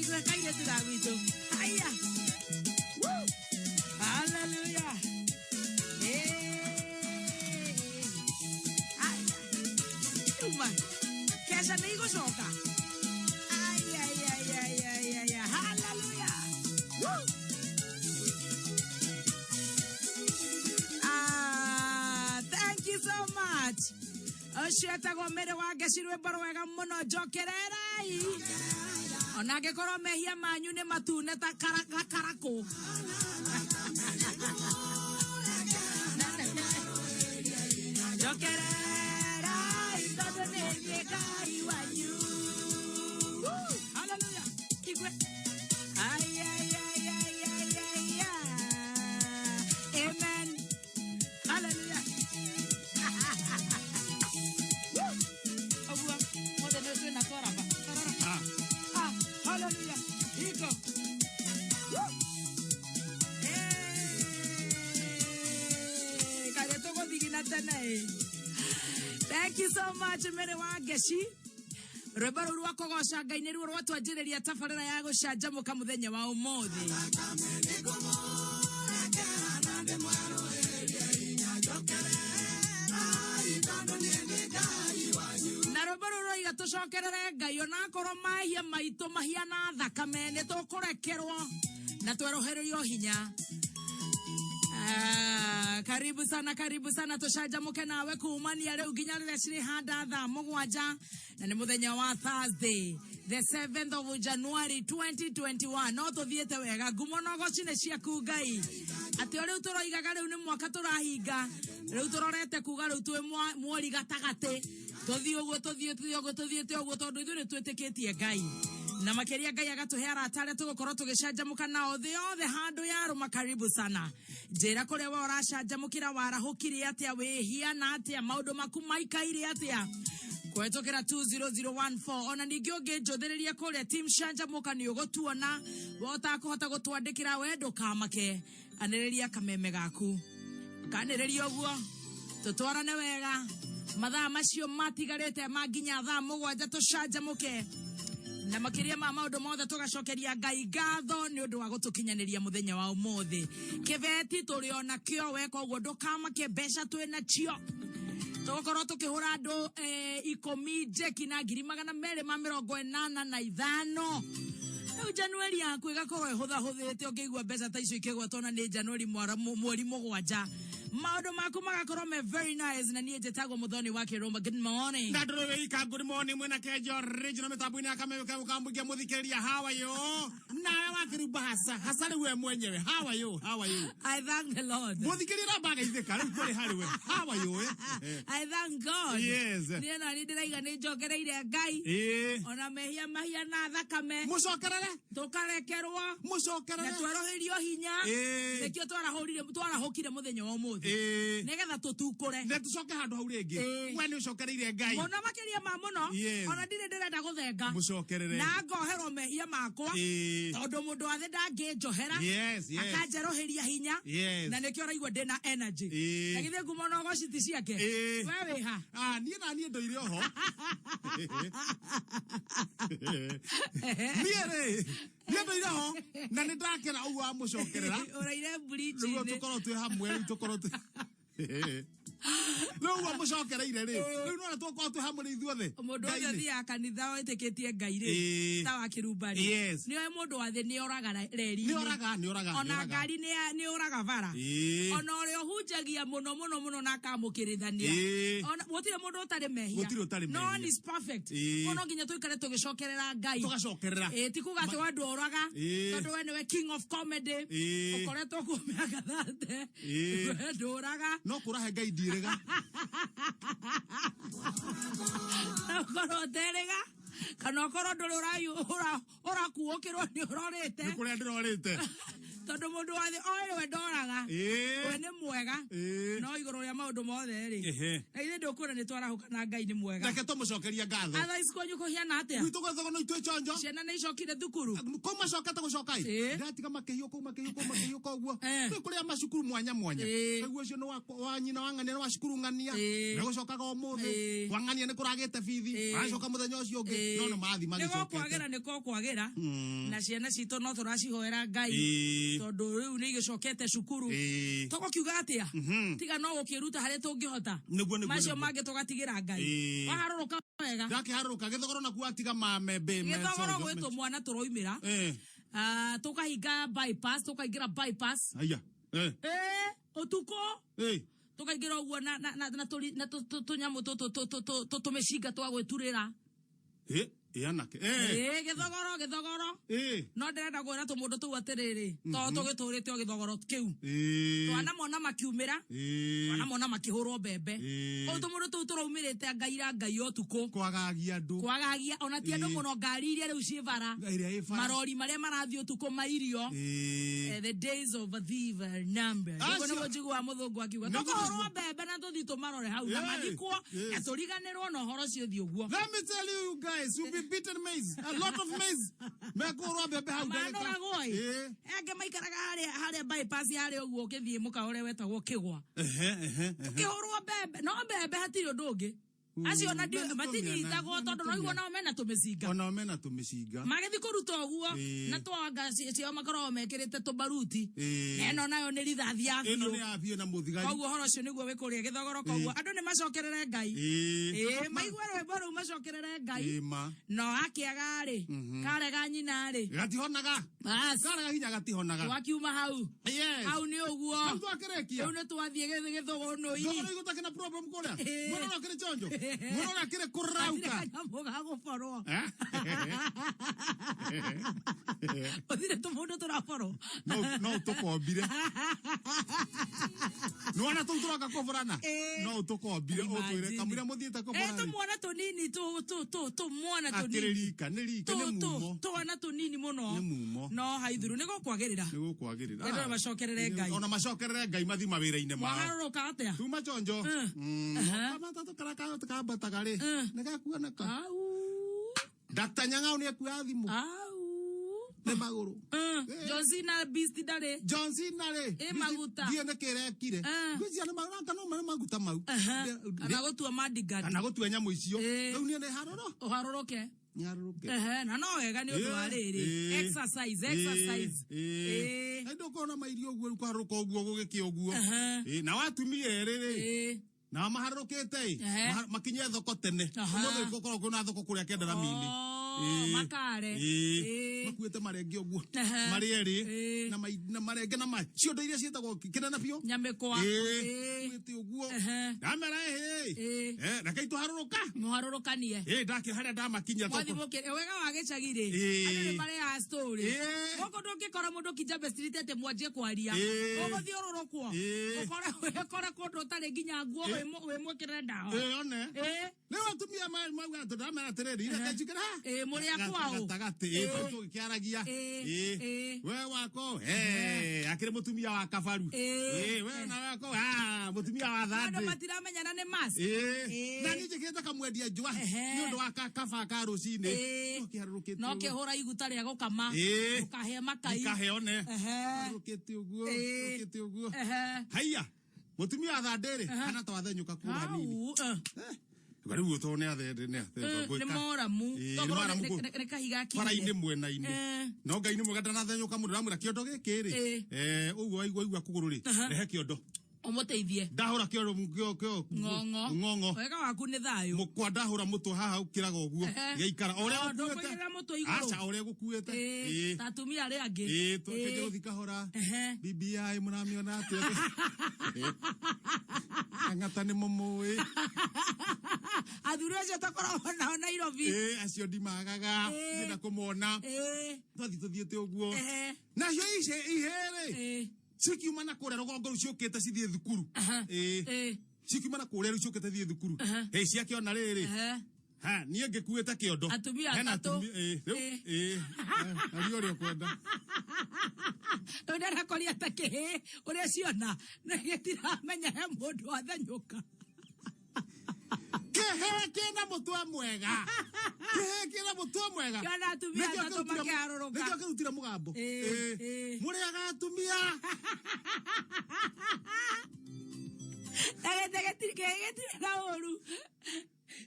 Igwe kaire tu gwitũ. Haya. Woo. Hallelujah. Hey. Haya. Uma. Kesha nĩ igũcoka. Ai, ai, ai, ai, ai, ai, ai. Hallelujah. Woo. Ah, thank you so much. Ũcio etagwo Mary wa Ngeci, rwĩmbo rwega mũno, njokererai ona angĩkorwo mehia manyu nĩ matune ta gakarakũ. Njokererai tondũ nĩ niĩ Ngai wanyu. Woo! Hallelujah. Igwe. Ai, ai, ai, ai, ai, ai, ai. Amen. Hallelujah. Woo! Ũguo, mothe nĩ twĩna twaraba. Tarara. Ah, hallelujah. Iko. Woo! Hey, karĩ tũgũthigina tene ĩ. Thank you so much, Mary wa Ngeci. Rwĩmbo rũu rwa kũgoca Ngai nĩruo rwatwanjĩrĩria tabarĩra ya gũcanjamũka mũthenya wa ũmũthĩ. Na rwĩmbo rũu rwaiga tũcokerere Ngai onakorwo mahia maitũ mahiana thakame, nĩ tũkũrekerwo na twerohererio hinya. Ah, karibu sana, karibu sana, tũcanjamũke nawe kumania rĩu nginya rĩrĩa cirĩhanda thaa 7, na nĩ mũthenya wa Thursday, the 7th of January 2021. No tũthiĩte wega, ngumo na ũgoci nĩ ciaku Ngai, atĩ o rĩu tũroigaga rĩu nĩ mwaka tũrahinga, rĩu tũrorete kuga rĩu twĩ mweri gatagatĩ, tũthiĩ ũguo, tũthiĩ, tũthiĩ ũguo, tũthiĩte ũguo, tondũ ithuĩ nĩ twĩtĩkĩtie Ngai na makĩria Ngai agatũhe arata arĩa tũgũkorwo tũgĩcanjamũka nao thĩ yothe handũ yarũma. Karibu sana, njĩra kũrĩa we ũracanjamũkĩra, warahũkire atĩa, wĩhiana atĩa, maũndũ maku maikaire atĩa kũhetũkĩra 20014. Ona ningĩ ũngĩnjũthĩrĩria kũrĩa team Canjamũka nĩ ũgũtuona. We ũtakũhota gũtwandĩkĩra, we ndũkamake, anĩrĩria kameme gaku, kanĩrĩria ũguo tũtwarane wega mathaa macio matigarĩte ma nginya thaa 7, tũcanjamũke na makĩria ma maũndũ mothe tũgacokeria Ngai ngatho nĩ ũndũ wa gũtũkinyanĩria mũthenya wa ũmũthĩ. Kĩbeti tũrĩ ona kĩo, weka ũguo ndũkamake, mbeca twĩ nacio, tũgũkorwo tũkĩhũra andũ 10 njeki na 285,000. Rĩu Januari yaku ĩgakorwo ĩhũthahũthĩte ũngĩigua mbeca ta icio ikĩgwetwo, na nĩ Januari mweri 7, maũndũ maku magakorwo me very nice. Na niĩ njĩtagwo Mũthoni wa Kĩrũma. Good morning. Ndandå wä good morning, mwena Kenjo original mitambo-inĩ ya Kameme kamũkambugia mũthikĩrĩria. How are you? Nawe wakĩrumba hasa hasa rĩu we mwenyewe, how are you? How are you? I thank the Lord. Mũthikĩrĩria rambageithĩka rĩu tũrĩ harĩ we, how are you, eh? I thank God. Niĩ na niĩ ndĩraiga nĩ njokereire Ngai. Ona mehia mahiana thakame, Mũcokerere. tũkarekerwo na Mũcokerere. tweroherio hinya. Nĩkĩo twarahũrire, twarahũkire mũthenya wa ũmũthĩ. ũmũthĩ nĩgetha tũtukũre. Na tũcoke handũ hau rĩngĩ. We nĩ ũcokereire Ngai. Mũno makĩria ma mũno. Ona ndirĩ ndĩrenda gũthenga. Mũcokerere. Na ngoherwo mehia makwa. Tondũ mũndũ wa thĩ ndangĩnjohera. Yes. Akanjerũhĩria hinya. Na nĩkĩo ũraigua ndĩna energy. Na githĩ ngumo na ũgoci ti ciake? We wĩ ha? Ah, niĩ na niĩ ndũire oho. Niĩ rĩ, niĩ ndũire ho na nĩ ndakena ũguo wamũcokerera. Ũraire Nĩguo bridge-inĩ. tũkorwo twĩ hamwe, rĩu tũkorwo twĩ rĩu ũguo mũcokereire rĩ, rĩu nona tũkorwo twĩ hamwe rĩ ithuothe. Mũndũ Ngai ũcio rĩ. athiaga kanitha wĩtĩkĩtie Ngai rĩ, ta wa kĩrumba rĩ, nĩoĩ mũndũ wa thĩ nĩoraga reri-inĩ. Nĩ oraga, nĩ oraga, nĩ Ona oraga. ngari nĩ ũraga bara. Ona ũrĩa ũhunjagia mũno mũno mũno na akamũkĩrithania. Ona gũtirĩ mũndũ ũtarĩ mehia. Gũtirĩ ũtarĩ No one mehia. is perfect. Koguo no nginya tũikare tũgĩcokerera Ngai. Tũgacokerera. Ti kuga atĩ we ndũraga, tondũ we nĩwe king of comedy. Ũkoretwo kuo mĩaka 30. We ndũraga. No kũrahe Ngai ndirĩga. Na ũkorwo ũterĩga kana ũkorwo ndũrĩ ũrakuũkĩrwo nĩ ũrorĩte. Nĩ kũrĩa ndĩrorĩte. Tondũ mũndũ wa thĩ oĩ we ndoraga. We nĩ mwega. No igũrũ rĩa maũndũ mothe rĩ. Na ithuĩ ndũkuona nĩ twarahũka na Ngai nĩ mwega. Reke tũmũcokerie ngatho. Otherwise kwanyu kũhiana atĩa? Gwitũ gwethaga no itwĩ chonjo. Ciana nĩ icokire thukuru. Kau macokete gũcoka ĩ. Ndĩratiga makĩhiũka ũguo, makĩhiũka ũguo, makĩhiũka ũguo. Kwĩ kũrĩa macukuru mwanya mwanya. Rĩu ũcio nĩ wa nyina wa ng'ania, nĩ wa cukuru ng'ania. Megũcokaga ũmũthĩ. Kwa ng'ania nĩ kũragĩte bithi. Maracoka mũthenya ũcio ũngĩ. No nĩ mathiĩ Nĩ magĩcokete. gũkwagĩra, nĩ gũkwagĩra. Na ciana citũ no tũracihoera Ngai. Tondũ rĩu nĩ igĩcokete cukuru. Tũgũkiuga atĩa? Tiga no gũkĩruta harĩa tũngĩhota. Nĩguo, Macio nĩguo. mangĩ tũgatigĩra Ngai. Waharũrũka wega. Ndakĩharũrũka gĩthogoro nakuo atiga mamembe me Gĩthogoro conjo. gwĩ tũmwana tũroimĩra. Tũkahinga bypass, tũkaingĩra bypass. Aya. Ũtukũ. Tũkaingĩra ũguo na, na, na, na, tũri, na tũnyamũ tũmĩcinga twa gwĩturĩra. Anake. Gĩthogoro, gĩthogoro. No ndĩrenda kwĩra tũmũndũ tũu atĩrĩrĩ, to tũgĩtũrĩte o gĩthogoro kĩu. Twana mona makiumĩra, twana mona makĩhũrwo mbembe. Ũũ tũmũndũ tũu tũraumĩrĩte Ngai ra Ngai ũtukũ. Kwagagia andũ. Kwagagia, ona ti andũ mũno, ngari iria rĩu ciĩ bara. Ĩrĩa ĩ bara. Marori marĩa marathiĩ ũtukũ ma irio. The days of a thief are numbered. Acio. Ũguo nĩguo njiguaga mũthũngũ akiuga. Nĩguo Tũkũhũrwo nĩguo. mbembe na tũthiĩ tũmarore hau na mathikwo, na tũriganĩrwo na ũhoro ũcio ũthiĩ ũguo. Let me tell you, you guys, you'll be beaten maize. A lot of maize. Mekũhũrwo mbembe hau ndagĩka. Manoragwo ĩ. Angĩ maikaraga harĩa bypass harĩa ũguo ũkĩthiĩ mũkawa ũrĩa wetagwo Kĩgwa. Ũkĩhũrwo mbembe, no mbembe hatirĩ ũndũ ũngĩ. Acio ona Mena tũmĩana, matinyitagwo mena tondũ no igua tũmĩana. nao mena tũmĩcinga. Onao mena tũmĩcinga. Magĩthiĩ kũruta ũguo, na twanga ciao makoragwo mekĩrĩte tũbaruti. Na ĩno nayo nĩ rithathi ya Ĩno biũ. nĩ ya biũ na mũthigari. Koguo ũhoro ũcio nĩguo wĩ kũrĩa gĩthogoro, koguo andũ nĩ macokerere Ngai. Maigue rwĩmbo rũu macokerere Ngai. Ma. No akĩaga rĩ, karega nyina rĩ. Gatihonaga. Bas. Karega hinya gatihonaga. Twakiuma hau. Hau nĩ ũguo. Hau twakĩrĩkia. Rĩu nĩ twathiĩ gĩthũgũnũ-inĩ. Thogora igũ takĩna problem kũrĩa. Mwana ũrĩa akĩrĩ chonjo. Mwana ũrĩa akĩrĩ kũrauka. Hatirĩ kanyamũ ga gũborwo. Gũtirĩ tũmũndũ tũraborwo. No, no ũtũkombire. Nĩwona tũu tũroka kũborana? No ũtũkombire, ũtwĩre, Imagine. kamũira mũthiĩte kũborana. Tũmwana tũnini, tũmwana tũnini. Akĩrĩ rika, nĩ rika, nĩ mumo. Twana tũnini mũno. Nĩ mumo. No haithuru, nĩ gũkwagĩrĩra. Nĩ gũkwagĩrĩra. Nĩ ndona macokerere Ngai. Ona macokerere Ngai mathi mawĩra-inĩ mao. Waharũrũka atĩa? Tuma chonjo. Matatũ karĩa kambataga rĩ, nĩ gakuoneka. Au. Dr. Nyang'au nĩ akuoya thimũ. Au. Nĩ magũrũ. John Cena beast ndarĩ. John Cena rĩ. Ĩ maguta. Ndiĩ nĩ kĩrekire. Ngwĩciria nĩ maguta, no nĩ maguta mau. Kana gũtua madigadi. Kana gũtua nyamũ icio. Rĩu niĩ nĩ harũrũ. Ũharũrũke. Nĩ harũrũke. Na no wega nĩ ũndũ wa rĩrĩ. Exercise, exercise. Nĩ ndũkona mairio ũguo, rĩu kũharũrũka ũguo gũgĩkĩa ũguo. Na watumia erĩ rĩ. Na maharũrũkĩte ĩ, makinye thoko tene. Ũmũthĩ gũkoragwo kwĩna thoko kũrĩa Kĩandarami-inĩ. Makare. Makuĩte marenge ũguo. Marĩ erĩ. Na marenge na ciondo iria ciĩtagwo kĩnene biũ. Nyamĩkwa. Makuĩte ũguo. Ndamera, reke itũharũrũka. Mũharũrũkanie. Ndakĩ harĩa ndamakinyia thoko. Mwathiĩ mũkĩre, wega wa gĩcagi rĩ, andũ nĩ marĩaga story. Gũkũ ndũngĩkora mũndũ Kijabe Street atĩ mwanjie kwaria. Ũgũthiĩ ũrũrũkwo. Ũkore kũndũ ũtarĩ nginya nguo wĩ mwĩkĩre ndawa. One. Rĩu atumia mauga atĩ ndamera atĩrĩrĩ, reke njikare haha. Mũrĩ a kwao. Gatagatĩ, Tũkĩaragia. Ĩĩ, Ĩĩ. ĩĩ. We wako, eh, akĩrĩ mũtumia wa kabaru. Ĩĩ. Ĩĩ, we na wako, ah, mũtumia wa Andũ thandĩ. matiramenyana nĩ mask. Ĩĩ. Ĩĩ. Na niĩ njĩkĩrĩte kamwendia njũa Ehe. nĩ ũndũ wa kaba ka rũcinĩ. Ĩĩ. No kĩharũrũkĩte No ũguo. kĩhũra iguta rĩa gũkama. Ĩĩ. Ũkahĩa makai. Ikaheone. Ehe. Harũrũkĩte ũguo, Ĩĩ. harũrũkĩte ũguo. Ehe. Haiya, mũtumia wa thandĩ rĩ, hana ta wathenyũka kũgũrũ hanini. Hau, eh. Eh, rĩu tondũ nĩ athende nĩ athende Nĩ moramu. Ĩĩ, nĩ Tokorwo maramu kũ- nĩ kahiga akinyire. bara-inĩ mwena-inĩ Eh. no ngai nĩ mwega ndanathenyũka mũndũ ndamwĩra kĩondo gĩkĩ rĩ Ĩĩ. eh, ũguo waigua igua kũgũrũ rĩ rehe kĩondo Ũmũteithie. ndahũra kĩondo kĩo kĩo Ng'ong'o. ng'ong'o Wega waku nĩ thayũ. mũkwa ndahũra mũtwe haha ũkĩraga ũguo Ehe. gĩaikara o ũrĩa O, gũkuĩte ndũkũigĩrĩra mũtwe igũrũ. aca o ũrĩa gũkuĩte Ĩĩ, Ĩĩ. ta atumia arĩa angĩ. Ĩĩ, twakĩnja Ĩĩ. gũthiĩ kahora Ehe. BBI mũramĩona atĩa ang'ata nĩ mũmũĩ Athuri acio tũkoragwo nao Nairobi. Ĩĩ, acio ndimagaga Ĩĩ. ngĩenda kũmona Ĩĩ. twathiĩ tũthiĩte ũguo Ehe. nacio ici ihĩrĩ Ĩĩ. cikiuma na kũrĩa rũgongo rũu ciũkĩte cithiĩ thukuru Aha. Ĩĩ. Ĩĩ. cikiuma na kũrĩa rĩu ciũkĩte thiĩ thukuru Aha. ĩ ciakĩona rĩrĩ Ehe. ha niĩ ngĩkuĩte kĩondo Atumia Hena atatũ. atumia- ĩĩ, rĩu Ĩĩ. ĩĩ aria ũrĩa ũkwenda Rĩu ndarakoria ta kĩhĩ ũrĩa ciona na gĩtiramenya he mũndũ wathenyũka. kĩhĩ kĩna mũtwe mwega kĩhĩ kĩna mũtwe mwega Kĩona atumia Nĩkĩo atatũ kĩrutire- makĩharũrũka. nĩkĩo kĩrutire mũgambo Ĩĩ, Ĩĩ. ĩĩ. mũrĩaga atumia Na gĩtĩ kĩhĩ gĩtirĩ na ũru.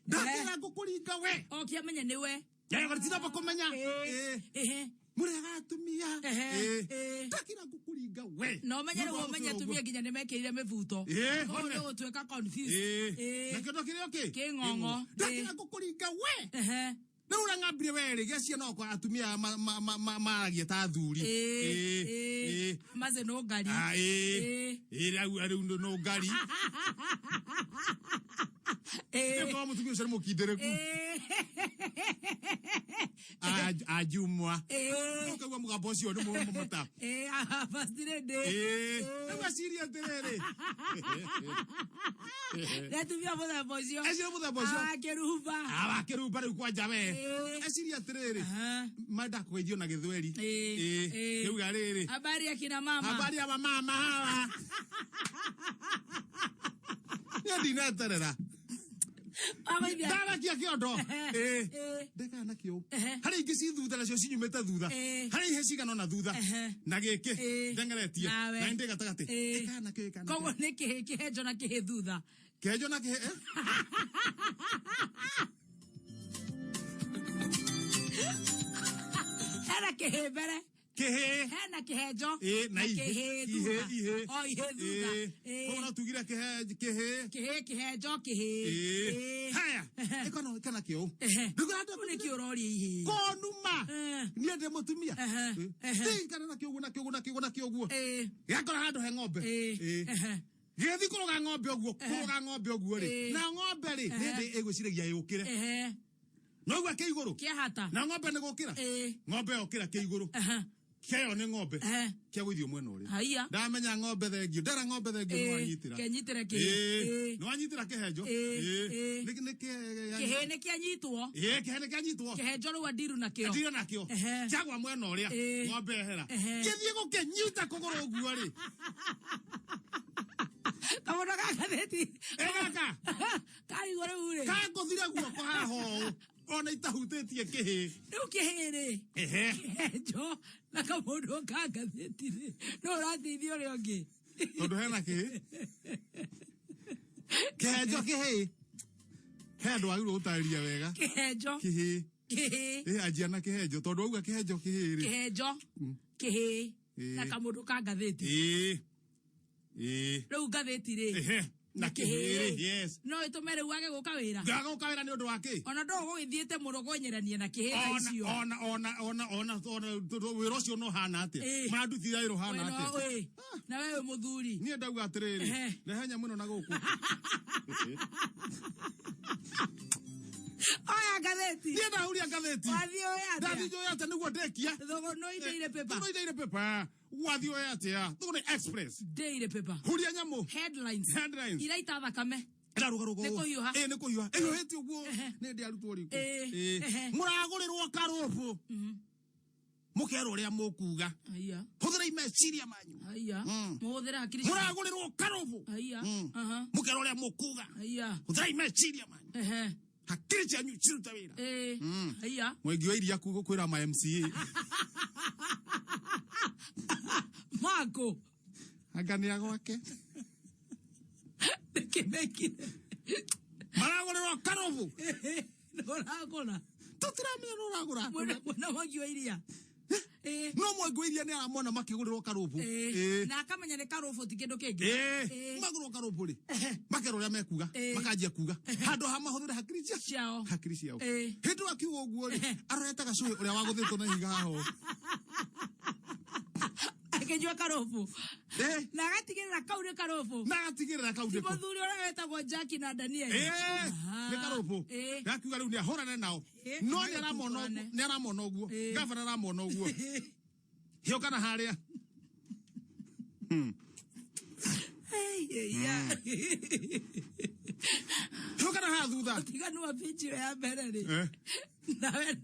ndakĩra ngũkũringa we O kĩamenya nĩwe. gĩtinamba kũmenya Ĩĩ. Ĩĩ. Ĩhĩ. mũrĩaga atumia Ehe, Ĩĩ. ĩĩ. ndakĩra ngũkũringa we Na ũmenye Nĩ rĩu ũndũ wa ũmenye gũtũra atumia ũguo. nginya nĩmekĩrire mĩbuto. Ĩĩ, Koguo hone. nĩ ũgũtuĩka confused. Ĩĩ. Ĩĩ. na kĩondo kĩrĩa kĩ Kĩng'ong'o. ndakĩra Ĩĩ. ngũkũringa we Ehe. rĩu ũrĩa ng'ambire werĩ gĩa ciana okwa atumia maragia ta athuri Ĩĩ. Ĩĩ. Ĩĩ. Ĩĩ. Mace no ngari. Ah, ĩĩ. Ĩĩ. Ĩĩ, rĩu rĩu no ngari Ĩĩ. Nĩkorwo mũtumia ũcio nĩ mũkindĩrĩku Ĩĩ. Ajumwa Ĩĩ. ũkaigua mũgambo ũcio nĩ mũmata Ĩĩ, ah, first lady. Ĩĩ. Rĩu eciria atĩrĩrĩ Nĩ atumia mũthemba ũcio. Eciria mũthemba ũcio. Ah, kĩrumba. awakĩrumba rĩu kwanja we Ĩĩ. eciria atĩrĩrĩ Aha. menda kũgeithio na gĩthweri Ĩĩ. Ĩĩ. Ĩĩ. rĩu rĩrĩ Habari ya kina mama. habari ya wamama hawa niĩ ndineterera Ageithia. ndarakia kĩondo Ĩĩ. Ĩĩ. ndekana nakĩo Ehe. harĩ ingĩ ci thutha nacio cinyumĩte thutha Ĩĩ. harĩ ihe cigana ona thutha Ehe. na gĩkĩ Ĩĩ. ndengeretie Nawe. na ndĩ gatagatĩ Ĩĩ. ĩkana nakĩo ĩkana Koguo nĩ kĩhĩ kĩhenjo na kĩhĩ thutha. kĩhenjo na kĩhĩ eh? Hena kĩhĩ mbere. kĩhĩ Hena kĩhenjo. Ĩĩ, na kĩhĩ ihe thutha. ihe O ihĩ thutha. Ĩĩ. Ĩĩ. Koguo no tugire kĩhe kĩhĩ Kĩhĩ kĩhenjo kĩhĩ. Ĩĩ. Ĩĩ. haya ĩkana ĩkana kĩo Ehe. Rĩu andũ Rĩu nĩkĩ ũroria ihĩ? konuma Eh. niĩ ndĩ mũtumia Ehe. Ehe. ikana na kĩũguo na kĩũguo na kĩũguo na kĩũguo Ĩĩ. gĩakora handũ he ng'ombe Ĩĩ. Ĩĩ. Ehe. gĩgĩthiĩ kũrũga ng'ombe ũguo kũrũga ng'ombe ũguo rĩ Ĩĩ. na ng'ombe rĩ hĩndĩ ĩgwĩciragia yũkĩre Ehe. noigua kĩ igũrũ Kĩahata. na ng'ombe nĩ gũkĩra Ĩĩ. ng'ombe yokĩra kĩ igũrũ Ehe. kĩayo nĩ ng'ombe Ehe. kĩagũithio mwena ũrĩa Haiya. ndamenya ng'ombe thengio ndera ng'ombe thengio Ĩĩ. nĩwanyitĩra Kĩanyitĩre kĩhĩ. Ĩĩ. Ĩĩ. nĩwanyitĩra kĩhenjo Ĩĩ. Ĩĩ. Ĩĩ. Nĩ- nĩ kĩ- Kĩhĩ nĩ kĩanyitwo. Ĩĩ, kĩhe nĩ kĩanyitwo Kĩhenjo rĩu andiru nakĩo. ndire nakĩo Ehe. kĩagwa mwena ũrĩa Ĩĩ. ng'ombe ehera Ehe. gĩthiĩ gũkĩnyita kũgũrũ ũguo rĩ Kamũndũ ga ngathĩti. Ĩ gaka Karigwo rĩu rĩ. kangũthire guoko haha ũũ ona itahutĩtie kĩhĩ Rĩu kĩhĩ rĩ. ehe Kĩhenjo na kamũndũ ka ngathĩti rĩ. No ũrateithia ũrĩa ũngĩ. tondũ hena kĩhĩ kĩhenjo kĩhĩ he andũ wagĩrĩirwo gũtarĩria wega Kĩhenjo. kĩhĩ Kĩhĩ. ĩ anjia na kĩhenjo tondũ wauga kĩhenjo kĩhĩ rĩ Kĩhenjo. Kĩhĩ. Ĩĩ. Na kamũndũ ka ngathĩti. ĩĩ ĩĩ Rĩu ngathĩti rĩ. ehe na kĩhĩ rĩ yes No ĩtũme rĩu wage gũka wĩra. ngagoka wĩra nĩ ũndũ wa kĩ Ona ndũ ũgũgĩthiĩte mũno kwenyerania na kĩhĩ tha ona icio. ona ona ona ona ona tondũ wĩra ũcio no hana atĩa Ĩĩ. marandutithia wĩra ũhana We no atĩa ĩ. Na we wĩ mũthuri. niĩ ndauga atĩrĩrĩ Ehe. rehe nyamũ ĩno na gũkũ Oya ngathĩti. niĩ ndahuria ngathĩti Wathiĩ ũĩ atĩa? ndathiĩ njũĩ atĩa nĩguo ndekia Thũgũnũ Daily Paper. Thũgũnũ Daily Paper wathiĩ ũĩ atĩa Thũgũnũ Express Daily Paper. huria nyamũ Headlines. Headlines. Iraita thakame. ĩrarũgarũga Nĩ ũũ. kũhiũha. Ĩĩ, nĩ kũhiũha ĩhiũhĩte ũguo Ehe. nĩ ndĩ arutwo riko Ĩĩ, ehe. mũragũrĩrwo karũbũ Mũkerwo ũrĩa mũkuga. Haya. Hũthĩrai meciria manyu. Haya. Mũhũthĩre hakiri. Mũragũrĩrwo karũbũ. Haya. Mũkerwo ũrĩa mũkuga. Haya. Hũthĩrai meciria manyu. Ehe. Hakiri cianyu cirute wĩra. Eh. Haya. Mwengi wa iria kwĩra ma MCA. Mako. Anga nĩ agwake. Nĩkĩ mekire? Maragũrĩrwo karũbũ. Nĩũragũra. Tũtiramenya nĩ ũragũra. Mwena mwangi wa iria. No mwangi wa iria nĩ aramona makĩgũrĩrwo karũbũ. Na akamenya nĩ karũbũ ti kĩndũ kĩngĩ. Magũrwo karũbũ rĩ. Makerwo ũrĩa mekuga. Makanjia kuga. Handũ ha mahũthĩre hakiri ciao. Hakiri ciao. Hĩndĩ ĩyo akiuga ũguo rĩ, arorete gacũhĩ ũrĩa wagũthĩtwo na ihiga haha ũũ. Akĩnyua karũbũ. Na agatigĩrĩra kau nĩ karũbũ. Na agatigĩrĩra kau Ti nĩ ko. mũthuri ũrĩa wetagwo Jackie na Daniel. Nĩ karũbũ. Gakiuga rĩu nĩ ahũrane nao. No nĩ aramona ũguo, nĩ aramona ũguo. Gavana aramona ũguo. Hiũka na harĩa. Hiũka na haha thutha. Ũtiganu wa page ĩyo ya mbere rĩ. Nawe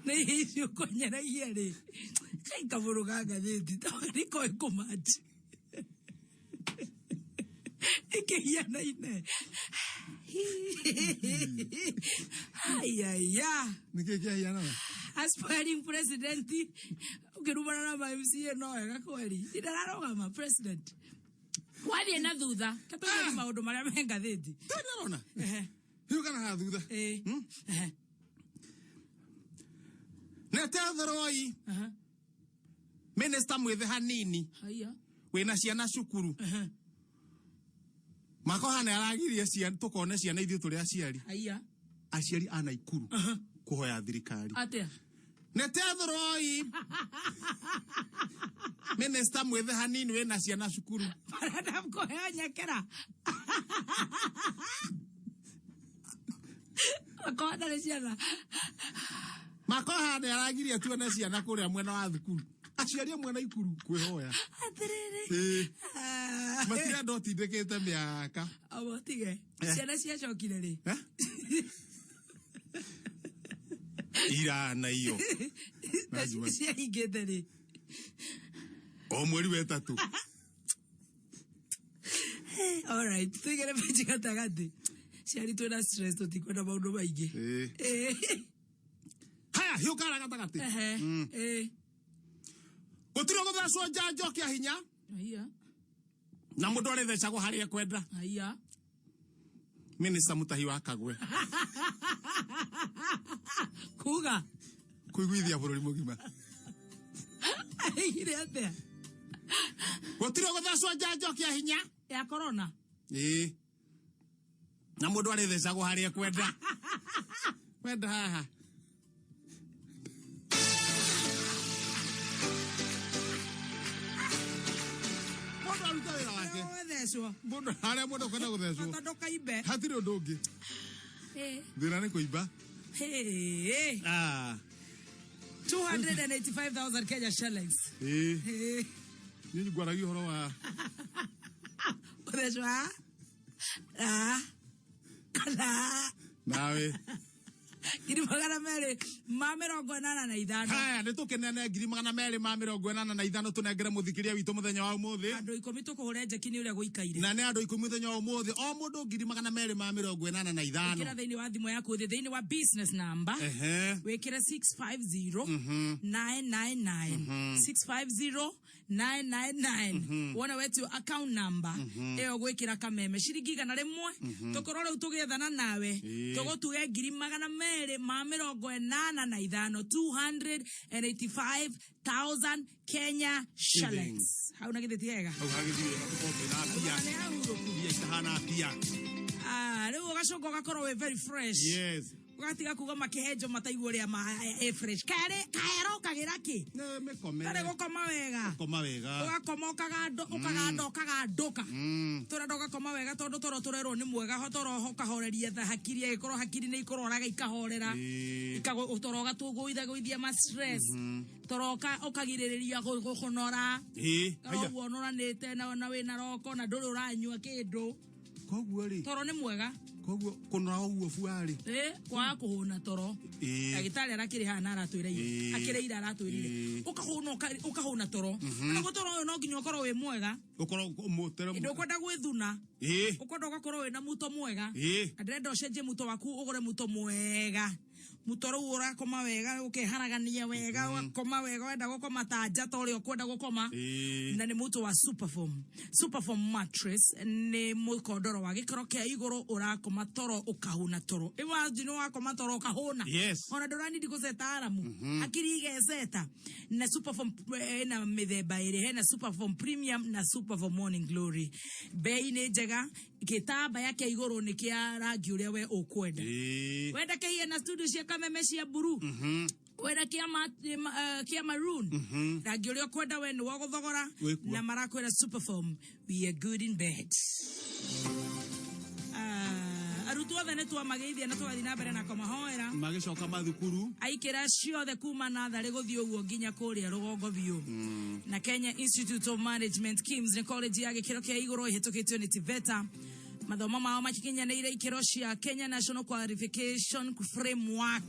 nĩ icio ũkonyeragia rĩ. Kai kabũrũ ga ngathĩti tondũ nĩkoĩ kũmanji. Ĩkĩhianaine. Ayaya. Nĩkĩ kĩahianaga? Aspiring president ũkĩrumana na ma MCA no wega kweri. Ndararũgama president. Wathiĩ na thutha, tũtũrie maũndũ marĩa me ngathĩti. Ndarona. Hiũka na haha thutha. Nete theroi. Minister mwĩthĩ hanini. Haya. Wĩna ciana cukuru. Makoha nĩ aragiria ciana tũkone ciana ithuĩ tũrĩ aciari. Haya. Aciari a Naikuru kũhoya thirikari. Atĩa? Nete theroi. Minister mwĩthĩ hanini wĩna ciana cukuru. Marenda kũheo nyekera. Makoha ndarĩ ciana. Makoha nĩ aragiria tuone ciana kũrĩa mwena wa thukuru. Aciari amwe Naikuru kwĩhoya. Atĩrĩrĩ. Matirenda ũtindĩkĩte mĩaka. Omotige. Ciana ciacokire rĩ? Ira na iyo. Ciahingĩte rĩ? O mweri wa ĩtatũ. All right, tuigere page gatagatĩ. Ciari twĩna stress tũtikwenda maũndũ maingĩ. Haya, hiũka harĩa gatagatĩ. Gũtirĩ gũthecwo njanjo kĩa hinya. Haya. Na mũndũ arĩthecagwo harĩa ekwenda. Haya. Minister Mutahi wa Kagwe. Kuga. Kũiguithia bũrũri mũgima. Aigire atĩa? Gũtirĩ gũthecwo njanjo kĩa hinya. Ya corona. Na mũndũ arĩthecagwo harĩa ekwenda. Wenda haha. Mũndũ aruta wĩra wake. Gũthecwo. Mũndũ harĩa mũndũ akwenda gũthecwo. Bata ndũkaimbe. Hatirĩ ũndũ ũngĩ. Thĩna nĩ kũimba. 285,000 Kenya shillings. Niĩ ngwaragia ũhoro wa Gũthecwo ha? Kana. Nawe. 285. Haya, nĩ tũkĩneane 285 tũnengere mũthikĩria witũ mũthenya wa ũmũthĩ. Andũ 10 tũkũhũre njeki nĩ ũrĩa gũikaire. Na nĩ andũ 10 mũthenya wa ũmũthĩ, o mũndũ 285. Ĩkĩra thĩinĩ wa thimũ yaku ũthiĩ thĩinĩ wa business number. Wĩkĩre 650 999. 650 999. Wona wetio account number ĩyo gwĩkĩra kameme ciringi 100. Tũkorwo rĩu tũgĩethana nawe tũgũtuge 285, 285,000 Kenya shillings. Hau na githĩ ti hega? Hau hagĩthiĩ wega, tũkorwo twĩna mbia. Nĩ hahurũku. Mbia itahana mbia. Rĩu ũgacoka ũgakorwo wĩ very fresh. Yes. Ũgatiga kuga makĩhenjo mataigua ũrĩa e fresh. Kaere kagĩra kĩ? Nĩ mĩkomere. Karĩ gũkoma wega. Gũkoma wega. Ũgakoma ũkagandũ, ũkaganda, ũkagandũka. Tũrenda ũgakoma wega tondũ toro tũrerwo nĩ mwega, ho toro ũkahoreria tha hakiri, angĩkorwo hakiri nĩ ikũroraga ikahorera. Toro ũgatũgũithagũithia ma stress. Toro ũkagirĩrĩria gũkũnora. Toro Haya. ũguo ũnoranĩte na wĩna roko na ndũrĩ ũranyua kĩndũ. Koguo rĩ, Toro nĩ mwega. Koguo kũnora ũguo buarĩ. Kwaga kũhũna toro. Ndagĩtarĩ arakĩrĩ haha na aratwĩra akĩrĩ ira aratwĩrire. Ũkahũna ũkahũna toro. Naguo toro ũyũ no nginya ũkorwo wĩ mwega. Ũkorwo mũtere. Ndũkwenda gwĩthuna. Ũkwenda ũgakorwo wĩna muto mwega. Na ndĩrenda ũcenjie muto waku ũgũre muto mwega. Muto rĩu ũrakoma wega, ũkeharagania wega, ũgakoma wega, wenda gũkoma ta njata ũrĩa ũkwenda gũkoma. Na nĩ muto wa Superform. Superform mattress nĩ mũkondoro wa gĩkĩro kĩa igũrũ, ũrakoma toro ũkahũna toro. Imagine wakoma toro ũkahũna. Ona ndũranindi gũceta aramu. Hakiri igeceta. Na Superform ĩna mĩthemba ĩrĩ, hena Superform Premium na Superform Morning Glory. Bei nĩ njega, gĩtambaya kĩa igũrũ nĩ kĩa rangi ũrĩa we ũkwenda. Wenda kĩhie na studio cia Kameme cia blue. Wenda kĩa kĩa maroon. Rangi ũrĩa ũkwenda we nĩwe ũgũthogora. Wĩkuo. Na marakwĩra Superform, we are good in bed. Arutwo othe nĩ twamageithia na tũgathiĩ na mbere na kũmahoera. Magĩcoka mathukuru. Aikĩra ciothe kuma natharĩ gũthiĩ ũguo nginya kũrĩa rũgongo biũ. Na Kenya Institute of Management KIMS nĩ college ya gĩkĩro kĩa igũrũ ĩhĩtũkĩtio nĩ TVETA. Mathomo mao makinyanĩire ikĩro cia Kenya National Qualification Framework.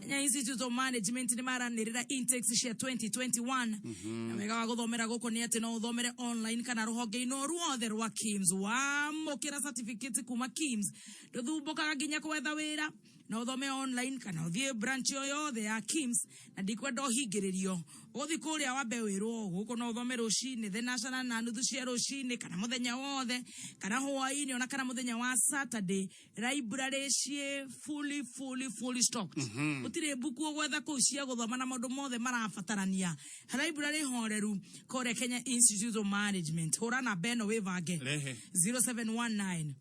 Kenya Institute of Management nĩ maranĩrĩra intakes cia 2021. Na wega wa gũthomera gũkũ nĩ atĩ no ũthomere online kana rũhonge-inĩ o ruothe rwa KIMS. Wamũkĩra certificate kuma KIMS, ndũthumbũkaga nginya gwetha wĩra. No ũthome online kana ũthiĩ branch o yothe ya KIMS, na ndikwenda ũhingĩrĩrio. Ũgũthiĩ kũrĩa wambe wĩrwo gũkũ no ũthome rũcinĩ thenacana na nuthu cia rũcinĩ, kana mũthenya wothe, kana hwaĩ-inĩ, ona kana mũthenya wa Saturday. Library ciĩ fully, fully, fully stocked. Gũtirĩ mbuku ũgwetha kũu cia gũthoma na maũndũ mothe marabatarania. Library horeru kũrĩa Kenya Institute of Management. Hũra namba ĩno wĩbange. Rehe. 0719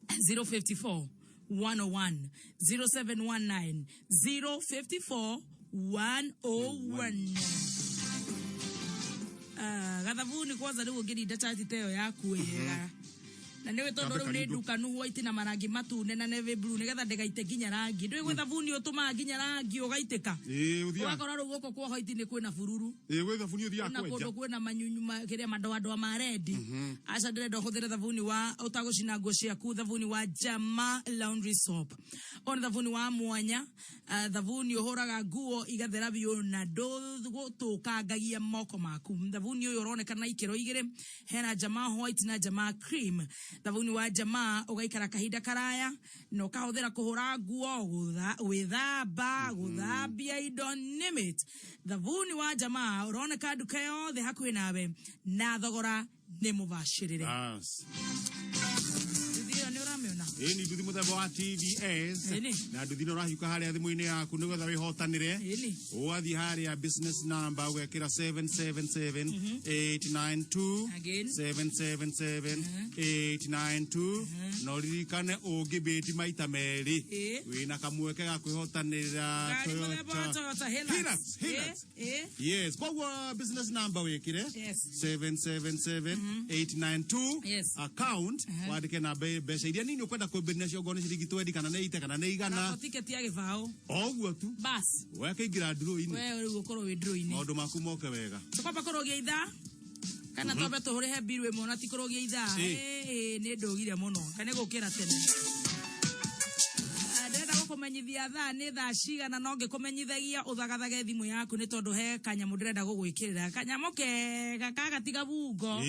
054 101, 0719 054 101. Gathabuni kwanza rĩu ũngĩrinda chati ta ĩyo yaku wega, na nĩwe tondũ rĩu nĩ ndukanu white na marangi matune na navy blue, nĩgetha ndĩgaite nginya rangi. Ndũĩ gwĩ thabuni ũtũmaga nginya rangi ũgaitĩka. Ũthiaga. Ũgakora rĩu gũkũ kwa white nĩ kwĩna bururu. Gwĩ thabuni ũthiaga Kwĩna kwenja. kũndũ kwĩna manyunyu kĩrĩa madoadoa ma red. Aca, ndĩrenda ũhũthĩre thabuni wa ũtagũcina nguo ciaku, thabuni wa Jama Laundry Soap. Ũyũ nĩ thabuni wa mwanya, thabuni ũhũraga nguo igathera biũ na ndũgũtũkangagia moko maku. Thabuni ũyũ ũronekana na ikĩro igĩrĩ, hena Jama White na Jama Cream. Thabuni wa Jama ũgaikara kahinda karaya na ũkahũthĩra kũhũra nguo, gwĩthamba, gũthambia indo, name it. Thabuni wa Jama ũroneka nduka yothe hakuhĩ nawe, na thogora nĩ mũbacĩrĩre. Bas. Nduthi ĩyo nĩ ũramĩona? Ĩni nduthi mũthemba wa TVS. Na nduthi nĩ ũrahiũka harĩa thimũ-inĩ yaku nĩgetha wĩhotanĩre. Ũgathiĩ harĩa business number ũgekĩra 777 892. Again. 777 892, na ũririkane ũngĩbĩti maita merĩ, wĩna kamweke ga kwĩhotanĩra Ngari mũthemba wa Toyota Hilux. Hilux, Hilux. Yes, koguo business number wĩkĩre 777 892. Account wandĩke namba mbeca iria nini ũkwenda kwĩmbĩria nacio, ngorwo nĩ ciringi 20 kana nĩ 80 kana nĩ 100. Nako tiketi ya gĩbaũ. O ũguo tu. Bas. Wekaingĩra nduro-inĩ. We rĩu ũkorwo wĩ nduro-inĩ. Maũndũ maku moke wega. Tũkwamba kũrũgia ithaa kana twambe tũhũrĩhe mbiru ĩmwe na ti kũrũgia ithaa? Nĩ ndũgire mũno kana nĩ gũkĩra tene. Ndĩrenda gũkũmenyithia thaa nĩ thaa cigana, no ngĩkũmenyithagia ũthagathage thimũ yaku nĩ tondũ he kanyamũ ndĩrenda gũgwĩkĩrĩra, kanyamũ kega kagatiga bungo.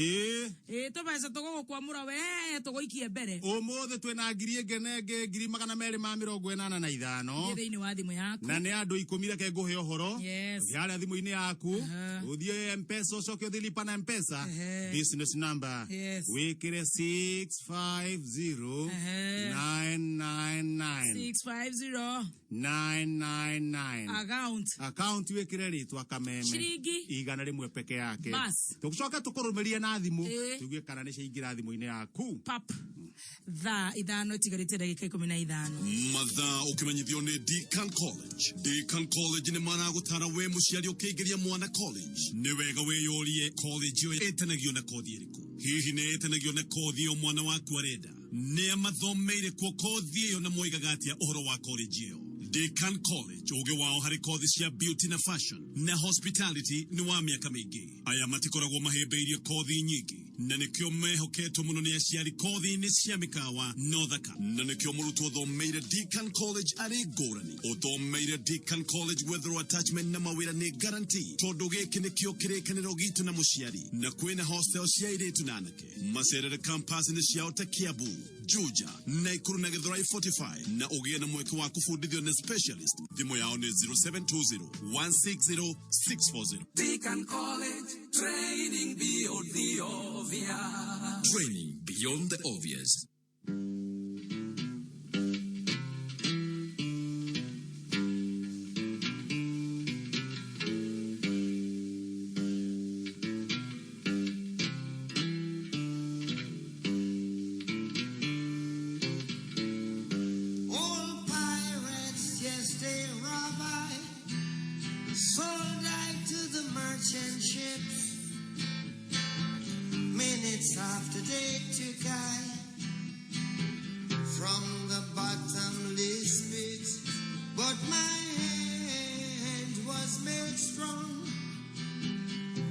Ĩ tũbeca tũgũgũkwamũra we tũgũikie mbere. Ũmũthĩ twĩna ngiri ĩngĩ na ĩngĩ, 285,000. Thiĩ thĩinĩ wa thimũ yaku. Na nĩ andũ 10 reke ngũhe ũhoro. Ũthiĩ harĩa thimũ-inĩ yaku, ũthiĩ Mpesa, ũcoke ũthiĩ lipa na Mpesa, business number wĩkĩre 650 999. 650 999. Account. Account wĩkĩre rĩtwa Kameme. Ciringi 100 peke yake. Bas. Tũgũcoka tũkũrũmĩrie na thimũ tuigue kana nĩ ciaingĩra thimũ-inĩ yaku. Pap, thaa 5 itigarĩte ndagĩka 15. Mathaa ũkĩmenyithio nĩ Deakin College. Deakin College nĩ maragũtara we mũciari ũkĩingĩria mwana college, nĩ wega wĩyũrie college ĩyo ĩtanagio na kothi ĩrĩkũ. Hihi nĩ ĩtanagio na kothi ĩyo mwana waku arenda? Nĩ amathomeire kuo kothi ĩyo na moigaga atĩa ũhoro wa college ĩyo? Deakin College, ũgĩ wao harĩ kothi cia beauty na fashion na hospitality nĩ wa mĩaka mĩingĩ. Aya matikoragwo mahĩmbĩirie kothi nyingĩ. Na nĩkĩo mehoketwo mũno nĩ aciari kothi-inĩ cia mĩkawa no thaka. Na nĩkĩo mũrutwo ũthomeire Deakin College arĩ ngũrani. Ũthomeire Deakin College gwetherwo attachment na mawĩra nĩ guarantee, tondũ gĩkĩ nĩkĩo kĩrĩkanĩro gitũ na mũciari. Na kwĩna hostel cia airĩtu na anake. Macerere campus-inĩ ciao ta Kiambu, Juja, Naikuru na Githurai 45 na ũgĩe na mweke wa kũbundithio nĩ specialist. Thimũ yao nĩ 0720 160 640. Deakin College, training beyond the obvious. Training beyond the obvious. Old pirates, yes, they rob I. Sold I to the merchant ships. Minutes after they took I from the bottomless pit. But my hand was made strong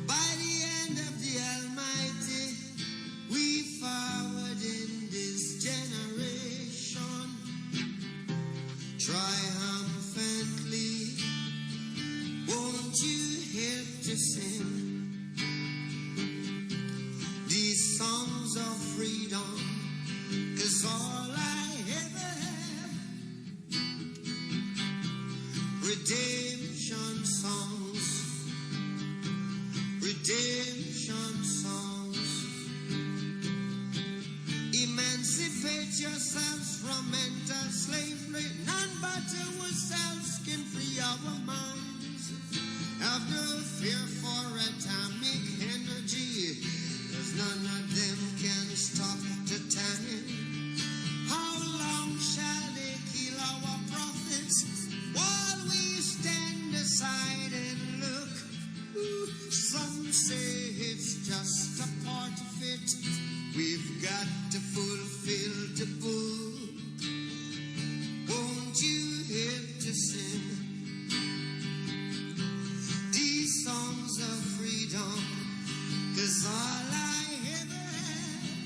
by the hand of the Almighty. We forward in this generation triumphantly. Won't you help to sing these songs of freedom? 'Cause all I ever have, redemption songs, redemption songs. Emancipate yourselves from mental slavery. None but ourselves can free our minds. Have no fear for atomic energy, 'cause none of them can stop the time. How long shall they kill our prophets while we stand aside and look? Ooh, some say it's just a part of it. We've got to fulfill the book. Won't you help to sing these songs of freedom? 'Cause all I ever had,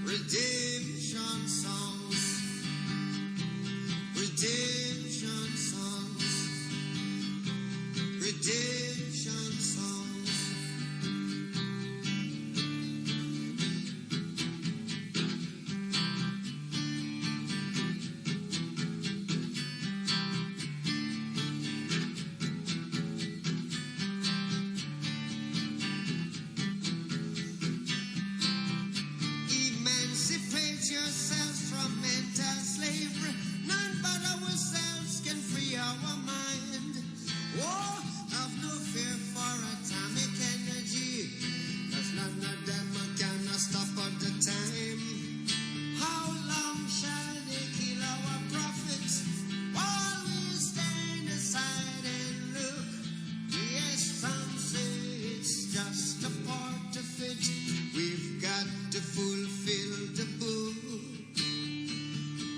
redemption songs, redemption songs, redemption songs. Emancipate yourselves from mental slavery. None but ourselves can free our mind. Oh, have no fear for atomic energy, 'cause none of them can stop at the time. How long shall they kill our prophets while we stand aside and look? Yes, some say it's just a part of it. We've got to fulfill the book.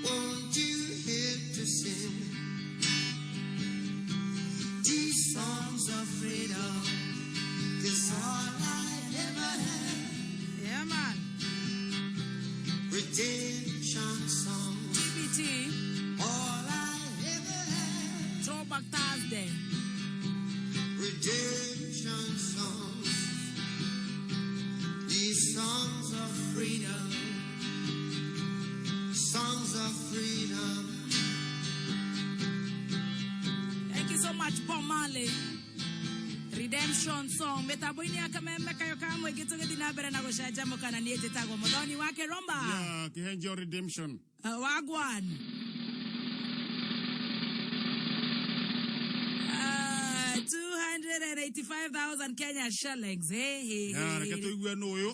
Won't you help to sing these songs of freedom? 'Cause all I ever had, Yeah, man. redemption songs. TBT, All I ever had, Throwback Thursday. redemption songs. These songs of freedom, songs of freedom. Thank you so much, Bob Marley. Redemption song mitambo-inĩ ya kameme kayo ka mũingĩ tũgĩthiĩ na mbere na gũcanjamũka na niĩ njĩtagwo mũthoni wake Romba. Yeah, Kihenjo Redemption. Wagwan. 285,000 Kenya shillings. Hey, hey, Yeah, hey. reke tũigue nũ ũyũ.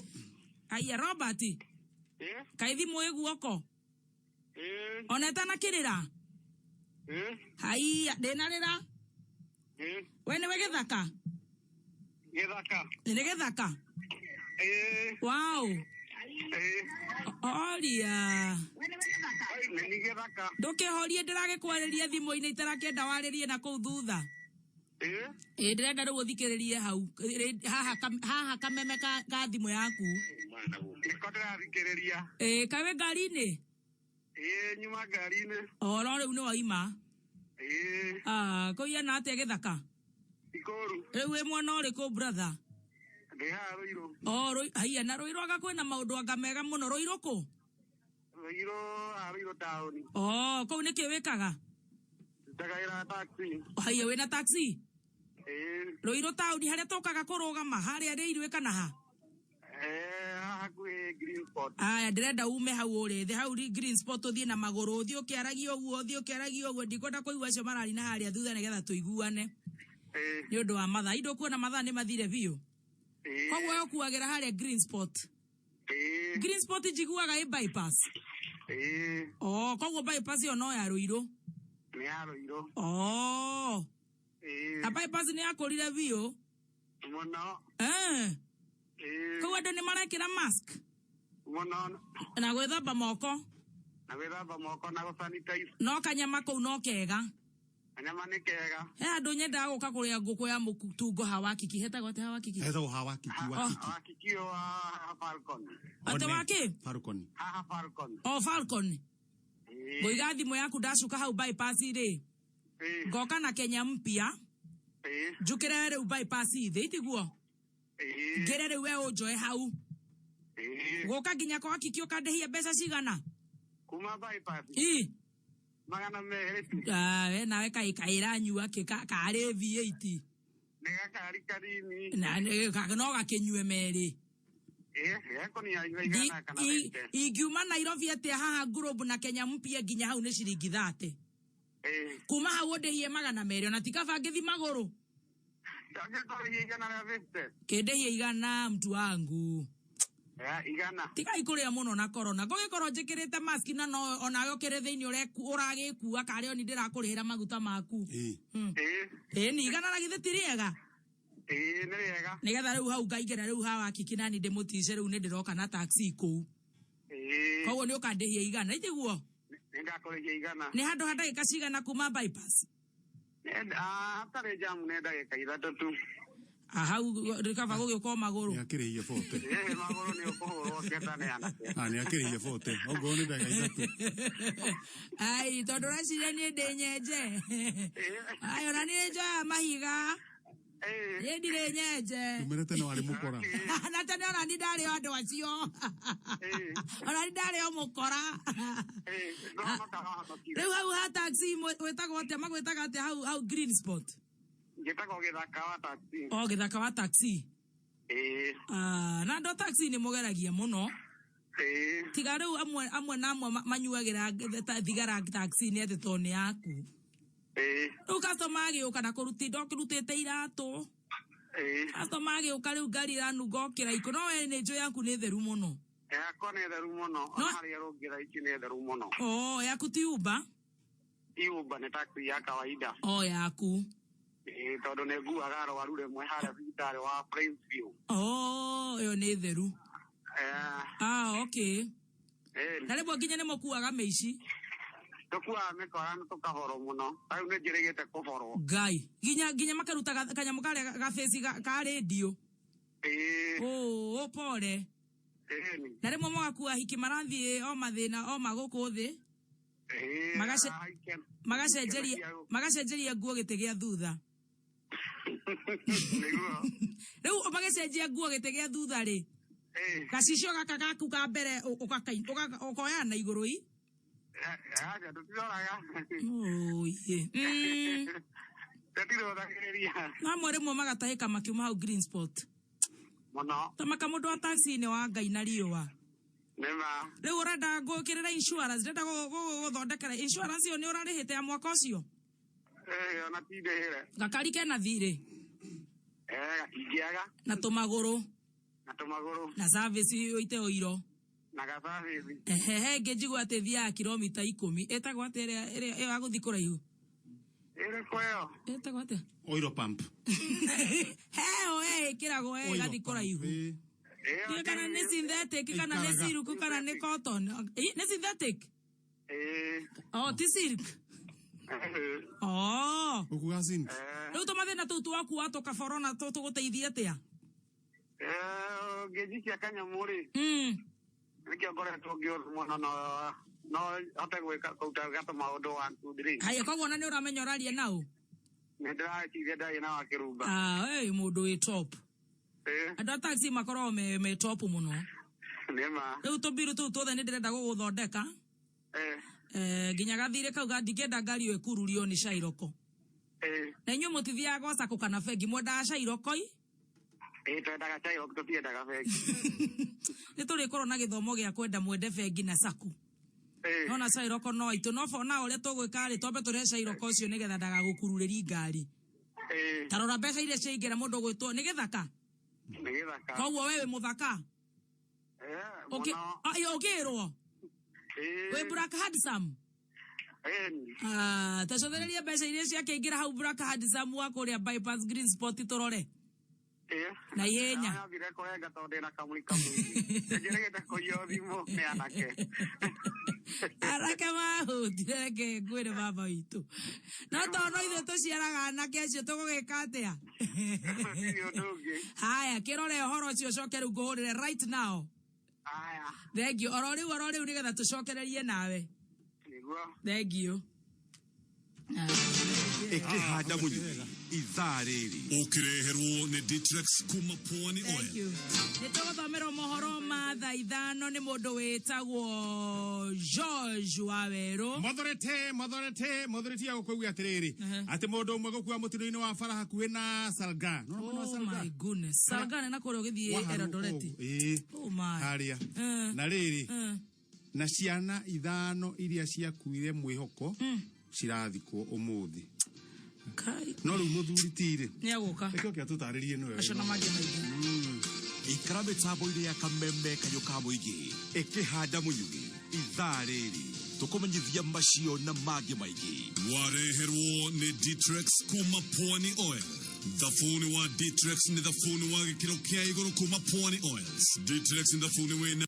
Aya Robert. Kaĩ thimũ ĩ guoko? Ona ĩtanakĩrĩra? Haiya, ndĩnarĩra? We nĩwe gĩthaka? Gĩthaka. Nĩ gĩthaka? Ĩĩ. Wow. Ĩĩ. Oria. Nĩ ni gĩthaka. Ndũkĩhorie ndĩragĩkwarĩria thimũ-inĩ itarakĩenda warĩrie na kũu thutha. Ĩĩ. Ĩ ndĩrenda rĩu ũthikĩrĩrie hau haha haha kameme ka thimũ yaku. Nĩko ndĩrathikĩrĩria. Ĩ kaĩ wĩ ngari-inĩ? Ĩĩ nyuma ngari-inĩ. O no rĩu nĩ waima. Ĩĩ. Ah, kũiana atĩa gĩthaka? Ikũru. Rĩu wĩ mwena ũrĩkũ brother? Ndĩ haha Rũirũ. O rũi haiya na Rũirũ anga kwĩna maũndũ anga mega mũno. Rũirũ kũ? Rũirũ haha Rũirũ taũni. O kũu nĩkĩ wĩkaga? Ndutaga wĩra wa taxi. Haiya wĩna taxi? Ĩĩ. Rũirũ taũni harĩa tũkaga kũrũgama harĩa rĩirũ kana ha? Eh, haha hakuhĩ Green Spot. Aya ndĩrenda ume hau ũrĩ thĩ hau green spot ũthiĩ na magũrũ ũthiĩ ũkĩaragia ũguo ũthiĩ ũkĩaragia ũguo ndikwenda kũigua acio marari na harĩa thutha nĩgetha tũiguane Ĩĩ. nĩ ũndũ wa mathaa indo kuona mathaa nĩ mathire biũ. Ĩĩ. Koguo we ũkuagĩra harĩa green spot. Ĩĩ. Green spot njiguaga ĩ bypass. Ĩĩ. Oh, koguo bypass ĩyo no ya Rũirũ. Nĩ ya Rũirũ. Oh. Ĩĩ. Na bypass nĩ yakũrire biũ. Mũno. Eh. Ĩĩ. Koguo andũ nĩ marekĩra mask Mũno. na gwĩthamba moko. Na gwĩthamba moko na gũsanitize. No kanyama kũu no kega. Kanyama nĩ kega. He handũ nyendaga gũka kũrĩa ngũkũ ya mũtungo hawakiki hetagwo atĩa hawakiki? Hetagwo hawakiki wakiki. Hawakiki wa Falcon. Atĩ waki? Falcon. Haha Falcon. O Falcon. Ĩĩ. Ngũiga thimũ yaku ndacuka hau bypass rĩ. Ĩĩ. Ngoka na Kenya mpya. Ĩĩ. Njũkĩre rĩu bypass thĩ itiguo. Ĩĩ. Ngĩre rĩu we ũnjoe hau. Ĩĩ. Gũka nginya kwa Kiki ũkandĩhia mbeca cigana? Kuma bypass. Ĩ. 200 tu. Ah, we nawe kaĩ kaĩranyua kĩ karĩ V8. Nĩ gakari kanini. Na no gakĩnyue merĩ. Ĩĩ, gekũnia 100 kana 50. Ingiuma Nairobi atĩa haha Globe na Kenya mpya nginya hau nĩ ciringi 30. Ĩĩ. Kuma hau ũndĩhie 200 ona ti kaba ngĩthi magũrũ. Ndangĩkũrĩhia 150. Kĩndĩhie 100 mtu wangu. Eh, 100. Tigai kũrĩa mũno na corona. Ngũgĩkorwo njĩkĩrĩte mask na no onawe ũkĩrĩ thĩinĩ ũragĩkua karĩ oni ndĩrakũrĩhĩra maguta maku. Ĩĩ. Ĩĩ. Ĩĩ ni 100 na githĩ ti rĩega? Ĩĩ nĩ rĩega. Nĩgetha rĩu hau ngaingĩra rĩu hawa Kiki nani ndĩmũtice rĩu nĩ ndĩroka na taxi kũu. Ĩĩ. Koguo nĩ ũkandĩhia 100 itiguo? Nĩ ndakũrĩhia 100. Nĩ handũ ha ndagĩka cigana kuma bypass? Hatarĩ jamu nĩ ndagĩka 3 tu. Hau kaba gũgĩũka o magũrũ. Nĩ akĩrĩhie 40. Ĩĩ magũrũ nĩ ũkũhũrwo kenda nĩ anake. Ah, nĩ akĩrĩhie 40. Okorwo nĩ ndagĩka 3. Ai, tondũ ũreciria niĩ ndĩ nyenje. Ai, ona niĩ njoyaga mahiga. Niĩ ndirĩ nyenje. Tumĩre tene warĩ mũkora. Na tene ona niĩ ndarĩ o andũ acio. Ona niĩ ndarĩ o mũkora. Rĩu hau ha taxi wĩtagwo atĩa magwĩtaga atĩa hau hau green spot? Njĩtagwo Gĩthaka wa taxi. O Gĩthaka wa taxi. Ĩĩ. Ah, na andũ a taxi nĩ mũgeragia mũno. Ĩĩ. Tiga rĩu amwe na amwe manyuagĩra thigara taxi nĩ atĩ tondũ nĩ yaku. Ĩĩ. Rĩu customer agĩũka na kũruti ndokĩrutĩte iratũ. Ĩĩ. Customer agĩũka rĩu ngari ĩranunga o kĩraikũ no we nĩ njũĩ yaku nĩ theru mũno. Yakwa nĩ theru mũno. Ona harĩa rũngĩra ici nĩ theru mũno. Oh, yaku ti Uber? Ti Uber nĩ taxi ya kawaida. O yaku. Ĩĩ tondũ nĩ nguaga arwaru rĩmwe harĩa thibitarĩ wa Plains-View. Oh, ĩyo nĩ theru. Ah, okay. Ĩĩ. Na rĩmwe nginya nĩ mũkuaga mĩici. Tũkuaga mĩkora na tũkahorwo mũno. Rĩu nĩ njĩrĩgĩte kũhorwo. Ngai. Nginya makaruta kanyamũ karĩa gabĩci ka rĩndiũ. Ĩĩ. Oh, pole. Ĩĩ. Na rĩmwe mũgakua hiki marathiĩ o mathĩna o ma gũkũ thĩ. Ĩĩ. Magacenjeria nguo gĩtĩ gĩa thutha. Nĩguo. Rĩu magĩcenjia nguo gĩtĩ gĩa thutha rĩ. Gacicio gaka gaku ka mbere ũkoya na igũrũ i? Aca tũtiroraga. Oye. Tũtirũthagĩrĩria. Na amwe rĩmwe magatahĩka makiuma hau green spot. Mũno. Ta maka mũndũ wa taxi nĩ wa Ngai na riũa. Nĩma. Rĩu ũrenda ngũkĩrĩra insurance, ndĩrenda gũgũthondekera insurance ĩyo nĩ ũrarĩhĩte ya mwaka ũcio? Ĩĩ ona ti ndĩhĩre. Gakari kena thirĩ? Gatingĩaga. Na tũmagũrũ. Na tũmagũrũ. Na service ũite ũiro. Na gacabici. Ehe, ĩngĩ njigua atĩ ĩthiaga kilomita 10. Ĩtagwo atĩa ĩrĩa ĩyo ya gũthiĩ kũraihu? Ĩrĩkũ ĩyo? Ĩtagwo atĩa? Oil pump. Heo ĩkĩragwo ĩgathiĩ kũraihu. Ndiũĩ kana nĩ synthetic kana nĩ silk kana nĩ cotton. Nĩ synthetic? Ĩĩ. Oh, ti silk. Oh. Ũkuga Cindy? Rĩu tũmathĩna tũu twaku wa tũkaboro na tũgũteithia atĩa? Ngĩnjikia kanyamũ rĩ. Nĩkĩo ngoretwo ngĩũrwo mũno no no hote gwĩka kũruta gata maũndũ 1 2 3. Haya, koguo ona nĩ ũramenya ũraria nau? Nĩ ndĩreciria ndaria na wakĩrumba. Ah, ĩ mũndũ wĩ top. Andũ a taxi makoragwo me top mũno. Nĩ ma. Rĩu tũmbiru tũu tuothe nĩ ndĩrenda gũgũthondeka. Nginya gathirĩ kau ndingĩenda ngari ĩyo ĩkururio nĩ cairoko. Na inyuĩ mũtithiaga gwa sacco kana bengi, mwendaga cairoko i? Ĩ twendaga cairoko, tũtiendaga bengi. Nĩ tũrĩkorwo na gĩthomo gĩa kwenda mwende bengi na sacco. Nona cairoko no aitũ, no for now ũrĩa tũgwĩka rĩ, twambe tũrehe cairoko ũcio nĩgetha ndagagũkururĩri ngari. Ta rora mbeca iria ciaingĩra mũndũ ũgwĩtwo nĩ gĩthaka. Nĩ gĩthaka. Koguo we wĩ mũthaka. Mũno. Ũkĩrwo? Wĩ Black Handsome? Ah, tacothereria mbeca iria ciakĩingĩra hau Black Handsome wa kũrĩa Bypass Green Spot tũrore. Na ihenya. Athire kũrenga tondũ ndĩna kamũri kamũingĩ. Njĩrĩgĩte kũiywo thimũ nĩ anake. Anake mahũtire, reke ngwĩre baba witũ. No tondũ ithuĩ tũciaraga anake acio tũgũgĩka atĩa? Gũtirĩ ũndũ ũngĩ. Haya, kĩrore ũhoro ũcio ũcoke rĩu ngũhũrĩre right now. Haya. Thank you. Oro rĩu, oro rĩu nĩgetha tũcokererie nawe. Nĩguo. Thank you. Ĩkĩhanda mũnyuki ithaa rĩrĩ ũkĩreherwo nĩ Ditrex kuma Pwani Oil. Thank you. Nĩ tũgũthomerwo mohoro ma thaa 5 nĩ mũndũ wĩtagwo George wa Werũ. Mothorete, mothorete, mothorete ya gũkũigua atĩrĩrĩ atĩ mũndũ ũmwe gũkua mũtino-inĩ wa bara hakuhĩ na Salga. Nĩ wona mwena wa Oh Salga? my goodness. Salga nĩ na kũrĩa ũgĩthiĩ Waharũka Eldoret. ũguo. Ĩĩ. Oh my. Harĩa. Na rĩrĩ na ciana 5 iria ciakuire mwĩhoko cirathikwo ũmũthĩ. No rĩu mũthuri tirĩ. Nĩ agũka. Nĩkĩo kĩa tũtarĩrie nĩwe. Acio na mangĩ maingĩ. Ikara mĩtambo-inĩ ya kameme kayũ ka mũingĩ ĩkĩhanda mũnyugi ithaa rĩrĩ tũkũmenyithia macio na mangĩ maingĩ. Wareherwo nĩ Ditrex kuma Pwani Oil. Thabuni wa Ditrex nĩ thabuni wa gĩkĩro kĩa igũrũ kuma Pwani Oils. Ditrex nĩ thabuni wĩna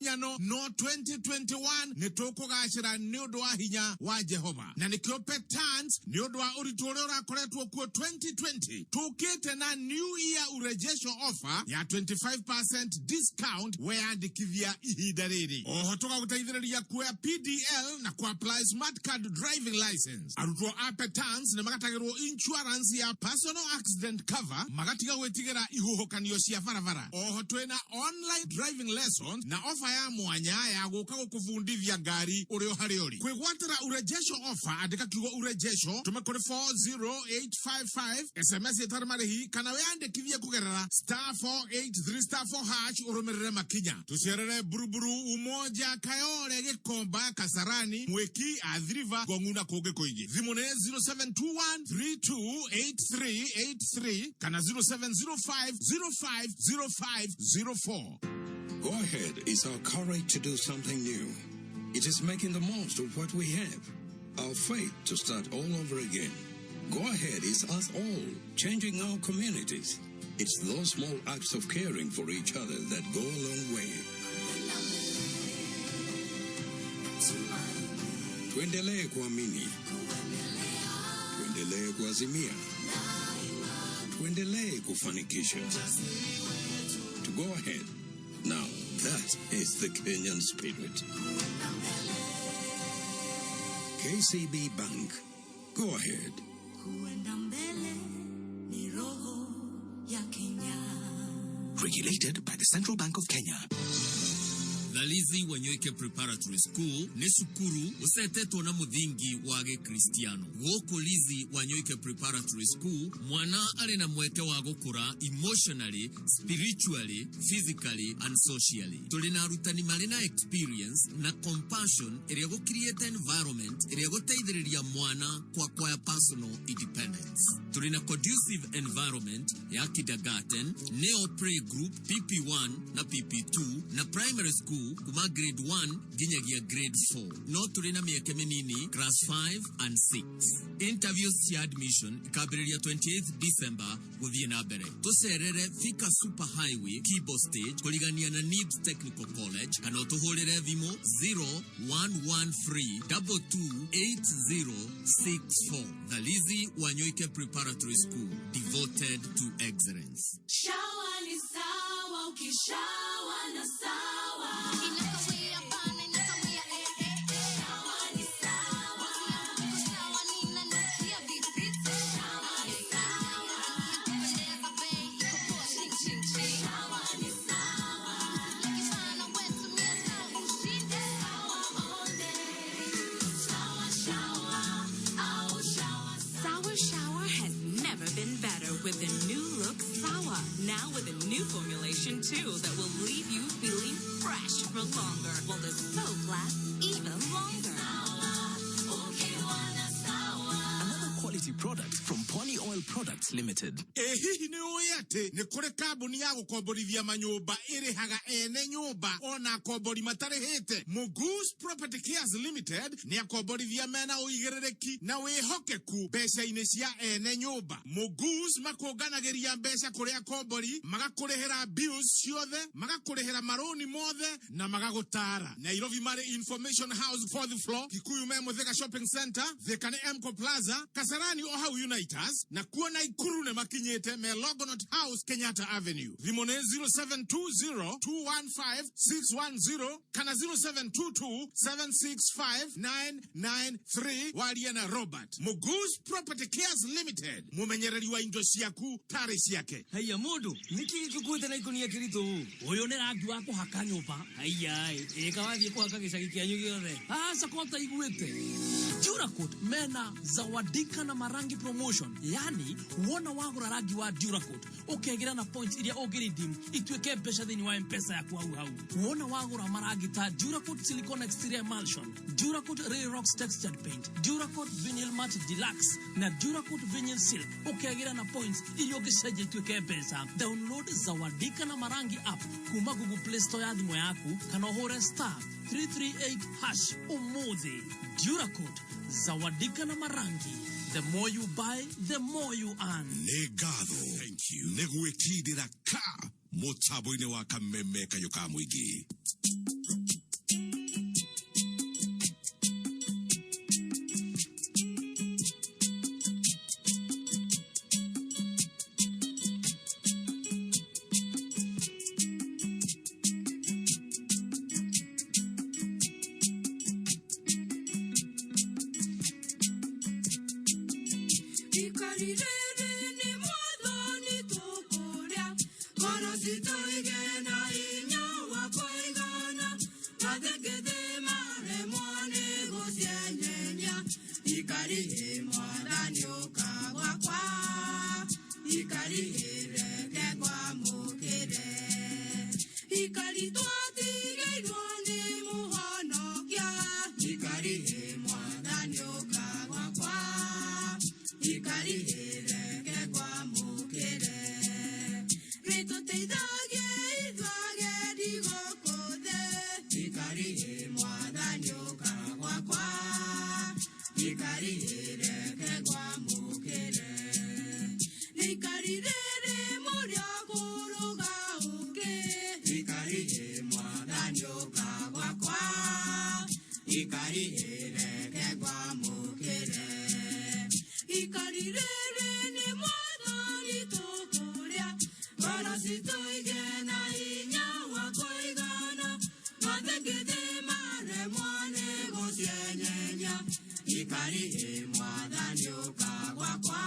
Nyano no 2021 nĩ tũkũgacĩra nĩ ũndũ wa hinya wa Jehova, na nĩkĩo Petans nĩ ũndũ wa ũritũ ũrĩa ũrakoretwo kuo 2020 tũkĩte na New Year urejesho offer ya 25% discount weyandĩkithia ihinda rĩrĩ. Oho tũgagũteithĩrĩria kuoya PDL na ku apply smart card driving license. Arutwo a Petans nĩ magatagĩrwo insurance ya personal accident cover, magatiga gwĩtigĩra ihuhũkanio cia barabara. Oho twĩna online driving lessons na offer ya mwanya ya gũka gũkũbundithia ngari ũrĩ o harĩa ũrĩ. Kwĩgwatĩra urejesho offer, andĩka kiugo urejesho tũme kũrĩ 40855 SMS ĩtarĩ marĩhi, kana wĩyandĩkithie kũgerera star 483 star 4 hash ũrũmĩrĩre makinya. Tũcerere Buruburu, Umoja, Kayole, Gĩkomba, Kasarani, Mwĩki, Athi River, Ngong'u na kũngĩ kũingĩ. Thimũ nĩ 0721 328383 kana 0705 050504. Go Ahead is our courage to do something new. It is making the most of what we have. Our faith to start all over again. Go Ahead is us all changing our communities. It's those small acts of caring for each other that go a long way. Tuendelee kuamini. Tuendelee kuazimia. Tuendelee kufanikisha. To go ahead. Now, that is the Kenyan spirit. KCB Bank. Go ahead. Kuenda mbele ni roho ya Kenya. Regulated by the Central Bank of Kenya. Thalizi Wanyoike Preparatory School nĩ cukuru ũcetetwo na mũthingi wa gĩkristiano. Gũkũ Lizi Wanyoike Preparatory School, mwana arĩ na mweke wa gũkũra emotionally, spiritually, physically and socially. Tũrĩ na arutani marĩ na experience na compassion ĩrĩa gũcreate environment ĩrĩa gũteithĩrĩria mwana kwa acquire personal independence. Tũrĩ na conducive environment ya kindergarten, neo playgroup, PP1 na PP2 na primary school kuma grade 1 nginyagia grade 4. No tũrĩ na mĩeke mĩnini class 5 and 6. Interviews cia admission ikambĩrĩria 28 December gũthiĩ na mbere. Tũcerere Thika Super Highway, Kibo Stage, kũrigania na NIBS Technical College, kana ũtũhũrĩre thimũ 0113 228064. Thalizi Wanyoike Preparatory School, devoted to excellence. Shower ni sawa, ukishawa na sawa. Inakawia bana, inakawia eh eh eh. Shower ni sawa. Shower ninanukia vipite. Shower ni sawa. Inakupendeza bei, iko poa, ching ching ching. Shower ni sawa. Likifana wewe tumia sawa ushinde. Shower all day. Shower, shower. Au shower. Sour Shower has never been better with the new look Sour. Now with a new formulation too that will leave you feeling fresh for longer, while the soap lasts even longer. Another quality product from Pwani Oil Products Limited. Ĩ hihi nĩ ũĩ atĩ nĩ kũrĩ kambuni ya gũkomborithia manyũmba ĩrĩhaga ene nyũmba ona akombori matarĩhĩte? Mugus Property Cares Limited nĩ akomborithia mena ũigĩrĩrĩki na wĩhokeku mbeca-inĩ cia ene nyũmba. Mugus makũnganagĩria mbeca kũrĩ akombori, magakũrĩhĩra bills ciothe, magakũrĩhĩra marũni mothe na magagũtara. Nairobi marĩ Information House fourth floor, Kikuyu me Muthaiga Shopping Center, Thika nĩ Mco Plaza, Kasarani o hau Unitas, na kuo Naikuru nĩ makinyĩte me Longonot House, Kenyatta Avenue. Thimũ nĩ 0720 215 610 kana 0722 765 993. Waria na Robert. Mugus Property Cares Limited, mũmenyereri wa indo ciaku tarĩ ciake. Haiya mũndũ, nĩkĩ gĩkuĩte na ikũnia kĩritũ ũũ? Ũyũ nĩ rangi wa kũhaka nyũmba. Haiya ĩka wathiĩ kũhaka gĩcagi kĩanyu gĩothe. Aca ko taiguĩte. Duracoat mena zawadika na marangi promotion, yani wona wagũra rangi wa Duracoat ũkegĩra na points iria ũngĩredeem ituĩke mbeca thĩinĩ wa M-Pesa yaku hau hau. Wona wagũra marangi ta Duracoat Silicone Exterior Emulsion, Duracoat Ray Rocks Textured Paint, Duracoat Vinyl Matte Deluxe na Duracoat Vinyl Silk, ũkegĩra na points iria ũngĩcenjia ituĩke mbeca. Download Zawadika na Marangi app kuma Google Play Store ya thimũ yaku kana ũhũre star 338 hash ũmũthĩ. Duracoat, Zawadika na Marangi. The more you buy, the more you earn. Nĩ ngatho nĩ gwĩkindĩra ka mũtambo-inĩ wa kameme kayũ ka mũingĩ. Ikari rĩrĩ nĩ mwathani tũkũrĩa ngoro citũ igĩe na hinya wa kũigana mathĩkĩthĩ maremwo nĩ gũcienyenya ikari ĩ mwathani ũka gwakwa ikari ĩreke ngwamũkĩre ikari twatigĩirwo nĩ mũhonokia ikari ĩ mwathani ũka gwakwa ikari ĩreke ngwamũkĩre rĩtũteithagie ithuagendi gũkũ thĩ ikari ĩ mwathani ũka gwakwa ikari ĩreke ngwamũkĩre ikari rĩrĩ mũrĩa kũrũga ũkĩ ikari ĩ mwathani ũka gwakwa ikari ĩreke ngwamũkĩre ikari rĩrĩ nĩ mwathani tũkũrĩa ngoro citũ igĩe na hinya wa kũigana mathĩkĩthĩ maremwo nĩ gũcienyenya ikari ĩ mwathani ũka gwakwa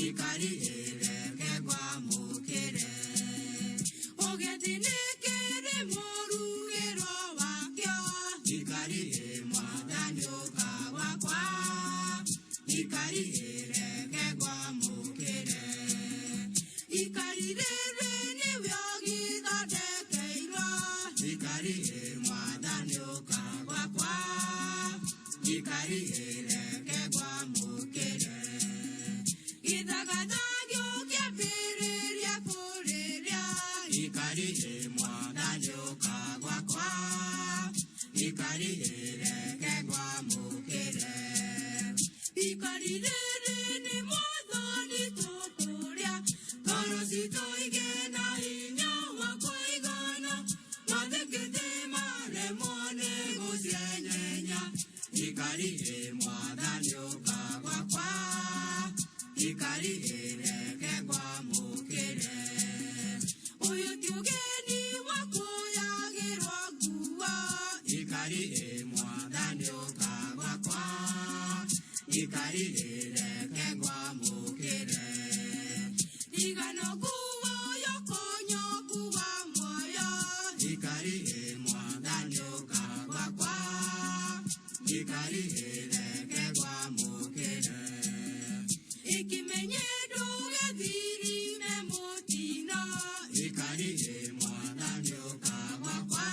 ikari ĩreke ngwamũkĩre ũgeti nĩ kĩrĩ mũrugĩro wakĩo ikari ĩ mwathani ũka gwakwa ikari ĩreke ngwamũkĩre ikari rĩrĩ nĩwe ũgĩthondekeirwo ikari ĩ mwathani ũka gwakwa ikari ĩreke ngwamũkĩre gĩthagatha gĩũkĩambĩrĩria kũrĩrĩa ikari ĩ mwathani ũka gwakwa ikari ĩreke ngwamũkĩre ikari rĩrĩ nĩ mwathani tũkũrĩa ngoro citũ igĩe na hinya wa kũigana mathĩkĩthĩ maremwo nĩ gũcienyenya ikari ĩ mwathani ũka gwakwa ikari ĩreke ngwamũkĩre ũyũ ti ũgeni wa kũyagĩrwo nguo ikari ĩ mwathani ũka gwakwa ikari ĩreke ngwamũkĩre igano nguo yokonyoku wa muoyo ikari ĩ mwathani ũka gwakwa ikari ĩreke ngwamũkĩre ikimenye ndũgethirime mũtino ikari ĩ mwathani ũka gwakwa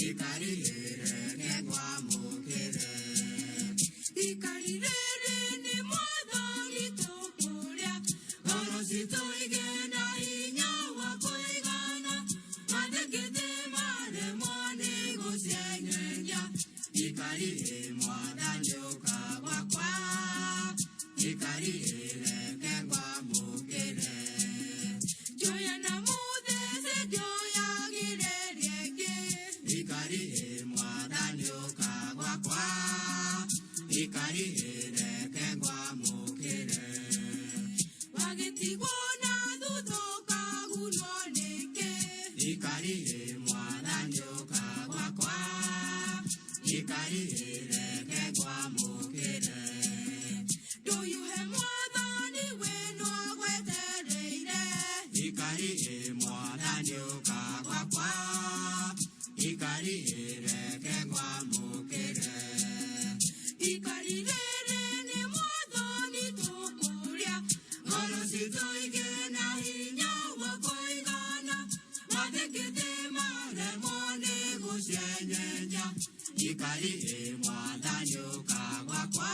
ikari ĩreke ngwamũkĩre ikari rĩrĩ nĩ mwathani tũkũrĩa ngoro citũ igĩe na hinya wa kũigana mathĩkĩthĩ maremwo nĩ gũcienyenya ikari ĩ mwathani ũka gwakwa ikari ĩreke ngwamũkĩre njoya na mũthece njoyagĩrĩrie ĩngĩ ikari ĩ mwathani ũka gwakwa ikari ĩreke ngwamũkĩre wagĩtigwo na thutha ũkagunwo nĩkĩ ikari ĩ mwathani ũka gwakwa ikari ĩreke ngwamũkĩre ndũyuhe mwathani wĩno agwetereire ikari ĩ mwathani ũka gwakwa ikari ĩreke ngwamũkĩre ikari rĩrĩ nĩ mwathani tũkũrĩa ngoro citũ igĩe na hinya wa kũigana mathĩkĩthĩ maremwo nĩ gũcienyenya ikari ĩ mwathani ũka gwakwa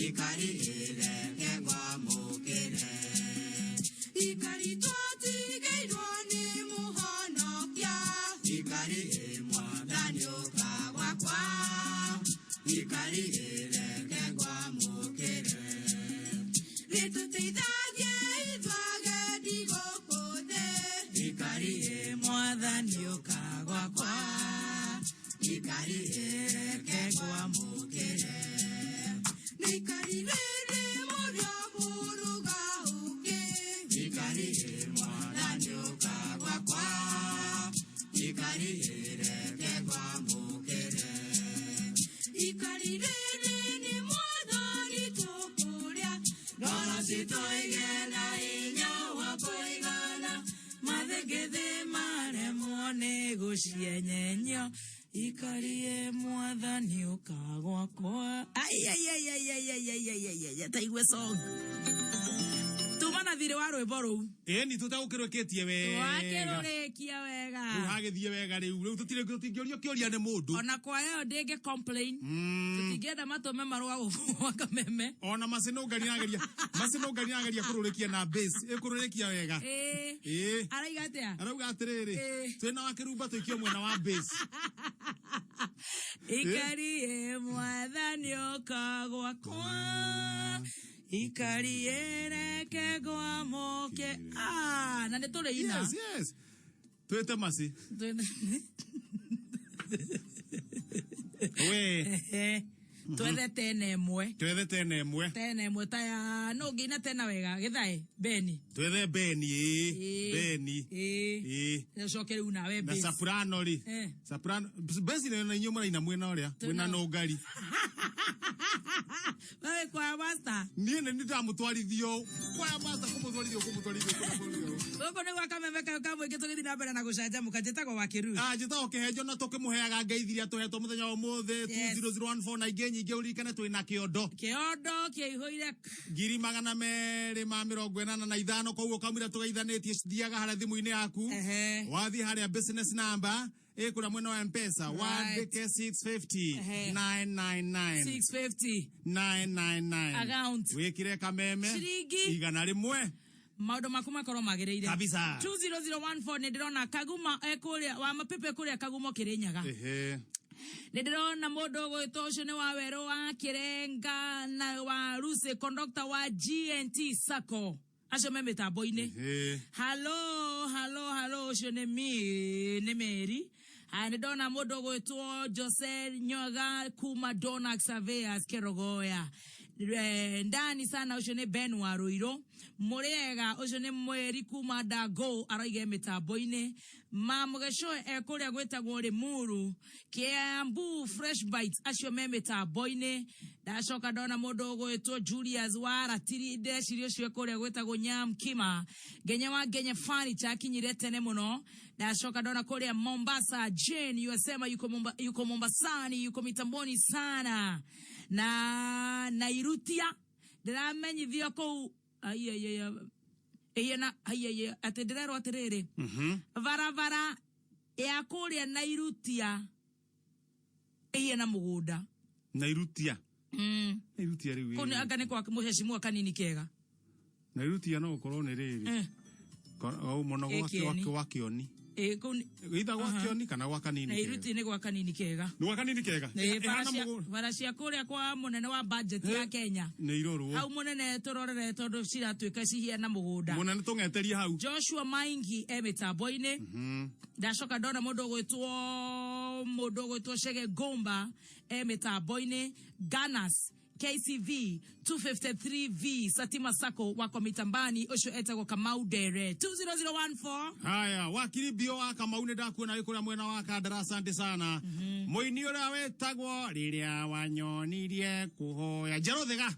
ikari ĩreke ngwamũkĩre ikari twatigĩirwo nĩ mũhonokia ikari ĩ mwathani ũka gwakwa ikari ĩreke ngwamũkĩre rĩtũteithagie ithuagendi gũkũ thĩ ikari ĩ mwathani ũka gwakwa ikari ĩreke ngwamũkĩre nĩ ikari rĩrĩ mũrĩa kũrũga ũkĩ ikari ĩ mwathani ũka gwakwa ikari ĩreke ngwamũkĩre ikari rĩrĩ nĩ mwathani tũkũ Cienyenyo ikarie mwathani ũka gwakwa. Ai, ai, ai, ai, ai, ai, ai, ai, ai, ai, ta igue song tuma na thirĩ wa rwĩmbo rũu. Ĩni tũtagũkĩrũkĩtie wega. Twakĩrũrĩkia wega. Rĩu hagĩthiĩ wega rĩu rĩu tũtirĩ tũtingĩũrio kĩũria nĩ mũndũ. Ona kwa leo ndĩngĩ complain. Tũtingĩenda matũme marũa gũkũ gwa Kameme. Ona macinũngari nageria macinũngari nageria kũrũrĩkia na base ĩkũrũrĩkia wega. Ĩĩ. Ĩĩ. Araiga atĩa? Arauga atĩrĩrĩ, Ĩĩ. twĩna wa kĩrumba tũikio mwena wa base. Ikarie mwathani ũka gwakwa, ikarie reke ngwamũke. Ah, na nĩ tũrĩina. Yes, yes, twĩte maci we. Twethe tene ĩmwe. Twethe tene ĩmwe. Tene ĩmwe ta ya no ngĩina tena wega gĩthaĩ beni. Twethe beni, ĩĩ. Ĩĩ. Beni. Ĩĩ. Ĩĩ. Ũcoke rĩu nawe na bass. soprano rĩ. Eh. Soprano base na inyuĩ mũraina mwena ũrĩa mwĩna nũngari. Wewe kwa master. Niĩ nĩ ndamũtwarithio kwa master, kũmũtwarithio kũmũtwarithio kũmũtwarithio. Gũkũ nĩ gwa Kameme kayo ka mũingĩ, tũgĩthiĩ na mbere na gũcanjamũka. Njĩtagwo Wakĩru. Ah, njĩtagwo Kĩhenjo, na tũkĩmũheaga ngeithi iria tũhetwo mũthenya wa ũmũthĩ. Yes. 20014 na ingĩ nyingĩ. Ũririkane twĩna kĩondo. Kĩondo kĩihũire 285,000. Koguo kamũira tũgeithanĩtie, thiaga harĩa thimũ-inĩ yaku. Ehe. Wathiĩ harĩa business number ĩkũrĩa mwena wa Mpesa, wandĩke 650 999. 650 999. Account. Wĩkĩre Kameme Ciringi. 100. Maũndũ maku makorwo magĩrĩire. Kabisa. 20014. Nĩ ndĩrona Kaguma ekũrĩa wa mapepe kũrĩa Kagumo Kĩrĩnyaga. Ehe. Nĩ ndĩrona mũndũ ũgwĩtwo ũcio nĩ wa werũ wa Kĩrenga na wa Ruse, conductor wa GNT Sacco, acio me mĩtambo-inĩ. Ehe. Halo, halo, halo, ũcio nĩ mi nĩ Mary. Haya, nĩ ndona mũndũ ũgwĩtwo Jose Nyoga kuma Donax Surveyors Kerogoya. Ndani sana, ũcio nĩ Ben wa Rũirũ. Mũrĩega, ũcio nĩ mweri kuma Dago, araiga mĩtambo-inĩ. Mamũgecoe ekũrĩa gwĩtagwo Limuru Kiambu, Fresh Bites, acio me mĩtambo-inĩ. Ndacoka ndona mũndũ ũgwĩtwo Julius wa Ratiri, ndeciria ũcio kũrĩa gwĩtagwo Nyamkima. Ngenye wa Ngenye Furniture akinyire tene mũno. Ndacoka ndona kũrĩa Mombasa Jane yuasema yuko, yuko Mombasani, yuko mitamboni sana na Nairutia ndĩramenyithio kũu. Ai, ai, ai, ai, na ai, ai, ai, atĩ ndĩrerwo atĩrĩrĩ, barabara ya kũrĩa Nairutia ĩhiana mũgũnda. Nairutia. Nairutia rĩu Kũu anga nĩ kwa mũhecimua kanini kega. Nairutia no gũkorwo nĩ rĩrĩ. Au mũno Ĩ, Kĩeni. gwa Kĩoni. Ĩ, kũu Itha gwa Kĩoni kana gwa kanini kega. Nairuti nĩ gwa kanini kega. Nĩ gwa kanini kega. Ĩ, Ĩhana mũgũnda. bara cia kũrĩa kwa mũnene wa budget ya Kenya. Nĩ irorwo. Hau mũnene tũrorere tondũ ciratuĩka cihiana mũgũnda. Mũnene tũng'eterie hau. Joshua Maingi e mĩtambo-inĩ. Ndacoka ndona mũndũ ũgwĩtwo Chege Gomba e mĩtambo-inĩ. Ganas KCV 253V Satima Sacco wako mitambani, ũcio etagwo Kamau Dere. 20014. Haya, wakiri bio wa Kamau nĩ ndakuona wĩ kũrĩa mwena wa Kandara, asante sana. Mũini ũrĩa wĩtagwo rĩrĩa wanyonirie kũhoya Njerũthĩga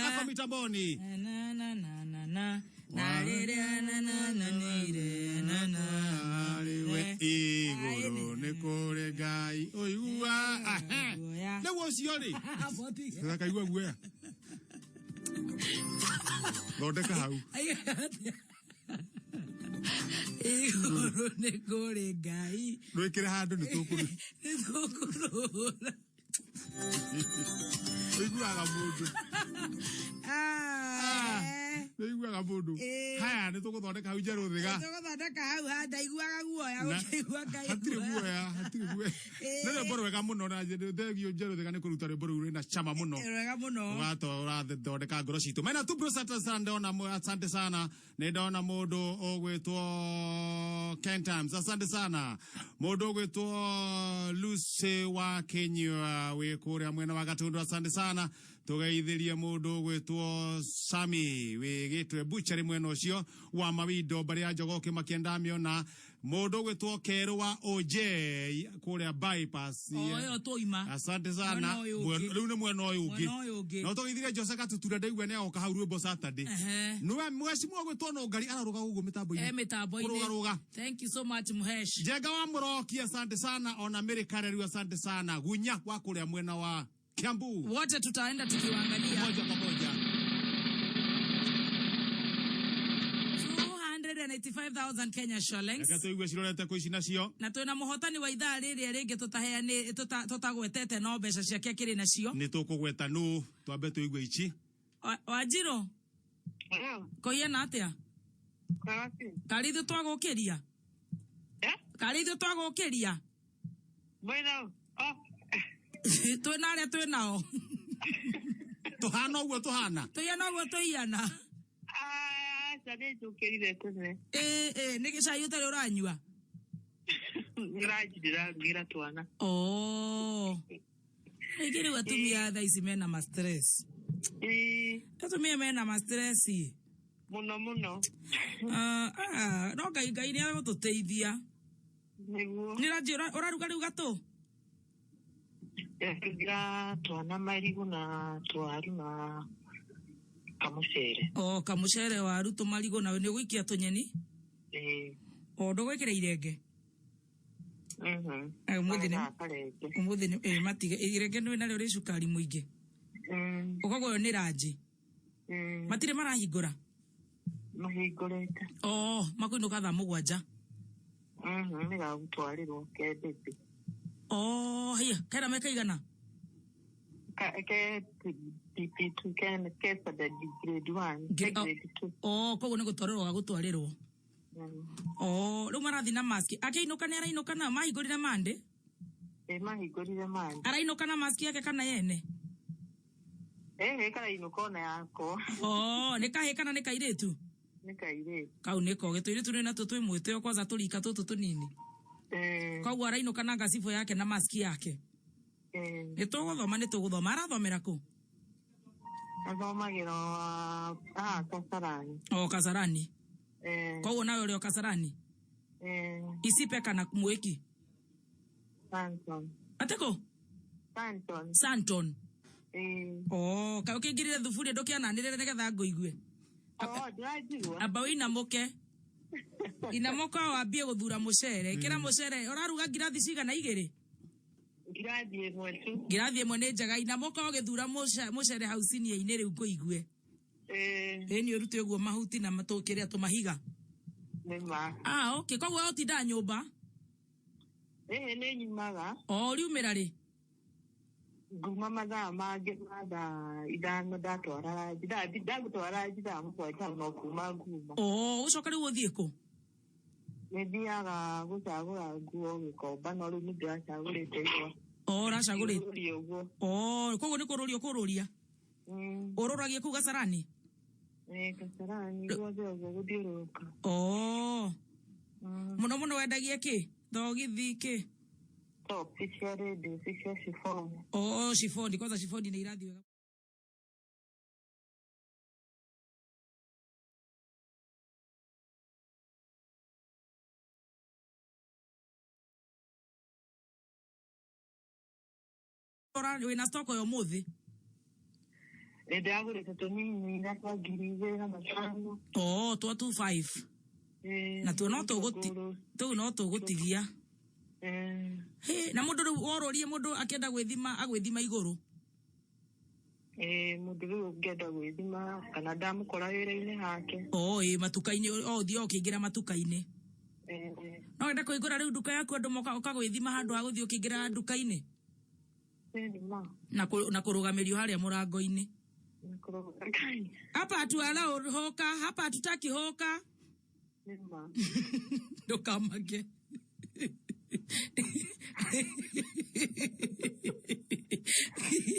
ako mitamboni. Na na na na na na rĩrĩa na na na nire na na Arĩwe igũrũ nĩ kũrĩ Ngai ũigua. Ahe. Rĩu ũcio rĩ kaigua guoya, thondeka hau. Igũrũ nĩ kũrĩ Ngai. Rwĩkĩre handũ nĩ tũkũrũ. Nĩ tũkũrũra. Ũiguaga mũndũ. Nĩiguaga mũndũ. Haya, nĩ tũgũthondeka hau Njerũthĩga. Tũgũthondeka hau ha ndaiguaga guoya gũkĩigua Ngai. Hatirĩ guoya, hatirĩ guoya. Nĩ rwĩmbo rwega mũno na thengio Njerũthĩga nĩ kũruta rwĩmbo rũu rwĩna cama mũno. Rwega mũno. Ũrathondeka ngoro citũ. Mena tu bro, asante sana, ndona asante sana. Nĩ ndona mũndũ ũgwĩtwo Ken Times, asante sana. Mũndũ ũgwĩtwo Lucy wa Kenyua wĩ kũrĩa mwena wa Gatundu, asante sana. Tugeithirie mundu gwitwo Sami wigitwe butchery mwena ucio wa mawindo mbari ya Njogoki makienda miona mundu gwitwo Keru wa OJ kuria bypass. O ĩyo tũima. Asante sana. Mwena ũyũ ũngĩ. Riu ni mwena uyu ungi. Mwena ũyũ ũngĩ. No tugeithirie Jose Gatutura ndaigua ni agoka hau rwimbo Saturday. Niwe mwecimu gwitwo no ngari araruga gugu mitambo-ini. E mitambo-inĩ. Kurugaruga. Thank you so much Mhesh. Njenga wa Muroki asante sana ona Mary Kareru asante sana Gunya wa kuria mwena wa Kiambu. Wote tutaenda tukiwaangalia. Moja kwa moja. 285,000 Kenya shillings. Reke tuigue cirorete kũ ici nacio. Na twina muhotani wa ithaa rĩrĩa rĩngĩ tũtaheanĩ tũtagwetete no mbeca ciake akĩrĩ nacio. Nĩ tũkũgweta nũ twambe tuigue ici. Wanjirũ. Kũhiana atĩa? Karĩ ithuĩ twagũkĩria? Karĩ ithuĩ twagũkĩria? Twĩna arĩa twĩ nao. Tũhana ũguo tũhana. Tũhiana ũguo tũhiana. Aca nĩ njũkĩrire tene. Ĩ nĩ gĩcai ũtarĩ ũranyua? Ranji ndĩrarugĩra twana. Oh. Rĩngĩ rĩu atumia thaa ici mena ma stress. Atumia mena ma stress. Mũno mũno. No Ngai Ngai nĩ egũtũteithia. Nĩguo. Nĩ ranji ũraruga rĩu gatũ? Ndĩrarugĩra twana marigũ na twaru na kamũcere. O kamũcere waru tũmarigũ na nĩ ũgũikia tũnyeni? Ĩĩ. O ndũgwĩkĩra irenge? Ũmũthĩ nĩ ũmũthĩ nĩ ĩ matige irenge nĩ narĩo rĩ cukari mũingĩ. Ũkoguo ĩyo nĩ ranji. Matirĩ marahingũra? Mahingũrĩte. O makũinũka thaa mũgwanja. Nĩ gagũtwarĩrwo ke baby. O haiya kena mĩaka igana? Ke PP2 ke standard grade 1. Ke grade 2. O koguo nĩ gũtwarĩrwo gagũtwarĩrwo. O rĩu marathiĩ na maski. Akĩinũka nĩ arainũka nayo mahingũrire Monday? Ĩ mahingũrire Monday. Arainũka na maski yake kana yene? Ĩhĩ karainũka ona yakwa. O nĩ kahĩĩ kana nĩ kairĩtu? Nĩ kairĩtu. Kau nĩ koge tũirĩtu nĩ natuo twĩ mwĩtĩo kwanza tũrika tũtũ tũnini. Koguo arainũka na ngacibũ yake na maski yake. Nĩ tũgũthoma nĩ tũgũthoma arathomera kũ? Athomagĩra haha Kasarani. O Kasarani. Koguo nawe ũrĩ o Kasarani? Isipe kana Mwĩki? Santon. Atĩ kũ? Santon. Santon. Oh, kaĩ ũkĩingĩrire thuburia ndũkĩananĩrĩre nĩgetha ngũigue. Oh, ndĩranjigua. Amba ũinamũke. Inamũka wambie gũthura mũcere. Ĩkĩra mũcere. Ũraruga ngirathi cigana igĩrĩ? Ngirathi ĩmwe tu. Ngirathi ĩmwe nĩ njega. Inamũka ũgĩthura mũcere hau cinia-inĩ rĩu ngũigue. Ĩni ũrute ũguo mahuti na kĩrĩa tũmahiga. Nĩ ma. Ah, okay. Koguo ũtindaga nyũmba? Ĩhĩ nĩ nyumaga. O ũriumĩra rĩ? Nguma mathaa mangĩ ma thaa ithano ndatwara ranji. Ndagũtwara ranji thaa mũgwanja no kuma nguma. O ũcoka rĩu ũthiĩ kũ? Nĩ thiaga gũcagũra nguo Gĩkomba no rĩu nĩ ndĩracagũrĩte igwa. O ũracagũrĩte? Kũrũria ũguo. O koguo nĩ kũrũria ũkũrũria? Ũrũragia kũu Kasarani? Ĩ Kasarani guothe ũguo gũthiũrũrũka. O. Mũno mũno wendagia kĩ? Thogithi kĩ? Top cia ladies cia chiffon. O chiffon kwanza chiffon nĩ irathiĩ wega. Wĩna stock ya ũmũthĩ? Nĩ ndĩragũrĩte tũnini na twa ngiri igĩrĩ na matano. O twa 25. Na tuo no tũu no tũgũtigia. Hĩ, na mũndũ rĩu worũrie mũndũ akĩenda gwĩthima agwĩthima igũrũ? Ĩ mũndũ rĩu ũngĩenda gwĩthima kana ndamũkora wĩra-inĩ hake. O ĩ matuka-inĩ o ũthiĩ ũkĩingĩra matuka-inĩ. No wende kũhingũra rĩu nduka yaku andũ moka ũkagwĩthima handũ ha gũthiĩ ũkĩingĩra nduka-inĩ? Na kũrũgamĩrio harĩa mũrango-inĩ. Hapa hatuallow hoka, hapa hatutaki hoka. Ndũkamake.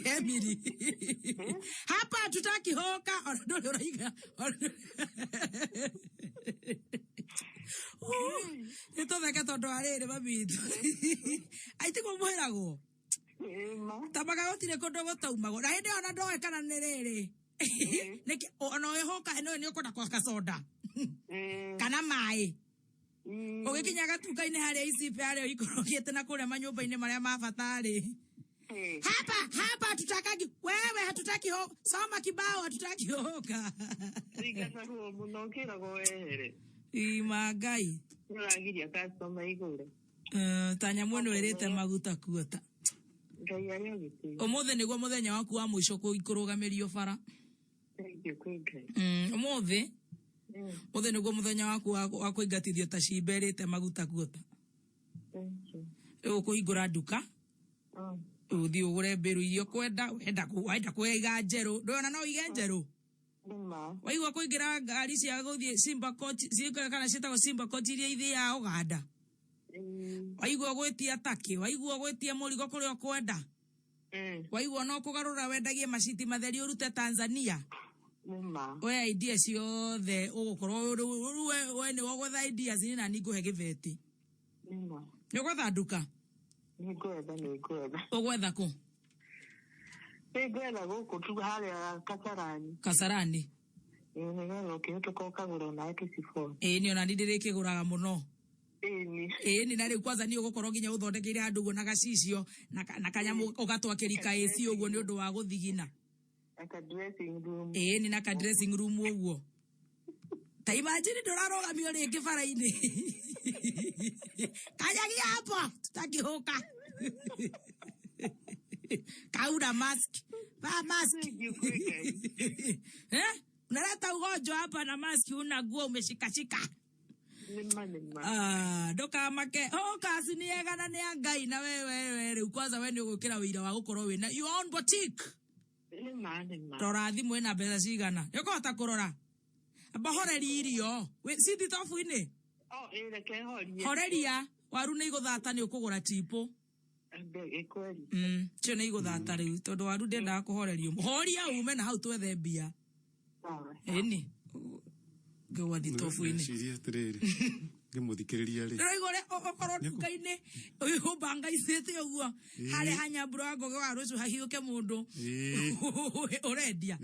Emily. Hapa hatutaki hoka. Ona ndũrĩ ũraiga. Nĩ tũtheke tondũ wa rĩrĩ mami witũ. Aitiguo mũhĩragwo? Tamaga gũtirĩ kũndũ gũtaumagwo na hĩndĩ ĩyo ona ndoĩ kana nĩ rĩrĩ nĩkĩ ona ũhũka nĩ nĩ ũkwenda kwa soda kana maĩ ũgĩkinya gatuka-inĩ harĩa icipe harĩa ũikũrũkĩte na kũrĩa manyũmba-inĩ marĩa ma bata rĩ hapa hapa hatutakagi wewe hatutaki ho soma kibao hatutaki hoka Ringana ruo mũno ũkĩragwo wehere. Ima Ngai. Nĩũragiria customer igũre. Eh, ta nyamũ ĩno ĩrĩte maguta kuota. Ngai arĩ o gĩtĩo. Ũmũthĩ nĩguo mũthenya waku wa mũico kũrũgamĩrio bara. Thank you kwĩ Ngai. Ũmũthĩ ũmũthĩ nĩguo mũthenya waku wa kũingatithio ta cimba ĩrĩte maguta kuota. Thank you. Rĩu ũkũhingũra nduka ũthiĩ ũgũre mbĩrũ iria ũkwenda wenda wenda kũiga njerũ ndũĩ ona no ũige njerũ. Nĩma. Waigua kũingĩra ngari cia gũthiĩ Simba Coach kana ciĩtagwo Simba Coach iria ithiaga Ũganda. Waigua gwĩtia takĩ waigua gwĩtia mũrigo kũrĩa ũkwenda. Waigua no kũgarũra wendagie maciti matheri ũrute Tanzania. Nĩma. We idea ciothe ũgũkorwo rĩu we nĩwe ũgwetha ideas niĩ nani ngũhe gĩbeti. Nĩma. Nĩ ũgwetha nduka? Nĩngwetha nĩngwetha. Ũgwetha kũ? Nĩngwetha gũkũ tu harĩa Kasarani. Kasarani. Ĩĩ nĩgetha ũkĩhĩtũka ũkagũra onawe tũciboni. Ĩĩ nĩ ona niĩ ndĩrĩkĩgũraga mũno. Ĩni. Ĩni na rĩu kwanza niĩ ũgũkorwo nginya ũthondekeire handũ ũguo na gacicio na kanyamũ ũgatwakĩria ka AC ũguo nĩ ũndũ wa gũthigina. Na ka dressing room. Ĩni na ka dressing room ũguo. Ta imagine ndũrarũgamio rĩngĩ bara-inĩ. Kanyagia hapo tutakĩhũka. Kaura mask. Vaa mask. Eh? Unaleta ugonjwa hapa na mask una nguo umeshikashika. Nĩma nĩma. Ah, ndũkamake oh kasi nĩ ega na nĩ ya Ngai na we we we rĩu kwanza we nĩ ũgwĩkĩra wĩira wa gũkorwo wĩna your own boutique. Nĩma nĩma. Rora thimũ ĩna mbeca cigana. Nĩ ũkũhota kũrora. Amba horeria irio. Ci thitobu-inĩ? Oh, ĩĩ reke horie. Horeria waru nĩ igũthata nĩ ũkũgũra chipo. Ĩ kweli. Cio nĩ igũthata rĩu tondũ waru ndĩendaga kũhorerio. Horia ume na hau twethe mbia. Ĩni. Ngĩgwa thitobu-inĩ. Ndĩreciria atĩrĩrĩ ngĩmũthikĩrĩria rĩ Ndĩraigua ũrĩa ũkorwo nduka-inĩ ũbangaicĩte ũguo harĩa ha Nyambura wa Ngũgĩ wa Rũcu hahiũke mũndũ ũrendia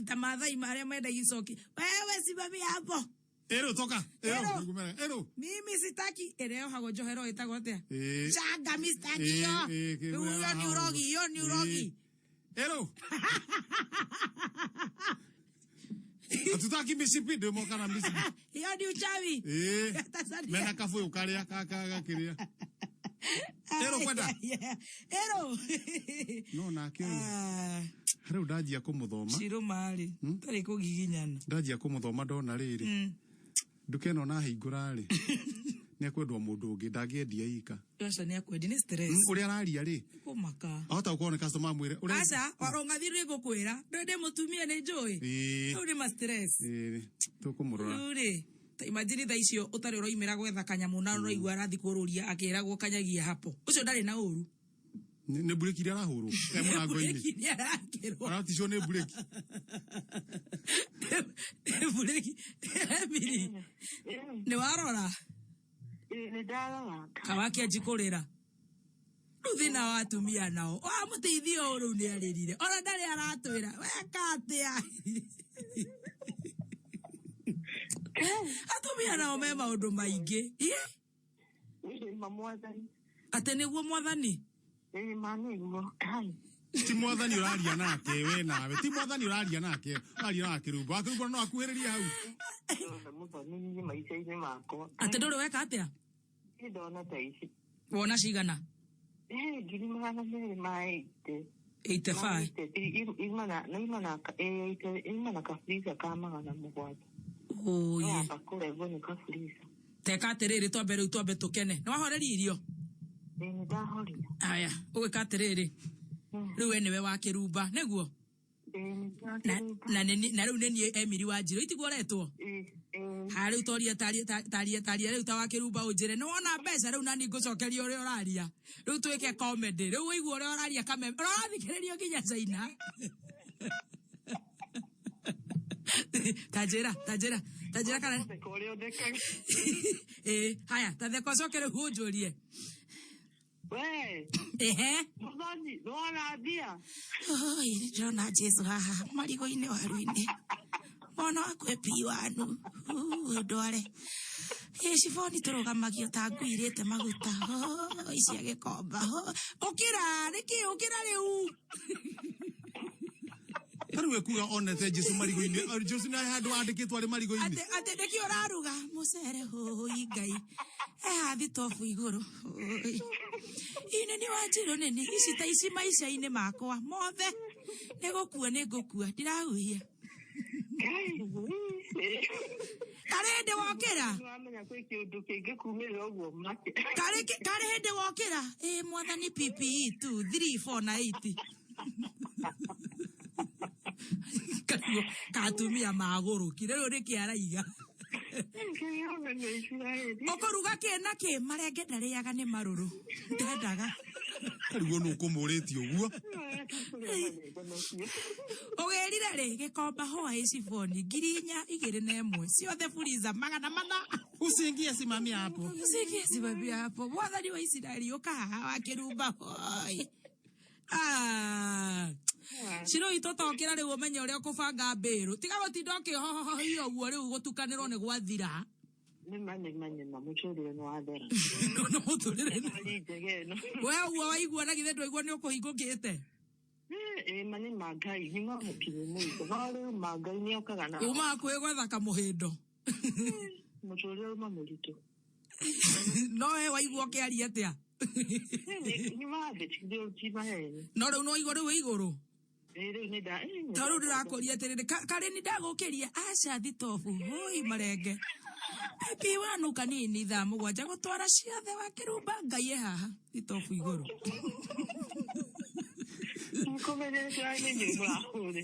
ta Maathai marĩa mendagia icoki wewe simamia hapo Ĩrũ toka ĩrũ nĩngũmera ĩrũ mimi sitaki ĩrĩa yohagwo njohero ĩtagwo atĩa Ĩĩ. janga mi sitaki hiyo Ĩĩ, ĩĩ, rĩu hiyo ni urogi hiyo ni urogi Ĩrũ hatutaki mĩcibi ndĩmoka na mĩcibi hiyo ni uchawi Ĩĩ. Tanzania. mena kabũyũ karĩa gakĩrĩa Ĩrũ kwenda ĩrũ no nake ũyũ rĩu ndanjia kũmũthoma cirũma rĩ tarĩ kũgiginyana ndanjia kũmũthoma ndona rĩrĩ nduka ĩno nahingũra rĩ nĩ ekwendwo mũndũ ũngĩ ndangĩendia ika aca nĩ akwendi nĩ stress ũrĩa araria rĩ kũmaka ahota gũkorwo nĩ customer amwĩre ũrĩa- aca warũng'athi rĩ ngũkwĩra ndũĩ ndĩ mũtumia nĩ njũĩ Ĩĩ. rĩu nĩ ma stress Ĩĩ, tũkũmũrora rĩu rĩ ta imagine thaa icio ũtarĩ ũroimĩra gwetha kanyamũ na ũraigua arathiĩ kũrũria akĩragwo kanyagia hapo ũcio ndarĩ na ũru nĩ mburĩki iria arahũrwo e mũrango-inĩ Mburĩki nĩ arakĩrwo araticwo nĩ mburĩki Nĩ mburĩki Emily nĩ warora Ĩĩ nĩ ndarora. kawakĩanji kũrĩra rĩu thĩna wa atumia nao wamũteithia ũũ rĩu nĩ arĩrire ona ndarĩ aratwĩra weka atĩa atumia nao me maũndũ maingĩ Ĩ, Nĩma mwathani. atĩ nĩguo mwathani Nĩma nĩguo. Kai. ti mwathani ũraria nake we nawe ti mwathani ũraria nake ũraria na wakĩrumba wakĩrumba no akuhĩrĩrie hau Ndona mũthoni maica-inĩ makwa. atĩ ndũrĩ weka atĩa Ndirĩ ndona ta ici. wona cigana Eh, 285. 85 Ima na kaburica ka 700. Oye. No kũrengwo nĩ kaburica. Teka atĩrĩrĩ twambe rĩu twambe tũkene nĩ wahoreria irio Ĩĩ nĩ ndahoria. aya ũgwĩka atĩrĩrĩ rĩu we nĩwe wa kĩrumba nĩguo Ĩĩ nĩ na na rĩu nĩ niĩ Emily Wanjirũ itiguo ũretwo ha rĩu toria taria taria taria rĩu ta wa kĩrumba ũnjĩre nĩ wona mbeca rĩu nani ngũcokeria ũrĩa ũraria rĩu twĩke comedy rĩu ũigue ũrĩa ũraria kameme ũrathikĩrĩrio nginya China ta njĩra ta njĩra ta njĩra kana Ũrĩa ũthekaga. ĩĩ haya ta theka ũcoke rĩu ũnjũrie We. Ehe. Mũthoni, nĩwona mbia? Oi, ndĩrona Jesu haha marigũ-inĩ waru-inĩ. Mwana waku e P1. Ndware. Ĩ ciboni tũrũgamagio ta ngui irĩte maguta. Oi, cia gĩkomba. Ũkĩra, nĩkĩ ũkĩra rĩu? Tarĩu ekuga onete Jesu marigũ-inĩ. Jesu nĩ handũ andĩkĩtwo arĩ marigũ-inĩ. Atĩ atĩ nĩkĩ ũraruga? Mũcere hũi Ngai. Eha thitobu igũrũ. Hũi. Ine nĩ wanjirũ nĩ ici ta ici maica-inĩ makwa mothe. Nĩ gũkua nĩ ngũkua ndirahuhia. Karĩ hĩndĩ wokĩra? Nĩwamenya kwĩ kĩũndũ kĩngĩkumĩrĩra ũguo make. Karĩ karĩ hĩndĩ wokĩra? Ĩ mwathani PPE 2 3 4 na 8. Kaguo katumia magũrũkire rĩu nĩkĩ araiga. Ũkũruga kĩ na kĩ marenge ndarĩaga nĩ marũrũ. Ndendaga. Karĩguo nũ ũkũmũrĩtie ũguo. Ũgĩrire rĩ gĩkomba hũa ĩ ciboni 4000 21 ciothe fuliza 400. Usiingie simamia hapo. Usiingie simamia hapo. Mwathani wa Isiraeli ũka haha wa kĩrumba hoi. Ah. Ciro itũ tokĩra rĩu ũmenye ũrĩa ũkũbanga mbĩrũ. Tiga gũtinda ũkĩhohohia ũguo rĩu gũtukanĩrwo nĩ gwathira. Nĩma nĩma nĩma mũtũrĩre nĩ wathera. Nĩ mũtũrĩre nĩ. Hali njega ĩno. We ũguo waigua na githĩ ndwaigua nĩ ũkũhingũkĩte. Ĩ ma nĩ ma Ngai nyuma mũkinyu mũico. No rĩu ma Ngai nĩ okaga na. Uma hakuhĩ gwetha kamũhĩndo. Mũtũrĩre uma mũritũ. No we waigua ũkĩaria atĩa? Nyuma thĩ ti maheni. No rĩu nĩ waigua rĩu wĩ igũrũ. Ĩ rĩu nĩ nda. Ta rĩu ndĩrakũria atĩrĩrĩ karĩ nĩ ndagũkĩria aca thitobu hũi marenge. Pipi wanu kanini thaa mũgwanja gũtwara ciothe wa kĩrumba Ngai e haha thitobu igũrũ. Kũmenyerete nĩ nyũmba ahũre.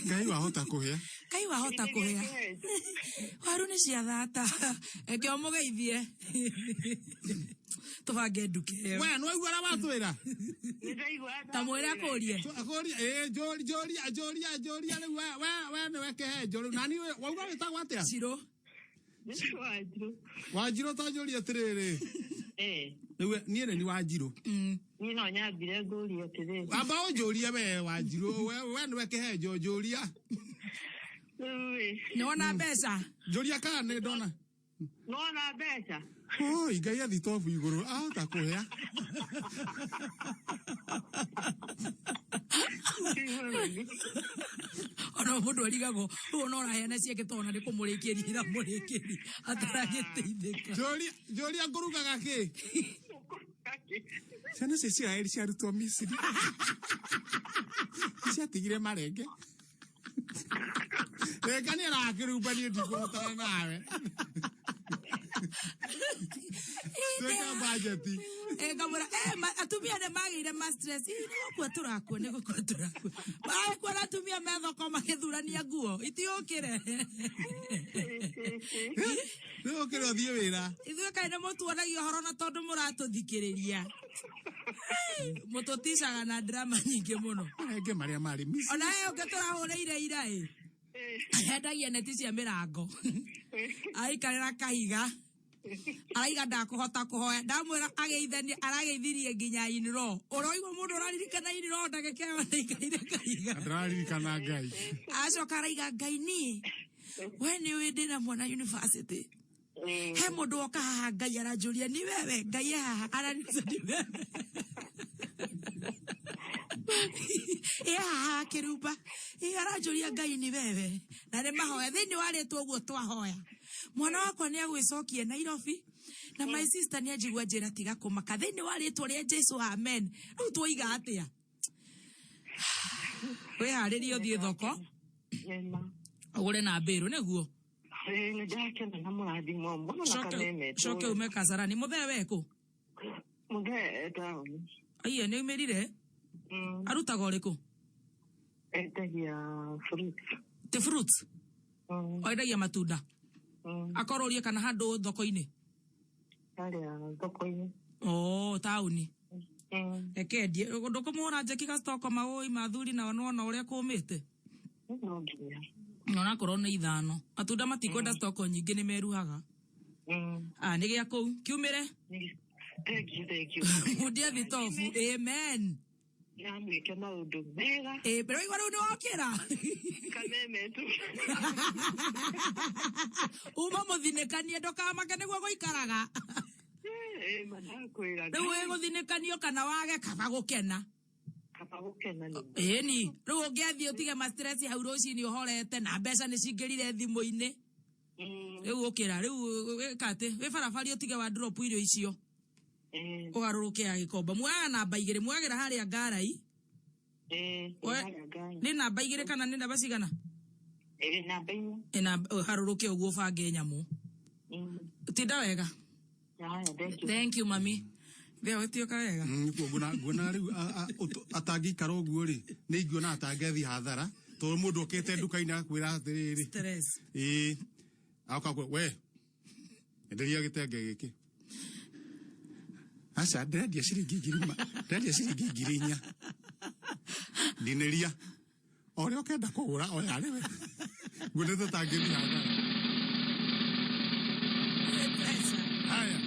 Ngai wahota kũhĩa. Ngai wahota kũhĩa. Waru nĩ cia thata. Reke ũmũgeithie. Tũbange nduke ĩyo. We nĩ waigua ũrĩa watwĩra? Ta mwĩre akũrie. Akũrie, ĩ njũria njũria njũria njũria rĩu we we we nĩwe kĩhenjo rĩu. Nani wauga wĩtagwo atĩa? Cirũ. Wanjirũ. Wanjirũ ta njũria atĩrĩrĩ. Rĩu niĩ nĩ ni Wanjirũ. Niĩ no nyambire ngũrie atĩrĩrĩ. Amba ũnjũrie we Wanjirũ, we we nĩwe kĩhenjo njũria. Rĩu-ĩ. Nĩwona mbeca? Njũria kana nĩ ndona. Nĩwona mbeca? Oi, Ngai athitobu igũrũ ahota kũhĩa. Ona mũndũ arigagwo rĩu ona ũraheana ciake tondũ nĩ kũmũrĩkĩria iramũrĩkĩria ataragĩteithĩka. Njũria njũria ngũrugaga kĩ? Ciana cia Isiraeli ciarutwo Misiri. Ciatigire marenge. Reka nĩ arakĩrumba niĩ ndikũhotana nawe. Twĩka bajeti. Ngamwĩra atumia nĩ magĩire ma stress. Ĩ, nĩ gũkua tũrakua nĩ gũkua tũrakua. Magĩkua na atumia me thoko magĩthurania nguo itiũkĩre. Nĩ ũkĩre ũthiĩ wĩra. Ithuĩ kaĩ nĩ mũtuonagia ũhoro na tondũ mũratũthikĩrĩria. Mũtũticaga na drama nyingĩ mũno. Marenge marĩa marĩ Misiri. Ona he ũngĩ tũrahũrĩire ira ĩ. Endagia neti cia mĩrango. Aikarĩra kahiga. Araiga ndakũhota kũhoya. Ndamwĩra ageithanie arageithirie nginya in-law. Ũroigua mũndũ ũraririkana in-law ndagĩka ĩyo nĩaikarĩire kahiga. Ndĩraririkana Ngai. Acoka araiga Ngai niĩ. We nĩ ũĩ ndĩna mwana university. He mũndũ woka haha Ngai aranjũria ni wewe Ngai e haha araniuza ni wewe. Ĩ haha kĩrumba. Ĩ aranjũria Ngai ni wewe. Na nĩ mahoya thĩinĩ wa rĩtwa ũguo twahoya. Mwana wakwa nĩ agwĩcokia Nairobi. Na my sister nĩ anjigua njĩra tiga kũmaka thĩinĩ wa rĩtwa rĩa Jesu amen. Rĩu twoiga atĩa? Wĩharĩrie ũthiĩ thoko. Nĩma. Ũgũre na mbĩrũ nĩguo. Ĩ nĩ ndakena na mũrathimo mũno na kameme. Coke ume Kasarani. Mũthee we kũ? Mũthee e taũni. Aiya nĩ aumĩrire? Arutaga ũrĩkũ? Endagia fruits. Ti fruits? Endagia matunda? Akorwo ũrie kana handũ thoko-inĩ? Harĩa thoko-inĩ. Oh, taũni. Reke endie. Ndũkũmũhũra njeki gacitoko maũi mathuri nao nĩwona ũrĩa kũmĩte? No nginya. Onakorwo nĩ ithano. Matunda matikwenda stoko nyingĩ nĩ meruhaga. Ah, nĩ gĩa kũu. Kiumĩre? Thank you, thank you. Mundia thitobu. Amen. Namwĩke maũndũ mega. Ĩ, mbere waigua rĩu nĩ wokĩra. Kameme tu. Uma mũthinĩkanie ndũkamake nĩguo gũikaraga. Ĩ, ma ndakwĩra. Rĩu wĩgũthinĩkanio kana wage kaba gũkena. Kaba gũkena nĩ. Ĩni, rĩu ũngĩathiĩ ũtige ma stress hau rũcinĩ ũhorete na mbeca nĩ cingĩrire thimũ-inĩ. Rĩu ũkĩra, rĩu wĩka atĩ, wĩ barabari ũtige wa drop irio icio. Ũgarũrũke ya gĩkomba. Muoyaga namba igĩrĩ, muoyagĩra harĩa ngarai. Nĩ namba igĩrĩ kana nĩ namba cigana? Ĩ, namba inya. Ĩ, namba, ũharũrũke ũguo ũbange nyamũ. Tinda wega. Haya, thank you. Thank you, mami. Thea, ũtioka wega. Nĩkuo nguona rĩu atangĩikara ũguo rĩ, nĩ ingiona atangĩathiĩ hathara tondũ mũndũ okĩte nduka-inĩ agakwĩra atĩrĩrĩ. Stress. Ĩĩ. Agoka akwĩra, we, enderia gĩtenge gĩkĩ. Aca, ndĩrendia ciringi ngiri ma, ndĩrendia ciringi 4,000. Ndinĩria. O ũrĩa ũkenda kũgũra, oya rĩwe. Nguona ta tangĩthiĩ hathara. Haya.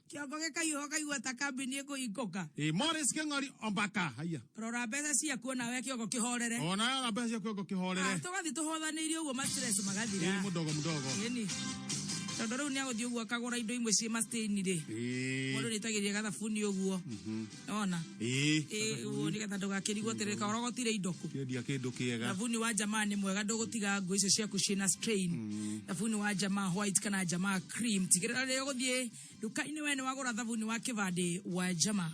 Kĩongo gĩkahiũha ũkaigua ta kambuni ĩkũhingũka. Ĩ, Morris Kĩng'ori Ombaka, haya. Rora mbeca ciaku onawe kĩongo kĩhorere. Ona rora mbeca ciaku kĩongo kĩhorere. Ah, tũgathiĩ tũhothanĩirie ũguo ma stress magathira. Ĩ, mũdogo mũdogo. Ĩni. Tondũ rĩu nĩagũthiĩ ũguo akagũra indo imwe ciĩ ma-stain rĩ. Ĩ. Mũndũ nĩetagĩria gathabuni ũguo. Ona. Ĩ. Ĩ, ũguo nĩgetha ndũgakĩrigwo atĩrĩrĩ kaĩ ũrogotire indo kũ. Kĩendia kĩndũ kĩega. Thabuni wa jamaa nĩ mwega ndũgũtiga nguo icio ciaku ciĩna strain. Thabuni wa jamaa white kana jamaa cream. Tigĩrĩra rĩrĩa ũgũthiĩ nduka-inĩ we nĩ wagũra thabuni wa kĩbandĩ wa jamaa.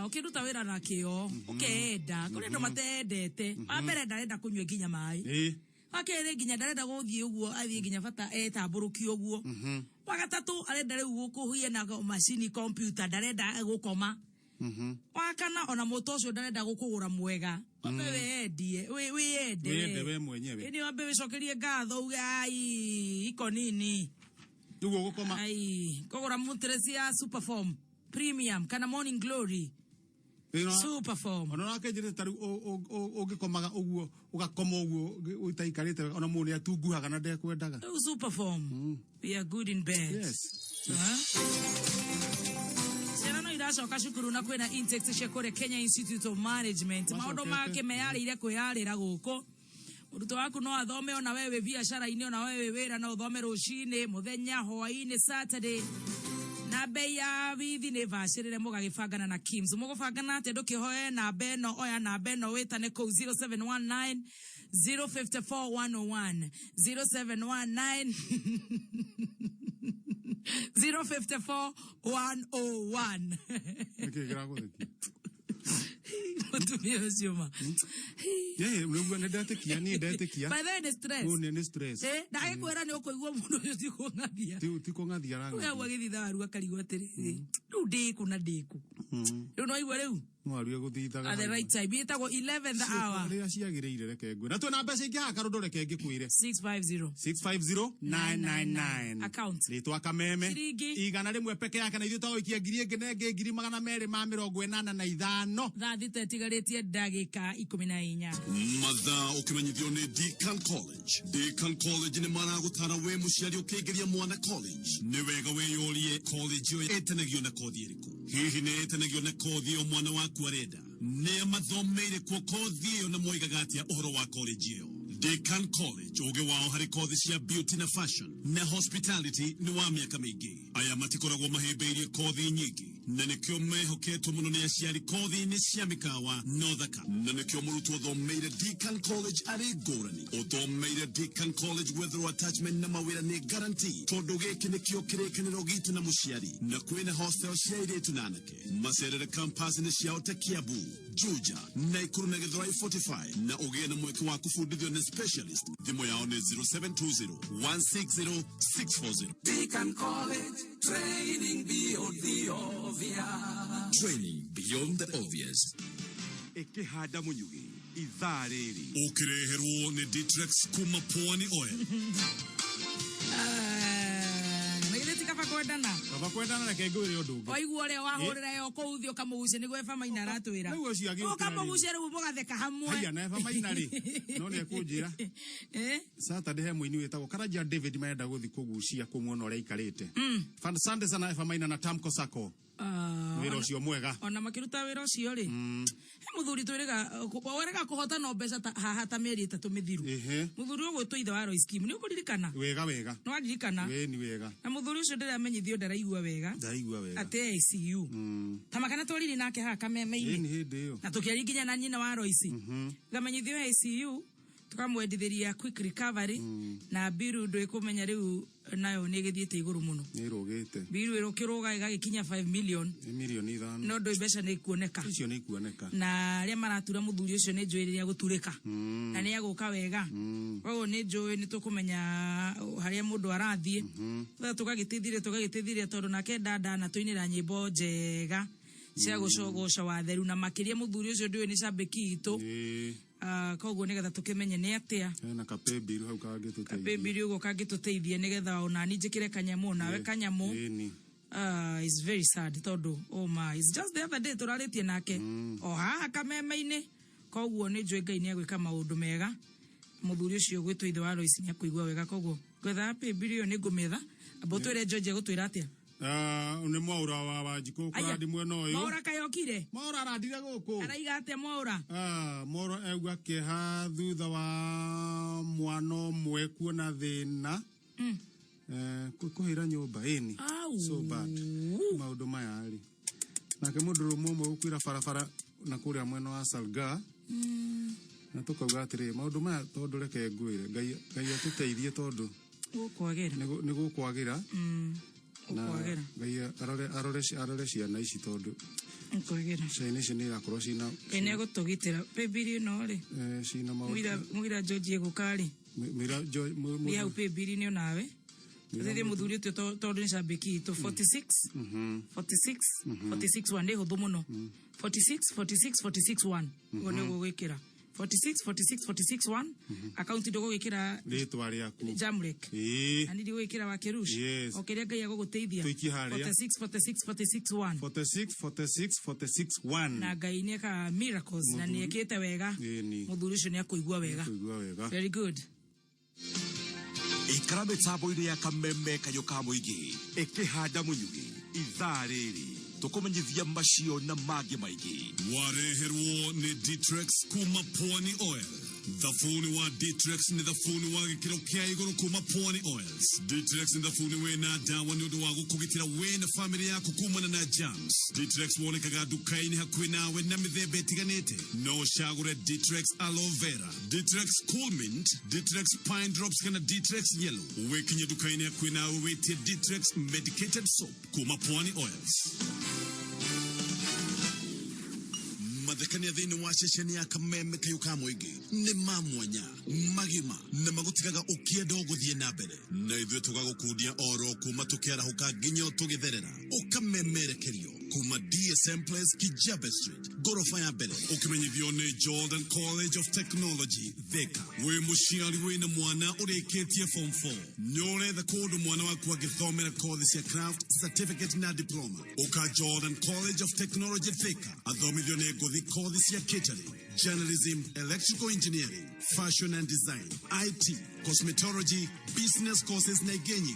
Ũkĩruta wĩra na kĩo, ũkeenda, kũrĩ andũ matendete. Wa mbere ndarenda kũnyua nginya maĩ. Ĩ. Wa kerĩ nginya ndarenda gũthiĩ ũguo athiĩ nginya bata etambũrũkie ũguo. Wa gatatũ arenda rĩu gũkũhia na macini computer ndarenda gũkoma. Wa kana ona mũto ũcio ndarenda gũkũgũra mwega. Wambe wĩyendie, wĩyende. Wĩyende we mwenyewe. Ĩni wambe wĩcokerie ngatho uge ai iko nini. Nĩguo gũkoma. Ai, kũgũra mattress ya Superform Premium kana Morning Glory. Superform. Ona ũrakĩnjĩrĩte ta rĩu ũngĩkomaga ũguo, ũgakoma ũguo ũtaikarĩte wega, ona mũndũ nĩatunguhaga na ndekwendaga. Rĩu Superform. We are good in bed. Yes. Ciana no iracoka cukuru na kwĩna intakes cia kũrĩa Kenya Institute of Management. Maũndũ Macokete. make meyarĩire kwĩyarĩra gũkũ. Mũrutwo waku no athome ona we wĩ biacara-inĩ, ona we wĩ wĩra no ũthome rũcinĩ, mũthenya, hwaĩ-inĩ, Saturday. Na bei ya bithi nĩ bacĩrĩre mũgagĩbangana na Kims. Mũgũbangana atĩa? Ndũkĩhoe namba ĩno, oya namba ĩno wĩtane kũu 0719 054 101. 0719 054 101. Nĩkĩ kĩragũthekia? Mũtumia ũcio ma. Ĩ, nĩguo nĩ ndetĩkia, niĩ ndetĩkia. By the way, nĩ stress. Ũũ nĩ stress. Ĩ, ndagĩkwĩra nĩ ũkũigua mũndũ ũcio ti kũng'athia. Ti kũng'athia Rĩu hau arang'athia. agĩthitha waru akarigwo atĩrĩrĩ, rĩu ndĩkũ na ndĩkũ. Rĩu no aigua rĩu? No aruge gũthithaga At the hau. right time. Ĩtagwo 11th hour. Rĩrĩa ciagĩrĩire reke ngwĩre. Na twĩna mbeca ingĩ haha karũndũ reke ngĩkwĩre. 650. 650999. Account. Rĩtwa Kameme. Ciringi. 100 peke yake na ithuĩ twagũikia ngiri ĩngĩ na ĩngĩ ngiri magana merĩ ma mĩrongo ĩnana na ithano. Thaa thita ĩtigarĩtie ndagĩka 14. Mathaa ũkĩmenyithio nĩ Deakin College. Deakin College nĩ maragũtara we mũciari ũkĩingĩria mwana college. Nĩ wega wĩyũrie college ĩyo ĩtanagio na kothi ĩrĩkũ. Hihi nĩ ĩtanagio na kothi ĩyo mwana waku arenda? Nĩa mathomeire kuo kothi ĩyo na moigaga atĩa ũhoro wa college ĩyo? Deakin College, ũgĩ wao harĩ kothi cia beauty na fashion na hospitality nĩ wa mĩaka mĩingĩ. Aya matikoragwo mahĩmbĩirie kothi nyingĩ na nĩkĩo mehoketwo mũno nĩ aciari kothi-inĩ cia mĩkawa na ũthaka, na nĩkĩo mũrutwo ũthomeire Deakin College arĩ ngũrani. Ũthomeire Deakin College gwetherwo attachment na mawĩra nĩ guarantee, tondũ gĩkĩ nĩkĩo kĩrĩkanĩro gitũ na mũciari, na kwĩna hostel cia airĩtu na anake. Macerere campus-inĩ ciao ta Kiambu, Juja, Nakuru na Githurai 45, na ũgĩe na mweke wa kũbundithio nĩ specialist. Thimũ yao nĩ 0720 160 640. Deakin College, training beyond the obvious. Training beyond the obvious. Ĩkĩhanda mũnyugĩ ithaa rĩrĩ. Ũkĩreherwo nĩ Ditrex kuma Pwani Oil. Na githĩ ti kaba kwendana? Kaba kwendana reke ngwĩre ũndũ ũngĩ. Waigua ũrĩa wahũrĩra yo kũu thiĩ ũkamũgucie nĩguo Eva Maina aratwĩra. Rĩu ũcio agĩũkĩra rĩ. Ũkamũgucie rĩu mũgatheka hamwe. Haiya na Eva Maina rĩ no nĩ ekũnjĩra. Eh? Saturday he mũini wĩtagwo Karanja David marenda gũthiĩ kũgucia kũmuona ũrĩa aikarĩte. Asante sana Eva Maina na Tamko Sacco. Ah, Wĩra ũcio mwega. Ona makiruta wĩra ũcio rĩ. He mũthuri twĩrĩga werega kũhotana mbeca ta haha ta mĩeri ĩtatũ mĩthiru. Ehe. Mũthuri ũgwĩtwo ithe wa Royce Kim nĩ ũkũririkana? Wega wega. Nĩ waririkana? Wĩni wega. Na mũthuri ũcio ndĩramenyithio ndaraigua wega. Ndaraigua wega. Atĩ ICU. Ta makana twarire nake haha kameme-inĩ. Ĩni hĩndĩ ĩyo. Na tũkĩaria nginya na nyina wa Royce. Ngamenyithio ICU tukamwendithĩria quick recovery na mbiru ndwĩkũmenya rĩu nayo nĩ ĩgĩthiĩte igũrũ mũno. Nĩ ĩrũgĩte. Mbiru ĩrũkĩrũga ĩgagĩkinya 5 million. Nĩ mirioni ithano. No ndũĩ mbeca nĩ ikuoneka. Icio nĩ ikuoneka. Na arĩa maratura mũthuri ũcio nĩ njũĩ rĩrĩa gũturĩka. Na nĩ agũka wega. Koguo nĩ njũĩ nĩ tũkũmenya harĩa mũndũ arathiĩ. Thutha tũgagĩteithĩrĩria tũgagĩteithĩrĩria tondũ nake dada anatũinĩra nyĩmbo njega cia gũcogoca watheru na makĩria mũthuri ũcio ndũĩ nĩ cambĩki itũ. Ĩĩ. Koguo nĩgetha tũkĩmenye nĩ atĩa. Hena kapembiru hau kangĩtũteithia. Kapembiru ũguo kangĩtũteithia nĩgetha onani njĩkĩre kanyamũ onawe kanyamũ. Ĩni. It's very sad tondũ oh my, it's just the other day tũrarĩtie nake o haha kameme-inĩ. Koguo nĩ njũĩ Ngai nĩ egwĩka maũndũ mega. Mũthuri ũcio ũgwĩtwo ithe wa Lois nĩ akũigua wega. Koguo ngwetha pembiru ĩyo nĩ ngũmĩetha. Amba ũtwĩre George egũtwĩra atĩa? Nĩ Mwaũra wa Wanjikũ Aya. kũrandi mwena ũyũ. Mwaũra kayokire? Mwaũra arandire gũkũ. Araiga atĩa Mwaũra? Mwaũra aigua kĩeha thutha wa mwana ũmwe kuona thĩna. Kũhĩra nyũmba ĩni. Au. So bad. Maũndũ maya rĩ. Nake mũndũrũme ũmwe gũkuĩra barabara na kũrĩa mwena wa Salga. Na tũkauga atĩrĩ maũndũ maya tondũ reke ngwĩre Ngai Ngai atũteithie tondũ Gũkwagĩra. Nĩ gũkwagĩra. Na Gũkwagĩra. Ngai arore arore arore ciana ici tondũ Gũkwagĩra. ciana ici nĩ irakorwo cina Ngai nĩ egũtũgitĩra. Paybill ĩno rĩ. Cina maũndũ. Mũira George egũka rĩ. Mũira George Nĩ hau paybill nĩ onawe. Tũteithie mũthuri ũcio tondũ nĩ cambĩki itũ 46 46 46 1 nĩ hũthũ mũno. 46 46 46 1 ũguo nĩ ũgũgwĩkĩra. 46 46 46 1 akaunti ndũgũgĩkĩra rĩtwa rĩaku. Jamrek. Ĩĩ. Na nĩ ndigũgĩkĩra wa Kerush. Yes. O kĩrĩa Ngai agũgũteithia. Tũikie harĩa. 46 46 46 1. 46 46 46 1. Na Ngai nĩ ekaga miracles na nĩ ekĩte wega. Ĩni. Mũthuri ũcio nĩ akũigua wega. Nĩakũigua wega. Very good. Ikara mĩtambo-inĩ ya kameme kayũ ka mũingĩ ĩkĩhanda mũnyugĩ ithaa rĩrĩ tũkũmenyithia macio na mangĩ maingĩ. Wareherwo nĩ Ditrex kuma Pwani Oil. Thabuni wa Ditrex nĩ thabuni wa gĩkĩro kĩa igũrũ kuma Pwani Oils. Ditrex nĩ thabuni wĩna ndawa nĩ ũndũ wa gũkũgitĩra we na famĩlĩ yaku kumana na germs. Ditrex wonekaga nduka-inĩ hakuhĩ nawe na mĩthemba ĩtiganĩte. No ũcagũre Ditrex Aloe Vera, Ditrex Cool Mint, Ditrex Pine Drops kana Ditrex Yellow. Wĩkinye nduka-inĩ hakuhĩ nawe wĩtie Ditrex Medicated Soap kuma Pwani Oils. Mathekania thĩinĩ wa ceceni ya kameme kayũ ka mũingĩ nĩ ma mwanya magima na magũtigaga ũkĩenda ũgũthiĩ na mbere na ithuĩ tũgagũkundia oro kuma tũkĩarahũka nginya tũgĩtherera ũkamemerekerio kuma DSM Place Kijabe Street ngoroba ya mbere ũkĩmenyithio nĩ Jordan College of Technology Thika. Wĩ mũciari wĩna mwana ũrĩkĩtie form 4 nĩ ũretha kũndũ mwana waku angĩthomera kothi cia craft certificate na diploma ũka Jordan College of Technology Thika athomithio nĩ ngũthi kothi cia catering, journalism, electrical engineering, fashion and design, IT, cosmetology, business courses na ingĩ nyingĩ.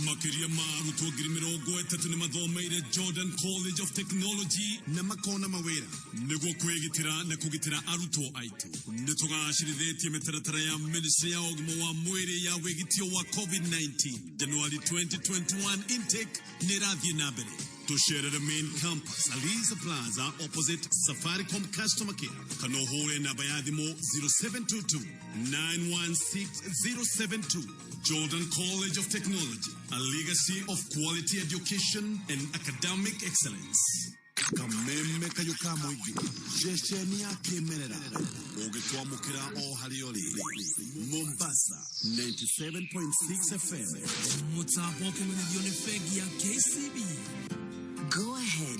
Makĩria ma arutwo ngiri mĩrongo ĩtatũ nĩ mathomeire Jordan College of Technology na makona mawĩra. Nĩguo kwĩgitĩra na kũgitĩra arutwo aitũ nĩ tũgacĩrithĩtie mĩtaratara ya Ministry ya ũgima wa mwĩrĩ ya wĩgitio wa COVID-19. January 2021 intake nĩ ĩrathiĩ na mbere. Tũcerere main campus Aliza Plaza opposite Safaricom customer care kana ũhũre namba ya thimũ 0722 916 072. Jordan College of Technology, a legacy of quality education and academic excellence. Kameme kayũ ka mũingĩ ceceni ya kĩmerera ũngĩtwamũkĩra o harĩa ũrĩ. Mombasa 97.6 FM. Mũtambo ũkĩmenyithio nĩ bengi ya KCB. Go ahead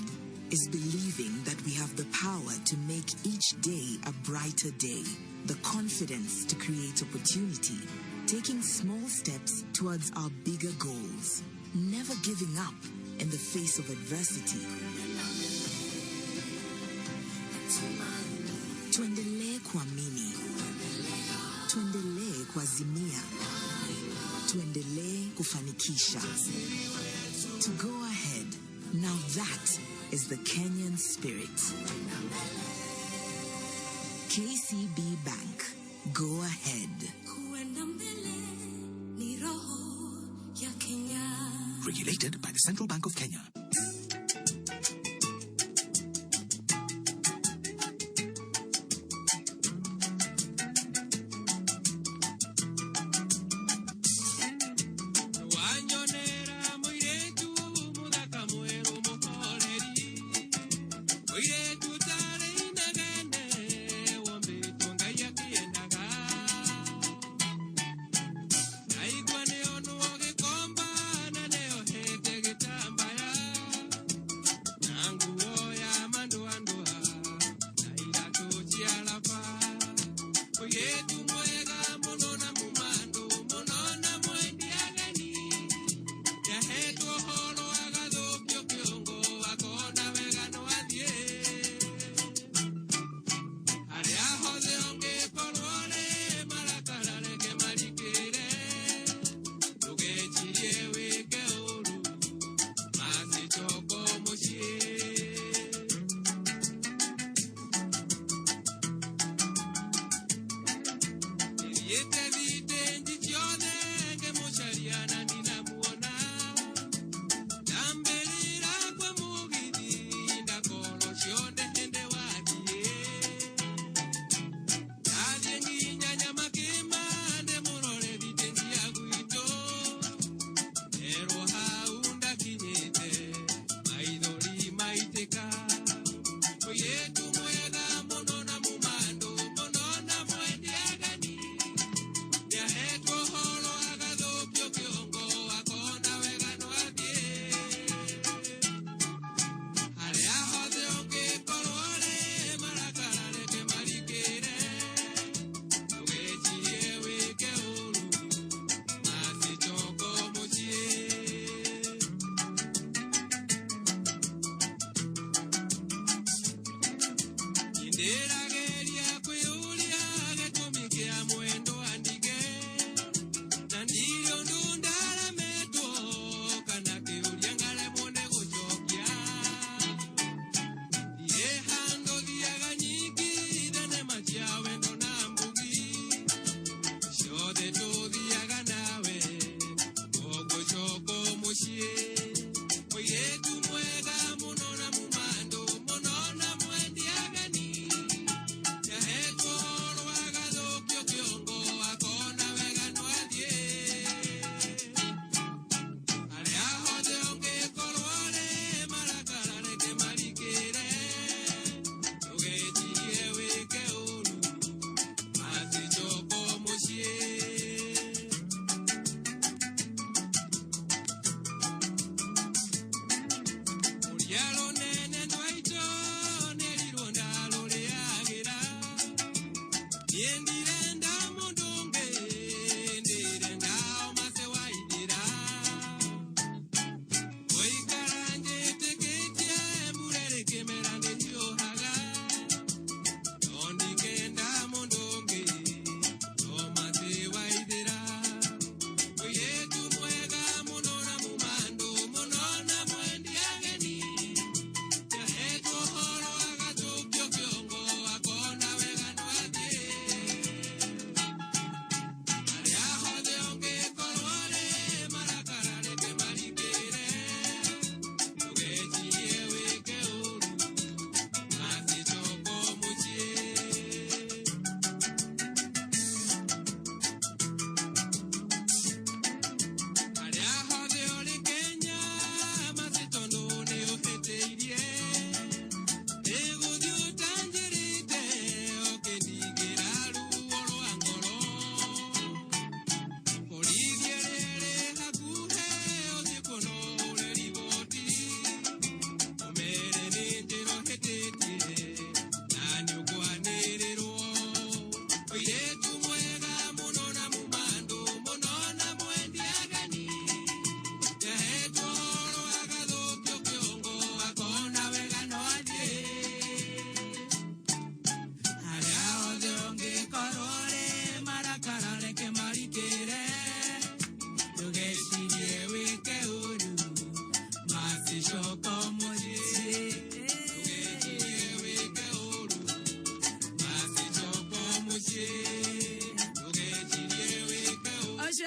is believing that we have the power to make each day a brighter day, the confidence to create opportunity, taking small steps towards our bigger goals, never giving up in the face of adversity. Tuendelee kuamini. Tuendelee kuazimia. Tuendelee kufanikisha. To go ahead. Now that is the Kenyan spirit. KCB Bank. Go ahead. Kuenda mbele ni roho ya Kenya. Regulated by the Central Bank of Kenya. Wanyonera mũirĩtu mũthaka mwerũ mũhoreri, mũirĩtu ũtarĩ inegene, wombĩtwo Ngai akĩendaga. Naigua nĩonwo gĩkomba na nĩohete gĩtambaya.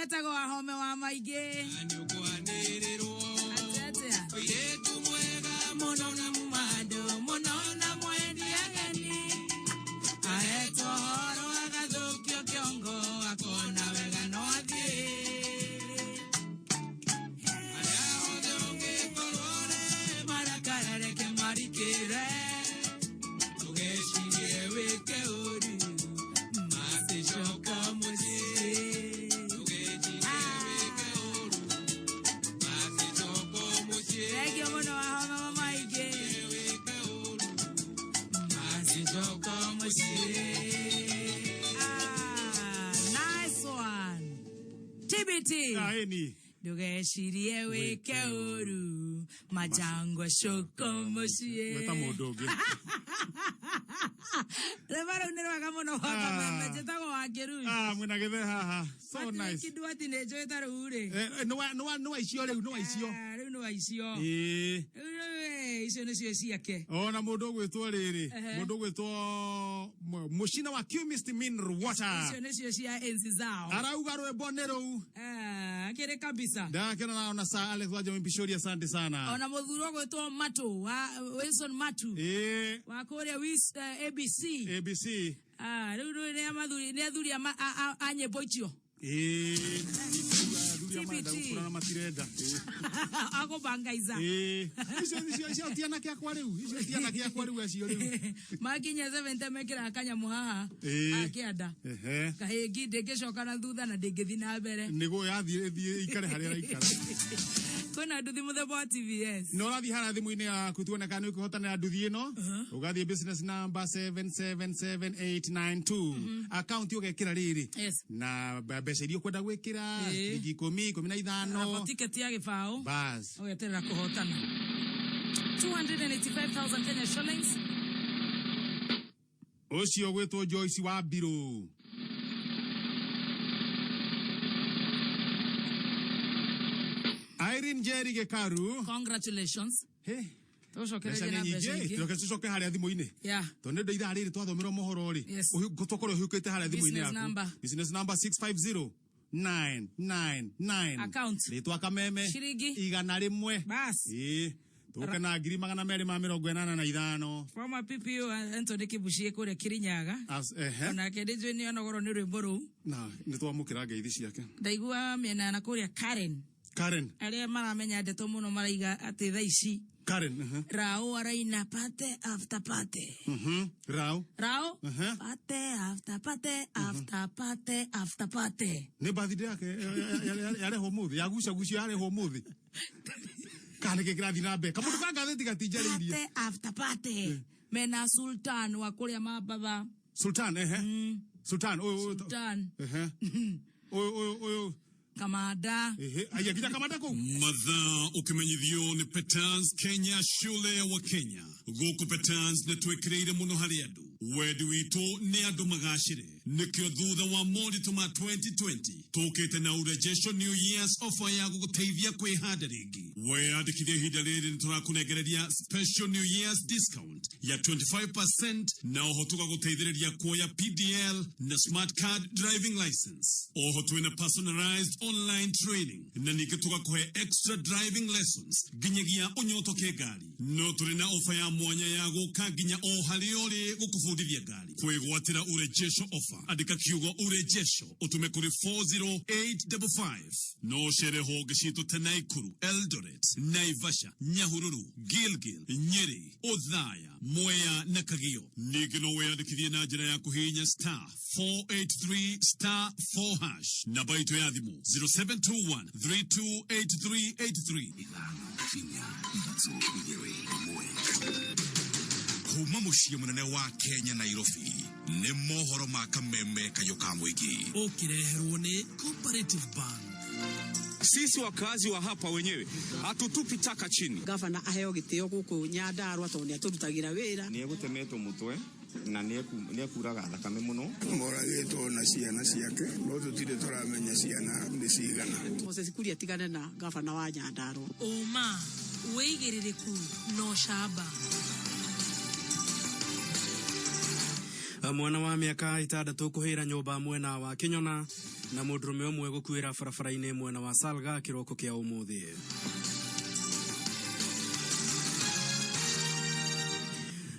Ũcio etagwo Wahome wa Maingĩ. Atĩa atĩa? Mũirĩtu mwega mũno na mũmandũ mũno na mwendi ageni ahetwo horo agathũkio kĩongo akona wega no athiĩ harĩa hothe ũngĩkorwo rĩ marakara reke marikĩre ndũgecirie wĩke ũru macicoka mũciĩ ndũgecirie wĩke ũru macicoka mũciĩ Thengio mũno Wahome wa Maingĩ. Wĩke ũru macicoka mũciĩ. Ah, nice one. TBT. Aeni. Ndũgecirie wĩke ũru majangwa coko mũciĩ. Weta mũndũ ũngĩ. Rwĩmbo rũu nĩ rwega mũno gwa Kameme njĩtagwo Wakĩruci. Ah, mwĩna gĩthe haha. So nice. Kĩndũ atĩ nĩ njũĩ ta rĩu rĩ. Eh, eh, nĩ wa- nĩ wa- nĩ wa icio rĩu, nĩ wa icio. Ah, rĩu nĩ wa icio. Ĩĩ. Rĩu rĩu, eh, icio nĩcio ciake. Ona mũndũ ũgwĩtwo rĩrĩ, Ehe. mũndũ ũgwĩtwo mũcina wa Chemist Mineral Water. Icio nĩcio cia enzi zao. Arauga rwĩmbo nĩ rũu. Ah, akĩrĩ kabisa. Ndakena naona sa Alex Wajami Mpishori, asante sana. Ona mũthuri ũgwĩtwo Matu wa Wilson Matu. Ĩĩ. Wa kũrĩa ABC. ABC. Ah, rĩu rĩu nĩ amathuri nĩ athuri a a nyĩmbo icio. Ĩĩ. Athuri a marenda TBT. gũkũra na matirenda. Ĩĩ. Agũbangaiza. Ĩĩ. Icio icio icio ti anake akwa rĩu. Icio ti anake akwa rĩu acio rĩu. Makinya 70 mekĩraga kanyamũ haha. Ĩĩ. Akĩanda. Ehe. Kahĩngi ndĩngĩcoka na thutha na ndĩngĩthiĩ na mbere. Nĩguo yathiĩ ĩthiĩ ikare harĩa ĩraikara. Kwĩna nduthi mũthemba wa TVS. Na ũrathiĩ harĩa thimũ-inĩ yaku tuone kana nĩ ũkũhotanĩra nduthi ĩno. Ũgathiĩ business number 777892. Account ũgekĩra rĩrĩ. Yes. Na mbeca iria ũkwenda gwĩkĩra Ĩĩ. ciringi ikũmi, ikũmi na ithano. Arabu tiketi ya gĩbaũ. Bas. Ũgeterera kũhotana. 285,000 Kenya shillings. Ũcio ũgwĩtwo Joyce wa Mbirũ. Irene Njeri Gĩkaru. Congratulations. Hey. Tũcokererie Mbeca na nĩ mbeca nyingĩ. ingĩ. Reke tũcoke harĩa thimũ-inĩ. Yeah. Tondũ nĩ ũndũ ithaa rĩrĩ twathomerwo mohoro rĩ. Yes. Tũkorwo ũhĩũkĩte harĩa thimũ-inĩ Business yaku. number. Business number 650999. Account. Rĩtwa Kameme. Ciringi. 100. Bas. Ĩĩ. Tũke na 285,000. Former PPO Anthony Kibucie kũrĩa Kirinyaga. Ehe. Onake ndĩnjũĩ nĩ onogorwo nĩ rwĩmbo rũu. Na nĩ twamũkĩra ngeithi ciake. Ndaigua mĩena na kũrĩa Karen. Karen. Arĩa maramenya ndeto mũno maraiga atĩ thaa ici Karen. Uh-huh. Rao araina pate after pate. Rao. Rao Uh-huh. pate after pate after pate after pate. Nĩ birthday yake yarehwo mũthĩ, yagucagucio yarehwo mũthĩ. Kana nĩkĩ kĩrathiĩ na mbere? Kamũndũ ka ngathĩti gatinjarĩirie. Pate after pate. Mena Sultan wa kũrĩa Mababa. Sultan, ehe. Sultan, ũyũ ũyũ. Sultan. Ehe. Ũyũ ũyũ ũyũ. Kamanda. Ehe, aya nginya kamanda kũu. Mathaa ũkĩmenyithio nĩ Petans Kenya shule wa Kenya. Gũkũ Petans nĩ twĩkĩrĩire mũno harĩ andũ. Wendi witũ nĩ andũ magacĩre. Nĩkĩo thutha wa moritũ ma 2020 tũkĩte na urejesho New Year's offer ya gũgũteithia kwĩhanda rĩngĩ. Weyandĩkithia ihinda rĩrĩ nĩ tũrakũnengereria special New Year's discount ya 25% na oho tũgagũteithĩrĩria kuoya PDL na smart card driving license. Oho twĩna personalized online training na ningĩ tũgakũhe extra driving lessons nginyagia ũnyotoke ngari. No tũrĩ na ofa ya mwanya ya gũka nginya o harĩa ũrĩ gũkũbundithia ngari. Kwĩgwatĩra urejesho offer, andĩka kiugo urejesho ũtũme kũrĩ 40855. No ũcere honge citũ ta Naikuru, Eldoret, Naivasha, Nyahururu, Gilgil, Nyeri, Othaya, Mwea na Kagio. Ningĩ no wĩyandĩkithie na njĩra ya kũhihinya star 483 star 4 hash. Namba itũ ya thimũ 0721 328383. Inya, ithatũ, igĩrĩ, ĩmwe. Kuma mũciĩ mũnene wa Kenya Nairobi nĩ mohoro ma kameme kayũ ka mũingĩ. Ũkĩreherwo nĩ Cooperative Bank. Sisi wakazi wa hapa wenyewe hatutupi taka chini. Gavana aheo gĩtĩo gũkũ Nyandarua tondũ nĩ atũrutagĩra wĩra. Nĩ egũtemetwo mũtwe na nĩ ekuraga thakame mũno. Moragĩtwo na ciana ciake no tũtirĩ tũramenya ciana nĩ cigana. Moses Kuria atigane na gavana wa Nyandarua. Ũma, wĩigĩrĩrĩku na ũcamba. Mwana wa mĩaka 6 kũhĩra nyũmba mwena wa Kĩnyona na mũndũrũme ũmwe gũkuĩra barabara-inĩ mwena wa Salga kĩroko kĩa ũmũthĩ.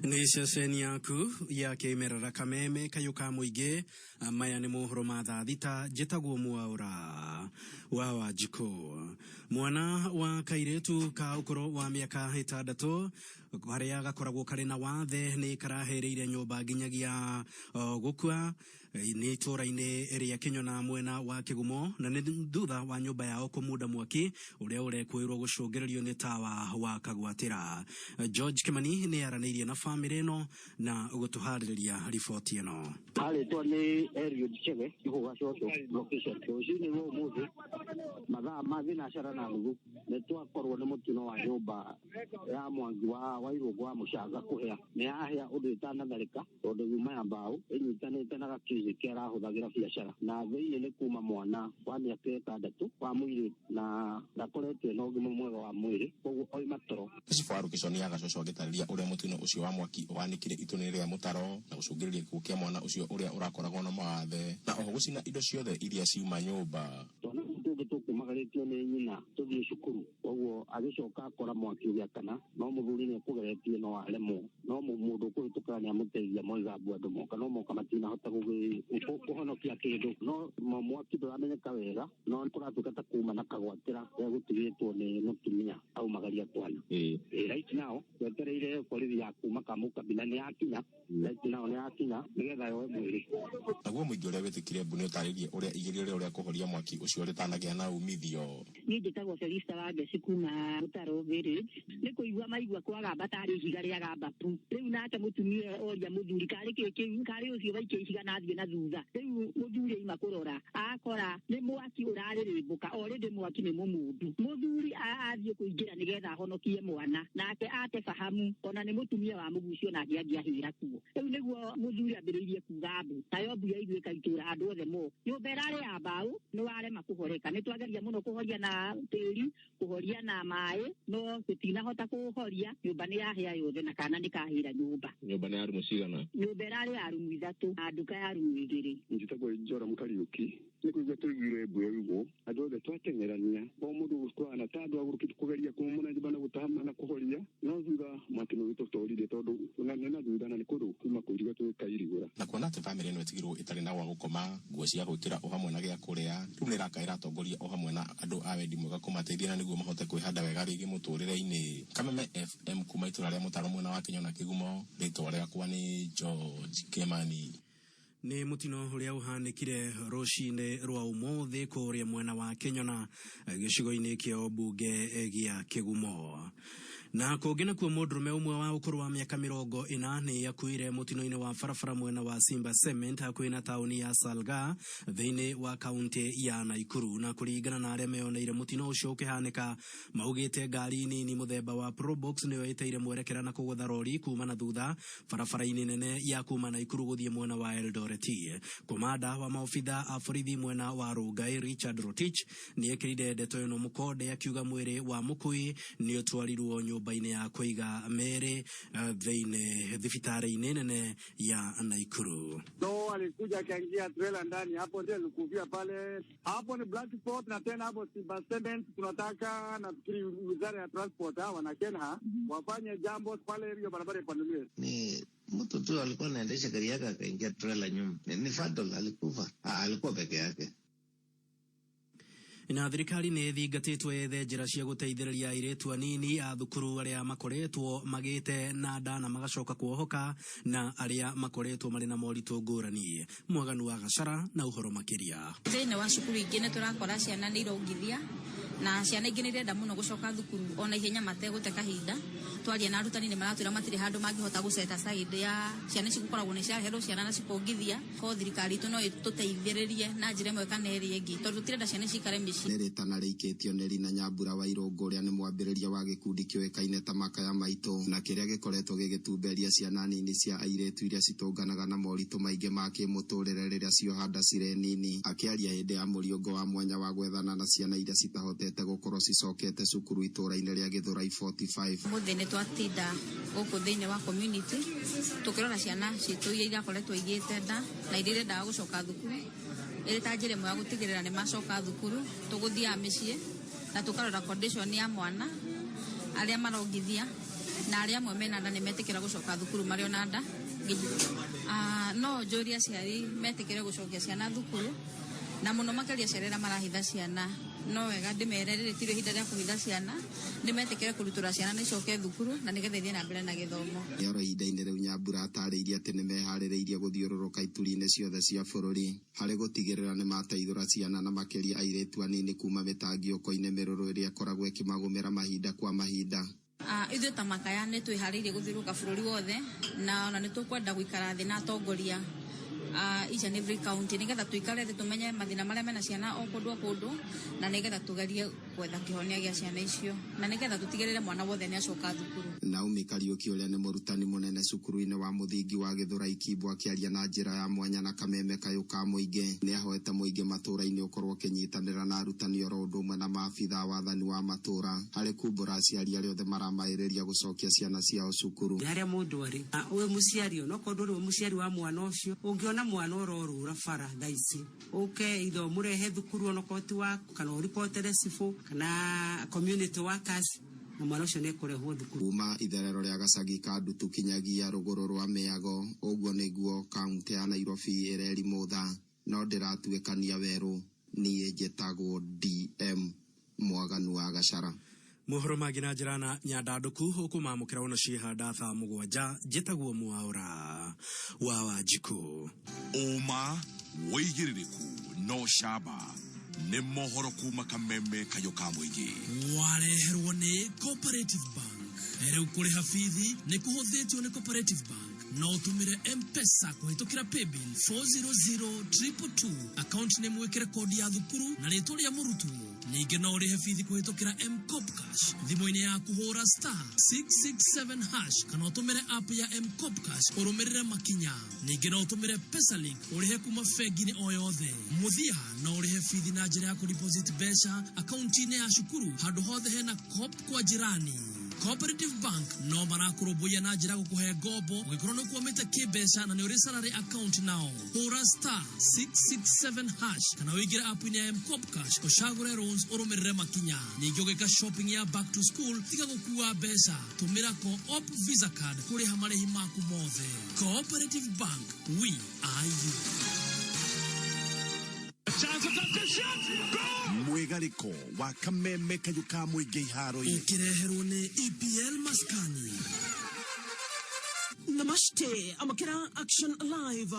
Nĩ ceceni yaku ya kĩmerera Kameme kayũ ka mũingĩ. Maya nĩ mohoro ma thaa 6. Njĩtagwo Mwaũra wa Wanjikũ. Mwana wa kairĩtu ka ũkũrũ wa mĩaka 6 harĩa gakoragwo karĩ na wathe nĩ karahereire nyũmba nginyagia gũkua nĩ itũũra-inĩ rĩa Kĩnyona mwena wa Kĩgumo, na nĩ thutha wa nyũmba yao kũmunda mwaki ũrĩa ũrekwĩrwo gũcũngĩrĩrio nĩ tawa wa kagwatĩra. George Kimani nĩ aranĩirie na bamĩrĩ ĩno na gũtũharĩrĩria riboti ĩno. Arĩtwa nĩ Eliud Chege gũkũ Gacoco location. Rũcinĩ rwa ũmũthĩ mathaa ma 4:30 nĩ twakorwo nĩ mũtino wa nyũmba ya Mwangi wa Wairũngũ wa Mũcanga kũhĩa. Nĩ yahĩa ũndũ ĩtanatharĩka tondũ yuma ya mbaũ ĩnyitanĩte na gakiugĩ kĩa arahũthagĩra biacara, na thĩinĩ nĩ kuma mwana wa mĩaka 6 wa mũirĩtu na ndakoretwo ena ũgima mwega wa mwĩrĩ, koguo oima toro. Chifu wa location ya Gacoco agĩtarĩria ũrĩa mũtino ũcio wa mwaki ũhanĩkire itũra-inĩ rĩa Mũtaro na gũcũngĩrĩria gĩkuũ kĩa mwana ũcio ũrĩa ũrakoragwo na mawathe na oho gũcina indo ciothe iria ciuma nyũmba. Twana tũngĩ tũkumagarĩtio nĩ nyina tũthiĩ cukuru, koguo agĩcoka akora mwaki ũgĩakana, no mũthuri nĩ ekũgeretie no aremwo, no mũndũ ũkũhĩtũka nĩ amũteithia moiga mbu andũ moka, no moka matinahota kũhonokia kĩndũ, no mwaki ndũramenyeka wega, no kũratuĩka ta kuma na kagwatĩra gegũtigĩtwo nĩ mũtumia aumagaria twana. Right now twetereire borithi ya kuma Kamũkabi na nĩ yakinya, right now nĩ yakinya nĩgetha yoe mwĩrĩ. Naguo mũingĩ ũrĩa wĩtĩkire mbu nĩ ũtarĩirie ũrĩa igerio rĩao rĩa kũhoria mwaki ũcio rĩtanagĩa na umithio. Niĩ njĩtagwo Felista wa Ngeci kuma Mũtaro village. Nĩ kũigua maigua kwagamba tarĩ ihiga rĩa gamba pu. Rĩu nake mũtumia oria mũthuri karĩ kĩ kĩu, karĩ ũcio waikia ihiga na athiĩ na thutha. Rĩu mũthuri aima kũrora akora nĩ mwaki ũrarĩrĩmbũka, already mwaki nĩ mũmundu. Mũthuri athiĩ kũingĩra nĩgetha ahonokie mwana, nake ate fahamu ona nĩ mũtumia wa mũgucio nake angĩahĩra kuo. Rĩu nĩguo mũthuri ambĩrĩirie kuga mbu, nayo mbu yaiguĩka itũra andũ othe mo. Nyũmba ĩrarĩ ya mbaũ nĩ warema kũhoreka, nĩ twageria mũno kũhoria na tĩri, kũhoria na maĩ, no tũtinahota kũhoria. Nyũmba nĩ yahĩa yothe na kana nĩ kahĩra nyũmba. Nyũmba nĩ ya rumu cigana? Nyũmba ĩrarĩ ya rumu 3 na nduka ya rumu 2. Njĩtagwo Joram Kariũki. Nĩ kũigua tũiguire mbu yaigwo, andũ othe twateng'erania, o mũndũ gũtwarana ta andũ agũrũkĩte kũgeria kũmũna nyũmba na gũtahama na kũhoria, no thutha mwaki nĩ ũtũtorire tondũ nĩ na thutha na nĩ kũndũ kuma kũiriga tũkairigũra. Na kuona atĩ bamĩrĩ ĩno ĩtigirwo ĩtarĩ na gwa gũkoma, nguo cia gwĩkĩra o hamwe na gĩa kũrĩa, rĩu nĩ ĩrakaĩra atongoria o hamwe na andũ a wendi mwega kũmateithia na nĩguo mahote kwĩhanda wega rĩngĩ mũtũrĩre-inĩ. Kameme FM kuma itũra rĩa Mũtaro mwena wa Kĩnyona Kĩgumo, rĩtwa rĩakwa nĩ George Kimani. Nĩ mũtino ũrĩa ũhanĩkire rũcinĩ rwa ũmũthĩ kũrĩa mwena wa Kĩnyona gĩcigo-inĩ kĩa ũmbunge gĩa Kĩgumo. Na kũngĩ nakuo mũndũrũme ũmwe wa ũkũrũ wa mĩaka 40 nĩ akuire mũtino-inĩ wa barabara mwena wa Simba Cement hakuhĩ na taũni ya Salga thĩinĩ wa kaunti ya Naikuru. Na kũringana na arĩa meyoneire mũtino ũcio ũkĩhanĩka, maugĩte ngari nini mũthemba wa Probox nĩyo ĩteire mwerekera na kũgũtha rori kuma na thutha barabara-inĩ nene ya kuma Naikuru gũthiĩ mwena wa Eldoret. Komanda wa maobitha a borithi mwena wa Rongai Richard Rotich nĩ ekĩrire ndeto ĩno mũkonde akiuga mwĩrĩ wa mũkui nĩ ũtwarirwo nyũmba-inĩ ya kũiga mĩĩrĩ thĩinĩ thibitarĩ-inĩ nene ya Naikuru. No alikuja akaingia trailer ndani hapo, ndio alikufia pale. Hapo ni black spot, na tena hapo Simba Cement tunataka, nafikiri wizara ya transport hawa na Kenha wafanye jambo pale, hiyo barabara ipanuliwe. Ni mtu tu alikuwa anaendesha gari yake akaingia trailer nyuma. Ni fatal, alikufa. Alikuwa peke yake. Na thirikari nĩ ĩthingatĩtwo yethe njĩra cia gũteithĩrĩria airĩtu anini a thukuru arĩa makoretwo magĩte na nda na magacoka kuohoka na arĩa makoretwo marĩ na moritũ ngũrani. Mwaganu wa Gacara na ũhoro makĩria. Thĩinĩ wa cukuru ingĩ nĩ tũrakora ciana nĩ irongithia na ciana ingĩ nĩ irenda mũno gũcoka thukuru ona ihenya mategũte kahinda. Twaria na arutani nĩ maratwĩra matirĩ handũ mangĩhota gũceta side ya ciana ici gũkoragwo nĩ ciareherwo ciana na cikongithia. Ko thirikari itũ no ĩtũteithĩrĩrie na njĩra ĩmwe kana ĩrĩa ĩngĩ tondũ tũtirenda ciana ici cikare mĩciĩ. Nĩ rĩtana rĩikĩtio nĩ Rina Nyambura wa Irũngũ ũrĩa nĩ mwambĩrĩria wa gĩkundi kĩũĩkaine ta Makaya Maitũ na kĩrĩa gĩkoretwo gĩgĩtumberia ciana nini cia airĩtu iria citũnganaga na moritũ maingĩ ma kĩmũtũrĩre rĩrĩa cioha nda cirĩ nini. Akĩaria hĩndĩ ya mũriũngo wa mwanya wa gwethana na ciana iria citahotete citahotete gũkorwo cicokete cukuru itũra-inĩ rĩa Githurai 45. Mũthĩ nĩ twatinda gũkũ thĩinĩ wa community tũkĩrora ciana citũ iria irakoretwo igĩte nda na iria irendaga gũcoka thukuru ĩrĩ ta njĩra ĩmwe ya gũtigĩrĩra nĩ macoka thukuru. Tũgũthiaga mĩciĩ na tũkarora condition ya mwana, arĩa marongithia na arĩa amwe mena nda nĩ metĩkĩra gũcoka thukuru marĩ ona nda. No njũrie aciari metĩkĩre gũcokia ciana thukuru, na mũno makĩria aciari arĩa marahitha ciana, no wega ndĩmere rĩrĩ tirĩ ihinda rĩa kũhitha ciana, nĩ metĩkĩre kũrutũra ciana na icoke thukuru na nĩgetha ithiĩ na mbere na gĩthomo. Oro ihinda-inĩ rĩu Nyambura atarĩirie atĩ nĩmeharĩrĩirie gũthiũrũrũka ituri-inĩ ciothe cia bũrũri harĩ gũtigĩrĩra nĩmateithũra ciana na makĩria airĩtu anini kuma mĩtangiũko-inĩ mĩrũrũ ĩrĩa ĩkoragwo ĩkĩmagũmĩra mahinda kwa mahinda. Ithuĩ ta Makaya nĩ twĩharĩirie gũthiũrũrũka bũrũri wothe, na ona nĩ tũkwenda gũikara thĩ na atongoria each and every county nĩgetha tũikare thĩ tũmenye mathĩna marĩa mena ciana o kũndũ o kũndũ, na nĩgetha tũgerie gwetha kĩhonia gĩa ciana icio, na nĩgetha tũtigĩrĩre mwana wothe nĩ acoka thukuru. Naomi Kariuki ũrĩa nĩ mũrutani mũnene cukuru-inĩ wa mũthingi wa Githurai Kibwa akĩaria na njĩra ya mwanya na kameme kayũ ka mũingĩ nĩ ahoete mũingĩ matũra-inĩ ũkorwo ũkĩnyitanĩra na arutani oro ũndũ ũmwe na maabitha a wathani wa matũra harĩ kumbũra aciari arĩa othe maramaĩrĩria gũcokia ciana ciao cukuru. Harĩa mũndũ arĩ, wĩ mũciari onokorwo ndũrĩ mũciari wa mwana ũcio, ũngĩona mwana ũrorũra bara thaa ici, ũke ithe ũmũrehe thukuru onokorwo ti waku, kana ũripotere cibũ kana community workers, na mwana ũcio nĩekũrehwo thukuru. Kuma itherero rĩa gacagi ka Ndutu kinyagia rũgũrũ rwa Mĩago, ũguo nĩguo kaunti ya Nairobi ĩrerimũtha, no ndĩratuĩkania werũ. Niĩ njĩtagwo DM Mwaganu wa Gachara. Mohoro mangĩ na njĩra na nyandandũku ũkũmamũkĩra ona ciĩhanda thaa mũgwanja. Njĩtagwo Mwaũra wa Wanjikũ. Ũma wĩigĩrĩrĩku no camba nĩ mohoro kuma kameme kayũ ka mũingĩ. Wareherwo nĩ Cooperative Bank. Rĩu kũrĩha bithi nĩ kũhũthĩtio nĩ Cooperative Bank. No ũtũmĩre M-Pesa kũhĩtũkĩra paybill 400222, account nĩ mwĩkĩre kodi ya thukuru na rĩtwa rĩa mũrutwo. Ningĩ no ũrĩhe bithi kũhĩtũkĩra M-Kopa Cash thimũ-inĩ yaku, hũra star 667 hash kana ũtũmĩre app ya M-Kopa Cash ũrũmĩrĩre makinya. Ningĩ no ũtũmĩre Pesalink ũrĩhe kuma bengi-inĩ o yothe. Mũthia no ũrĩhe bithi na njĩra ya kũdeposit mbeca akaunti-inĩ ya cukuru handũ hothe hena Coop kwa jirani. Cooperative Bank no marakũrũmbũiya na njĩra gũkũhe ngombo ũngĩkorwo nĩ ũkwamĩte kĩmbeca na nĩ ũrĩ salary account nao. Hũra star 667 hash kana ũingĩre app-inĩ ya M-Kopa Cash ũcagũre loans ũrũmĩrĩre makinya. Ningĩ ũgĩka shopping ya back to school tiga gũkua mbeca, tũmĩra Co-op Visa card kũrĩha marĩhi maku mothe. Cooperative Bank, we are you. Mwĩgarĩko wa kameme kayũ ka mũingĩ iharo-inĩ ũkĩreherwo nĩ EPL Maskani. Namaste, amũkĩra Action Live.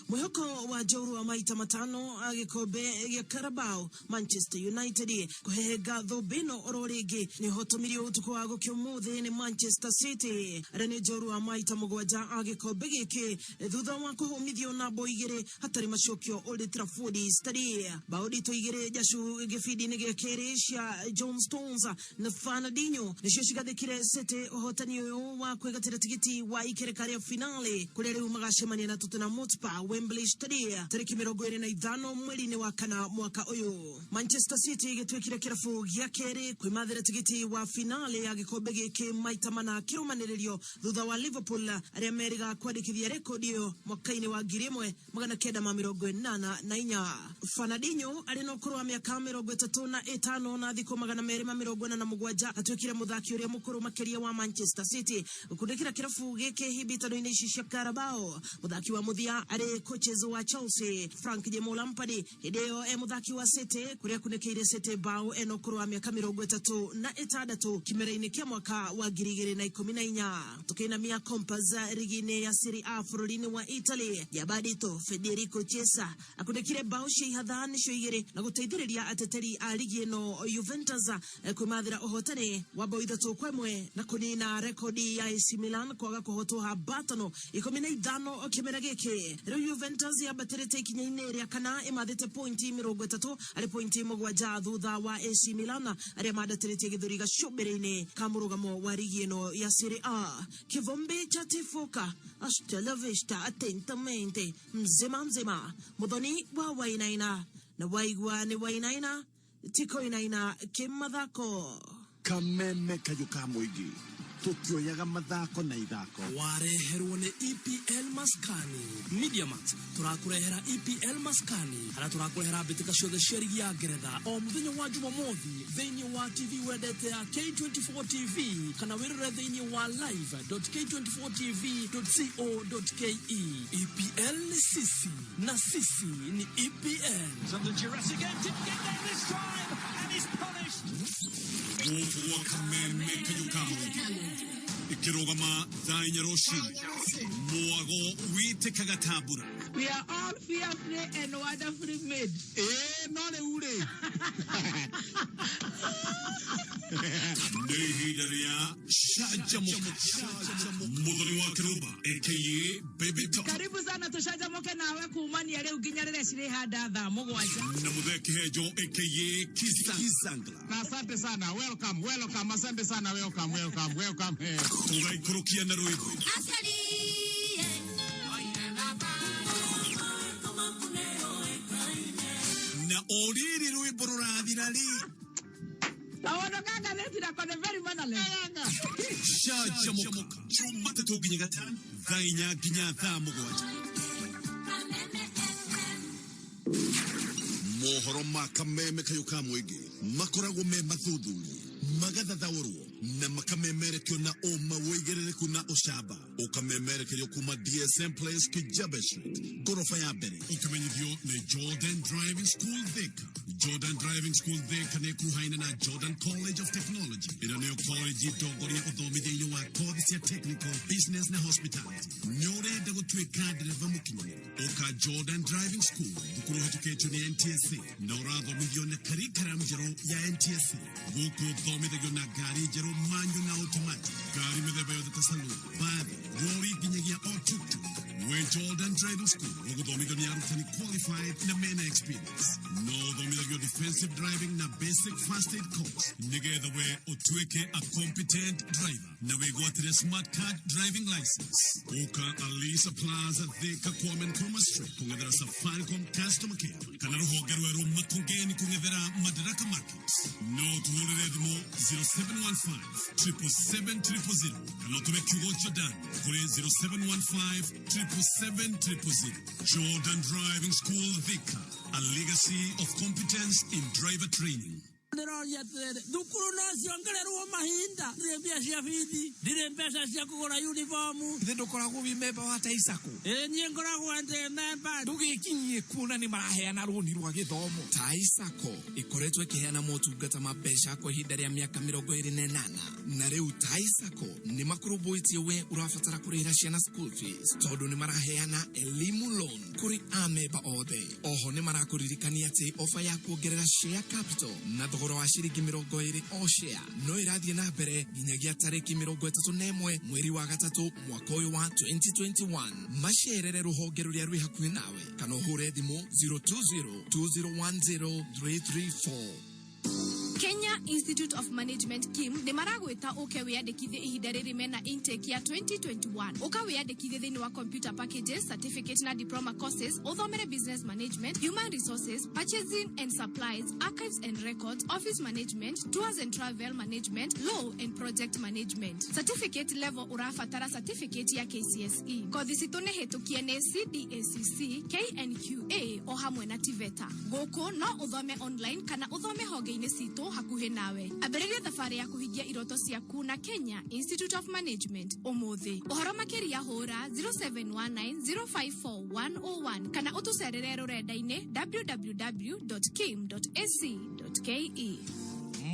Mwĩhoko wa njorua maita matano a gĩkombe gĩa Carabao, Manchester United kũhehenga thũmbĩ ĩno oro rĩngĩ nĩ ũhotomirio ũtukũ wa gũkĩa ũmũthĩ nĩ Manchester City arĩa nĩ njorua maita mũgwanja a gĩkombe gĩkĩ thutha wa kũhũmithio na mbaũ igĩrĩ hatarĩ macokio Old Trafford Stadium. Mbaũ nditũ igĩrĩ njacu gĩbindi-inĩ gĩa kerĩ cia John Stones na Fernandinho nĩcio cigathĩkire City ũhotani ũyũ wa kwĩgatĩra tigiti wa ikereka rĩa finale kũrĩa rĩu magacemania na Tottenham Hotspur Wembley Stadium tarĩki 25 mweri-inĩ wa kana mwaka ũyũ. Manchester City gĩtuĩkire kĩrabu gĩa kerĩ kwĩmathĩra tigiti wa finale ya gĩkombe gĩkĩ maita mana kĩrũmanĩrĩrio thutha wa Liverpool arĩa merĩga kwandĩkithia rekodi ĩyo mwaka-inĩ wa 1984. Fernandinho arĩ na ũkũrũ wa mĩaka 35 na thikũ 247 atuĩkire mũthaki ũrĩa mũkũrũ makĩria wa Manchester City gũkundĩkĩra kĩrabu gĩkĩ hĩmbĩtano-inĩ ici cia Carabao. Mũthaki wa mũthia arĩ coaches wa Chelsea Frank Jemo Lampard hĩndĩ ĩyo e mũthaki wa City kũrĩa akunĩkĩire City mbaũ ena ũkũrũ wa mĩaka 36 kĩmera-inĩ kĩa mwaka wa 2014. Tukĩinamia Compass rigi-inĩ ya Serie A bũrũri-inĩ wa Italy, Giabadito Federico Chiesa akundĩkire mbaũ cia ihatha nĩcio igĩrĩ na gũteithĩrĩria ateteri a rigi ĩno Juventus kwĩmathĩra ũhotani wa mbaũ 3-1 na kũnina rekodi ya AC Milan kwaga kũhotwo hambatano 15 kĩmera gĩkĩ. Rĩu Juventus yambatĩrĩte ikinya-inĩ rĩa kana ĩmathĩte pointi 30 arĩ pointi 7 thutha wa AC Milan arĩa mandatĩrĩtie gĩthũri gacũmbĩrĩ-inĩ ka mũrũgamo wa rigi ĩno ya Serie A. Kivumbi cha tifuka hasta la vista atentamente mzima mzima. Muthoni wa Wainaina na waigua nĩ Wainaina Tikoinaina kĩmathako. Kameme kayũ ka mũingĩ tũtioyaga mathako na ithako. Wareherwo nĩ EPL Maskani. Mediamax tũrakũrehera EPL Maskani harĩa tũrakũrehera mbĩtĩka ciothe cia rigi ya Ngeretha o mũthenya wa Jumamothi thĩinĩ wa TV wendete ya K24 TV kana wĩrore thĩinĩ wa live.k24tv.co.ke. EPL ni sisi na sisi ni EPL. Under duress again, didn't get there this time, and is punished. Gũkũ gwa kameme kayũ ka mũingĩ ĩkĩrũgama thaa inya rũcinĩ mwago wĩtĩkaga ta mbura. We are all fearfully and wonderfully made. Ĩĩ no rĩu rĩ nĩ ihinda rĩa canjamũka mũthoni wa kĩrũmba aka Baby Top Karibu sana tũcanjamũke nawe kumania rĩu nginya rĩrĩa cirĩhanda thaa mũgwanja. Na mũthee kĩhenjo aka Kizangla. Na asante sana, welcome, welcome, asante sana, welcome, welcome, welcome. Tũgaikũrũkia na rwĩmbo. Na o rĩrĩ rwĩmbo rũrathira rĩ Kaũndũ ka ngathĩti nako nĩ very mannerless. Canjamũka Jumatatũ nginya Gatano thaa inya nginya thaa mũgwanja. Mohoro ma kameme kayũ ka mũingĩ makoragwo me mathuthurie magathathaũrwo na makamemerekio na ũma wĩigĩrĩrĩku na ũcamba ũkamemerekerio kuma DSM Place, Kijabe Street, ngoroba ya mbere, ũkĩmenyithio nĩ Jordan Driving School Thika. Jordan Driving School Thika nĩ ĩkuhaine na Jordan College of Technology ĩrĩa nĩyo college ndongoria ũthomithia-inĩ wa kothi cia technical, business na hospitality. Nĩ ũrenda gũtuĩka ndereba mũkinyanĩru? Ũka Jordan Driving School, thukuru ũhĩtũkĩtio nĩ NTSA na ũrathomithio na curriculum njerũ ya NTSA. Gũkũ ũthomithagio na ngari njerũ manual na automatic, ngari mĩthemba yothe ta saloon, bathi, rori nginyagia o tuk-tuk. Wĩ Jordan Driving School ũgũthomithio nĩ arutani qualified na mena experience. No ũthomithagio defensive driving na basic first aid course nĩgetha we ũtuĩke a competent driver na wĩgwatĩre smart card driving license. Ũka Alisa Plaza, Thika, Kwame Nkrumah Street kũng'ethera Safaricom customer care kana rũhonge rwerũ Makongeni kũng'ethera Madaraka Market. No tũhũrĩre thimũ 0715 777 000 kana ũtũme kiugo Jordan kũrĩ 0715 777 000. Jordan Driving School Thika, a legacy of competence in driver training. Ndĩroria atĩrĩrĩ, thukuru no ciongererwo mahinda? Ndirĩ mbia cia bithi, ndirĩ mbeca cia kũgũra uniformu. Ithe ndũkoragwo wĩ memba wa Taisako? Ĩĩ, niĩ ngoragwo ndĩ memba. Ndũgĩkinyie kuona nĩ maraheana rũni rwa gĩthomo. Taisako ĩkoretwo ĩkĩheana motungata ma mbeca kwa ihinda rĩa mĩaka 28, na rĩu Taisako nĩ makũrũmbũĩtie we ũrabatara kũrĩhĩra ciana school fees, tondũ nĩ maraheana elimu loan kũrĩ amemba othe. Oho nĩ marakũririkania atĩ ofa ya kuongerera share capital na thogora wa ciringi 20 o share no ĩrathiĩ na mbere nginyagia tarĩki 31 mweri wa gatatũ mwaka ũyũ wa 2021. Macerere rũhonge rũrĩa rwĩ hakuhĩ nawe kana ũhũre thimũ 020 2010 334. Kenya Institute of Management KIM nĩ maragwĩta ũke wĩyandĩkithie ihinda rĩrĩ mena intake ya 2021. Ũka wĩyandĩkithie thĩinĩ wa computer packages, certificate na diploma courses, ũthomere business management, human resources, purchasing and supplies, archives and records, office management, tours and travel management, law and project management. Certificate level ũrabatara certificate ya KCSE. Kothi citũ nĩ hĩtũkie nĩ CDACC, KNQA o hamwe na TVETA. Gũkũ no ũthome online kana ũthome honge-inĩ citũ hakuhĩ nawe. Ambĩrĩria thabarĩ ya kũhingia iroto ciaku na Kenya Institute of Management ũmũthĩ. Ũhoro makĩria hũra 0719054101 kana ũtũcerere rũrenda-inĩ www.kim.ac.ke.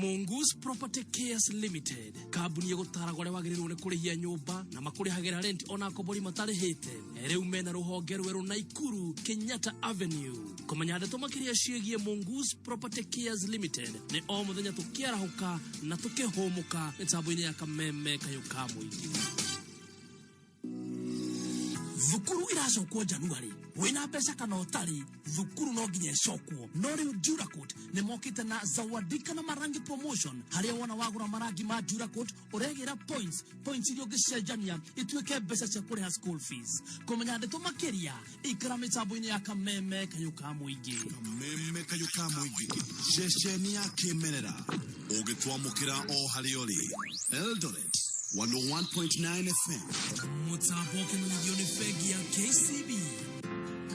Mongoose Property Cares Limited, kambuni ĩgũtaragwo ũrĩa wagĩrĩirwo nĩ kũrĩhia nyũmba na makũrĩhagĩra rent ona akombori matarĩhĩte. Rĩu mena rũhonge rwerũ Naikuru, Kenyatta Avenue. Kũmenya ndeto makĩria ciĩgiĩ Mongoose Property Cares Limited nĩ o mũthenya tũkĩarahũka na tũkĩhũmũka mĩtambo-inĩ ya Kameme kayũ ka mũingĩ. Thukuru iracokwo January. Wina mbeca kana ũtarĩ, thukuru no nginya ĩcokwo. No rĩu Duracoat nĩ mokĩte na zawadika na marangi promotion, harĩa wona wagũra marangi ma Duracoat ũregĩra points, points iria ũngĩcenjania ituĩke mbeca cia kũrĩha school fees. Kũmenya ndeto makĩria, ikara mĩtambo-inĩ ya Kameme Kayũ ka Mũingĩ. Kameme Kayũ ka Mũingĩ, ceceni ya kĩmerera ũngĩtwamũkĩra o harĩa ũrĩ. Eldoret 101.9 FM. Mũtambo ũkĩmenyithio nĩ bengi ya KCB.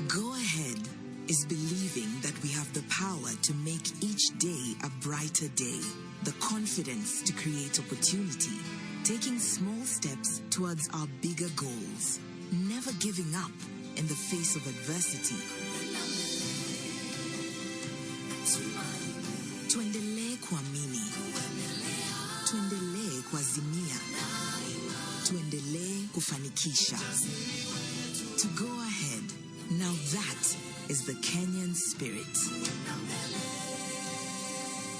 Go ahead is believing that we have the power to make each day a brighter day, the confidence to create opportunity, taking small steps towards our bigger goals, never giving up in the face of adversity. Tuendelee kuamini, tuendelee kuazimia, tuendelee kufanikisha. To go ahead, now that is the Kenyan spirit.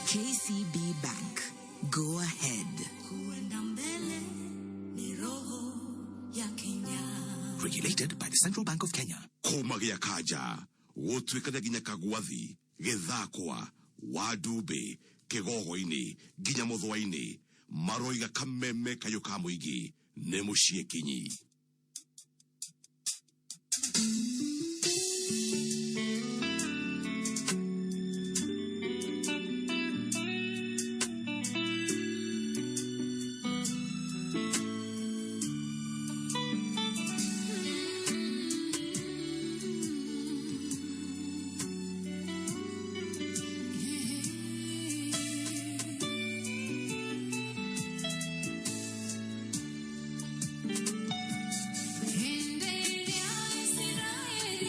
KCB Bank. Go ahead. Kuenda mbele ni roho ya Kenya. Regulated by the Central Bank of Kenya. Kuma gĩa kanja gũtuĩkania nginya kagwathi gĩthakwa Wandumbi kĩgogo-inĩ nginya mũthũa-inĩ maroiga Kameme Kayũ ka Mũingĩ nĩ mũciĩ kinyi. Endelea Israeli.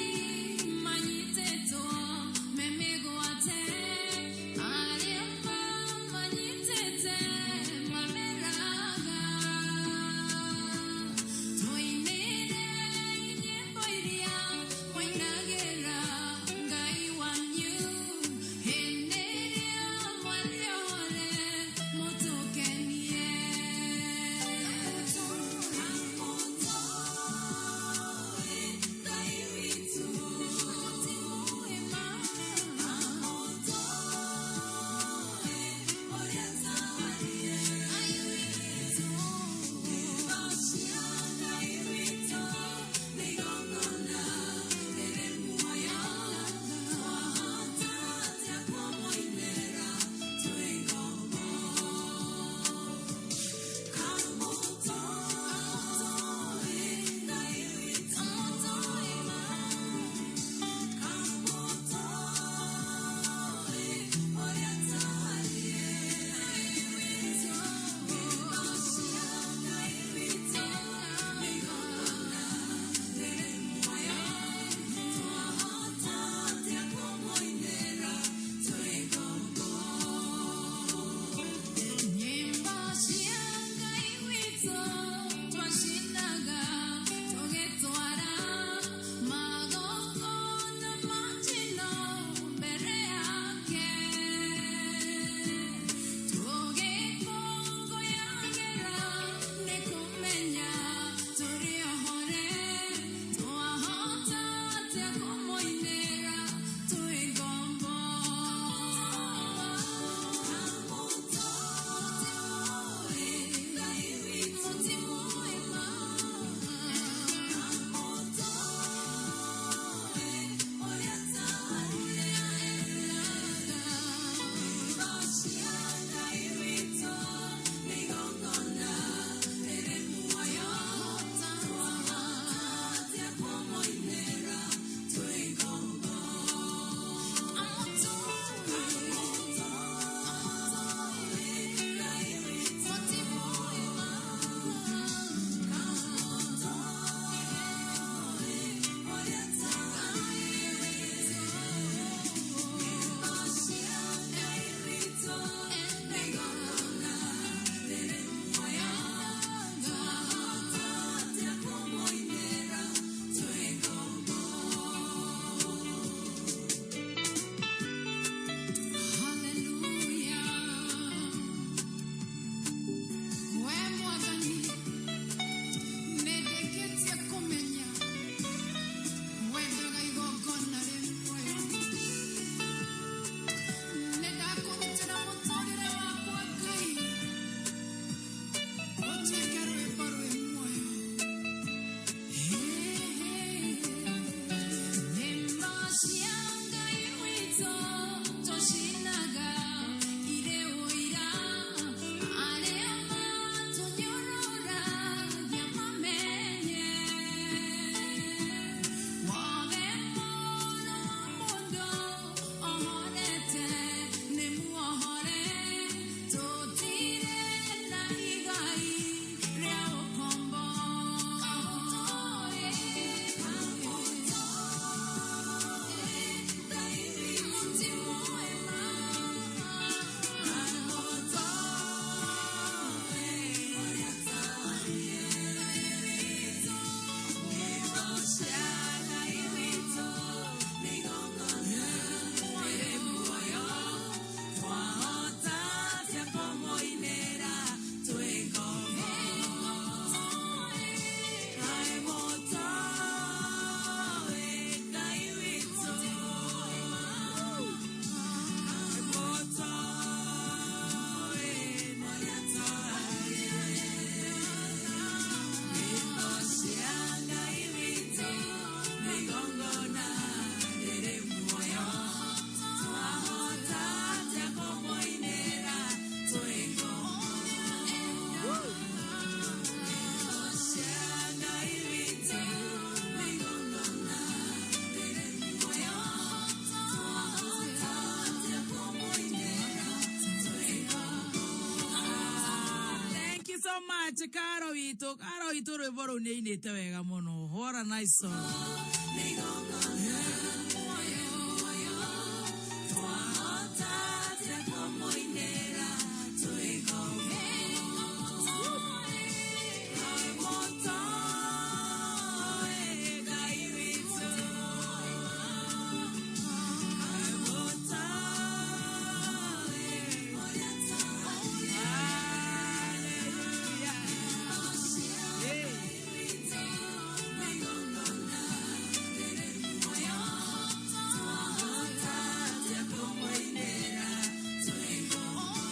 much Karo witũ. Karo witũ rwĩmbo rũu nĩ ainĩte wega mũno. What a nice song.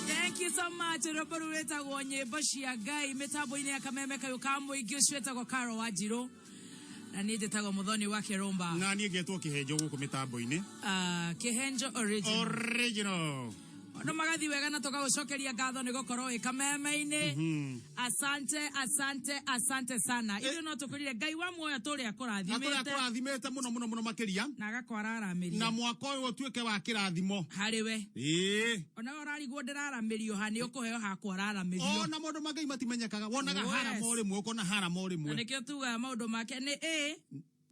Thank you so much rwĩmbo rũu rwĩtagwo nyĩmbo cia Ngai mĩtambo-inĩ ya kameme kayũ ka mũingĩ ũcio wĩtagwo Karo Wanjirũ na niĩ njĩtagwo Mũthoni wa Kĩrũmba. Na niĩ ngetwo Kĩhenjo gũkũ mĩtambo-inĩ. Ah, Kĩhenjo original. Original. Andũ magathiĩ wega na tũkagũcokeria ngatho nĩ gũkorwo wĩ kameme-inĩ. Asante, asante, asante sana. Ithuĩ no tũkwĩrire Ngai wa muoyo tũrĩa Na tũrĩa akũrathimĩte kũrathimĩte mũno mũno mũno makĩria. na agakwaraaramĩria Na mwaka ũyũ ũtuĩke wa kĩrathimo. harĩ we. Ĩĩ. Ona we ũrarigwo ndĩraramĩrio ha nĩ ũkũheo ha kwararamĩrio. Ona maũndũ ma Ngai matimenyekaga. Wonaga Yes. harama o rĩmwe ũkona harama o Na rĩmwe. nĩkĩo tugaga maũndũ make nĩ ĩ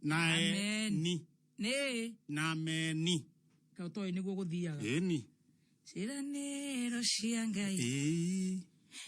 Na Amen. ni. nĩ ĩ Na meni. kaũ toĩ nĩguo gũthiaga. Ĩni. Ciĩranĩro cia Ngai Ĩĩ.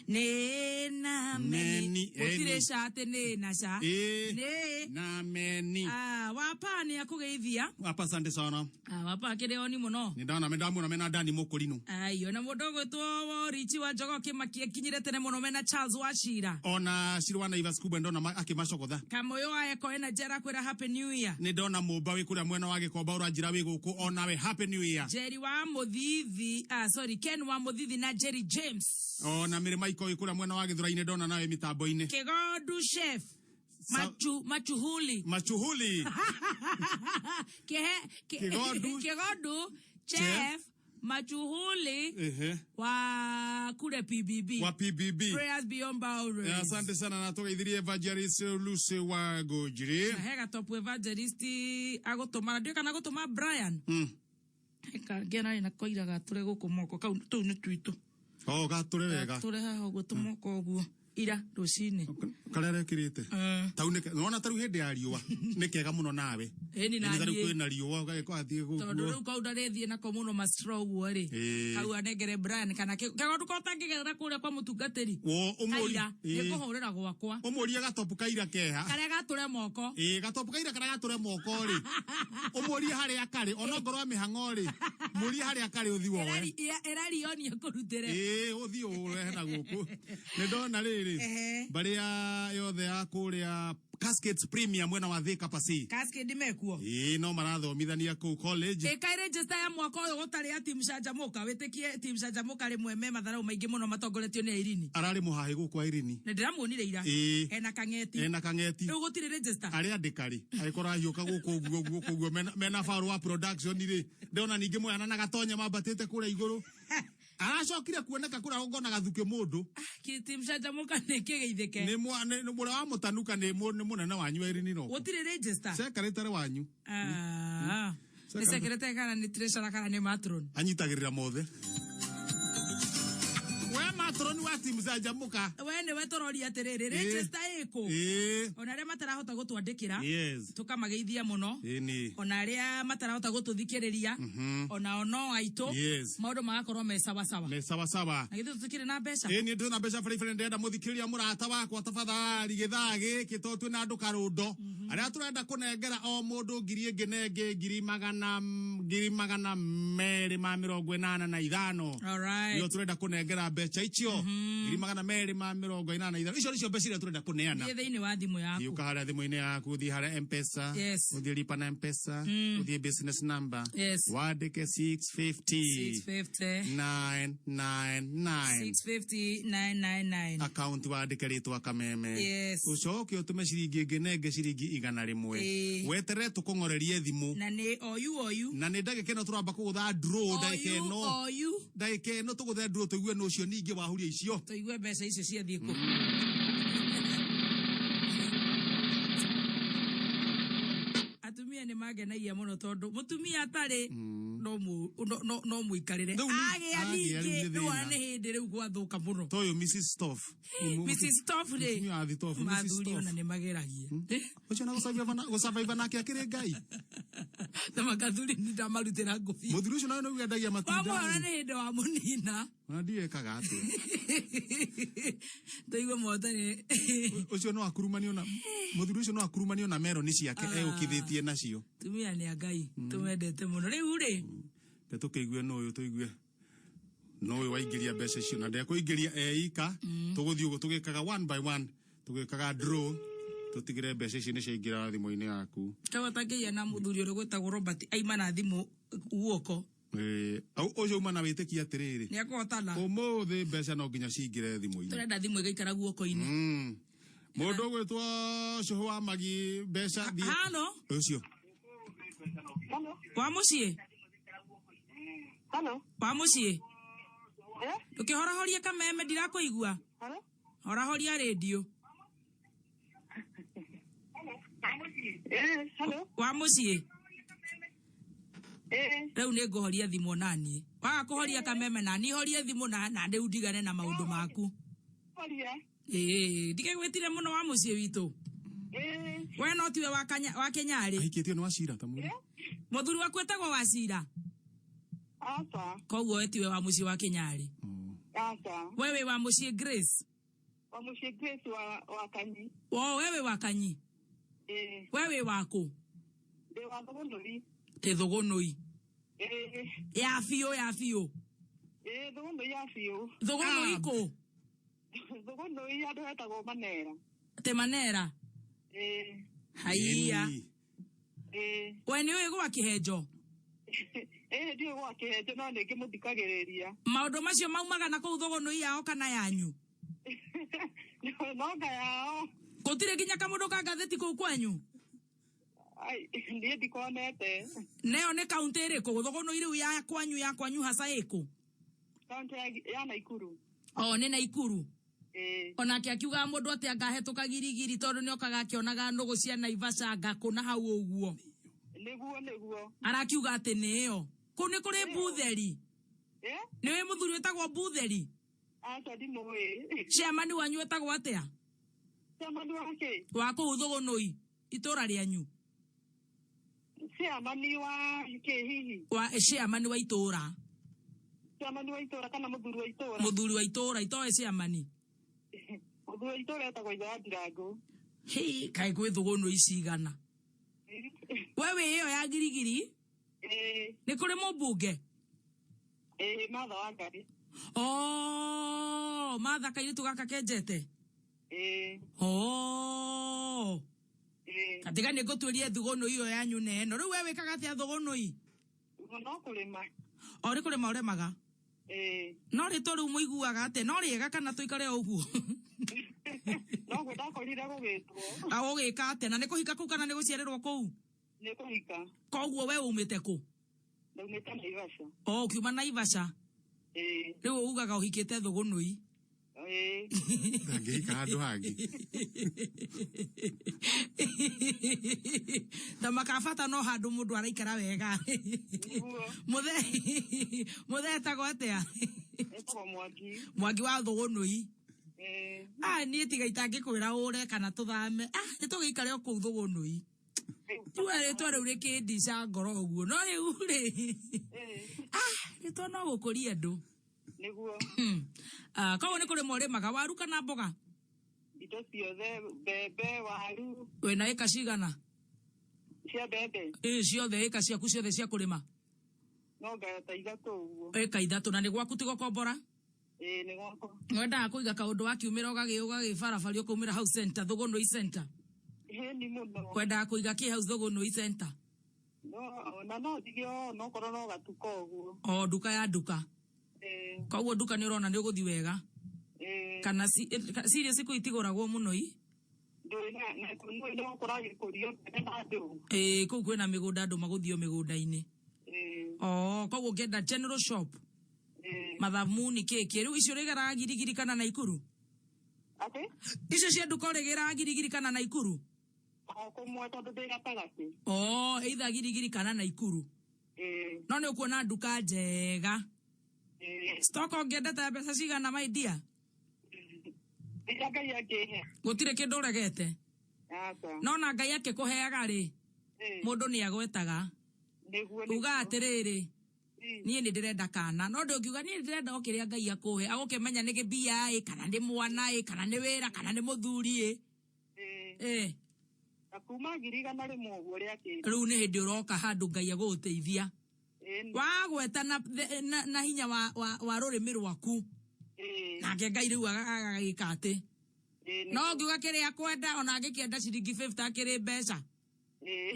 nĩ na meni. Meni, Gũtirĩ ĩni. ca atĩ nĩ na ca. Ĩĩ. Nĩ. Na meni. Ah, wapa nĩ akũgeithia. Apa asante sana. Ah, wapa akĩrĩ oni mũno. Nĩ ndona ndamuona mena Dani Mũkũrinũ. Ai, ona mũndũ ũgwĩtwo Worichi wa Njogo kĩmaki akinyire tene mũno mena Charles Wachira. Ona Shiro wa Naivas Kubwa ndona akĩmacogotha. Kamũyũ wa Eko Energy arakwĩra Happy New Year. Nĩ ndona mũmba wĩ kũrĩa mwena wa Gĩkomba ũranjĩra wĩ gũkũ onawe Happy New Year. Jerry wa Mũthithi, ah, sorry, Ken wa Mũthithi na Jerry James. Ona Mĩrĩ Maiko wĩ kũrĩa mwena wa Gĩthũrai-inĩ ndona nawe mĩtambo-inĩ. Kigondu Chef. Machu, Machuhuli. Machuhuli. Kigondu. Kigondu Chef Chef. Machuhuli Ehe. wa kule PBB. Wa PBB. Prayers Beyond Boundaries. Asante sana na tũgeithirie Evangelist Lucy wa Ngũnjiri. Na he gatopu evangelist agũtũma ndiũĩ kana agũtũma Brian. Kangĩ na koira gatũre gũkũ moko kau tũu nĩ twitũ. O gatũre wega. Gatũre haha ũguo tũmoko ũguo ira rũcinĩ. Karĩa arekĩrĩte. Tau nĩ wona tarĩu hĩndĩ ya riũa nĩ kega mũno nawe. Ĩni na Ĩni tarĩu niĩ. kwĩna riũa ũgagĩkorwo athiĩ Tondũ gũguo. rĩu kau ndarĩthiĩ nako mũno macro ũguo rĩ. Ĩĩ. Kau anengere Brian kana kagondu ko tangĩgerera kũrĩa kwa mũtungatĩri. Wo ũmũrie. Kaira Ĩĩ. nĩngũhũrĩra gwakwa. Ũmũrie gatopu kaira keha. Karĩa gatũre moko. Ĩĩ gatopu kaira karĩa gatũre moko rĩ. Ũmũrie harĩa karĩ ona ngorwo mĩhang'o rĩ. Mũrie harĩa karĩ ũthiĩ woe. Ĩrarionia kũrutĩre. Ĩĩ ũthiĩ ũrehe na gũkũ. Nĩ ndona rĩrĩ. Ehe. Mbarĩ ya yothe ya kũrĩa Cascades Premier mwena wa Thika Pasi. Cascade mekuo. Ĩĩ no marathomithania kũu college. Ĩka register ya mwaka ũyũ gũtarĩ ya team Canjamũka wĩtĩkie team Canjamũka rĩmwe me matharau maingĩ mũno matongoretio nĩ Irene. Ararĩ mũhahĩ gũkũ Irene. Na ndĩramuonire ira. Ĩĩ. Ena kang'eti. Ena kang'eti. Rĩu gũtirĩ register. Arĩa andĩka rĩ agĩkorwo ahiũka gũkũ ũguo gũkũ ũguo mena faru wa production rĩ ndĩrona ningĩ moyana na gatonya mambatĩte kũrĩa igũrũ aracokire kuoneka kũrĩa gũkona gathukĩ mũndũ Team Canjamũka nĩ kĩgeithĩke. nĩ mũrĩa wa mũtanuka nĩ mũnene wanyu Irene no Gũtirĩ register. secretary wanyu Ah. Nĩ secretary kana nĩ treasurer kana nĩ matron. Anyitagĩrĩra mothe. We matron wa team Canjamũka. We nĩwe tũroria atĩrĩrĩ, register ĩkũ? Ĩĩ. Ona arĩa matarahota gũtwandĩkĩra. Yes. Tũkamageithia mũno. Ĩni. Ona arĩa matarahota gũtũthikĩrĩria. Ona o no aitũ. Yes. Maũndũ magakorwo me sawasawa. Me sawasawa. Na githĩ tũtikĩrĩ na mbeca? Ĩĩ niĩ ndĩ na mbeca baribari ndĩrenda mũthikĩrĩria mũrata wakwa tafadhali gĩthaa gĩkĩ tondũ twĩna andũ karũndo. Arĩa tũrenda kũnengera o mũndũ ngiri ĩngĩ na ĩngĩ 285,000. All right. Nĩo tũrenda kũnengera mbeca icio. 285,000. Icio nĩcio mbeca iria tũrenda kũneana. Thiĩ thĩinĩ wa thimũ yaku. Thiĩ ũka harĩa thimũ-inĩ yaku, ũthiĩ harĩa M-Pesa, Yes. ũthiĩ lipa na M-Pesa, ũthiĩ business number, Yes. wandĩke 650 650. 999. 650 999. Account wandĩke rĩtwa Kameme. Yes. Ũcoke ũtũme ciringi ĩngĩ na ĩngĩ ciringi 100. Ĩĩ. Weterere tũkũng'orerie thimũ. Na nĩ oyu oyu. Na nĩ ndagĩka ĩno tũramba kũgũtha draw ndagĩka Oyu ĩno. oyu. Ndagĩka ĩno tũgũthe draw tũigue nũ ũcio ningĩ wahuria icio. Tũigue mbeca icio ciathiĩ kũ. Atumia nĩ Angenagia mũno tondũ mũtumia atarĩ no mu- no- no- no mũikarĩre. Rĩu nĩ- Agĩa agĩa rĩu ningĩ nĩ rĩu ona thĩna. nĩ hĩndĩ rĩu gwathũka mũno. Ta ũyũ Mrs. Stoff. Mrs. Stoff rĩ, Mũtumia wa Thitoff, Mrs. mathuri Stoff. ona nĩ mageragia. Ũcio na gũsurvive nake akĩrĩ Ngai. Na makathuri nĩ ndamarutĩra ngũbia. Mũthuri ũcio nawe nĩguo endagia matunda. Wamwona nĩ hĩndĩ wa mũnina. Ona ndiũĩ ekaga atĩa. Tũigue mũhotani. Ũcio no akurumanio na mũthuri ũcio no akurumanio na meroni ciake egũkithĩtie nacio. Tumia nĩ a Ngai tũmendete mũno. Rĩu rĩ, Reke tũkĩigue nũ ũyũ tũigue nũ ũyũ waingĩria mbeca icio na ndekũingĩria eika tũgũthiĩ ũguo tũgĩkaga one by one tũgĩkaga draw tũtigĩre mbeca icio nĩ ciaingĩra thimũ-inĩ yaku. Tawatangĩgĩa na mũthuri ũrĩa ũgwĩtagwo Robert aima na thimũ guoko. Ĩĩ, au ũcio uma na wĩtĩkia atĩrĩrĩ Nĩ akũhotana. ũmũthĩ mbeca no nginya cingĩre thimũ-inĩ. Tũrenda thimũ ĩgaikara guoko-inĩ. Mũndũ ũgwĩtwo Cũhũ wa Magi mbeca thiĩ- Halo. Ũcio. Wa mũciĩ? Halo. Wa mũciĩ? Ndũkĩhorahorie kameme ndirakũigua. Halo. Horahoria rĩndiũ. Halo. Wa mũciĩ? Rĩu nĩ ngũhoria thimũ naniĩ. Waga kũhoria kameme naniĩ horie thimũ na na rĩu ndigane na maũndũ maku. Horia. Ĩĩ, ndigĩgwĩtire mũno wa mũciĩ witũ. We no tiwe wa Kanya- wa Kenyarĩ. Ahikĩtio nĩ Wacira ta mwĩre. Mũthuri waku etagwo Wacira. Aca. Koguo we tiwe wa mũciĩ wa Kenyarĩ. Aca. We wĩ wa mũciĩ Grace. Wa mũciĩ Grace wa wa Kanyi. O we wĩ wa Kanyi. Ĩĩ. We wĩ wa kũ? Ndĩ wa Thũgũnũri. Tĩ Thũgũnũi. Ĩĩ. Ya biũ ya biũ. Ĩĩ Thũgũnũi ya biũ. Thũgũnũi kũ? Thũgũnũi handũ hetagwo Manera. Tĩ Manera. Ĩĩ. Haiya. Ĩĩ. We nĩ ũĩ gwa Kĩhenjo? Ĩĩ ndiũĩ gwa Kĩhenjo no nĩ ngĩmũthikagĩrĩria. Maũndũ macio maumaga na kũu Thũgũnũi yao kana yanyu? No nga yao. Gũtirĩ nginya kamũndũ ka ngathĩti kũu kwanyu? Ai, niĩ ndikonete. Neyo nĩ kaũntĩ ĩrĩkũ? Thũgũnũi rĩu ya kwanyu ya kwanyu hasa ĩkũ? Kaũntĩ ya Naikuru. O nĩ Naikuru. Ĩĩ. Onake akiugaga mũndũ atĩ angahetũka girigiri tondũ nĩokaga akĩonaga nũgũ cia Naivasha ngakũna hau ũguo. Nĩguo nĩguo. Arakiuga atĩ nĩ ĩyo. Kũu nĩ kũrĩ Mbutheri. Eh? Nĩ ũĩ mũthuri wĩtagwo Mbutheri? Aca ndimũĩ. Chairman wanyu etagwo atĩa? Chairman wa kĩ? Wa kũu Thũgũnũi, itũra rĩanyu. Chairman wa kĩ hihi? Wa chairman wa itũra. Chairman wa itũra kana mũthuri wa itũra? Mũthuri wa itũra itoĩ chairman. Mũthuri wa itũra etagwo ithe wa Ndirango. Hĩ, kaĩ kwĩ Thũgũnũi cigana. We wĩ ĩyo ya girigiri? Ĩĩ. Nĩ kũrĩ mũmbunge? Ĩĩ, Martha Wangari. Oh, Martha kairĩtu gaka kenjete? Ĩĩ. Oh. Ĩĩ. Katiga nĩ ngũtuĩrie Thũgũnũi ĩyo yanyu neno. Rĩu we wĩkaga atĩa Thũgũnũi? No kũrĩma. O nĩ kũrĩma ũrĩmaga? Ĩĩ. No rĩtwa rĩu mũiguaga atĩa? No rĩega kana tũikare o ũguo? Noguo ndakorire gũgĩtwo. Na ũgĩka atĩa? Na nĩ kũhika kũu kana nĩ gũciarĩrwo kũu? Nĩ kũhika. Koguo we umĩte kũ? Ndaumĩte Naivasha. O ũkiuma Naivasha? Ĩĩ. Rĩu ugaga ũhikĩte Thũgũnũi. Ĩĩ. Ndangĩhika handũ hangĩ. Ta makabata no handũ mũndũ araikara wega. Mũthe mũthe etagwo atĩa? Etagwo Mwangi. Mwangi wa Thũgũnũi. Ĩĩ. Ah, niĩ tiga itangĩkwĩra ũre kana tũthame. Ah, nĩ tũgĩikare o kũu Thũgũnũi. Tiwa rĩtwa rĩu rĩkĩndica ngoro ũguo. No rĩu rĩ. Ah, rĩtwa no gũkũria andũ. Nĩguo. Ah, koguo nĩ kũrĩma ũrĩmaga waru kana mboga? Indo ciothe mbembe, waru, Wĩna ĩka cigana? cia mbembe. Ĩ ciothe ĩka ciaku ciothe cia kũrĩma? No ngaya ta ithatũ ũguo. Ĩka ithatũ na nĩ gwaku ti gũkombora? Ĩĩ nĩ gwakwa. Wendaga kũiga kaũndũ wakiumĩra ũgagĩbarabaria ũkaumĩra hau center, Thũgũnũi center. Hĩni mũno. Wendaga kũiga kĩ hau Thũgũnũi center? No ona no njige o nokorwo no gatuka ũguo. O nduka ya nduka. Ĩĩ. Koguo nduka nĩ ũrona nĩ ũgũthiĩ wega. Ĩĩ. Kana cirio ciku itigũragwo mũno i? Ndũĩ na na kũu no kũragĩkũrio mbembe na ndũũ. Ĩĩ kũu kwĩna mĩgũnda andũ magũthio mĩgũnda-inĩ. Ĩĩ. Oh, koguo ũngĩenda general shop. Ĩĩ. Mathamuni kĩ kĩ rĩu icio ũrĩgeraga girigiri kana Naikuru? Atĩ? Icio cia nduka ũrĩgĩraga girigiri kana Naikuru? O kũmwe tondũ ndĩ gatagatĩ. O either Girigiri kana Naikuru. Ĩĩ. No nĩ ũkuona nduka njega. Ĩĩ. Stock ũngĩendete mbeca cigana my dear? Rĩrĩa Ngai angĩhe. Gũtirĩ kĩndũ ũregete. Aca. No na Ngai akĩkũheaga rĩ, Ĩĩ. mũndũ nĩ agwetaga. Nĩguo. Uga atĩrĩrĩ, niĩ nĩ ndĩrenda kana, no ndũngiuga niĩ nĩ ndĩrenda o kĩrĩa Ngai akũhe, agũkĩmenya nĩ mbia ĩ, kana nĩ mwana ĩ, kana nĩ wĩra, kana nĩ mũthuri ĩ. Ĩ. Na kuma 100,000 ũguo rĩa kĩndũ. Rĩu nĩ hĩndĩ ũroka handũ Ngai agũgũteithia. Ĩĩ. Wagweta na hinya wa rũrĩmĩ rwaku. Ĩĩ. Nake Ngai rĩu agagĩka atĩ. Ĩĩ. No ngiuga kĩrĩa akwenda, ona angĩkĩenda ciringi 50 akĩrĩ mbeca. Ĩĩ.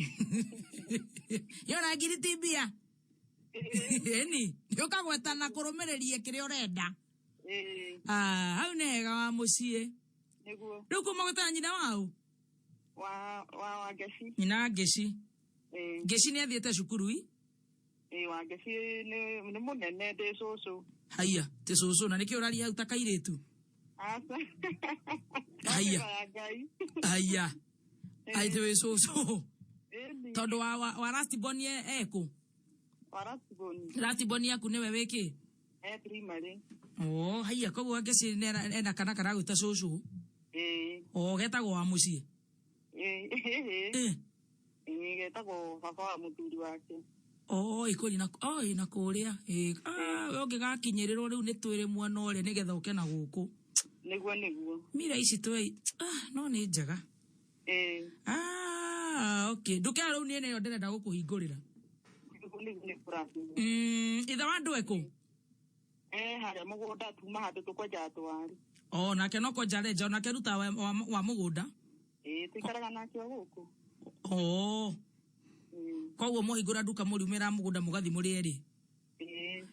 Yona ngiri ti mbia. Ĩni, nĩ ũkagweta na kũrũmĩrĩria kĩrĩa ũrenda. Ĩĩ. Ah, hau nĩ hega wa mũciĩ. Nĩguo. Rĩu kuma gwĩtaga nyina wau? Wa Wangeci. Nyina wa Ngeci. Ĩĩ. Ngeci nĩ athiĩte cukuru i? Ĩĩ, Wangeci nĩ mũnene ndĩ cũcũ. Haiya, ti cũcũ, na nĩkĩ ũraria hau ta kairĩtu? Aca. Haiya. Ya Ngai. Haiya. Aitĩ wĩ cũcũ. Ĩni. Tondũ wa last born ekũ? Wa last born. Last born yaku nĩwe wĩkĩ? E primary. Oh, haiya, koguo Wangeci ena kana karagwĩta cũcũ. Ĩĩ. Oh, getagwo wa mũciĩ. Ĩĩ. Ĩĩ. Ĩĩ, getagwo baba wa mũthuri wake. Oh, ikũri na, oh, ĩ, na kũrĩa. Ĩ, ah, we ũngĩgakinyĩrĩrwo rĩu nĩ twĩre mwena ũrĩa nĩgetha ũke na gũkũ. Nĩguo, nĩguo. Mira ici twĩ, ah, no nĩ njega. Ĩĩ. Ah, okay. Nduka ĩyo rĩu niĩ nĩyo ndĩrenda gũkũhingũrĩra. Nĩguo, nĩguo, nĩ kũrathimwo. Ithe wa andũ ekũ? Harĩa mũgũnda tuma handũ tũkwenjaga tũwaru. Oh, nake no kwenja arenja, onake aruta wa mũgũnda. Ĩĩ, tũikaraga nake o gũkũ. Oh. Koguo mũhingũra nduka mũriumĩra mũgũnda mũgathiĩ mũrĩ erĩ. Ĩĩ.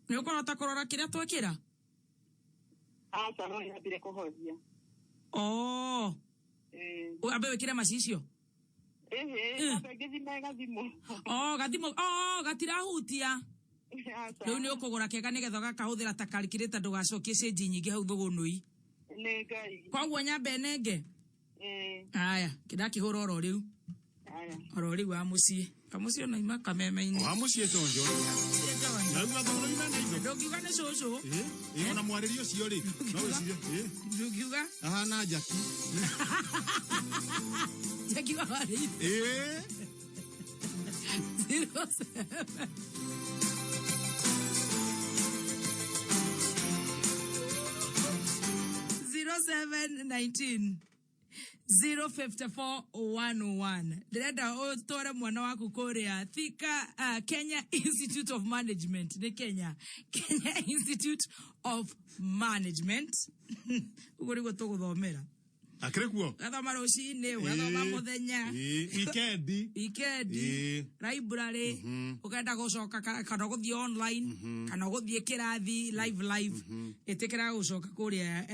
Nĩ ũkũhota kũrora kĩrĩa twekĩra? Aca, no nyambire kũhoria. Oh. Ĩĩ. Wambe wĩkĩre macicio? Ĩhĩ, nyambe ngĩthime gathimũ. Oh, gathimũ, oh, gatirahutia. Aca. Rĩu nĩ ũkũgũra kega nĩgetha ũgakahũthĩra ta calculator ndũgacokie cĩnji nyingĩ hau thũgũnũi. Nĩ Ngai. Koguo nyambe nenge? Ĩĩ. Aya, ndakĩhũra oro rĩu. Aya. Oro rĩu wa mũciĩ. Kamũciĩ ona ima kameme-inĩ. Wa mũciĩ chonjo. Ndauga thũgũnũi mena indo. Ndũngiuga nĩ cũcũ. Ĩĩ, ĩĩ, ona mwarĩrie ũcio rĩ, no wĩcirie, ĩĩ. Ndũngiuga? Ahana Jackie. Jackie wa warĩire. Ĩĩ. 07. 0719 054 101. Ndĩrenda ũtware mwana waku kũrĩa Thika, Kenya Institute of Management. Nĩ Kenya Institute of Management. Ũguo nĩguo tũgũthomera. Akĩrĩ kuo? Ũgathoma rũcinĩ, ũgathoma mũthenya. Ĩĩ, weekend. Weekend. Ĩĩ. Library. Ũkenda gũcoka kana ũgũthiĩ online, kana ũgũthiĩ kĩrathi live. Ĩtĩkĩra gũcoka kũrĩa,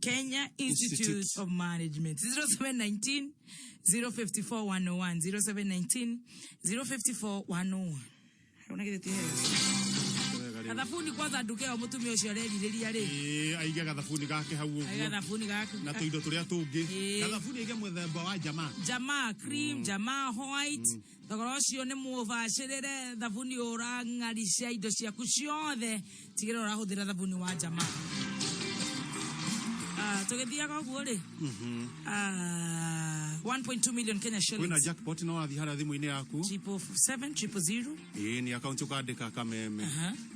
Kenya Institute Institute of Management. 0719 054 101. 0719 054 101. Ona githĩ ti hega? Gathabuni kwanza nduka ĩyo mũtumia ũcio arerirĩria rĩ. Ĩĩ, aige gathabuni gake hau ũguo. Aige gathabuni gake. Na tũindo tũrĩa tũngĩ. Ĩĩ. Gathabuni aige mũthemba wa jamaa. Jamaa cream, jamaa white. Thogora ũcio nĩ mũbacĩrĩre, thabuni ũrang'aricia indo ciaku ciothe. Tigĩrĩra ũrahũthĩra thabuni wa jamaa. Tũgĩthiaga ũguo rĩ? 1.2 million Kenya shillings. Kwĩna jackpot no wathiĩ harĩa thimũ-inĩ yaku. Triple seven, triple zero. Ĩĩ, nĩ account ũkandĩka kameme.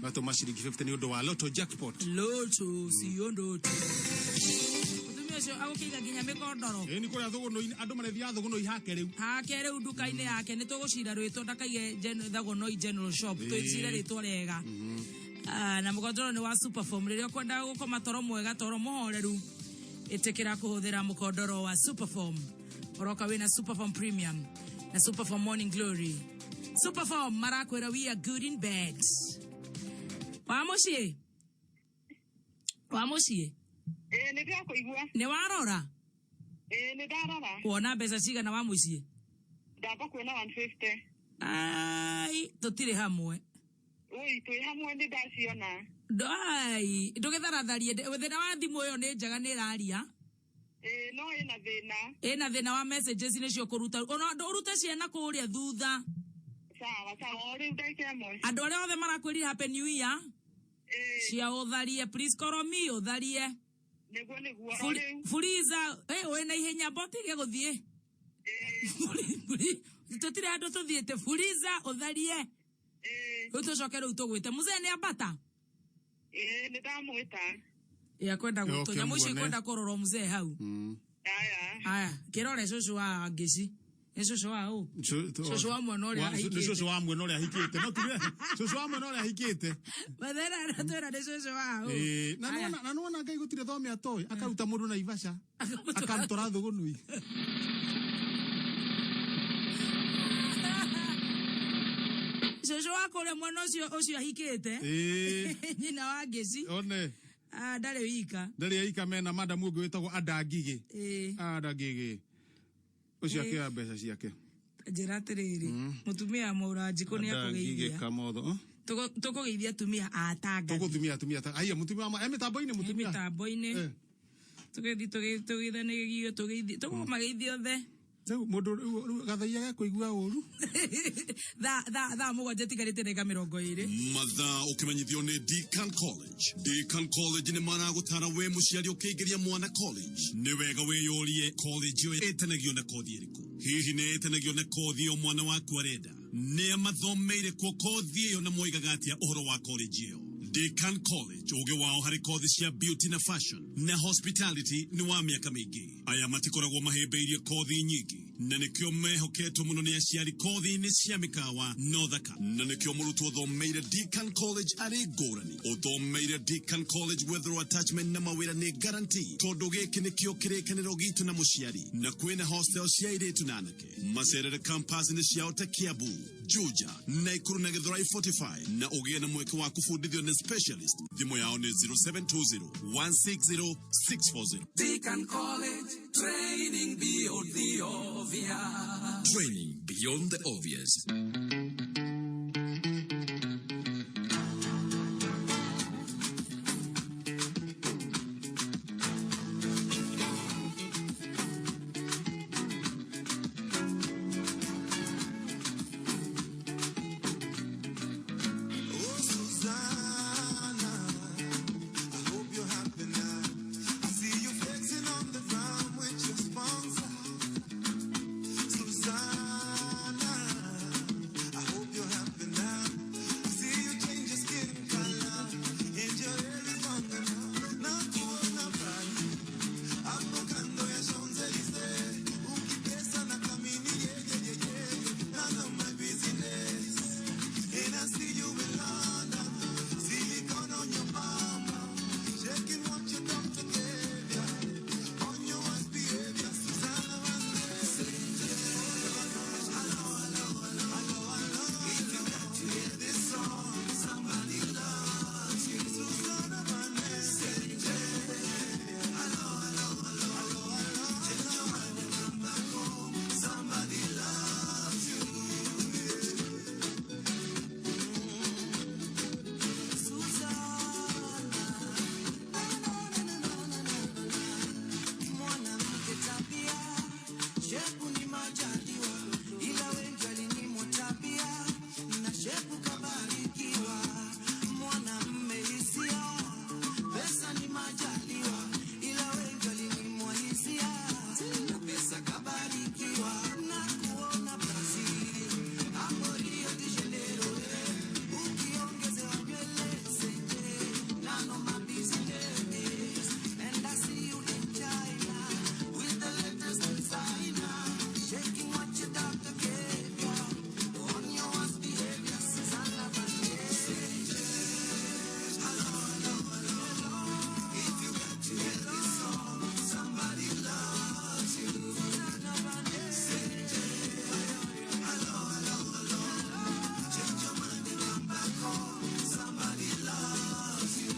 Gatũma ciringi 50 nĩ ũndũ wa Lotto jackpot. Lotto, sio ndoto. Mũtumia ũcio agũkĩiga nginya mĩkondoro. Ĩĩ, nĩ kũrĩa thũgũnũi-inĩ, andũ marethiaga thũgũnũi hake rĩu. Hake rĩu nduka-inĩ yake, nĩ tũgũcira rwĩtwa ndakaige Thũgũnũi General Shop, twĩcire rĩtwa rĩega. Na mũkondoro nĩ wa Superform. Rĩrĩa ũkwenda gũkoma toro mwega, toro mũhoreru, ĩtĩkĩra kũhũthĩra mũkondoro wa Superform. Ũroka wĩna Superform Premium na Superform Morning Glory. Superform marakwĩra we are good in bed. Wa mũciĩ? Wa mũciĩ? Ĩĩ, nĩ ndĩrakũigua. Nĩ warora? Ĩĩ, nĩ ndarora. Wona mbeca cigana wa mũciĩ? Ndamba kuona 150. Ai, tũtirĩ hamwe. Oi, twĩ hamwe nĩ ndaciona. Ai, ndũgĩtharatharie. Thĩna wa thimũ ĩyo nĩ njega, nĩ ĩraria. Ĩĩ, no ĩna thĩna. Ĩna thĩna wa messages nĩcio kũruta ona ũrute ciana kũrĩa thutha. Sawa sawa, o rĩu ndagĩka ĩmwe. Andũ arĩa othe marakwĩrire happy new year cia ũtharie, please call me ũtharie. Nĩguo nĩguo, o rĩu. Fuliza wĩna ihenya mbotige gũthiĩ. Tũtirĩ handũ tũthiĩte. Fuliza ũtharie. Rĩu tũcoke rĩu tũgwĩte mzee nĩ ambata. Ĩĩ, nĩ ndamwĩta. Ya kwenda gwĩtwo Yoke nyamũ icio muone. ikwenda kũrorwo mzee hau. Aya. Aya kĩrore cũcũ wa ngĩci nĩ cũcũ wa ũ Cũcũ wa mwena ũrĩa Nĩ ahikĩte. cũcũ wa mwena ũrĩa ahikĩte. No tuge cũcũ wa mwena ũrĩa ahikĩte. Mathera aratwĩra nĩ cũcũ wa ũ. Ĩĩ, na Aya. nĩwona na nĩwona Ngai gũtirĩ thome atoĩ, akaruta mũndũ na Naivasha, akamũtwara Thũgũnui. Cũcũ wa kũrĩa mwena ũcio ũcio ahikĩte. Ĩĩ. Nyina wa ngĩci. One. Ah, ndarĩ wika. Ndarĩ aika mena madamu ũngĩ wĩtagwo Adangigĩ. Ĩĩ. Adangigĩ. Ũcio Ĩĩ. akĩoya mbeca ciake. Njĩra atĩrĩrĩ, mũtumia wa Mũranjikũ nĩ Adangigĩ akũgeithia. Kamotho. Tũkũgeithia atumia a Tanga. Tũgũtumia atumia ta. Aiya mũtumia wa e mĩtambo-inĩ mũtumia. Mĩtambo-inĩ. Tũgĩthiĩ tũgeithanĩrio tũgeithie tũkũmageithia othe. Rĩu mũndũ rĩu gathaia gekũigua ũru. Thaa 7 itigarĩte ndagĩka 20. Mathaa ũkĩmenyithio nĩ Deakin College. Deakin College nĩ maragũtara we mũciari ũkĩingĩria mwana college. Nĩ wega wĩyũrie college ĩyo ĩtanagio na kothi ĩrĩkũ. Hihi nĩ ĩtanagio na kothi ĩyo mwana waku arenda? Nĩa mathomeire kuo kothi ĩyo na moigaga atĩa ũhoro wa college ĩyo? Deakin College ũgĩ wao harĩ kothi cia beauty na fashion na hospitality nĩ wa mĩaka mĩingĩ. Aya matikoragwo mahĩmbĩirie kothi nyingĩ na nĩkĩo mehoketwo mũno nĩ aciari kothi-inĩ cia mĩkawa no thaka, na nĩkĩo mũrutwo ũthomeire Deakin College arĩ ngũrani. Ũthomeire Deakin College gwetherwo attachment na mawĩra nĩ guarantee, tondũ gĩkĩ nĩkĩo kĩrĩkanĩro gitũ na mũciari, na kwĩna hostel cia airĩtu na anake. Macerere campus-inĩ ciao ta Kiambu, Juja, Naikuru na Githurai 45 na ũgĩe na mweke wa kũbundithio nĩ specialist. Thimũ yao nĩ 0720 160 640. Deakin College, training beyond the obvious. Training beyond the obvious. Oh, Susanna, I hope you're happy now. I see you flexing on the ground with your sponsor. Susanna, I hope you're happy now. I see you change your skin color and your hair is longer now. Nakuona pale hapo kando ya Champs-Elysees, ukitesa na kamini, yeah, yeah, yeah, yeah. None of my business. And I see you in London, silicone on your mama, shaking what your doctor gave ya, on your worst behavior, Susanna Vande. Hello, hello, hello, hello, hello. If you got to hear this song, somebody loves you, Susanna Vande. Hello, hello, hello, hello, hello. Change your mind and come back home. Somebody loves you. Mwanamke tabia, shepu ni majaliwa, ila wengi walinyimwa tabia na shepu kabarikiwa. Mwanamme hisia, pesa ni majaliwa, ila wengi walinyimwa hisia na pesa kabarikiwa. Na kuona Brazil hapo Rio de Janeiro, ukiongezewa nywele senje, none of my business. And I see you in China with the latest designer, shaking what your doctor gave ya on your worst behavior, Susanna Vande. Hello, hello, hello, hello. If you got to hear this song, somebody loves you, Susanna Vande. Hello, hello, hello, hello. Change your mind and come back home. Somebody loves you.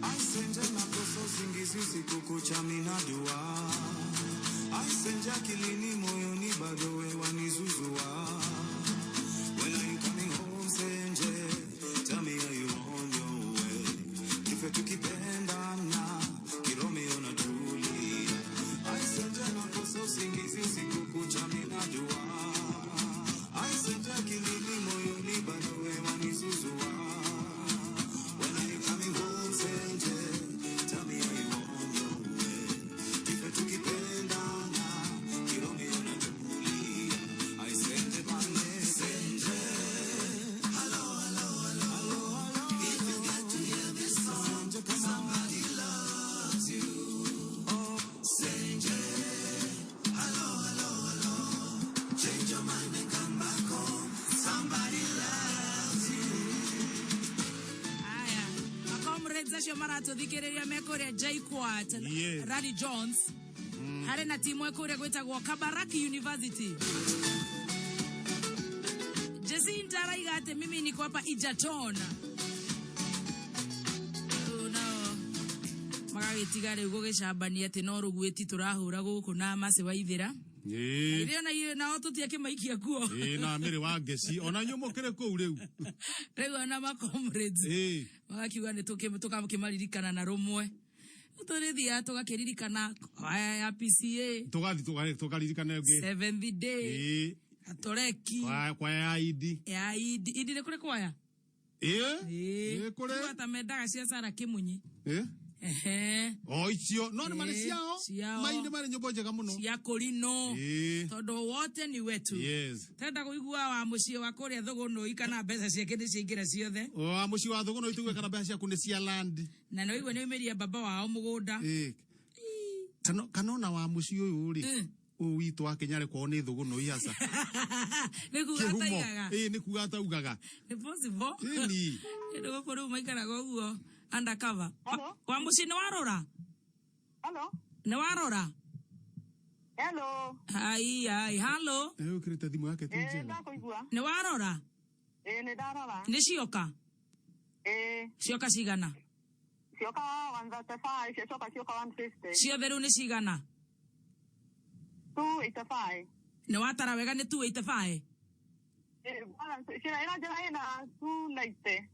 Aisenje nakosa usingizi usiku kucha mina dua. Aisenje akilini moyoni bado wewe wanizuzua. When I Usiku kucha mimi najua. I said akilini moyoni bado wewe wanizuzua. When are you coming home, Senje? Tell me are you on your way? Tufe tukipendana, Kiromeo na Julia. I Senje bane, Senje. Hello, hello, hello, hello, hello. If you get to hear this song, somebody loves you. Oh, Senje. Hello, hello, hello. Change your mind and come back home. Somebody loves you. Aya, macomrades acio maratũthikĩrĩria me kũrĩa JKUAT. Yes. Rally Jones harĩ na timu ĩ kũrĩa gwĩtagwo Kabaraki University. Jacinta araiga atĩ mimi niko hapa Egerton. Rĩu nao magagĩtiga rĩu gũgĩcambania atĩ no rũguĩti tũrahũra gũkũ na Mercy Waithĩra. Ĩĩ. Ithĩ ona ithuĩ nao tũtiakĩmaikia kuo. Ĩĩ na Mary wa Ngeci ona inyuĩ mũkĩrĩ kũu rĩu. Rĩu ona macomrades magakiuga nĩ tũgakĩmaririkana na rũmwe. Tũrĩthiaga tũgakĩririkana kwaya ya PCA. Tũgathi tũkaririkana ĩngĩ. Seventh day. Ĩĩ. Atoreki. Kwaya ya Idi. Ya Idi. Idi nĩ kũrĩ kwaya? Ĩĩ. Ĩĩ. Nĩ kũrĩ. Igua ta mendaga cia Sarah Kĩmunyi. Ĩĩ. Ehe. O icio no nĩ marĩ Ĩĩ, ciao. ciao. Mai nĩ marĩ nyũmba njega mũno. Cia kũrinũ. Ĩĩ. Tondũ wote ni wetu. Yes. Tenda kũigua wa mũciĩ wa kũrĩa Thũgũnũi kana mbeca ciake nĩ ciaingĩra ciothe. Wa mũciĩ wa Thũgũnũi tuge kana mbeca ciaku nĩ cia land. Na nĩ waigua nĩ aumĩria baba wao mũgũnda. Ĩĩ. Kana ona wa mũciĩ ũyũ rĩ. Ũyũ witũ wa Kĩnyarĩ kwao nĩ Thũgũnũi aca. Nĩ kuga Kĩhumo. ataigaga. Ĩĩ nĩ kuga ataugaga. Nĩ possible. Ĩni. Nĩ gũkũ rĩu maikaraga ũguo undercover. Wa mũciĩ nĩ warora? Hello. Nĩ warora? Hello. Hai hai, hello. Ĩkĩrĩte thimũ yake ti Ĩĩ njega. ndakũigua. Nĩ warora? Ĩĩ nĩ ndarora. Nĩ cioka? Ĩĩ. Cioka cigana? Cioka 135, ciacoka cioka 150. Ciothe rĩu nĩ cigana? 285. Nĩ watara wega nĩ 285? Ĩĩ balance cira ĩranjĩra ĩna 290.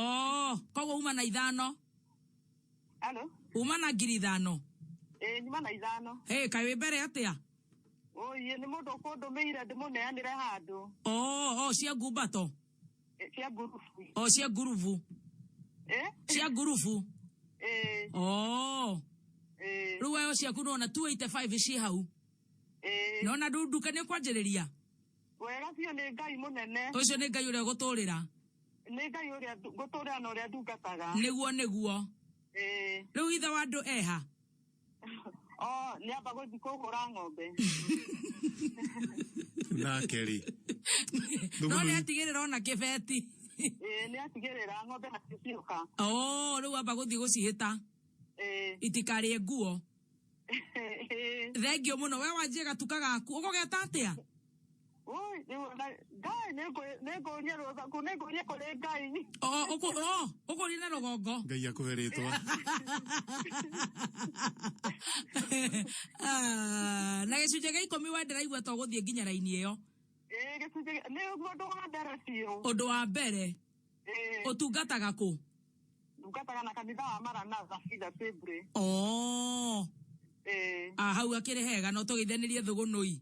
Oh, koguo uma na ithano. Hello. Uma na 5,000. Ĩĩ nyuma na ithano. Hey, kaĩ wĩ mbere atĩa? Ũiĩ nĩ mũndũ ũkũndũmĩire ndĩmũneanĩre handũ. Oh, oh, cia ngumbato. Ĩ, Cia ngurubu. Oh, cia ngurubu. Ĩ? Cia ngurubu. Ĩĩ. Oh. Ĩĩ. Rĩu weyo ciaku nona 285 ciĩ hau. Ĩĩ. Nona ndunduka nĩ kwanjĩrĩria. Wega biũ nĩ Ngai mũnene. Ũcio nĩ Ngai ũrĩa ũgũtũrĩra. Nĩ Ngai ũrĩa ngũtũrĩra na ũrĩa ndungataga. Nĩguo nĩguo. Ĩĩ. Rĩu ithe wa andũ eha. Oh, nĩ amba gũthiĩ kũhũra ng'ombe. Nake rĩ. No nĩ atigĩrĩra ona kĩbeti. Ĩĩ nĩ atigĩrĩra ng'ombe nacio cioka. Oh, rĩu amba gũthiĩ gũcihĩta. Ĩĩ. Itikarĩe nguo. Ĩĩ. Thengio mũno we wanjie gatuka gaku. Ũkũgeta atĩa? Oi, Ngai nĩ ngũria rũtha nĩ ngũria kũrĩ Ngai. Oh, oh, ũkũria na rũgongo. Ngai akũhe rĩtwa. Ah, na gĩcunjĩ gĩa ikũmi we ndĩraigua to gũthiĩ nginya raini ĩyo. Ĩĩ gĩcunjĩ nĩ ũguo ũndũ wa mbere biũ. Ũndũ wa mbere. Ĩĩ. Ũtungataga kũ? Ndungataga na kanitha wa Maranatha Cedar Assembly. Oh. Ĩĩ. Ah, hau akĩrĩ hega no tũgeithanĩrie Thũgũnũi.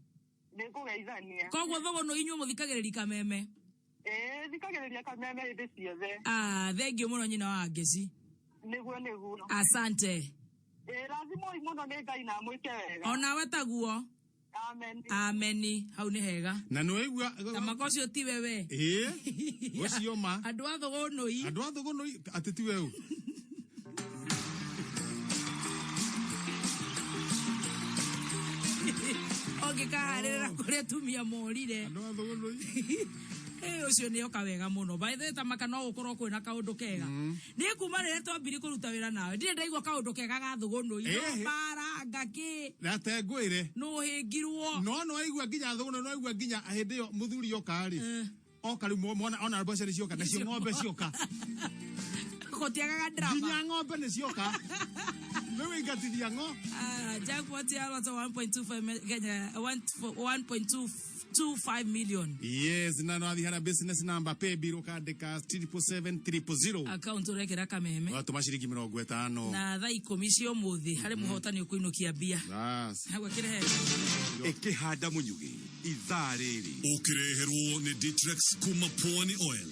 Nĩ ngũgeithania. Koguo Thũgũnũi inyuĩ mũthikagĩrĩria kameme. Ĩĩ thikagĩrĩria kameme hĩndĩ ciothe. Ah, thengio mũno nyina wa Ngeci. Nĩguo nĩguo. Asante. Ĩĩ rathimoi mũno nĩ Ngai na amwĩke wega. Onawe taguo. Amen. Ameni. Hau nĩ hega. Na nĩ waigua Tamaka ũcio tiwe we. Ĩĩ. Ũcio ma. Andũ a Thũgũnũi. Andũ a Thũgũnũi atĩ tiwe ũ. Ũngĩkaharĩrĩra kũrĩa atumia morire. Andũ a Thũgũnũi. Ũcio nĩ oka wega mũno. By the way, Tamaka no gũkorwo kwĩna kaũndũ kega. Niĩ kuma rĩrĩa twambirie kũruta wĩra nawe, ndirĩ ndaigua kaũndũ kega ga Thũgũnũi. No mbara, ngakĩ. Na te ngwĩre. Nũ ũhĩngirwo. No no waigua nginya Thũgũnũi, no waigua nginya hĩndĩ ĩyo mũthuri oka rĩ. Oka rĩu mwana ona mbeca nĩ cioka, nacio ng'ombe cioka. Gũtiagaga drama. Nginya ng'ombe nĩ cioka. Rĩu ingatithia ng'o. Ah, jackpot ya Lotto 1.25 Kenya 1.25 million. Yes, na no athiĩ harĩa business number pay bill ũkandĩka 777 000. Account ũrekĩra kameme. Ũgatũma ciringi 50. Na thaa 10 cia ũmũthĩ harĩ mũhotani ũkũinũkia mbia. Bas. Hau akĩrehe. Ĩkĩhanda mũnyugĩ ithaa rĩrĩ Ũkĩreherwo nĩ Ditrex kuma Pwani Oil.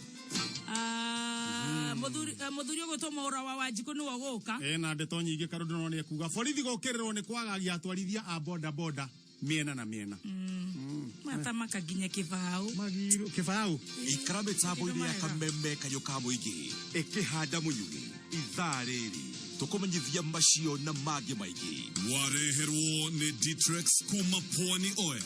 Ah, mũthuri ũgũtwo Mwaũra wa Wanjikũ nĩwe ũgũka. Ena ndeto nyingĩ Karũndũ no nĩ ekuga borithi gũkĩrĩrwo nĩ kwagagia atwarithia a boda boda mĩena na mĩena. Matamaka nginya kĩbaũ. Magiro kĩbaũ. Ikara mĩtambo-inĩ ya kameme kayũ ka mũingĩ ĩkĩhanda mũnyugĩ ithaa rĩrĩ tũkũmenyithia macio na mangĩ maingĩ. Wareherwo nĩ Ditrex kuma Pwani Oil.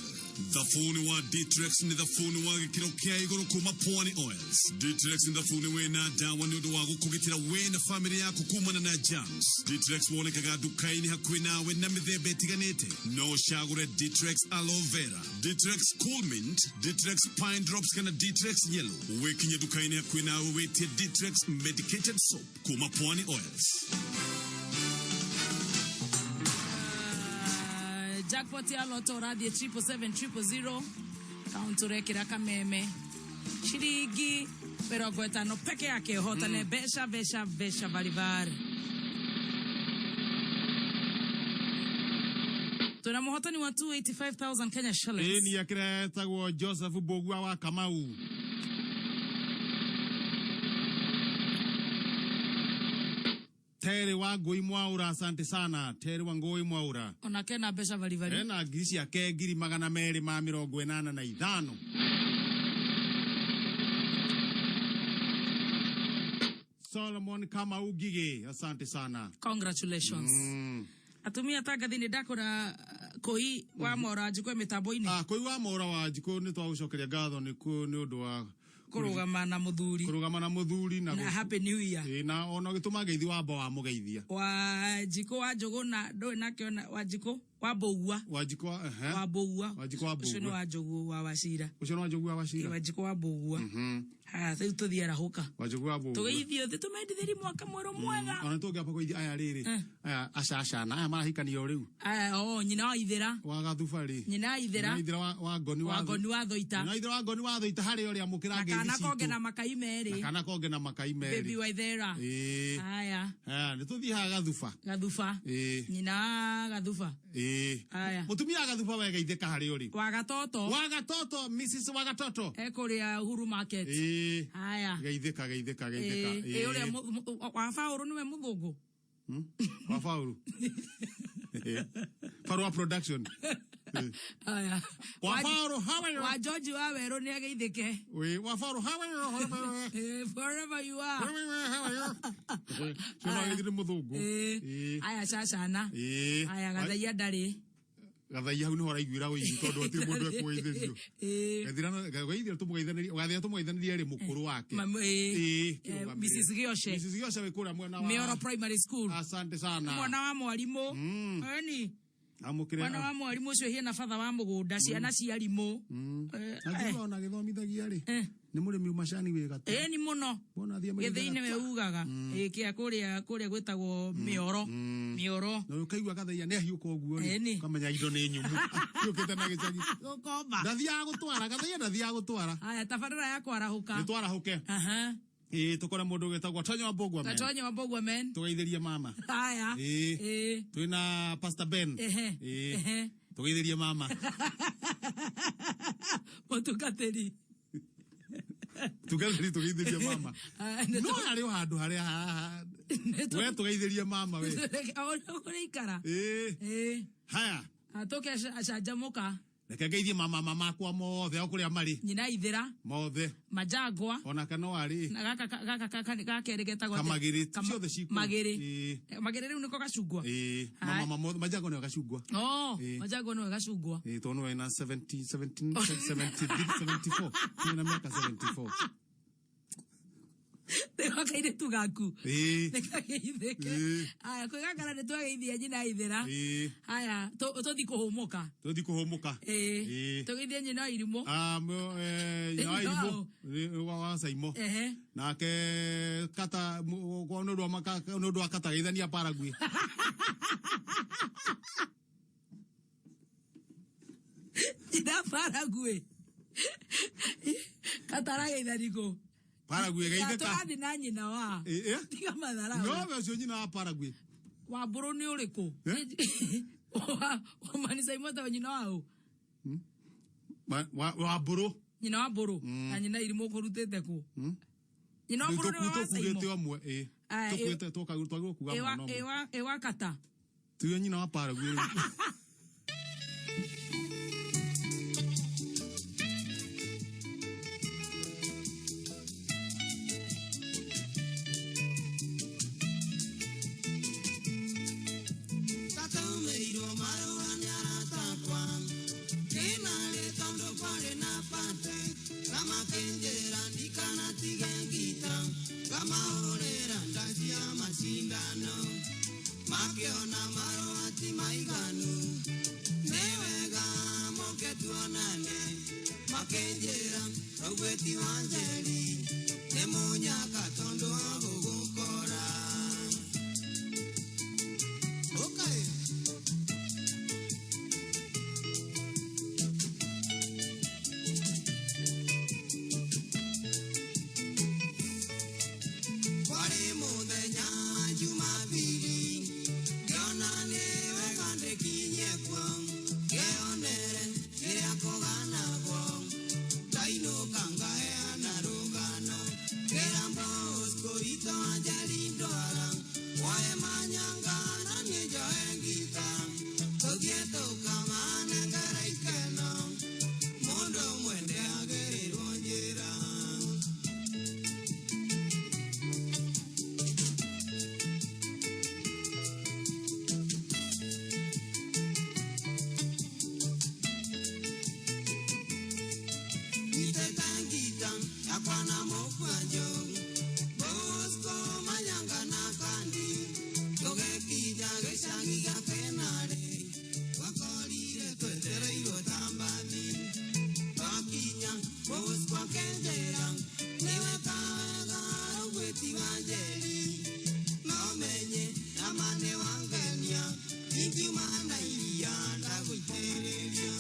Thabuni wa Ditrex nĩ thabuni wa gĩkĩro kĩa igũrũ kuma Pwani Oils. Ditrex nĩ thabuni wĩna ndawa nĩ ũndũ wa gũkũgitĩra we na famĩlĩ yaku kumana na germs. Ditrex wonekaga nduka-inĩ hakuhĩ nawe na mĩthemba ĩtiganĩte. No ũcagũre Ditrex Aloe Vera, Ditrex Cool Mint, Ditrex Pine Drops kana Ditrex Yellow. Wĩkinye nduka-inĩ hakuhĩ nawe wĩtie Ditrex Medicated Soap kuma Pwani Oils. Jackpot ya Lotto ũrathiĩ 777 000 kaunti ũrekĩra kameme ciringi 50 peke yake ũhotane mbeca mbeca mbeca baribari. Twĩna mũhotani wa 285,000 Kenya shillings. Ĩni akĩretagwo Joseph Mbũgua wa Kamau. Terry wa Ngũi Mwaũra, asante sana Terry wa Ngũi Mwaũra. Onake na mbeca baribari. Ena ngiri ciake 285,000. Solomon Kamau Ngigĩ, asante sana. Congratulations. Atumia tangathi nĩ ndakora kũi wa Mwaũra Njikũ mĩtambo-inĩ. Ah, kũi wa Mwaũra wa Njikũ nĩ twagũcokeria ngatho nĩ nĩ ũndũ wa kũrũgama na mũthuri. Kũrũgama na mũthuri na Na happy new year. Ĩ, na ona ũgĩtũma ngeithi wamba wa mũgeithia. Wa Njikũ wa Njũgũ na ndũĩ nake ona wa Njikũ wa Mbũgua. Wa Njikũ wa, ehe. Wa Mbũgua. Wa Njikũ wa Ũcio nĩ Mbũgua. wa Njũgũ wa Wacira. Ũcio nĩ wa Njũgũ wa Wacira. Wa Njikũ wa Mbũgua. Haya, rĩu tũthiĩ arahũka. Wa Njũgũ wa Mbũgua. Tũgeithio thĩ tũmendithĩrie mwaka mwerũ mwega. Ona tũngĩamba kũgeithia aya rĩrĩ. Aya acacana aya marahikanio rĩu. Aya, o nyina wa Ithĩra. Wa Gathuba rĩ. Nyina wa Ithĩra. Nyina wa Ithĩra wa Ngoni wa Wa Ngoni wa Thoita. Nyina wa Ithĩra wa Ngoni wa Thoita harĩ ũrĩa mũkĩra Na ngeithi kana citũ. konge na makai merĩ. Na kana konge na makai merĩ. Baby wa Ithĩra. Ĩĩ. Haya. Haya, nĩ tũthiĩ haha Gathuba. Gathuba. Ĩĩ. Nyina wa Gathuba. Ĩĩ. Haya. Mũtumia wa Gathuba wegeithĩka harĩ ũrĩ. Wa Gatoto. Wa Gatoto, Mrs. wa Gatoto. Ekũrĩa Uhuru Market. Ĩĩ. Haya. Geithĩka, geithĩka, geithĩka. Ĩĩ, ũrĩa wa Faũrũ nĩwe mũthũngũ. Wa Faũrũ. Faũrũ wa production. Haya. Wa Faũrũ, how are you? Wa George wa Werũ nĩ ageithĩke. Wĩ, wa Faũrũ, how are you? Forever you are. How are you? Cio no agĩthire mũthũngũ. Ĩĩ. Aya cacana. Ĩĩ. Aya gathaia ndarĩ. Gathaia hau nĩho araiguĩra ũiru tondũ hatirĩ mũndũ ekũgeithĩrio. Gathira tũmũgeithanĩrie, gathira tũmũgeithanĩrie rĩ mũkũrũ wake. Ĩĩ. Ĩĩ, kĩrũgamĩrĩre. Mrs. Gĩoce. Mrs. Gĩoce wĩ kũrĩa mwena wa Mĩoro Primary School. Asante sana. Mwana wa mwarimũ. Ĩni. Amũkĩre. Mwana wa mwarimũ ũcio hiana batha wa mũgũnda, ciana cia arimũ. Na njigua ona agĩthomithagia rĩ, nĩ mũrĩmi macani wĩ gatũ. Ĩni mũno. Mbona athiĩ mahinda Gĩthĩi nĩwe ugaga. Ĩĩ, kĩa kũrĩa gwĩtagwo Mĩoro. Mĩoro. Na ũkaigua gathaia nĩ ahiũka ũguo rĩ, Ĩni. ũkamenya indo nĩ nyũmũ. Yũkĩte na gĩcagi. Gũkomba. Ndathiaga gũtwara, gathaia ndathiaga gũtwara. Haya, tabarĩra ya kwarahũka. Nĩ twarahũke. Aha. Ĩĩ, tũkore mũndũ wĩtagwo Tonyo wa Mbũgua men. Gatonyo wa Mbũgua men. Tũgeithĩrie mama. Haya. Ĩĩ. Ĩĩ. Twĩna Pastor Ben. Ehe. Ĩĩ. Ehe. Tũgeithĩrie mama. Mũtungatĩri. Tungatĩri tũgeithĩrie mama. Ah, nĩ No harĩ o handũ harĩa haha. We tũgeithĩrie mama we. Ũrĩa ũrĩikara. Ĩĩ. Ĩĩ. Haya. Tũke canjamũka. Reke ngeithie mama makwa mothe o kũrĩa marĩ. Nyina Ithĩra. Mothe. Majangwa. Ona kana warĩ. Na gaka gakerĩ getagwo atĩa? Kamagĩrĩ. Ciothe cikuo. Magĩrĩ. Ĩĩ. Magĩrĩ rĩu nĩko gacungwa. Ĩĩ. Haya. Mama mothe Majangwa nĩwe gacungwa. Oh, Ĩĩ. Majangwa nĩwe gacungwa. Ĩĩ, tondũ nĩwe na 70, 17, 73, 74. Nĩwe na mĩaka 74. Nĩgo kairĩtu gaku. Ĩĩ. Nĩkageithĩke. Ĩĩ. Haya, kwĩgangara nĩ twageithia nyina ithĩra. Ĩĩ. Haya, tũthi kũhũmũka. Tũthi kũhũmũka. Ĩĩ. Ĩĩ. Tũgeithie nyina wa irimũ. Ah, nyina wa Nyina irimũ wa Nĩ wa Saimo. Ehe. Nake kata nĩ ũndũ wa nĩ ũndũ wa kata geithania Paraguay. Nyina Paraguay. Katarageithani kũ? Paraguay geithĩka. Tũrathiĩ na nyina wa. Ĩĩ, ĩ? Tiga matharau. No we ũcio nyina wa Paraguay. Wa mbũrũ nĩ ũrĩkũ? Wa Saimo ta nyina wa ũ? Wa mbũrũ. Nyina wa mbũrũ. Na nyina irimũ kũrutĩte kũ? Nyina wa mbũrũ nĩ wa Tũkugĩte Saimo. ũmwe, ĩĩ. Aya, Tũkugĩte twagĩrĩirwo kuga mwana ũmwe. Ĩwa kata. Tuge nyina wa Paraguay rĩu. Tataumĩirwo marũa nĩ arata akwa ndĩnarĩ tondũ kwarĩ na bate ngamakĩnjĩra ndikanatige ngita ngamahũrĩra ndacia macindano makĩona marũa ti maiganu nĩ wega moke tuonane makĩnjĩra rũgwĩti wa Njeri nĩ mũnyaka tondũ wa gũgũkora. Okay. Kwarĩ mũthenya Jumapili ngĩona nĩ wega ndĩkinyie kuo ngĩonere kĩrĩa kũganagwo ndainũka ngaheana rũgano ngĩra Bosco witũ Wanjeri ndwara woe manyanga na niĩ njoe ngita tũthiĩ tũkamanengera ikeno mũndũ ũmwe ndĩagĩrĩrwo njĩra. Nyitĩte ngita yakwa na mũkwanjũ Bosco manyanga na kandi tũgĩkinya gĩcagi gĩa Kĩnarĩ twakorire twetereirwo ta mbathi twakinya Bosco akĩnjĩra nĩwe kawega rũgwĩti wa Njeri no menye nama nĩ wangenia ingiuma na iria ndagũitĩrĩria.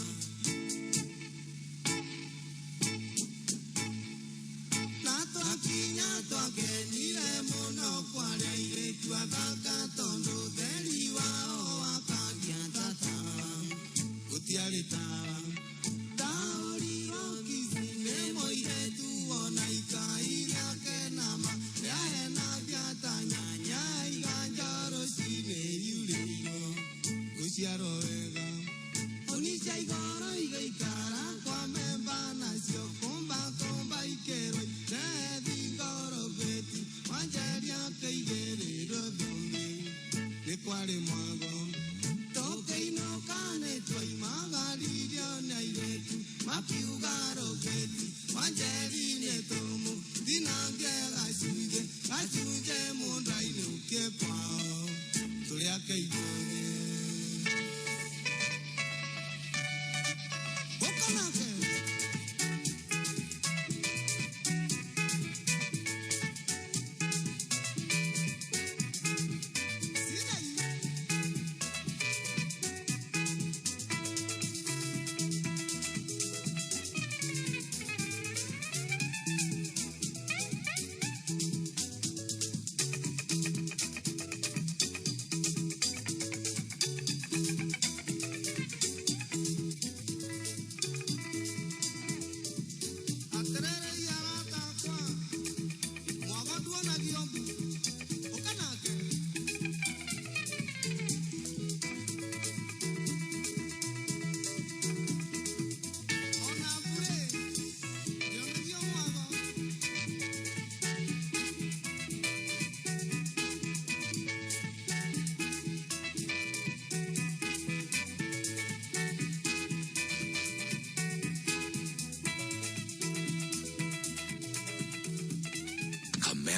Na twakinya twakenire mũno kwarĩa airĩtu athaka tondũ ũtheri wao wakagia ta tawa gũtiarĩ tawa ndaũrirwo Kisii nĩ mũirĩtu wona ikai rĩake nama rĩahenagia ta nyanya iganja rũcinĩ yurĩirwo gũciarwo wega Onisha igoro igaikara kwa memba nacio kumba kumba ikerwo rethi ngoro beti Wanjeri akĩigĩrĩrwo thũmbĩ nĩ kwarĩ mwago tũkĩinũka nĩ twoimagaririo nĩ airĩtu makiuga rũgĩti Wanjeri nĩ tũmũ thinange gacunjĩ gacunjĩ mũndũ ainũkie kwao tũrĩ akeithũĩ. Ũkanake.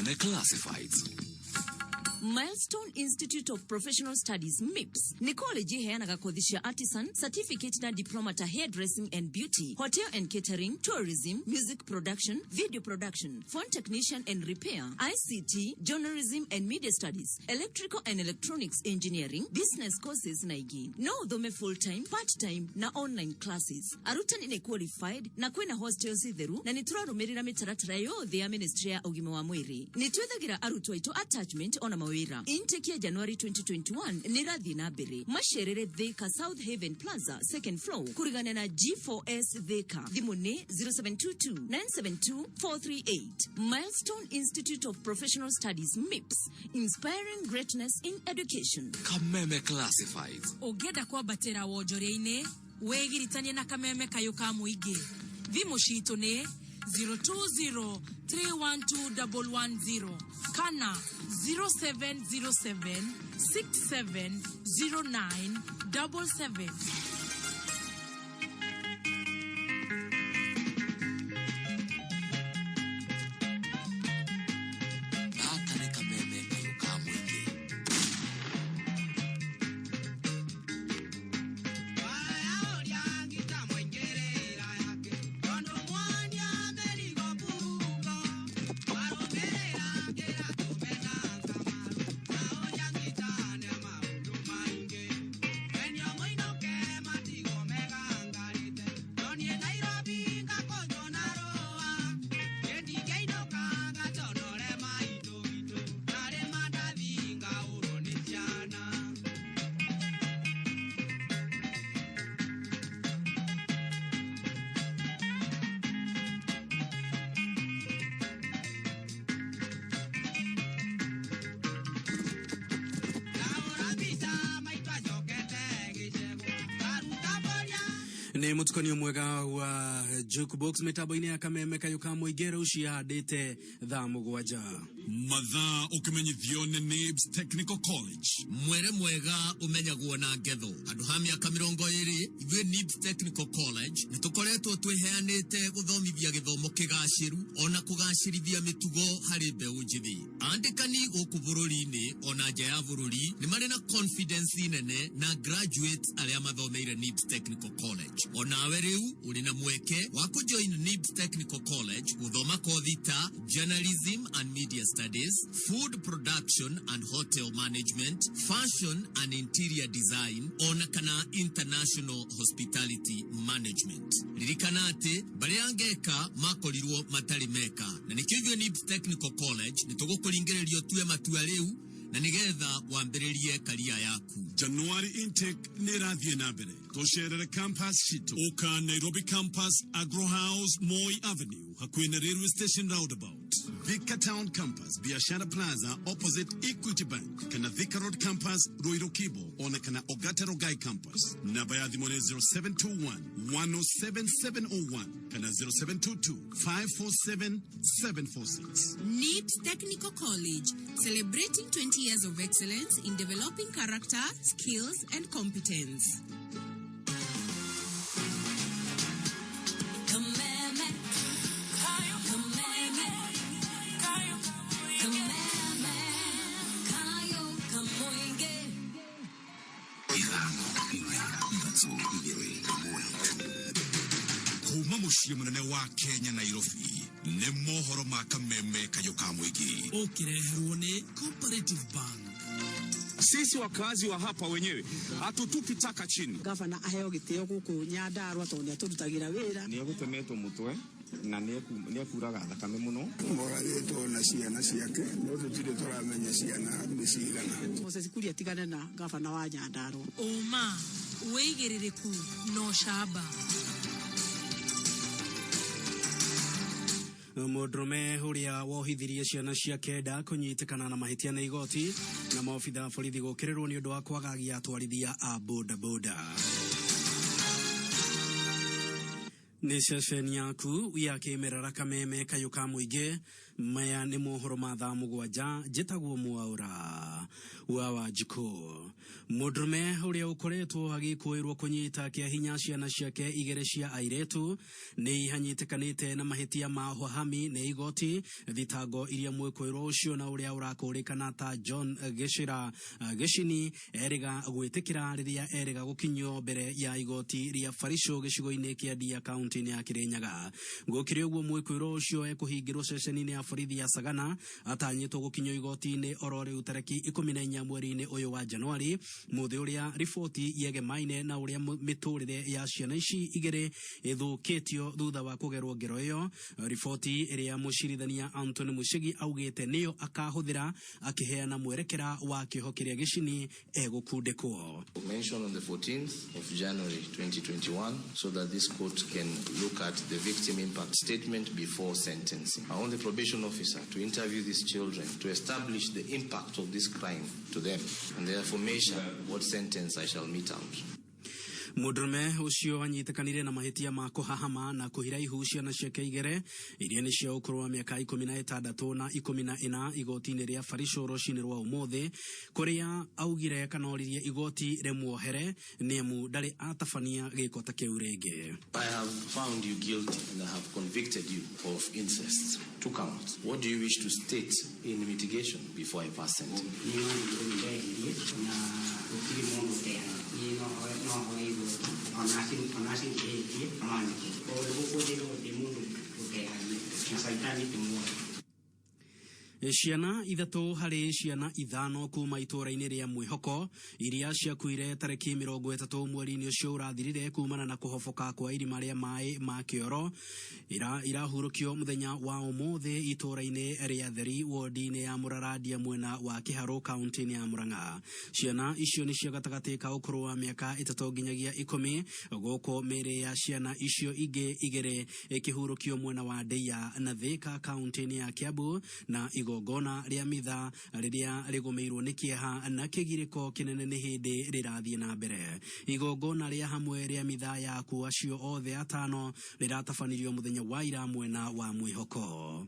Kameme Classifieds. Milestone Institute of Professional Studies MIPS nĩ college iheanaga kothi cia artisan certificate na diploma ta hairdressing and beauty, hotel and catering, tourism, music production, video production, phone technician and repair, ICT, journalism and media studies, electrical and electronics engineering, business courses na ingĩ. No ũthome full time, part time na online classes. Arutani nĩ qualified na kwĩna hostels theru na nĩ tũrarũmĩrĩra mĩtaratara yothe ya ministry ya ũgima wa mwĩrĩ. Nĩ twethagira arutwo aitũ attachment ona mawĩra. Intake ya January 2021 nĩ ĩrathiĩ na mbere. Macerere Thika South Haven Plaza second floor kũrigana na G4S Thika. Thimũ nĩ 0722 972 438. Milestone Institute of Professional Studies MIPS, inspiring greatness in education. Kameme Classifieds. Ũngĩenda kwambatĩra wonjoria-inĩ wĩgiritanie na kameme kayũ ka mũingĩ. Thimũ citũ nĩ 020312110 kana 0707670977. Gaka nĩ kameme kayũ ka mũingĩ. Nĩ mũtukanio mwega wa jukebox mĩtambo-inĩ ya kameme kayũ ka mũingĩ rĩu ciahandĩte thaa 7. Mathaa ũkĩmenyithio nĩ NIBS Technical College. Mwere mwega ũmenyagwo na ngetho. Handũ ha mĩaka 20 ithuĩ NIBS Technical College nĩ tũkoretwo twĩheanĩte gũthomithia gĩthomo kĩgacĩru ona kũgacĩrithia mĩtugo harĩ mbeũ njĩthĩ. Andĩkani gũkũ bũrũri-inĩ ona nja ya bũrũri nĩ marĩ na confidence nene na graduates arĩa mathomeire NIBS Technical College. Onawe rĩu ũrĩ na mweke wa kũjoin NIBS Technical College gũthoma kothi ta journalism and media studies, food production and hotel management, fashion and interior design, ona kana international hospitality management. Ririkana atĩ barĩa ngeka makorirwo matarĩ meka, na nĩkĩo ithuĩ NIBS Technical College nĩ tũgũkũringĩrĩria ũtue matua rĩu na nĩgetha wambĩrĩrie karia yaku. January intake nĩ ĩrathiĩ na mbere. Tũcerere campus citũ. Ũka Nairobi campus, Agro House, Moi Avenue, hakuhĩ na railway station roundabout. Thika Town Campus, Biashara Plaza, opposite Equity Bank, kana Thika Road Campus, Ruiru Kibo, ona kana Ogata Rogai Campus. Namba ya thimũ nĩ 0721 107701 kana 0722 547 746. NIBS Technical College, celebrating 20 years of excellence in developing character, skills, and competence. Kameme, kameme, kameme, kayo kamoinge. 5 4 3 2 1. Kuma mũciĩ mũnene wa Kenya Nairobi nĩ mohoro ma kameme kayũ ka mũingĩ. Ũkĩreherwo nĩ Cooperative Bank. Sisi wakazi wa hapa wenyewe hatutupi taka chini. Gavana aheo gĩtĩo gũkũ Nyandarua tondũ nĩ atũrutagĩra wĩra. Nĩ egũtemetwo mũtwe na nĩ ekuraga thakame mũno. Moragĩtwo na ciana ciake no tũtirĩ tũramenya ciana nĩ cigana. Moses Kuria tigane na gavana wa Nyandarua. Ũma, wĩigĩrĩrĩku na ũcamba. Mũndũrũme ũrĩa wohithirie ciana cia kenda kũnyitĩkana na mahĩtia nĩ igoti na maobitha borithi gũkĩrĩrwo nĩ ũndũ wa kwagagia atwarithia a bodaboda. Nĩ ceceni yaku ya kĩmerera kameme kayũ ka mũingĩ. Maya nĩ mohoro ma thaa mũgwanja. Njĩtagwo Mwaũra wa Wanjikũ. Mũndũrũme ũrĩa ũkoretwo agĩkũĩrwo kũnyita kĩa hinya ciana ciake igĩrĩ cia airĩtu nĩ hanyitĩkanĩte na mahĩtia ma ũhahami nĩ igoti. Thitango iria mwĩkũĩrwo ũcio na ũrĩa ũrakũrĩkana ta John Gĩcĩra Gĩcini erĩga gwĩtĩkĩra rĩrĩa erĩga gũkinyio mbere ya igoti rĩa Barisho gĩcigo-inĩ kĩa Ndia kaunti-inĩ ya Kĩrĩnyaga. Gũkĩrĩ ũguo, mwĩkũĩrwo ũcio ekũhingĩrwo ceceni-inĩ ya borithi ya Sagana atanyĩtwo gũkinyio igoti-inĩ oro rĩu tarĩki 14 mweri-inĩ ũyũ wa Januari. Mũthĩ ũrĩa riboti yegemaine na ũrĩa mĩtũrĩre ya ciana ici igĩrĩ ĩthũkĩtio thutha wa kũgerwo ngero ĩyo. Riboti ĩrĩa mũcirithania Anthony Muchigi augĩte nĩyo akahũthĩra akĩheana mwerekera wa kĩoho kĩrĩa Gĩcini egũkundĩkwo. Mentioned on the 14th of January 2021 so that this court can look at the victim impact statement before sentencing. I want the probation officer to interview these children to establish the impact of this crime to them and therefore measure what sentence I shall mete out. Mũndũrũme ũcio anyitĩkanire na mahĩtia ma kũhahama na kũhira ihu ciana ciake igĩrĩ iria nĩ cia ũkũrũ wa mĩaka 16 na 14 igoti-inĩ rĩa Barisho rũcinĩ rwa ũmũthĩ, kũrĩa augire kana oririe igoti rĩmuohere nĩamu ndarĩ atabania gĩko ta kĩu rĩngĩ. I have found you guilty and I have convicted you of incest. 2 counts. What do you wish to state in mitigation before I pass sentence? Niĩ no ndehirie na gũtirĩ mũndũ ũtehagia. Niĩ no hoe igoti ona acingĩhĩtie amanyĩke. Tondũ gũkũ thĩ no gũtirĩ mũndũ ũtehagia na caitani ti muoyo. Ciana 3 harĩ ciana 5 kuma itũũra-inĩ rĩa Mwĩhoko iria ciakuire tarĩki 30 mweri-inĩ ũcio ũrathirire kumana na kũhoboka kwa irima rĩa maĩ ma kĩoro irahurũkio mũthenya wa ũmũthĩ itũũra-inĩ rĩa Theri wodi-inĩ ya Mũrarandia mwena wa Kĩharũ kaunti-inĩ ya Murang'a. Ciana icio nĩ cia gatagatĩ ka ũkũrũ wa mĩaka 3 nginyagia 10, gũkũ mĩĩrĩ ya ciana icio ingĩ 2 ĩkĩhurũkio mwena wa Ndeia na Thika kaunti-inĩ ya Kiambu, na igongona rĩa mitha rĩrĩa rĩgũmĩirwo nĩ kĩeha na kĩgirĩko kĩnene nĩ hĩndĩ rĩrathiĩ na mbere. Igongona rĩa hamwe rĩa mitha ya akuũ acio othe 5 rĩratabanirio mũthenya wa ira mwena wa Mwĩhoko.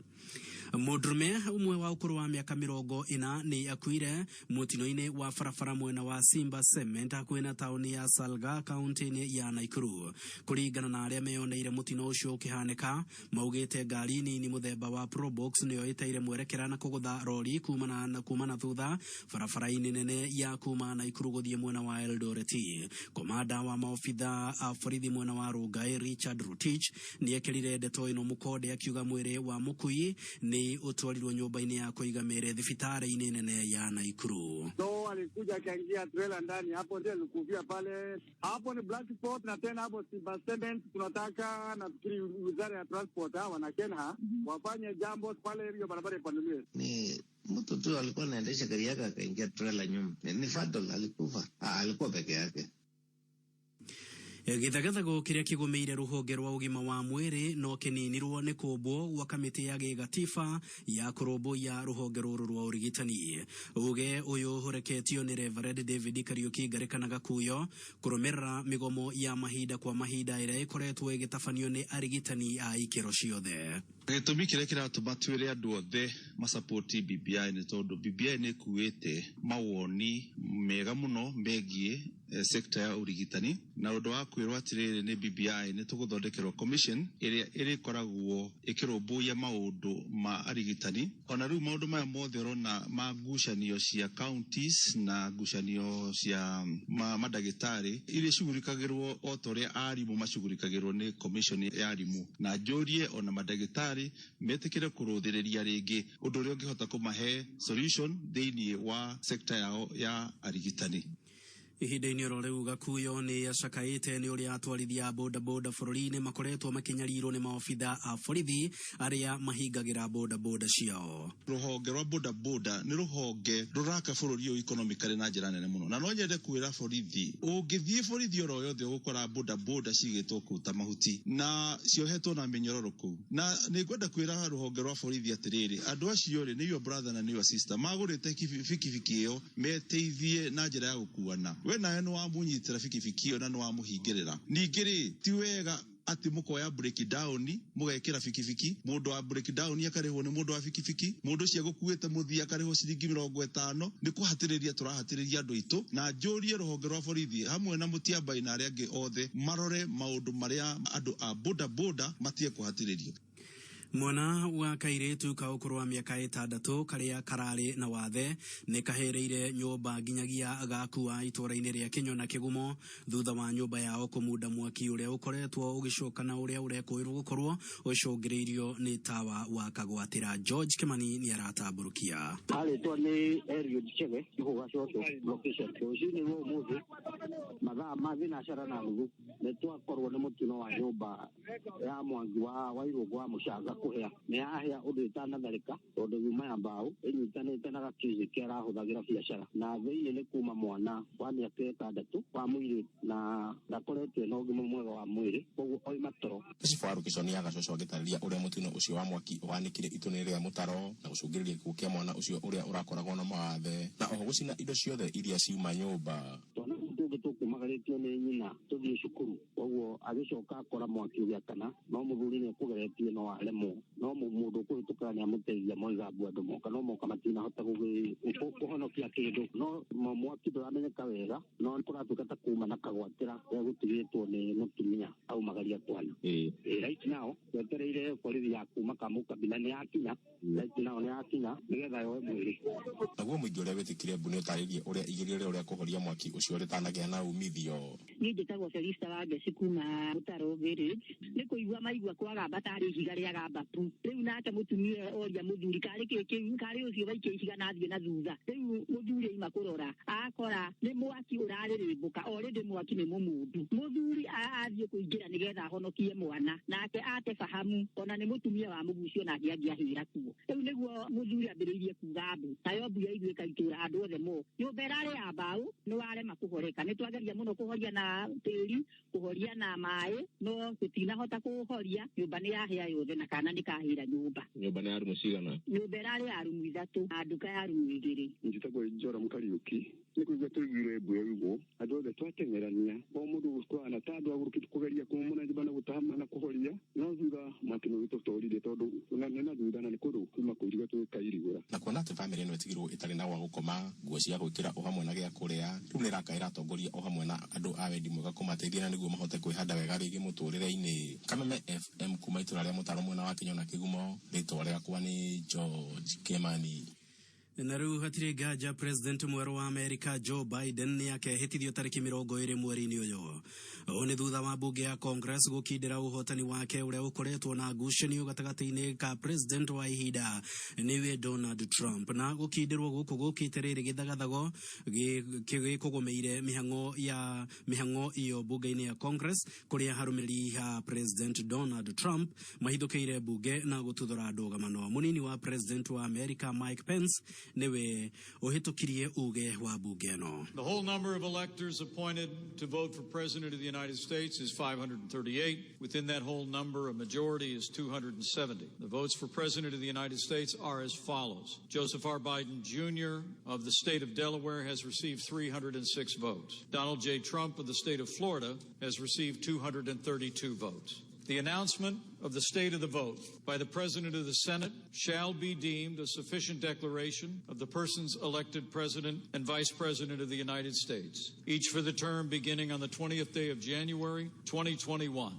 Mũndũrũme ũmwe wa ũkũrũ wa mĩaka 40 nĩ akuire mũtino-inĩ wa barabara mwena wa Simba Cement hakuhĩ na taũni ya Salga kaunti-inĩ ya Nakuru. Kũringana na arĩa meyoneire mũtino ũcio ũkĩhanĩka, maugĩte ngari nini mũthemba wa Probox nĩyo ĩteire mwerekera na kũgũtha rori kuma na thutha barabara-inĩ nene ya kuma Nakuru gũthiĩ mwena wa Eldoret. Komanda wa maobitha a borithi mwena wa Rongai Richard Rotich nĩekĩrire ndeto ĩno mũkonde akiuga mwĩrĩ wa mũkui nĩ ũtwarirwo nyũmba-inĩ ya kũiga mĩĩrĩ thibitarĩ-inĩ nene ya Nakuru. So alikuja akaingia trailer ndani hapo, ndio alikufia pale. Hapo ni black spot, na tena hapo Simba Cement tunataka, nafikiri wizara ya transport hawa na Kenha wafanye jambo pale, hiyo barabara ipanuliwe. Ni mtu tu alikuwa anaendesha gari yake akaingia trailer nyuma. Ni fatal, alikufa. Alikuwa peke yake. Gĩthagathagũ kĩrĩa kĩgũmĩire rũhonge rwa ũgima wa mwĩrĩ no kĩninirwo nĩ kũmbwo gwa kamĩtĩ ya gĩgatiba ya kũrũmbũiya rũhonge rũrũ rwa ũrigitani. Uge ũyũ ũreketio nĩ Reverend David Kariuki Ngarĩka Gakuyo kũrũmĩrĩra mĩgomo ya mahinda kwa mahinda ĩrĩa ĩkoretwo ĩgĩtabanio nĩ arigitani a ikĩro ciothe. Gĩtũmi kĩrĩa kĩratũma twĩre andũ othe masapoti BBI nĩ tondũ BBI nĩ ĩkuĩte mawoni mega mũno megiĩ sekta ya ũrigitani, na ũndũ wa kwĩrwo atĩrĩrĩ nĩ BBI nĩ tũgũthondekerwo commission ĩrĩa ĩrĩkoragwo ĩkĩrũmbũiya maũndũ ma arigitani. Ona rĩu maũndũ maya mothe ũrona ma ngucanio cia counties na ngucanio cia mandagĩtarĩ iria cugurikagĩrwo o ta ũrĩa arimũ macugurikagĩrwo nĩ commission ya arimũ, na njũrie ona mandagĩtarĩ metĩkĩre kũrũthĩrĩria rĩngĩ ũndũ ũrĩa ũngĩhota kũmahe solution thĩinĩ wa sekta yao ya arigitani. Ihinda-inĩ oro rĩu Gakuyo nĩ acakaĩte nĩ ũrĩa atwarithia bodaboda bũrũri-inĩ makoretwo makĩnyarirwo nĩ maobitha a borithi arĩa mahingagĩra bodaboda ciao. Rũhonge rwa bodaboda nĩ rũhonge rũraka bũrũri ũyũ economically na njĩra nene mũno, na no nyende kwĩra borithi, ũngĩthiĩ borithi oro yothe ũgũkora bodaboda cigĩtwo kũu ta mahuti na ciohetwo na mĩnyororo kũu. Na nĩ ngwenda kwĩra rũhonge rwa borithi atĩrĩrĩ, andũ acio rĩ nĩ your brother na nĩ your sister, magũrĩte bikibiki ĩyo meteithie na njĩra ya gũkuana. We nawe nĩ wamũnyitĩra bikibiki ĩyo na nĩ wamũhingĩrĩra. Ningĩ rĩ, ti wega Atĩ mũkoya breakdown mũgekĩra bikibiki, mũndũ wa breakdown akarĩhwo nĩ mũndũ wa bikibiki, mũndũ ũcio agũkuĩte mũthii akarĩhwo ciringi 50. Nĩ kũhatĩrĩria tũrahatĩrĩria andũ aitũ, na njũrie rũhonge rwa borithi hamwe na Mũtiambai na arĩa angĩ othe marore maũndũ marĩa andũ a boda boda matige kũhatĩrĩrio. Mwana wa kairĩtu ka ũkũrũ wa mĩaka 6 karĩa kararĩ na wathe nĩ kahĩrĩire nyũmba nginyagia gakua itũũra-inĩ rĩa Kĩnyona Kĩgumo thutha wa nyũmba yao kũmunda mwaki ũrĩa ũkoretwo ũgĩcoka na ũrĩa ũrekũĩrwo gũkorwo ũcũngĩrĩirio nĩ tawa wa kagwatĩra. George Kimani nĩ aratambũrũkia. Arĩtwa nĩ Eliud Chege gũkũ Gacoco location. Rũcinĩ rwa ũmũthĩ mathaa ma 3:30 nĩ twakorwo nĩ mũtino wa nyũmba ya Mwangi wa Wairũngũ wa Mũcanga kũhĩa. Nĩ yahĩa ũndũ ĩtanatharĩka tondũ yuma ya mbaũ ĩnyitanĩte na gakiugĩ kĩa arahũthagĩra biacara, na thĩinĩ nĩ kuma mwana wa mĩaka 6 wa mũirĩtu na ndakoretwo ena ũgima mwega wa mwĩrĩ, koguo oima toro. Cibũ wa Rũkĩco nĩ Agacoco agĩtarĩria ũrĩa mũtino ũcio wa mwaki ũhanĩkire itũra-inĩ rĩa Mũtaro na gũcũngĩrĩria gĩkuũ kĩa mwana ũcio ũrĩa ũrakoragwo na mawathe na oho gũcina indo ciothe iria ciuma nyũmba. Twana tũu tũngĩ tũkumagarĩtio nĩ nyina tũthiĩ cukuru, koguo agĩcoka akora mwaki ũgĩakana, no mũthuri nĩ ekũgeretie no aremwo, no mũndũ ũkũhĩtũkaga nĩ amũteithia moiga mbu andũ moka, no moka matinahota kũhonokia kĩndũ, no mwaki ndũramenyeka wega, no kũratuĩka ta kuma na kagwatĩra gegũtigĩtwo nĩ mũtumia aumagaria twana. Right now twetereire borithi ya kuma Kamũkabila nĩ yakinya, right now nĩ yakinya nĩgetha yoe mwĩrĩ. Naguo mũingĩ ũrĩa wĩtĩkire mbu nĩ ũtarĩirie ũrĩa igerio rĩao rĩa kũhoria mwaki ũcio rĩtanagĩa na umithio. Niĩ njĩtagwo Felista wa Ngeci kuma Mũtaro village. Nĩ kũigua maigua kwagamba tarĩ ihiga rĩagamba pu. Rĩu nake mũtumia oria mũthuri karĩ kĩ kĩu, karĩ ũcio waikia ihiga na athiĩ na thutha. Rĩu mũthuri aima kũrora akora nĩ mwaki ũrarĩrĩmbũka, already mwaki nĩ mũmundu. Mũthuri athiĩ kũingĩra nĩgetha ahonokie mwana, nake ate fahamu ona nĩ mũtumia wa mũgucio nake angĩahĩra kuo. Rĩu nĩguo mũthuri ambĩrĩirie kuga mbu, nayo mbu yaiguĩka itũra andũ othe mo. Nyũmba ĩrarĩ ya mbaũ nĩ warema kũhoreka, nĩ twageria mũno kũhoria na tĩri, kũhoria na maĩ, no tũtinahota kũhoria. Nyũmba nĩ yahĩa yothe na kana nĩ kahĩra nyũmba. Nyũmba nĩ ya rumu cigana? Nyũmba ĩrarĩ ya rumu 3 na nduka ya rumu 2. Njĩtagwo Joram Kariũki. Nĩ kũigua tũiguire mbu yaigwo, andũ othe twateng'erania, o mũndũ gũtwana ta andũ agũrũkĩte kũgeria kũmũmũna nyũmba na gũtaha na kũhoria, no thutha mwaki nĩ ũgĩtũtorire tondũ nĩ na thutha na nĩ kũndũ kuma kũiriga tũgĩkairigũra. Na kuona atĩ bamĩrĩ ĩno ĩtigirwo ĩtarĩ na gwa gũkoma, nguo cia gwĩkĩra o hamwe na gĩa kũrĩa, rĩu nĩ ĩrakaĩra atongoria o hamwe na andũ a wendi mwega kũmateithia na nĩguo mahote kwĩhanda wega rĩngĩ mũtũrĩre-inĩ. Kameme FM kuma itũra rĩa Mũtaro mwena wa Kĩnyona Kĩgumo, rĩtwa rĩakwa nĩ George Kimani. Na rĩu hatirĩ nganja President mwerũ wa Amerika Joe Biden nĩ akehĩtithio tarĩki 20 mweri-inĩ ũyũ. Ũũ nĩ thutha wa mbunge ya Congress gũkindĩra ũhotani wake ũrĩa ũkoretwo na ngucanio gatagatĩ-inĩ ka President wa ihinda nĩwe Donald Trump. Na gũkindĩrwo gũkũ gũkĩte rĩrĩ gĩthagathago gĩkũgũmĩire mĩhang'o ya mĩhang'o iyo mbunge-inĩ ya Congress kũrĩa arũmĩrĩri a President Donald Trump mahithũkĩire mbunge na gũtuthũra ndũgamano. Mũnini wa President wa America Mike Pence nĩwe ũhĩtũkirie uge wa mbunge ĩno. The whole number of electors appointed to vote for President of the United States is 538. Within that whole number, a majority is 270. The votes for President of the United States are as follows. Joseph R. Biden Jr. of the state of Delaware has received 306 votes. Donald J. Trump of the state of Florida has received 232 votes. The announcement of the state of the vote by the President of the Senate shall be deemed a sufficient declaration of the persons elected President and Vice President of the United States, each for the term beginning on the 20th day of January, 2021.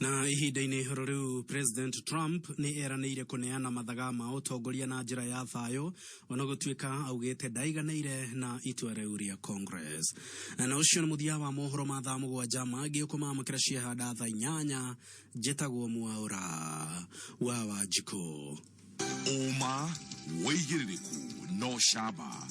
Na ihinda-inĩ oro rĩu President Trump nĩ eranĩire kũneana mathaga ma ũtongoria na njĩra ya thayũ ona gũtuĩka augĩte ndaiganĩire na itua rĩu rĩa Congress. Na ũcio nĩ mũthia wa mohoro ma thaa 7 mangĩ ũkũmamũkĩra ciahanda thaa 8. Njĩtagwo Mwaũra wa Wanjikũ. Ũma wĩigĩrĩrĩku no camba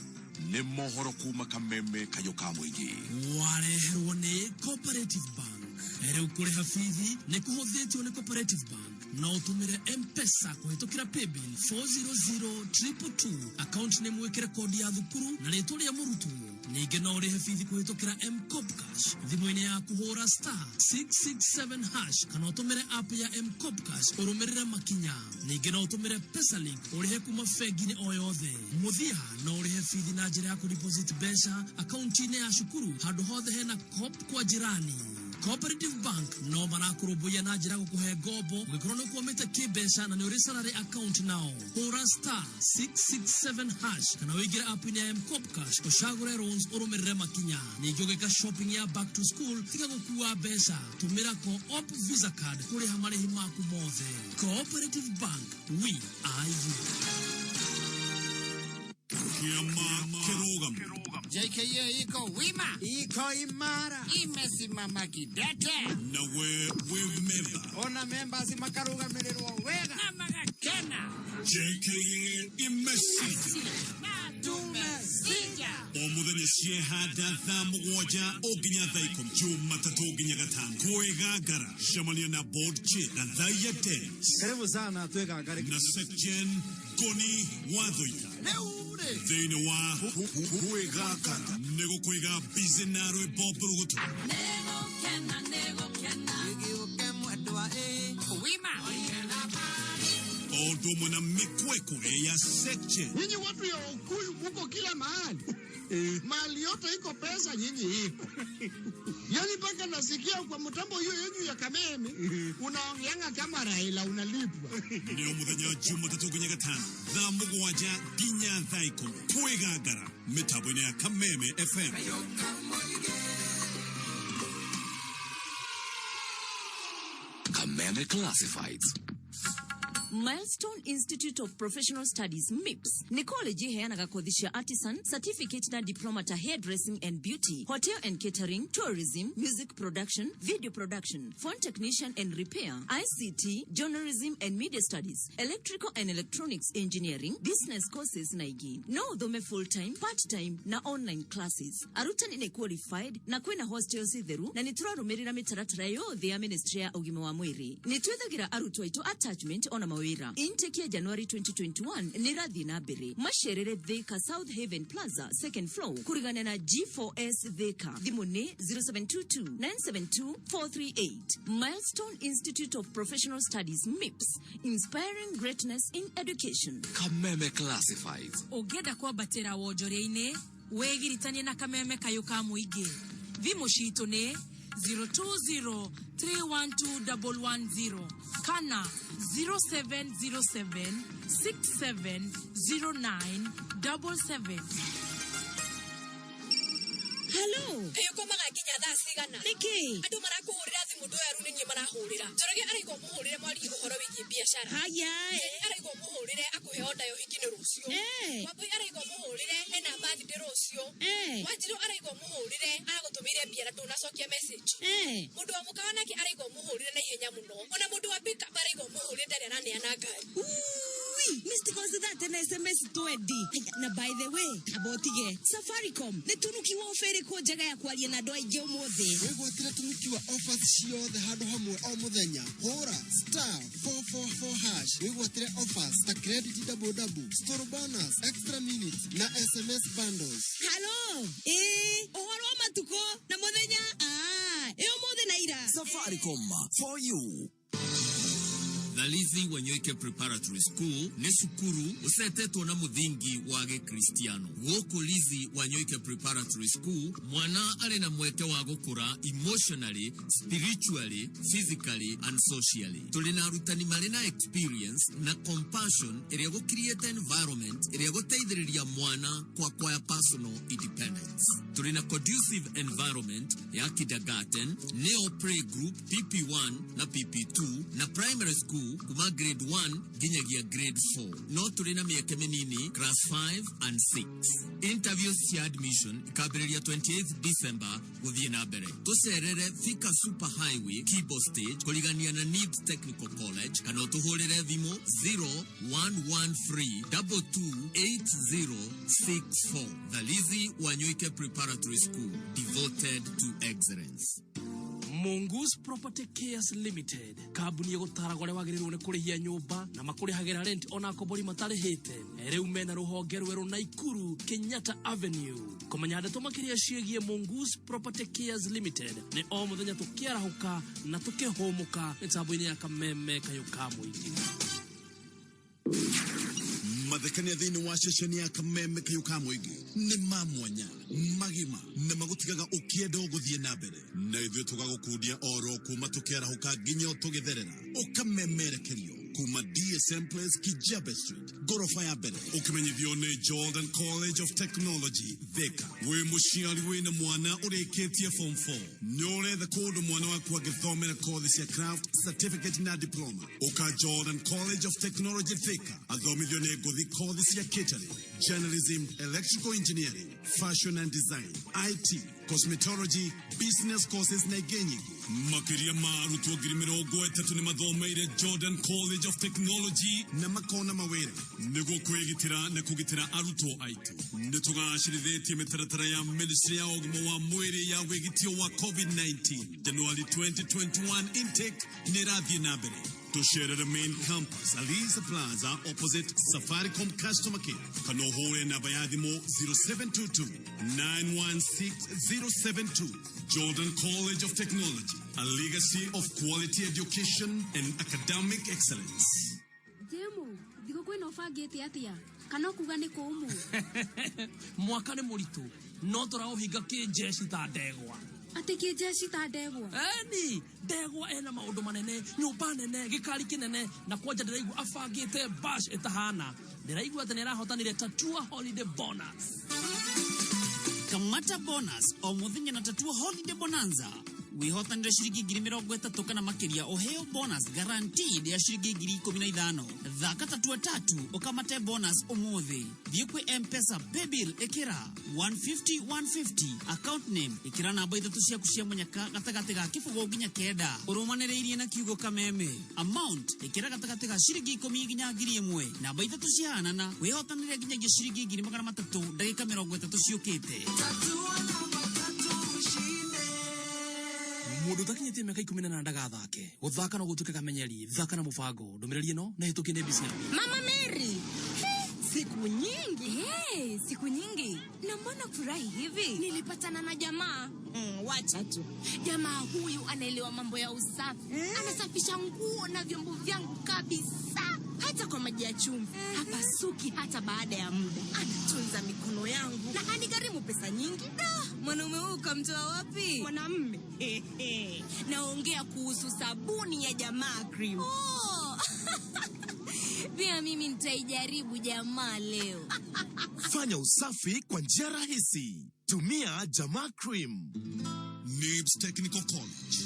nĩ mohoro kuma Kameme kayũ ka mũingĩ. Wareherwo nĩ Cooperative Bank. Rĩu kũrĩha bithi nĩ kũhũthĩtio nĩ Cooperative Bank. No ũtũmĩre M-Pesa kũhĩtũkĩra paybill 400222, account nĩ mwĩkĩre kodi ya thukuru na rĩtwa rĩa mũrutwo. Ningĩ no ũrĩhe bithi kũhĩtũkĩra M-Kopa Cash thimũ-inĩ yaku, hũra star 667 hash kana ũtũmĩre app ya M-Kopa Cash ũrũmĩrĩre makinya. Ningĩ no ũtũmĩre PesaLink ũrĩhe kuma bengi-inĩ o yothe. Mũthia no ũrĩhe bithi na njĩra ya kũdeposit mbeca akaunti-inĩ ya cukuru handũ hothe hena Coop kwa jirani. Cooperative Bank no marakũrũmbũiya na njĩra gũkũhe ngombo ũngĩkorwo nĩ ũkwamĩte kĩmbeca na nĩ ũrĩ salary account nao. Hũra star 667 hash kana ũingĩre app-inĩ ya M-Kopa Cash ũcagũre loans ũrũmĩrĩre makinya. Ningĩ ũgĩka shopping ya back to school tiga gũkua mbeca, tũmĩra Co-op Visa card kũrĩha marĩhi maku mothe. Cooperative Bank, we are you. Kĩama kĩrũgamo. JKIA iko wima, iko imara, imesimama kidete. Na we wĩ memba. Ona members makarugamirĩrwo wega na magakena. JKIA imesija na tumesija. O mũthenya ciehanda thaa 7 o nginya thaa 10, Jumatatũ nginya Gatano. Kwĩgangara, cemania na board chair Gathaia Dennis. Karibu sana twĩgangare. Na Secgen Ngoni wa Thuita. Rĩu rĩ. Thĩinĩ wa Kwĩgangara nĩ gũkũiga busy na rwĩmbo mbũrũgũtũ. Nĩgũkena, nĩgũkena. Gĩgĩũke mwendwa ĩ. Wima. O ũndũ ũmwe na mĩkwekwe ya Secgen. Nyinyi watu ya Ukuyu muko kila mahali. Mahali yote iko pesa, nyinyi iko. Yaani mpaka nasikia kwa mtambo hiyo yenyu ya Kameme unaongeanga kama Raila unalipwa. Nĩ o mũthenya wa Jumatatũ nginya Gatano thaa 7 nginya thaa 10. Kwĩgangara mĩtambo-inĩ ya Kameme FM. Kameme Classifieds. Milestone Institute of Professional Studies MIPS nĩ college iheanaga kothi cia artisan certificate na diploma ta hairdressing and beauty, hotel and catering, tourism, music production, video production, phone technician and repair, ICT, journalism and media studies, electrical and electronics engineering, business courses na ingĩ. No ũthome full time, part time na online classes. Arutani nĩ qualified na kwĩna hostels theru na nĩ tũrarũmĩrĩra mĩtaratara yothe ya ministry ya ũgima wa mwĩrĩ. Nĩ twethagira arutwo aitũ attachment ona mawĩra. Intake ya January 2021 nĩ ĩrathiĩ na mbere. Macerere Thika South Haven Plaza second floor kũrigana na G4S Thika. Thimũ nĩ 0722 972 438. Milestone Institute of Professional Studies MIPS, inspiring greatness in education. Kameme Classifieds. Ũngĩenda kwambatĩra wonjoria-inĩ wĩgiritanie na Kameme kayũ ka mũingĩ. Thimũ citũ nĩ 020 312 110 kana 0707 6709 77. Hello. Ĩ ũkomaga nginya thaa cigana? Nĩkĩ? Andũ marakũhũrĩra thimũ ndũyaru nĩ niĩ marahũrĩra. Njoroge arauga ũmũhũrĩre mwarie ũhoro wĩgiĩ biacara. Haya. Jane arauga ũmũhũrĩre akũhe order ya ũhiki nĩ rũciũ. Wambui arauga ũmũhũrĩre ena birthday rũciũ. Wanjiru arauga ũmũhũrĩre agũtũmĩire mbia na ndũnacokia message. Mũndũ wa mũkawa nake arauga ũmũhũrĩre na ihenya mũno. Ona mũndũ wa pick up arauga ũmũhũrĩre ndarĩ araneana ngari. Ui, missed calls thate na SMS 20. Na by the way, abotige Safaricom nĩ tunukiwa offer ĩrĩkũ njega ya kwaria na andũ aingĩ ũmũthĩ? Wĩgwatĩre tunukiwa offers ciothe handũ hamwe o mũthenya. Hũra star 444 hash wĩgwatĩre offers ta credit double double, store bonus, extra minutes na SMS bundles. Halo, ĩĩ, ũhoro wa matukũ na mũthenya? Ah, ĩ ũmũthĩ na ira. Safaricom for you. Thalithi Wanyoike Preparatory School nĩ cukuru ũcetetwo na mũthingi wa gĩkristiano. Gũkũ Lizi Wanyoike Preparatory School mwana arĩ na mweke wa gũkũra emotionally, spiritually, physically and socially. Tũrĩ na arutani marĩ na experience na compassion ĩrĩa gũcreate environment ĩrĩa gũteithĩrĩria mwana ku acquire personal independence. Tũrĩ na conducive environment ya kindergarten, neo playgroup, PP1 na PP2 na primary school kuma grade 1 nginyagia grade 4. No tũrĩ na mĩeke mĩnini class 5 and 6. Interviews cia admission ikambĩrĩria 28 December gũthiĩ na mbere. Tũcerere Thika Super Highway Kibo Stage kũrigania na NIBS Technical College kana ũtũhũrĩre thimũ 0113 228064. Thalizi Wanyoike Preparatory School, devoted to excellence. Mongoose Property Cares Limited, kambuni ĩgũtaraga ũrĩa wagĩrĩirwo nĩ kũrĩhia nyũmba na makũrĩhagĩra rent ona akombori matarĩhĩte. Rĩu mena rũhonge rwerũ Naikuru Kenyatta Avenue. Kũmenya ndeto makĩria ciĩgiĩ Mongoose Property Cares Limited nĩ o mũthenya tũkĩarahũka na tũkĩhũmũka mĩtambo-inĩ ya Kameme kayũ ka mũingĩ. Mathekania thĩinĩ wa ceceni ya Kameme Kayũ ka Mũingĩ nĩ ma mwanya, magima na magũtigaga ũkĩenda ũgũthiĩ na mbere, na ithuĩ tũgagũkundia oro kuma tũkĩarahũka nginya tũgĩtherera ũkamemerekerio kuma DSM Place, Kijabe Street, ngoroba ya mbere, ũkĩmenyithio nĩ Jordan College of Technology, Thika. Wĩ mũciari wĩna mwana ũrĩkĩtie form 4, nĩ ũretha kũndũ mwana waku angĩthomera kothi cia craft, certificate na diploma, ũka Jordan College of Technology, Thika, athomithio nĩ ngũthi kothi cia catering, journalism, electrical engineering, fashion and design, IT, cosmetology, business courses na ingĩ nyingĩ. Makĩria ma arutwo 30,000 nĩ mathomeire Jordan College of Technology na makona mawĩra. Nĩguo kwĩgitĩra na kũgitĩra arutwo aitũ, nĩ tũgacĩrithĩtie mĩtaratara ya ministry ya ũgima wa mwĩrĩ ya wĩgitio wa COVID-19. January 2021 intake nĩ ĩrathiĩ na mbere. Tũcerere main campus, Alisa Plaza, opposite Safaricom customer care, kana ũhũre namba ya thimũ 0722 916 072. Jordan College of Technology, a legacy of quality education and academic excellence. Jĩmũ, thigũkũ ĩno ũbangĩte atĩa? Kana ũkuga nĩ kũũmũ? Mwaka nĩ mũritũ no tũraũhinga kĩnjeci ta ndegwa. Atĩ kĩnjeci ta ndegwa? Eni ndegwa ena maũndũ manene, nyũmba nene, gĩkari kĩnene, na kwanja ndĩraigua abangĩte bash ĩtahana. Ndĩraigua atĩ nĩ arahotanire Tatua holiday bonus. Kamata bonus o muthenya na Tatua holiday bonanza. Wihotanire ciringi 30,000 kana makiria, uheo bonus guaranteed ya ciringi 15,000. Thaka Tatua tatu ukamate bonus umuthi. Thiĩ kwĩ Mpesa paybill, ĩkĩra 150 150, account name ĩkĩra namba ithatũ ciaku cia mũnyaka gatagatĩ ga 0 nginya 9, ũrũmanĩrĩirie na kiugo Kameme. Amount ĩkĩra gatagatĩ ga ciringi 10 nginya 1,000. Namba ithatũ ciahanana, wĩhotanĩre nginyagia ciringi 300,000 ndagĩka 30 ciũkĩte. Mũndũ ũtakinyĩtie mĩaka 18 ndagathake. Gũthaka no gũtuĩke kamenyeri. Thaka na mũbango. Ndũmĩrĩri ĩno nĩ hĩtũkie nĩ BCMB. Mama Mary! He, siku nyingi. Hey, siku nyingi. Na mbona furahi hivi? Nilipatana na jamaa. Wacha tu. Jamaa huyu anaelewa mambo ya usafi. Anasafisha nguo na vyombo vyangu kabisa. Hata kwa maji ya chumvi. Hapasuki hata baada ya muda. Anatunza mikono yangu na hanigharimu pesa nyingi. Da, mwanaume huyu ukamtoa wapi? Mwanamume. Naongea kuhusu sabuni ya Jamaa Cream. Oh. Pia mimi nitaijaribu Jamaa leo. Fanya usafi kwa njia rahisi. Tumia Jamaa Cream. NIBS Technical College.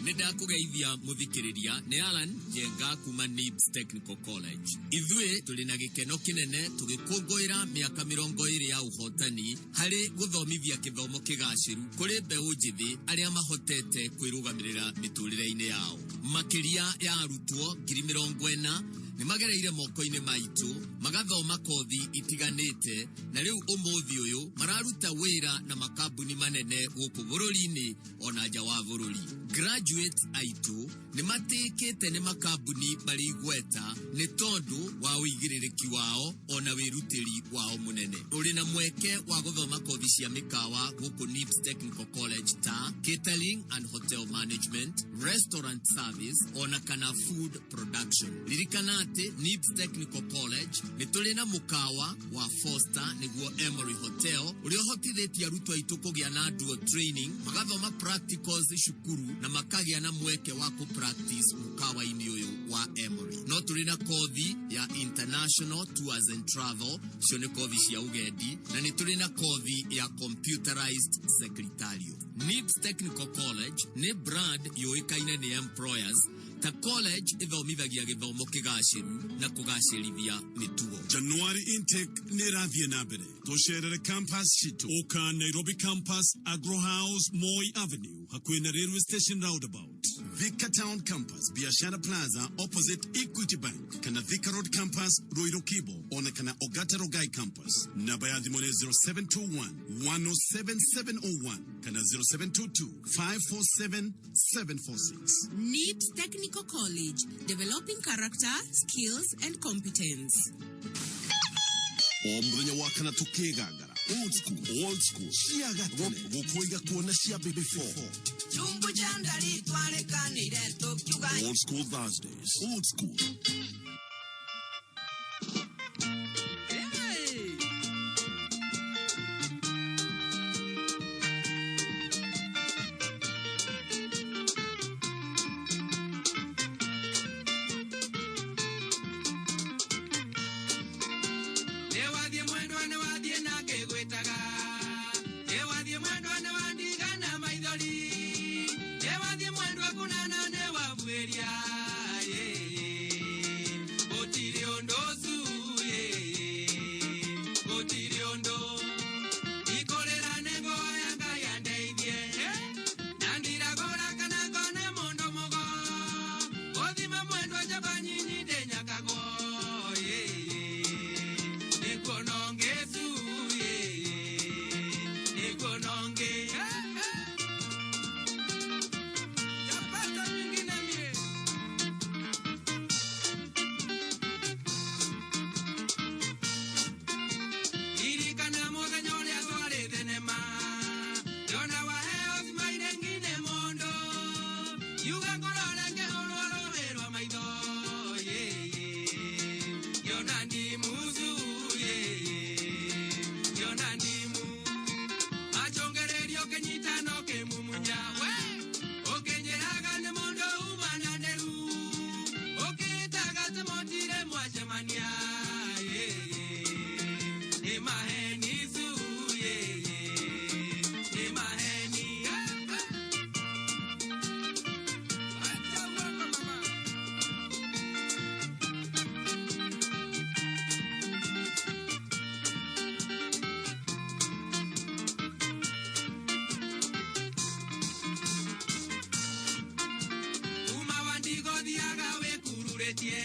Nĩ ndakũgeithia mũthikĩrĩria, nĩ Alan Njenga kuma NIBS Technical College. Ithuĩ tũrĩ na gĩkeno kĩnene tũgĩkũngũĩra mĩaka 20 ya ũhotani harĩ gũthomithia kĩthomo kĩgacĩru kũrĩ mbeũ njĩthĩ arĩa mahotete kwĩrũgamĩrĩra mĩtũrĩre-inĩ yao. Makĩria ya arutwo 40,000 nĩ magereire moko-inĩ maitũ magathoma kothi itiganĩte, na rĩu ũmũthĩ ũyũ mararuta wĩra na makambuni manene gũkũ bũrũri-inĩ ona nja wa bũrũri. Graduates aitũ nĩ matĩĩkĩte nĩ makambuni marĩ igweta nĩ tondũ wa ũigĩrĩrĩki wao ona wĩrutĩri wao mũnene. Ũrĩ na mweke wa gũthoma kothi cia mĩkawa gũkũ NIBS Technical College ta catering and hotel management, restaurant service ona kana food production. Ririkana atĩ NIBS Technical College nĩ tũrĩ na mũkawa wa Foster, nĩguo Emory Hotel, ũrĩa ũhotithĩtie arutwo aitũ kũgĩa na dual training, magathoma practicals cukuru na makagĩa na mweke wa kũ practice mũkawa-inĩ ũyũ wa Emory. No tũrĩ na kothi ya international tours and travel, cio nĩ kothi cia ũgendi, na nĩ tũrĩ na kothi ya computerized secretarial. NIBS Technical College nĩ brand yũĩkaine nĩ employers ta college ĩthomithagia gĩthomo kĩgacĩru na kũgacĩrithia mĩtugo. January intake nĩ ĩrathiĩ na mbere. Tũcerere campus citũ. Ũka Nairobi campus, Agro House, Moi Avenue, hakuhĩ na railway station roundabout. Thika Town Campus, Biashara Plaza, opposite Equity Bank, kana Thika Road Campus, Ruiru Kibo, ona kana Ogata Rogai Campus. Namba ya thimũ nĩ 0721 107 701 kana 0722 547 746. NIBS Technical College, developing character, skills and competence. O mũthenya wa kana tũkĩgangara old school, old school cia gatene gũkũiga kuona cia before. Chumbu cha ndari twarekanire tukiuga. Old School Thursdays, old school. Nĩwambĩtie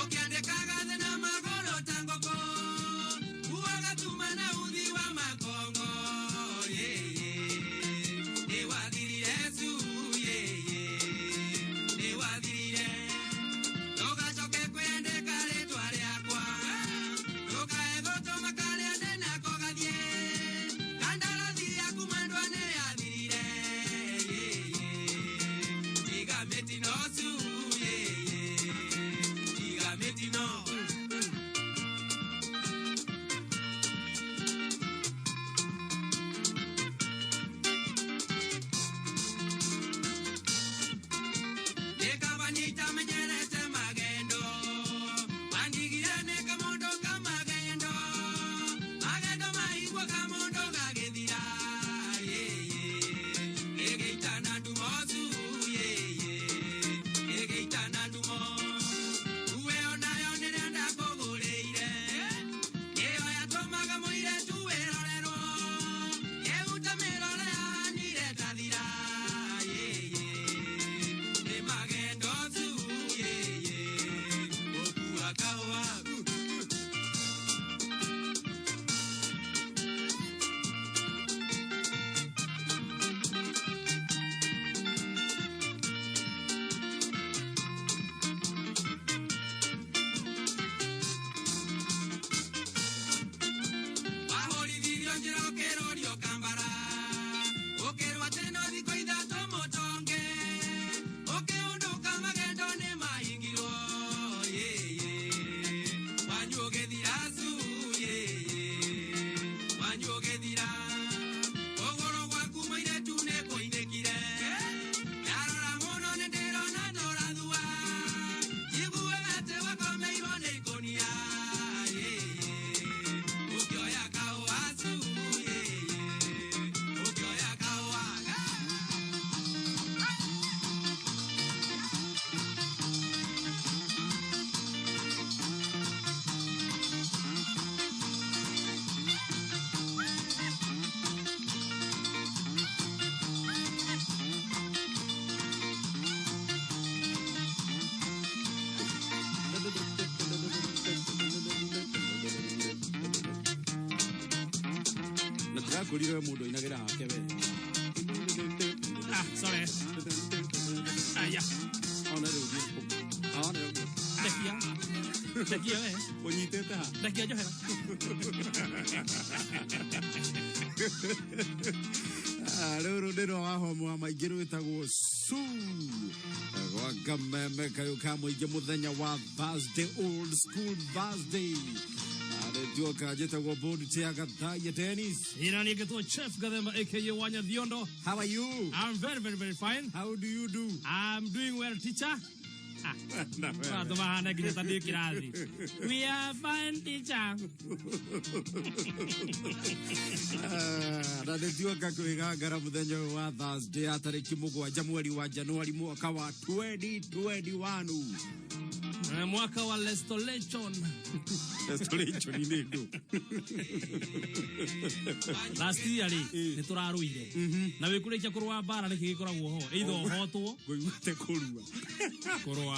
ũkĩandĩkaga thĩ na magũrũ ta ngũkũ kuaga tuma na uthi wa makongo yeye nĩwathirire cu yeye nĩwathirire ndũgacoke kwĩandĩka rĩtwa rĩakwa ndũkae gũtũma karĩa ndĩnako gathiĩ kandarathi yaku mwendwa nĩyathirire yeye tiga mĩtino cu yeye tiga mĩtino. Nĩkabanyita menyerete magendo wandigire nĩ kamũndũ ka magendo magendo maigua kamũndũ gagĩthira yeye gĩgĩitana ndumo cu yeye gĩgĩitana ndumo uwe onayo nĩrĩa ndakũgũrĩire ĩyo yatũmaga mũirĩtu wĩrorerwo ĩhuta mĩrore yahanire tathira yeye nĩ magendo cu yeye gũkua kahũa. Wahũrithirio njĩra ũkĩrũrio kambara ũkĩrwo atĩ no thikũ ithatũ mũtonge ũkĩũndũka magendo nĩ mahingirwo yeye wanyu ũgĩthira cu yeye wanyu ũgĩthira kũgũrũ gwaku mũirĩtu nĩ kũinĩkire ndarora mũno nĩ ndĩrona tũrathua njiguaga atĩ wakomeirwo nĩ ikũnia yeye ũkĩoya kahũa cu yeye ũkĩoya kahũa. Na ndĩrakwĩrire we mũndũ ainagĩra hake we. Ah, sorry. Aya. Ona rĩu thiĩ. Ona rĩu. Ndekia. Ndekia we. Ũnyitĩte ha? Ndekia njohera. Ah, rũrũ nĩ rwa wahomo wa maingĩ rwĩtagwo su gwa kameme kayũ ka mũingĩ mũthenya wa Thursday, old school Thursday. Arĩtuoka njĩtagwo Bond Chair Gathaiya Dennis. Ina nĩngĩtwo Chef Gathemba aka Wanya Thiondo. How are you? I'm very very very fine. How do you do? I'm doing well, teacher. Ah, Andũ mahana nginya ta ndĩ kĩrathi. We are fine, teacher. Ah, na nĩtuoka kwĩgangara mũthenya ũyũ wa Thursday ya tarĩki 7 mweri wa Januari mwaka wa 2021. Mwaka wa restoration. Restoration nĩ ndũ? Last year rĩ nĩ tũrarũire na wĩkũrĩkia kũrũa mbara nĩkĩ gĩkoragwo ho either ũhotwo ngũiguĩte kũrua kũrũa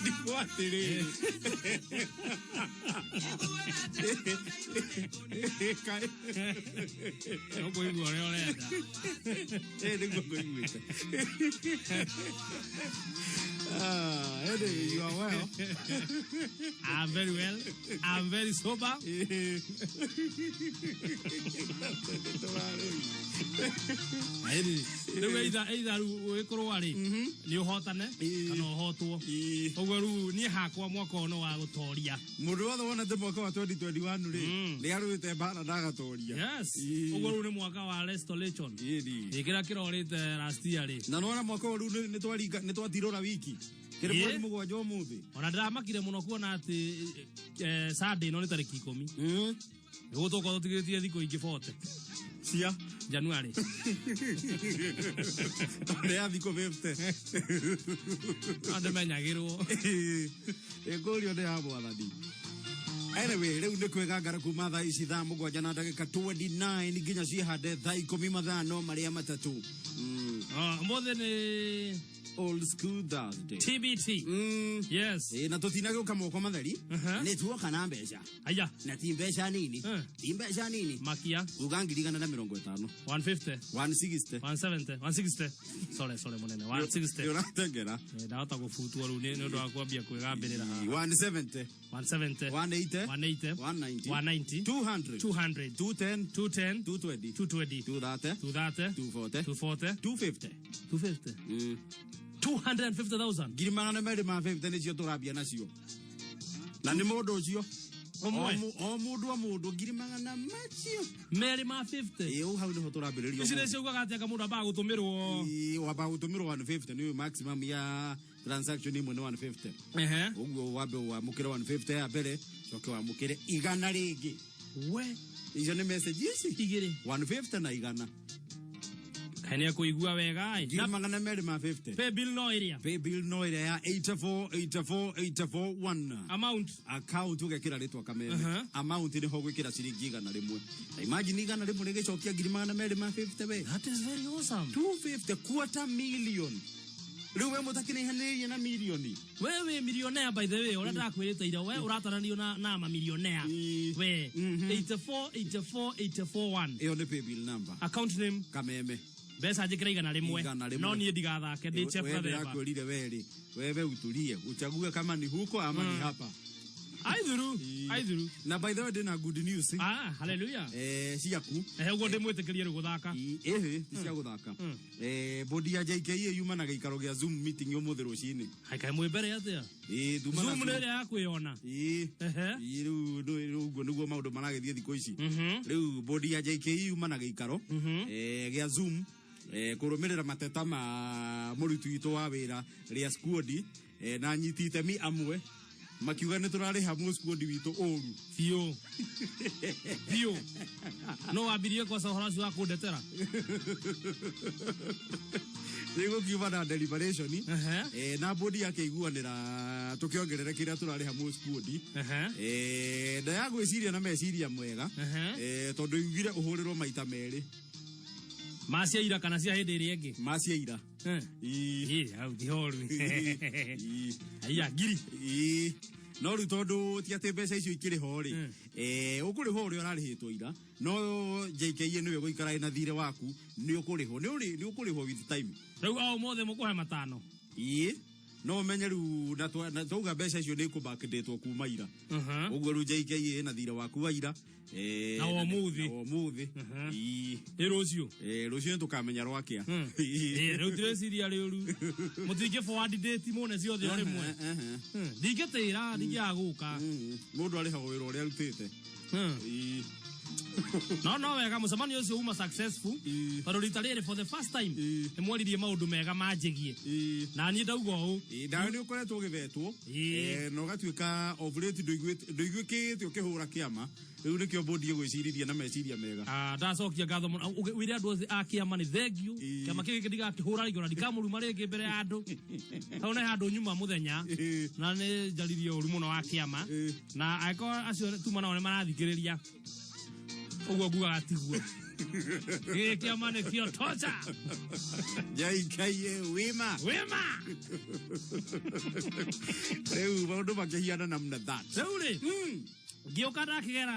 ndikwo atĩrĩrĩ kaĩ ũkũigua ũrĩa ũrenda. Nĩguo ngũiguĩte. Ah, anyway, you are well. I'm very well. I'm very sober. Rĩu either rĩu ũgĩkũrũa rĩ nĩ ũhotane kana ũhotwo. Ũguo rĩu niĩ hakwa mwaka ũyũ nĩ wa gũtoria. Mũndũ wothe wonete mwaka wa 2021 rĩ nĩ arũĩte mbara na agatoria. Yes. Ũguo rĩu nĩ mwaka wa restoration. Ĩ kĩrĩa kĩrorĩte last year rĩ. Na nĩwona mwaka ũyũ rĩu nĩ twaringa nĩ twatirũra wiki. Kĩrĩ mweri 7 ũmũthĩ. Ona ndĩramakire mũno kuona atĩ Sunday ĩno nĩ tarĩki 10. Nĩguo tũkorwo tũtigĩtie thikũ ingĩ 40. Cia January. Nĩ ya thikũ 50. No ndĩmenyagĩrwo. Ĩkũrio nĩ ya mwathani. Anyway, rĩu nĩ kwĩgangara kuma thaa ici thaa 7 na ndagĩka 29 nginya cihande thaa 10 mathaa no marĩa 3. Ũmũthĩ nĩ Old school Thursday. TBT. Yes. Na tũtinagĩũka moko matheri nĩ tuoka na mbeca. Aya. Na ti mbeca nini. Ti mbeca nini. Makia. Uga 150,000. 150. 160. 170. 160. Sorry, sorry munene. 160. Nĩ ũratengera. Ndahota gũbutwo rĩu nĩ ũndũ wa kwambia kwĩgambĩrĩra haha. 170. 170. 180. 180. 190. 190. 200. 200. 210. 210. 220. 220. 230. 230. 240. 240. 250. 250. 250,000. 250,000 nĩcio tũrambia nacio. Na nĩ mũndũ ũcio. Ũmwe. O mũndũ o mũndũ ngiri magana macio. 250. Ĩĩ hau nĩho tũrambĩrĩria. Ici nĩcio ugaga atĩ anga mũndũ ambaga gũtũmĩrwo. Ĩĩ wambaga gũtũmĩrwo 150 nĩyo maximum ya transaction ĩmwe nĩ 150. Ehe. Ũguo wambe wamũkĩre 150 ya mbere coke wamũkĩre igana rĩngĩ. We. Icio nĩ message ici. Igĩrĩ. 150 na igana. Kaĩ nĩ ekũigua wega ĩ. 250,000. Pay bill no ĩrĩa. Pay bill no ĩrĩa ya 8484841. Amount. Account ũgekĩra rĩtwa Kameme. Amount nĩho gwĩkĩra ciringi 100. Na imagine 100 rĩgĩcokia 250,000 we. That is very awesome. 250 quarter million. Rĩu we mũtakĩraihanĩrĩria na mirioni. We wĩ millionaire by the way, ũrĩa ndakwĩrĩte ira, we ũrataranio na ma millionaire. We 84 84 841. Ĩyo nĩ pay bill number. Account name Kameme. Mbeca njĩkĩra 100. 100. No niĩ ndigathake ndĩ chef Wewe Gathemba. ndĩrakwĩrire werĩ wewe utulie uchague kama ni huko ama ni hapa. Aithuru, aithuru. Na by the way ndĩna good news. Ah, hallelujah. Ciaku. Ũguo ndĩmwĩtĩkĩrie rĩu gũthaka. Ĩhĩ, ti cia gũthaka. Bodi ya JKIA yuma na gĩikaro gĩa Zoom meeting ũmũthĩ rũcinĩ. Kaĩ mwĩ mbere atĩa? Ĩĩ, thuma na Zoom nĩ ĩrĩa ya kwĩyona. Ĩĩ. Ĩĩ, rĩu ũguo nĩguo maũndũ maragĩthiĩ thikũ ici. Rĩu bodi ya JKIA yuma na gĩikaro gĩa Zoom kũrũmĩrĩra mateta ma mũruti witũ wa wĩra rĩa skuodi na anyiti itemi amwe makiuga nĩ tũrarĩha mũskuodi witũ ũru biũ biũ no wambirie kwaca ũhoro ũcio wa kũndetera nĩgũkiuma na deliberation na bodi yakĩiguanĩra tũkĩongerere kĩrĩa tũrarĩha mũskuodi na ya gwĩciria na meciria mwega tondũ yugire ũhũrĩrwo maita merĩ ma cia ira kana cia hĩndĩ ĩrĩa ĩngĩ ma cia ira Ĩ, hau ti horu. Aya, ngiri. No rĩu tondũ ti atĩ mbeca icio ikĩrĩ ho rĩ, ũkũrĩhwo ũrĩa ũrarĩhĩtwo ira, no JKIA nĩwe ĩgũikara ĩna thirĩ waku, nĩ ũkũrĩhwo, nĩ ũkũrĩhwo with time. Rĩu o ũmũthĩ mũkũhe matano. Ĩĩ. No ũmenye rĩu na twauga mbeca icio nĩ ikũbackdatwo kuma ira. Ũguo rĩu JKIA ĩna thirĩ waku wa ira. Na wa ũmũthĩ. Na wa ũmũthĩ. Ĩ rũciũ. Rũciũ nĩtũkamenya rwakĩa. Ĩ, rĩu tireciria rĩũru. Mũtingĩ forward date muone ciothe o rĩmwe. Ndingĩtĩra, ndingĩaga gũka. Mũndũ arĩhagwo wĩra ũrĩa arutĩte. No wega mũcemanio ũcio uma successful tondũ rita rĩrĩ for the first time nĩ mwaririe maũndũ mega manjĩgie na niĩ ndauga ũũ Nawe nĩ ũkoretwo ũgĩthetwo na ũgatuĩka of late ndũiguĩkĩte ũkĩhũra kĩama rĩu nĩkĩo bodi ĩgwĩciririe na meciria mega. Ndacokia ngatho mũno. Wĩre andũ othe a kĩama nĩ thengiũ. Kĩama kĩngĩ ndigakĩhũra rĩngĩ ona ndikamũruma rĩngĩ mbere ya andũ. Hau nĩ handũ nyuma mũthenya na nĩ njaririe ũru mũno wa kĩama na angĩkorwo acio tuma nao nĩ marathikĩrĩria ũguo ngugaga tiguo. Gĩkĩ kĩama nĩkĩo tocha. JKIA wima. Wima. Rĩu maũndũ makĩhiana namna that. Rĩu rĩ, ngĩũka ndakĩgera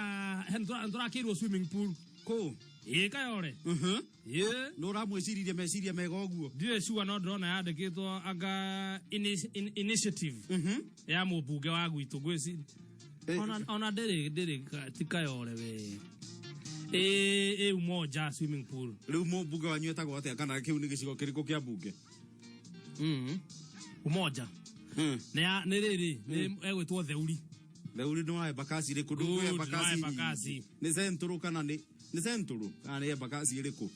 nĩtũrakĩirwo swimming pool. Kũ? Ĩ Kayore. Ĩ. Nĩ ũramwĩciririe meciria mega ũguo? Ndirĩ sure no ndĩrona yandĩkĩtwo anga initiative ya mũmbunge wa gwitũ ngwĩciria. Ona ndĩrĩ ti Kayore we. Ĩ Umoja swimming pool. Rĩu mũmbunge wanyu etagwo atĩa kana kĩu nĩ gĩcigo kĩrĩkũ kĩa mbunge? Umoja. Nĩ rĩrĩ, nĩ egwĩtwo Theuri. Theuri nĩ wa Embakasi rĩkũ? Good, Ndũĩ nĩ wa Embakasi nyingĩ. Embakasi. Nĩ Central kana nĩ Central kana nĩ Embakasi ĩrĩkũ?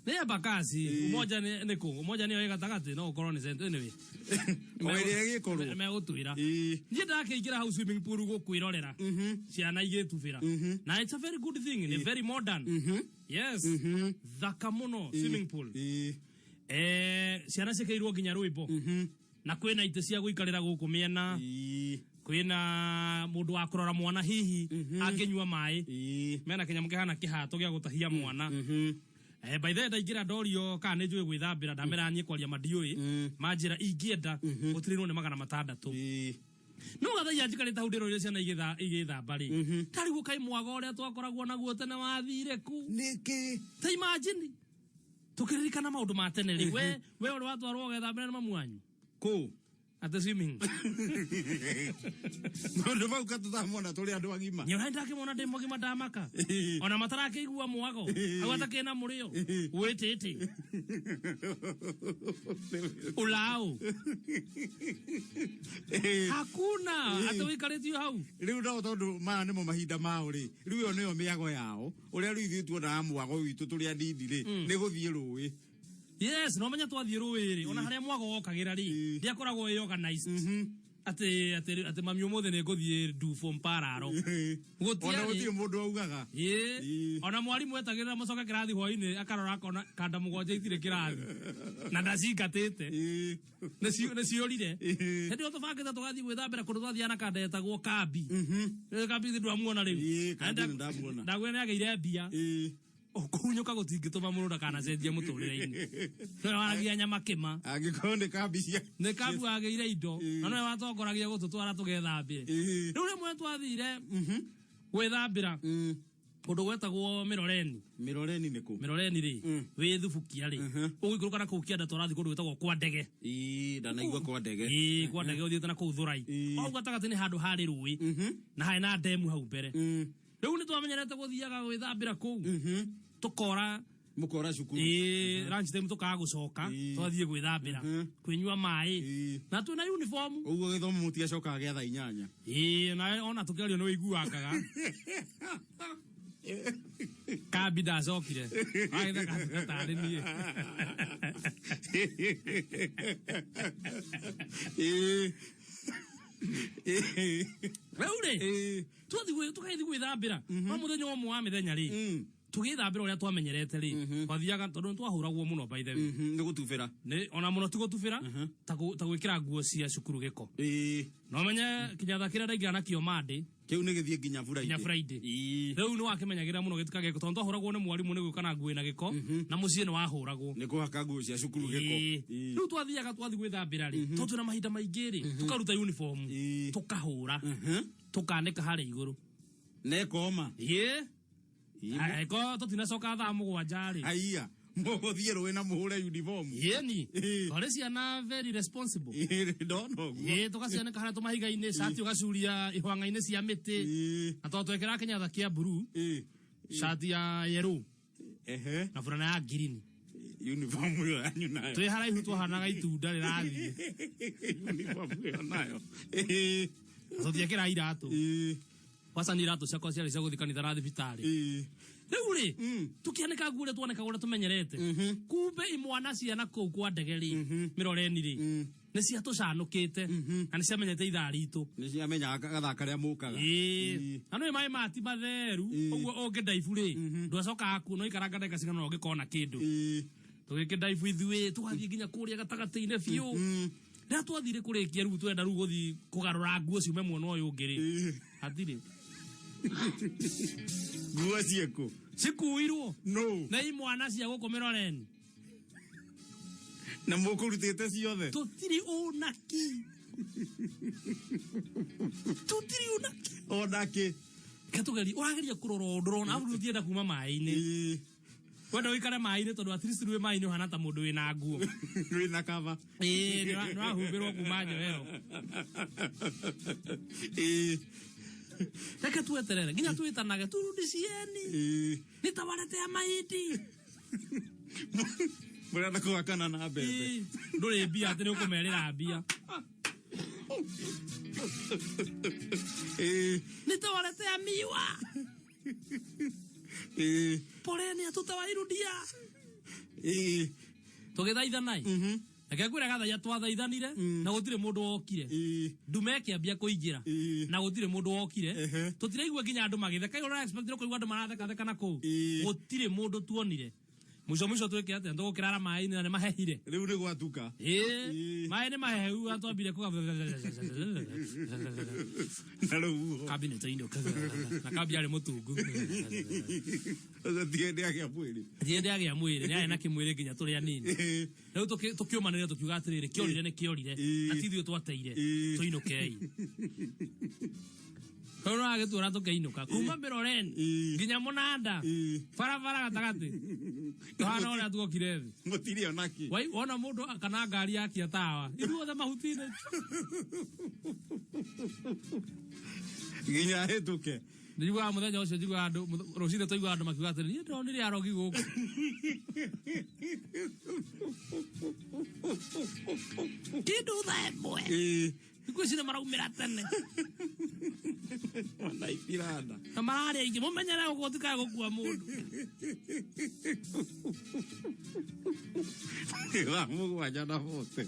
Nĩ Embakasi. Umoja nĩ kũ? Umoja nĩyo ĩ gatagatĩ no ũkorwo nĩ Central anyway. O ĩrĩa ĩgĩkorwo. Megũtwĩra. Niĩ ndakĩingĩra hau swimming pool gũkwĩrorera. Ciana igĩtubĩra. Na it's a very good thing, nĩ very modern. Yes. Thaka mũno swimming pool. Ciana ciĩkĩirwo nginya rwĩmbo. Na kwĩna itĩ cia gũikarĩra gũkũ mĩena. Kwĩna mũndũ wa kũrora mwana hihi angĩnyua maĩ. Mena kĩnyamũ kĩhana kĩhato gĩa gũtahia mwana. Eh, by the way ndaingĩra ndorio kana nĩ njũĩ gwĩthambĩra, ndamera niĩ kwaria mandiũĩ, manjĩra ingĩenda gũtirĩrwo nĩ 600. No gathaia njikarĩte hau ndĩroire ciana igĩthamba rĩ, tarigwo kaĩ mwago ũrĩa twakoragwo naguo tene wathire ku. Nĩkĩ? Ta imagine tũkĩririkana maũndũ ma tene rĩ, we ũrĩ watwarwo ũgethambĩra nĩ mamu wanyu kũ at swimming? Maũndũ mau katũtamona tũrĩ andũ agima. Nyoha ndakĩmona ndĩ mũgima ndamaka ona matarakĩigua mwago hau atakĩna mũrĩo wĩtĩtĩ ũlaũ hakuna atĩ wĩikarĩtio hau. Rĩu no tondũ maya nĩmo mahinda mao rĩ, rĩu ĩyo nĩyo mĩago yao. Ũrĩa rĩu ithuĩ tuonaga mwago witũ tũrĩ anini rĩ, nĩ gũthiĩ rũĩ. Yes, no menya twathiĩ rũĩ rĩ, ona harĩa mwago wokagĩra rĩ, ndĩakoragwo ĩ organized atĩ atĩ atĩ mami ũmũthĩ nĩ ngũthiĩ ndufo mpararo. Ona gũtirĩ mũndũ augaga. Ĩĩ, ona mwarimũ etagĩrĩra mũcoke kĩrathi hwainĩ, akarora akona kanda 7 itirĩ kĩrathi na ndacingatĩte, nĩciũrire. Hĩndĩ ĩyo tũbangĩte tũgathiĩ gwĩthambĩra kũndũ twathiaga na kanda yetagwo kambi. Kambi thĩ ndwamuona rĩu? Kambi nĩ ndamuona. Ndakwĩra nĩagĩire mbia. Kũhunyũka gũtingĩtũma mũndũ ndakanacenjie mũtũrĩre-inĩ. Nĩwe waragia nyama kĩma. Angĩkorwo nĩ kambi cia nĩ kambi wagĩire indo, na nĩwe watongoragia gũtũtwara tũgethambĩre. Rĩu rĩmwe twathire gwĩthambĩra kũndũ gwetagwo Mĩroreni. Mĩroreni nĩ kũ? Mĩroreni rĩ, wĩ Thubukia rĩ, ũgũikũrũka na kũu kĩanda tũrathiĩ kũndũ gwĩtagwo kwa Ndege. Ĩĩ, ndanaigua kwa Ndege. Ĩĩ, kwa Ndege ũthiĩte na kũu Thũrai. Hau gatagatĩ nĩ handũ harĩ rũĩ na harĩ na ndemu hau mbere. Rĩu nĩ twamenyerete gũthiaga gwĩthambĩra kũu, tũkora mũkora cukuru. Ĩĩ, lunch time tũkaga gũcoka, twathiĩ gwĩthambĩra, kwĩnyua maĩ na twĩna uniform. Ũguo gĩthomo mũtiacokaga gĩa thaa 8? Ĩĩ, na ona tũkĩario nĩ wĩiguangaga. Kambi ndacokire agĩtheka tarĩ niĩ. Rĩu rĩ, twathiĩ tũgathiĩ gwĩthambĩra no mũthenya ũmwe wa mĩthenya rĩ, tũgĩthambĩra ũrĩa twamenyerete rĩ, twathiaga tondũ nĩ twahũragwo mũno, by the way. Nĩ gũtubĩra. Nĩ ona mũno ti gũtubĩra, ta gwĩkĩra nguo cia cukuru gĩko. No menye kĩnyatha kĩrĩa ndaingĩra nakĩo Monday kĩu nĩ gĩthiĩ nginya Friday. Nginya Friday. Rĩu nĩ wakĩmenyagĩrĩra mũno gĩtikagĩe gĩko, tondũ twahũragwo nĩ mwarimũ nĩ gũka na nguo ĩna gĩko, na mũciĩ nĩ wahũragwo. Nĩ kũhaka nguo cia cukuru gĩko. Rĩu twathiaga twathiĩ gwĩthambĩra rĩ, tondũ twĩna mahinda maingĩ rĩ, tũkaruta uniform, tũkahũra, tũkanĩka harĩa igũrũ. Na ĩkoma. Ĩĩ. Angĩkorwo tũtinacoka thaa 7 rĩ. Haiya, mũgũthiĩ rũĩ na mũhũre uniform. Ĩni. Twarĩ ciana very responsible. Ndona ũguo. Ĩĩ, tũgacianĩka harĩa tũmahiga-inĩ, cati ũgacuria ihwang'a-inĩ cia mĩtĩ. Na tondũ twekĩraga kĩnyatha kĩa blue, cati ya yellow na burana ya green. Uniform ĩyo yanyu nayo. Twĩ haraihu twahanaga itunda rĩrathiĩ. Uniform ĩyo nayo. Tũtiekĩraga iratũ. Kwanza nĩ iratũ ciakwa ciarĩ cia gũthiĩ kanitha na thibitarĩ. Rĩu rĩ, tũkĩanĩka nguo ũrĩa twanĩkaga ũrĩa tũmenyerete, kumbe imwana ciana kũu kwa Ndege rĩ, Mĩroreni rĩ, nĩ ciatũcanũkĩte na nĩ ciamenyete ithaa ritũ. Nĩ ciamenyaga gathaa karĩa mũkaga. Ĩĩ, na nĩ maĩ ma ti matheru ũguo ũngĩndaibu rĩ, ndwacokaga kuo, no ikaranga ndagĩka cigana ũna ũngĩkona kĩndũ. Tũgĩkĩndaibu ithuĩ tũgathiĩ nginya kũrĩa gatagatĩ-inĩ biũ. Rĩrĩa twathire kũrĩkia rĩu twenda rĩu gũthiĩ kũgarũra nguo ciume mwena ũyũ ũngĩ rĩ, hatirĩ nguo ciĩkũ. Cikuirwo no nĩ imwana cia gũkũ Mĩroreni. Na mũkũrutĩte ciothe. Tũtirĩ ũnaki, tũtirĩ ũnaki onakĩ. Ketũgeria ũrageria kũrora ũndũ ũrona abu ũtienda kuma maĩ-inĩ, wenda ũikare maĩ-inĩ tondũ at least wĩ maĩ-inĩ ũhana ta mũndũ wĩna nguo. Wĩna kaba. Ĩĩ, nĩ ũrahumbĩrwo kuma njohero. Reke tweterere nginya twĩtanage turudishieni, nitawaletea mahindi. Mũrenda kũhakana na mbembe. Ndũrĩ mbia atĩ nĩ ũkũmerĩra mbia. Nitawaletea miwa, poleni, hatutawairudia. Tũgĩthaithanai, reke ngwĩre gathaia twathaithanire na gũtirĩ mũndũ wokire. Ndume ĩkĩambia kũingĩra na gũtirĩ mũndũ wokire. Tũtiraigua nginya andũ magĩtheka. Ũrĩa expect kũigua andũ marathekatheka na kũu, gũtirĩ mũndũ tuonire. Mwisho mwisho twĩke atĩa? Tũgũkĩrara maĩ-inĩ na nĩ mahehire. Rĩu nĩ gwatuka. Ĩĩ, maĩ nĩ mahehu na twambire kuga na rĩu kambi nĩ tũinũka na kambi yarĩ mũtungu. Ũcio nĩ agĩa mwĩrĩ. Thiĩ ndĩagĩa mwĩrĩ, nĩ arĩ na kĩmwĩrĩ nginya tũrĩ anini. Rĩu tũkĩũmanĩrĩra tũkiuga atĩrĩrĩ, kĩorire nĩ kĩorire na ti ithuĩ twateire, tũinũkei. Rĩu no agĩtwĩra tũkĩinũka kuma Mĩroreni nginya Mũnanda, barabara gatagatĩ, tũhana ũrĩa tuokire thĩ. Mũtirĩ ona kĩ. Wai wona mũndũ kana ngari yakia tawa, ithuothe mahuti-inĩ. Nginya hĩtũke. Njiguaga mũthenya ũcio njiguaga andũ rũcinĩ twaiguaga andũ makiuga atĩrĩ, niĩ ndĩronire arogi gũkũ. Kĩndũ thaa ĩmwe. Thikũ ici nĩ maraumĩra tene. Ona itiranda. Na mararĩa aingĩ, mũmenyere ũguo ũtikae gũkua mũndũ. Thaa mũgwanja na bote.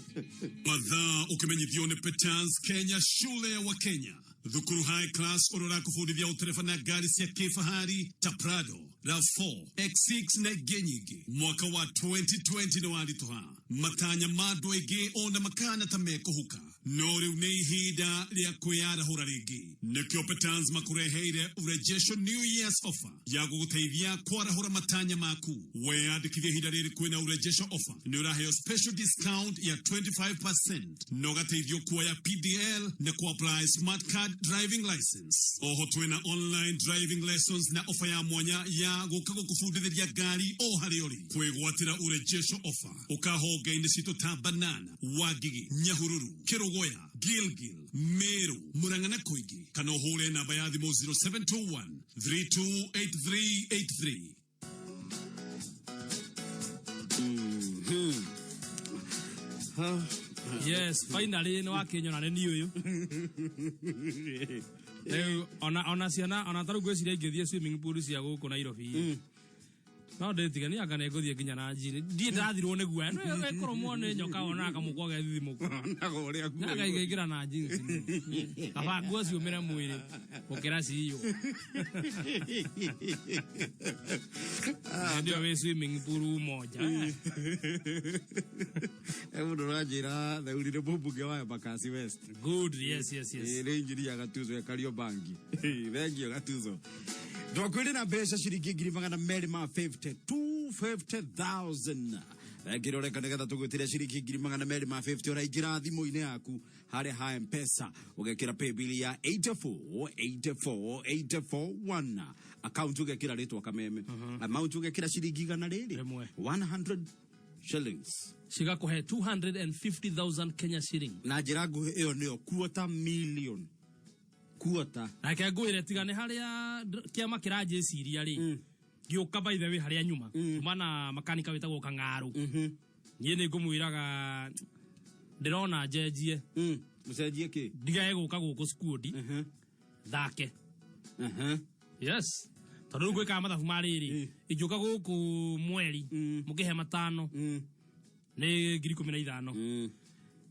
Mathaa ũkĩmenyithio nĩ Petans Kenya, shule ya Wakenya, thukuru high class ũrĩa ũrakũbundithia ũtereba na ngari cia kĩfahari ta Prado, RAV4, X6 na ingĩ nyingĩ. Mwaka wa 2020 nĩ waritũha, matanya ma andũ aingĩ ona makana ta mekũhuka, no rĩu nĩ ihinda rĩa kwĩyarahũra rĩngĩ. Nĩkĩo Petans makũreheire Urejesho New Year's offer ya gũgũteithia kwarahũra matanya maku. Weyandĩkithia ihinda rĩrĩ kwĩna Urejesho offer, nĩ ũraheo special discount ya 25% na ũgateithio kuoya PDL na kuapply smart card driving license. Oho twĩna online driving lessons na offer ya mwanya ya gũka gũkũbundithĩria ngari o harĩa ũrĩ. Kwĩgwatĩra Urejesho offer ũkahonge-inĩ citũ ta Banana, Wangigĩ, Nyahururu, Kĩrũgũya, Gilgil, Meru, Murang'a na kũingĩ, kana ũhũre namba ya thimũ 0721 328383. Yes, finally nĩ wakĩnyona nĩ niĩ ũyũ. Rĩu ona ciana ona tarĩu ngwĩciria ingĩthiĩ swimming pool cia gũkũ Nairobi. No ndĩtige niĩ anga nĩ ngũthiĩ nginya na njini. Ndiĩ ndathirwo nĩ guoya. No ĩkũrũmwo nĩ nyoka wonaga kamũkwa gethithimũka. Onaga ũrĩa nguo Nyaga ingĩingĩra na jeans. Kaba nguo ciũmĩre mwĩrĩ gũkĩra ciyũ. Ndio wĩ swimming pool moja. Mũndũ ũranjĩra theurire mũmbunge wa Embakasi West. Good, yes, yes, yes. Nĩ injinia Gatuzo ya Kariobangi. Thengio Gatuzo. Twakwĩrĩ na mbeca ciringi ngiri magana merĩ ma 50, 250,000. Thengio ũreka nĩgetha tũgwĩtĩre ciringi ngiri magana merĩ ma 50 ũraingĩra thimũ-inĩ yaku harĩa ha M-Pesa ũgekĩra paybill ya 84 84 84 1, account ũgekĩra rĩtwa Kameme, amount ũgekĩra ciringi igana rĩrĩ 100 shillings, cigakũhe 250,000 Kenya shilling. Na njĩra nguhĩ ĩyo nĩyo quarter million, quarter. Nake ngwĩre tiga nĩ harĩa kĩama kĩranjĩciria rĩ, ngĩũka by the way harĩa nyuma kuma na makanika wĩtagwo Kang'aru, niĩ nĩ ngũmwĩraga ndĩrona njenjie. Ũcenjie kĩ? Ndigage gũka gũkũ skundi thake. Yes, tondũ rĩu gwĩkaga mathabu ma rĩrĩ, ingĩũka gũkũ mweri mũkĩhe matano nĩ 15,000,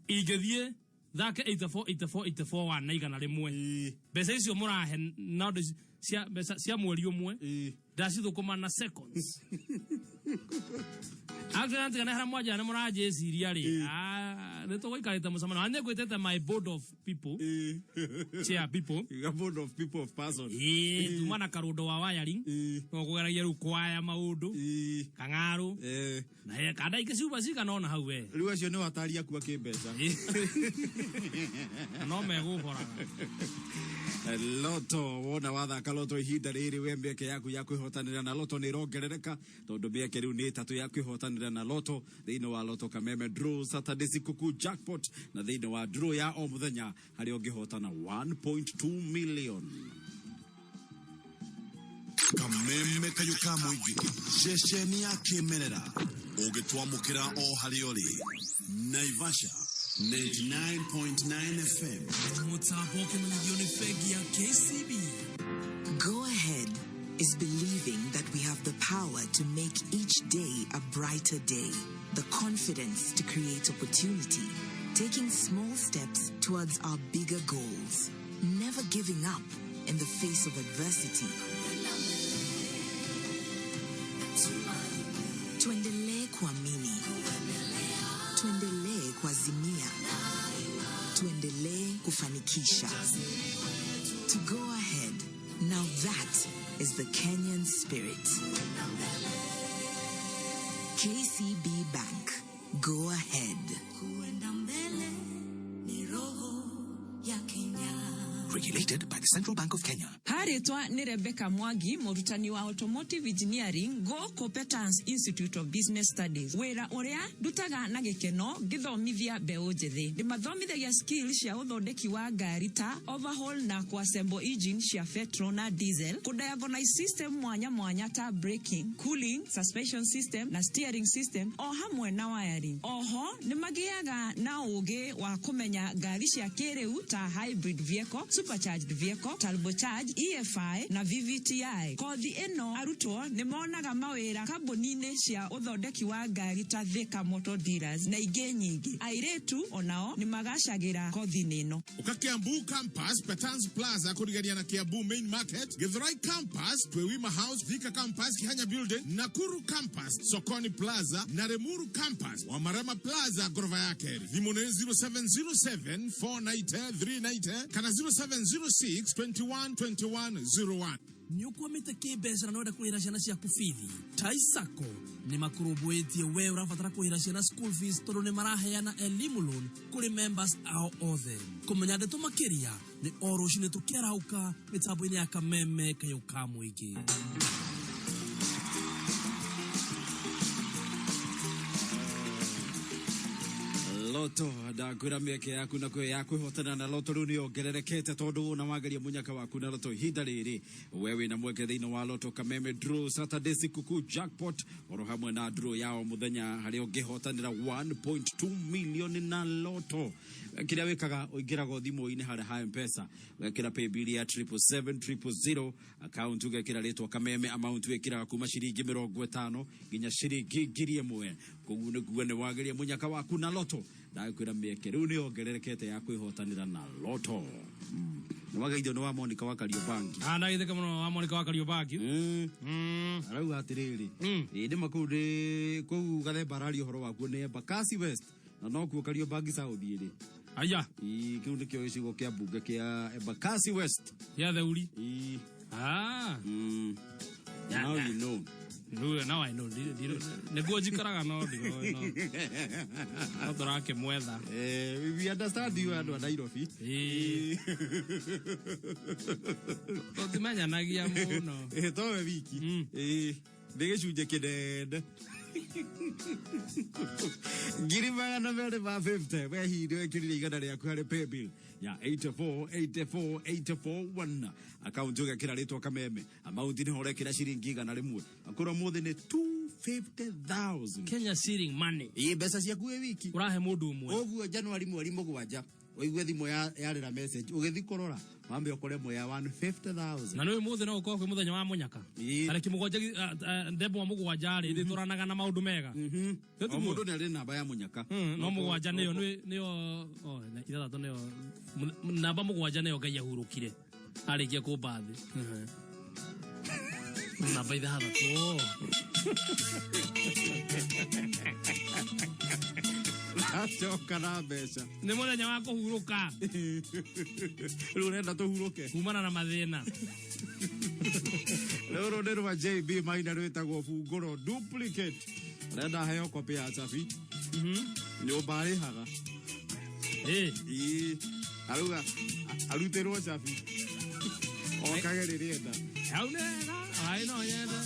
ingĩthiĩ thake 84 84 84 1 na igana rĩmwe, mbeca icio mũrahe no cia mbeca cia mweri ũmwe ndacithũkũma na seconds. Actually, ntigane harĩa mwanjĩra nĩ mũranjĩciria rĩ, nĩ tũgũikarĩte mũcemanio na nĩ ngwĩtĩte my board of people, chair people. A board of people of person. Ĩĩ, tuma na karũndo wa wiring no kũgeragia rĩu kwaya maũndũ Kang'arũ na kanda ingĩ ciuma cigana ona hau we. Rĩu acio nĩ watari aku a kĩmbeca. Na no megũhoraga. Loto wona wathaka loto ihinda rĩrĩ we mĩeke yaku ya kwĩhotanĩra na loto nĩ ĩrongerereka, tondũ mĩeke rĩu nĩ ĩtatũ ya kwĩhotanĩra na loto thĩinĩ wa Loto Kameme Draw Saturday Sikukuu Jackpot, na thĩinĩ wa draw ya o mũthenya harĩa ũngĩhotana 1.2 million. Kameme kayũ ka mũingĩ, ceceni ya kĩmerera ũngĩtwamũkĩra o harĩa ũrĩ. Naivasha 99.9 FM. Mũtambo ũkĩmenyithio nĩ bengi ya KCB. Go Ahead is believing that we have the power to make each day a brighter day, the confidence to create opportunity, taking small steps towards our bigger goals, never giving up in the face of adversity. To Tuendelee kuazimia. Tuendelee kufanikisha. To go ahead. Now that is the Kenyan spirit. KCB Bank. Go ahead. Kuenda mbele ni roho ya Kenya. Regulated by the Central Bank of Kenya. Haritwa nĩ Rebecca Mwangi, mũrutani wa Automotive Engineering gũkũ Petans Institute of Business Studies. Wĩra ũrĩa ndutaga na gĩkeno ngĩthomithia mbeũ njĩthĩ. Ndĩmathomithagia skills cia ũthondeki wa ngari ta overhaul na kuassemble engine cia petrol na diesel, kũdiagnose system mwanya mwanya ta braking, cooling, suspension system na steering system o hamwe na wiring. Oho nĩ magĩaga na ũgĩ wa kũmenya ngari cia kĩrĩu ta hybrid vehicle, supercharged vehicle, turbocharged, EFI na VVTi. Kothi ĩno arutwo nĩ monaga mawĩra kambuni-inĩ cia ũthondeki wa ngari ta Thika Motor Dealers na ingĩ nyingĩ. Airĩtu onao nĩ magacagĩra kothi-inĩ ĩno. Uka Kiambu Campus, Petans Plaza, kurigania na Kiambu Main Market, Githurai Campus, Twewima House, Thika Campus, Kihanya Building, Nakuru Campus, Sokoni Plaza na Remuru Campus, Wamarama Plaza, ghorofa ya keri. Thimũ nĩ 0707 490 390 kana 0706 21 21 01. Nĩ ũkwamĩte kĩmbeca na nĩwenda kũrĩhĩra ciana ciaku bithi. Tai Sacco nĩ makũrũmbũĩtie we ũrabatara kũrĩhĩra ciana school fees, tondũ nĩ maraheana elimu loan kũrĩ members ao othe. Kũmenya ndeto makĩria nĩ o rũcinĩ tũkĩarahũka mĩtambo-inĩ ya Kameme kayũ ka mũingĩ. Loto, ndakwĩra mĩeke yaku na kwĩ ya kwĩhotana na loto rĩu nĩ yongererekete, tondũ wona wageria mũnyaka waku na loto ihinda rĩrĩ, we wĩna mweke thĩinĩ wa loto Kameme Draw Saturday sikukuu jackpot, oro hamwe na draw yao mũthenya harĩa ũngĩhotanĩra 1.2 million na loto. Kĩrĩa wĩkaga, ũingĩraga thimũ-inĩ harĩa ha Mpesa, ũgekĩra paybill ya 777 000, account ũgekĩra rĩtwa Kameme, amount wĩkĩraga kuma ciringi 50 nginya ciringi 1,000. Koguo nĩkuo nĩ wageria mũnyaka waku na loto. Ndakwĩra mĩeke rĩu nĩ yongererekete ya kwĩhotanĩra na loto. Nĩ wageithio nĩ wa Monica wa Kariobangi. Ah, ndagithĩka mũno wa Monica wa Kariobangi. Arauga atĩrĩrĩ, ĩ nĩma kũu nĩ kũu Gathemba araria ũhoro wakuo nĩ Embakasi West na nokuo Kariobangi South ĩrĩ. Aya. Ĩ kĩu nĩkĩo gĩcigo kĩa mbunge kĩa Embakasi West. Gĩa Theuri. Ĩ. Ah. Now you know. Rĩu now I know. Nĩguo njikaraga no ndiroĩ no. No tũrakĩmwetha. We understand you andũ a Nairobi. Tũtimenyanagia mũno. Towe wiki. Nĩ gĩcunjĩ kĩnene. 250,000 we hihi wĩkĩrire 100 rĩaku harĩ paybill ya 84 84 84 1, akaunti ũgekĩra rĩtwa Kameme, amount nĩho ũrekĩra ciringi 100, akorwo mũthĩ nĩ 250,000 Kenya shilling money. Ĩ mbeca ciaku wĩ wiki ũrahe mũndũ ũmwe. Ũguo Januari mweri 7 ũigue thimũ yarĩra message, ũgĩthiĩ kũrora wambe ũkore mwe ya 150,000. Na nĩ mũthĩ no ũkorwo kwĩ mũthenya wa mũnyaka tarĩki 7, ndembo wa 7 rĩ, ĩtwaranaga na maũndũ mega. O mũndũ nĩ arĩ namba ya mũnyaka. No 7 nĩyo nĩyo oh, na 6 nĩyo namba 7 nĩyo Ngai ahurũkire arĩkia kũmba thĩ. Namba 6. Acoka na mbeca. Nĩ mũthenya wa kũhurũka. Rĩu ũrenda tũhurũke kumana na mathĩna. Rũrũ nĩ rwa JB Maina rwĩtagwo bungũro duplicate. Arenda heo copy ya cabi nyũmba arĩhaga. Ĩĩ, arauga arutĩrwo cabi okage rĩrĩenda. Hau nĩ wega, ai no nyende.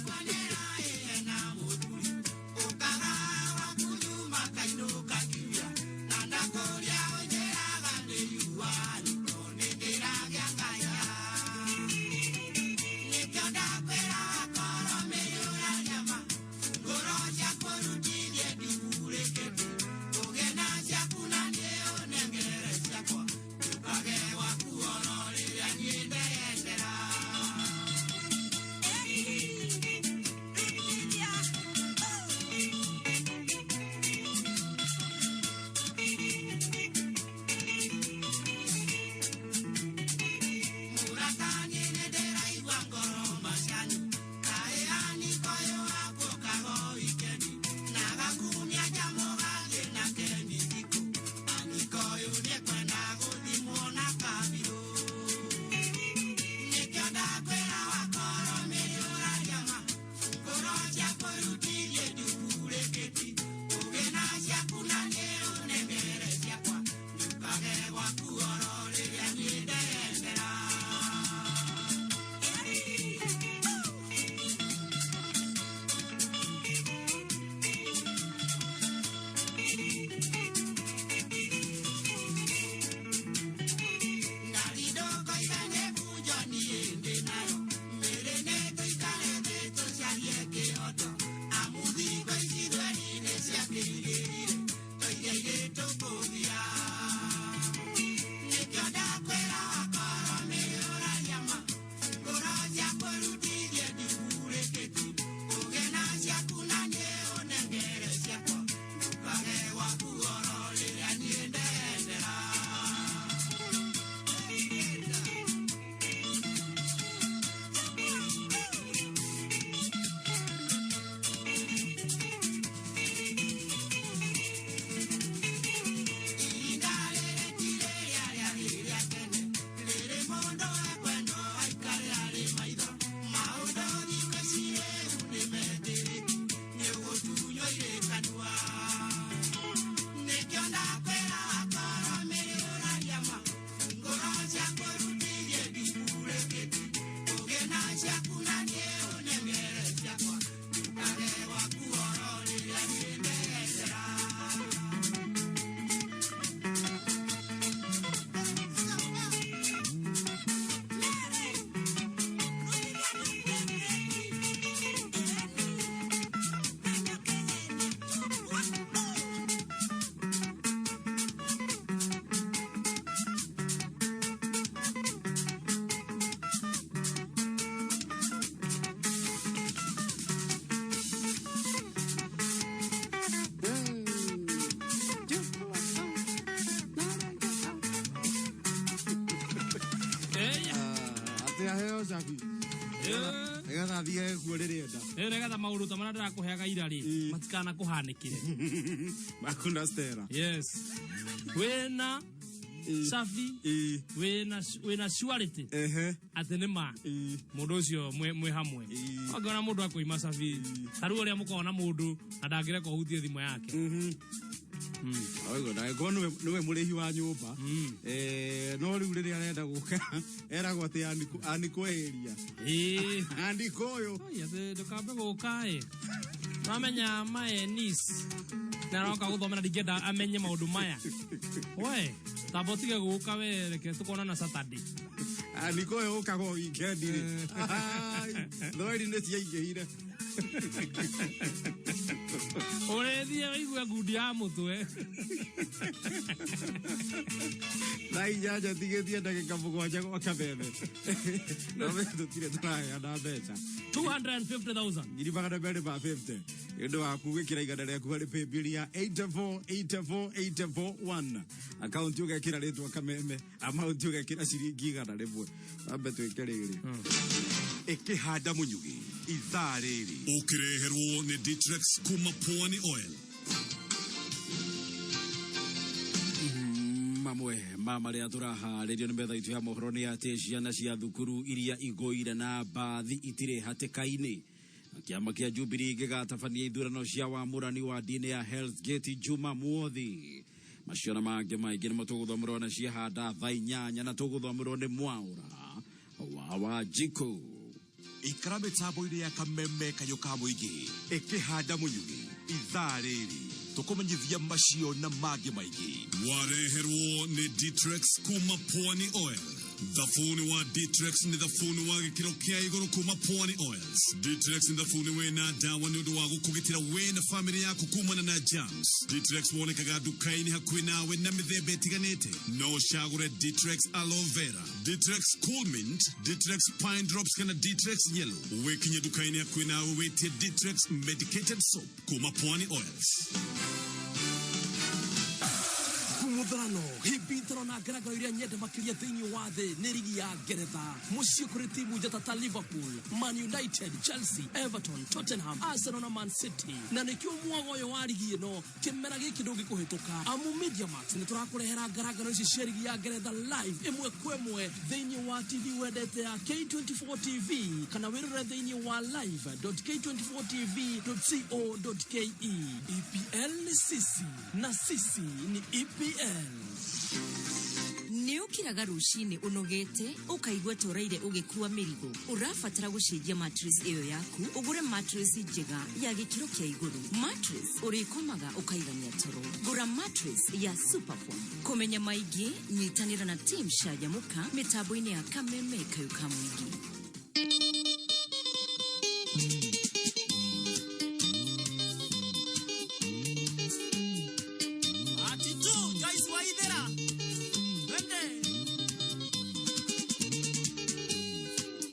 Aheo cabi nĩgetha athiage kuo rĩrĩa enda. Rĩu nĩgetha maũndũ ta marĩa ndĩrakũheaga ira rĩ matikana kũhanĩkĩre. Makuna Stella. Yes, wĩna cabi, wĩna surety atĩ nĩ ma mũndũ ũcio mwĩ hamwe. Ũngĩona mũndũ akũima cabi, ta rĩu ũrĩa mũkoragwo na mũndũ na ndangĩreka ũhutie thimũ yake. Oiguo, ndangĩkorwo nĩwe mũrĩhi wa nyũmba. No rĩu rĩrĩa arenda gũka eragwo atĩ anikweheria andiko ũyũ. Ai, atĩ ndũkambe gũka ĩ wamenya mae niece na aroka gũthomera, ndingĩenda amenye maũndũ maya. We tamba ũtige gũka, we reke tũkonana Saturday. Andiko ũyũ ũkaga o weekend rĩ. Ai, thweri nĩ ciaingĩhire. Ũrĩthiĩ ũigue ngundi ya mũtwe. Thaa 8 tigĩtie ndagĩka 7 gwa kameme no tũtirĩ tũraheana mbeca. 250,000. 250,000 nĩ ũndũ waku gwĩkĩra 100 rĩaku harĩ paybill ya 8484841, akaunti ũgekĩra rĩtwa Kameme, amaunti ũgekĩra ciringi 100. Wambe twĩke rĩrĩ. Ĩkĩhanda mũnyugĩ ithaa rĩrĩ ũkĩreherwo nĩ Ditrex kuma Pwani Oil. Mamwe ma marĩa tũraharĩrio nĩ metha itũ ya mohoro nĩ atĩ ciana cia thukuru iria igũire na mbathi itirĩ hatĩka-inĩ. Kĩama kĩa Jubilee gĩgatabania ithurano cia wamũrani wa ndini ya Hell's Gate Jumamothi. Macio na mangĩ maingĩ nĩmo tũgũthomerwo na ciahanda thaa 8, na tũgũthomerwo nĩ Mwaũra wa Wanjikũ. Ikara mĩtambo-inĩ ya Kameme kayũ ka mũingĩ. Ĩkĩhanda mũnyugĩ ithaa rĩrĩ tũkũmenyithia macio na mangĩ maingĩ. Wareherwo nĩ Ditrex kuma Pwani Oil. Thabuni wa Ditrex nĩ thabuni wa gĩkĩro kĩa igũrũ kuma Pwani Oils. Ditrex nĩ thabuni wĩna ndawa nĩ ũndũ wa gũkũgitĩra we na famĩlĩ yaku kumana na germs. Ditrex wonekaga nduka-inĩ hakuhĩ nawe na mĩthemba ĩtiganĩte. No ũcagũre Ditrex Aloe Vera, Ditrex Cool Mint, Ditrex Pine Drops kana Ditrex Yellow. Wĩkinye nduka-inĩ hakuhĩ nawe wĩtie Ditrex Medicated Soap kuma Pwani Oils. Mũtharano hĩmbitano na ngarangaro iria nyende makĩria thĩinĩ wa thĩ nĩ rigi ya Ngeretha. Mũciĩ kũrĩ timu njata ta Liverpool, Man United, Chelsea, Everton, Tottenham, Arsenal na Man City. Na nĩkĩo mwago ũyũ wa rigi ĩno kĩmera gĩkĩ ndũngĩkũhĩtũka, amu Mediamax nĩ tũrakũrehera ngarangaro ici cia rigi ya Ngeretha live ĩmwe kwa ĩmwe thĩinĩ wa TV wendete ya K24 TV, kana wĩrore thĩinĩ wa live.k24tv.co.ke. EPL ni sisi na sisi ni EPL. Nĩ ũkiraga rũcinĩ ũnogete, ũkaigua ta ũraire ũgĩkua mĩrigo. Ũrabatara gũcenjia mattress ĩyo yaku, ũgũre mattress njega ya gĩkĩro kĩa igũrũ, mattress ũrĩkomaga ũkaigania toro. Gũra mattress ya Superform. Kũmenya maingĩ, nyitanĩra na team Canjamũka mĩtambo-inĩ ya Kameme kayũ ka mũingĩ. Atitu, Joyce Waithera. Twende.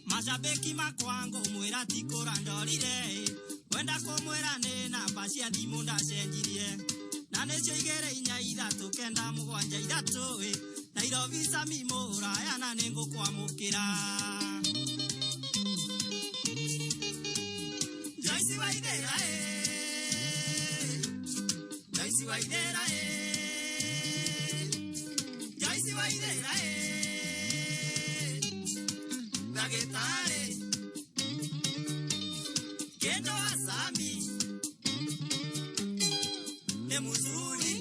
Mashabiki makwa ngũmwĩra ti kũra ndorire, wenda kũmwĩra nĩ namba cia thimũ ndacenjirie na nĩcio 2 4 3 9 7 3 ĩ Nairobi Sami mũraya na nĩ ngũkwamũkĩra. Joyce Waithera ĩ, Joyce Waithera ĩ, Joyce Waithera ĩ, ndagĩtarĩ kendo asami nĩ mzuri.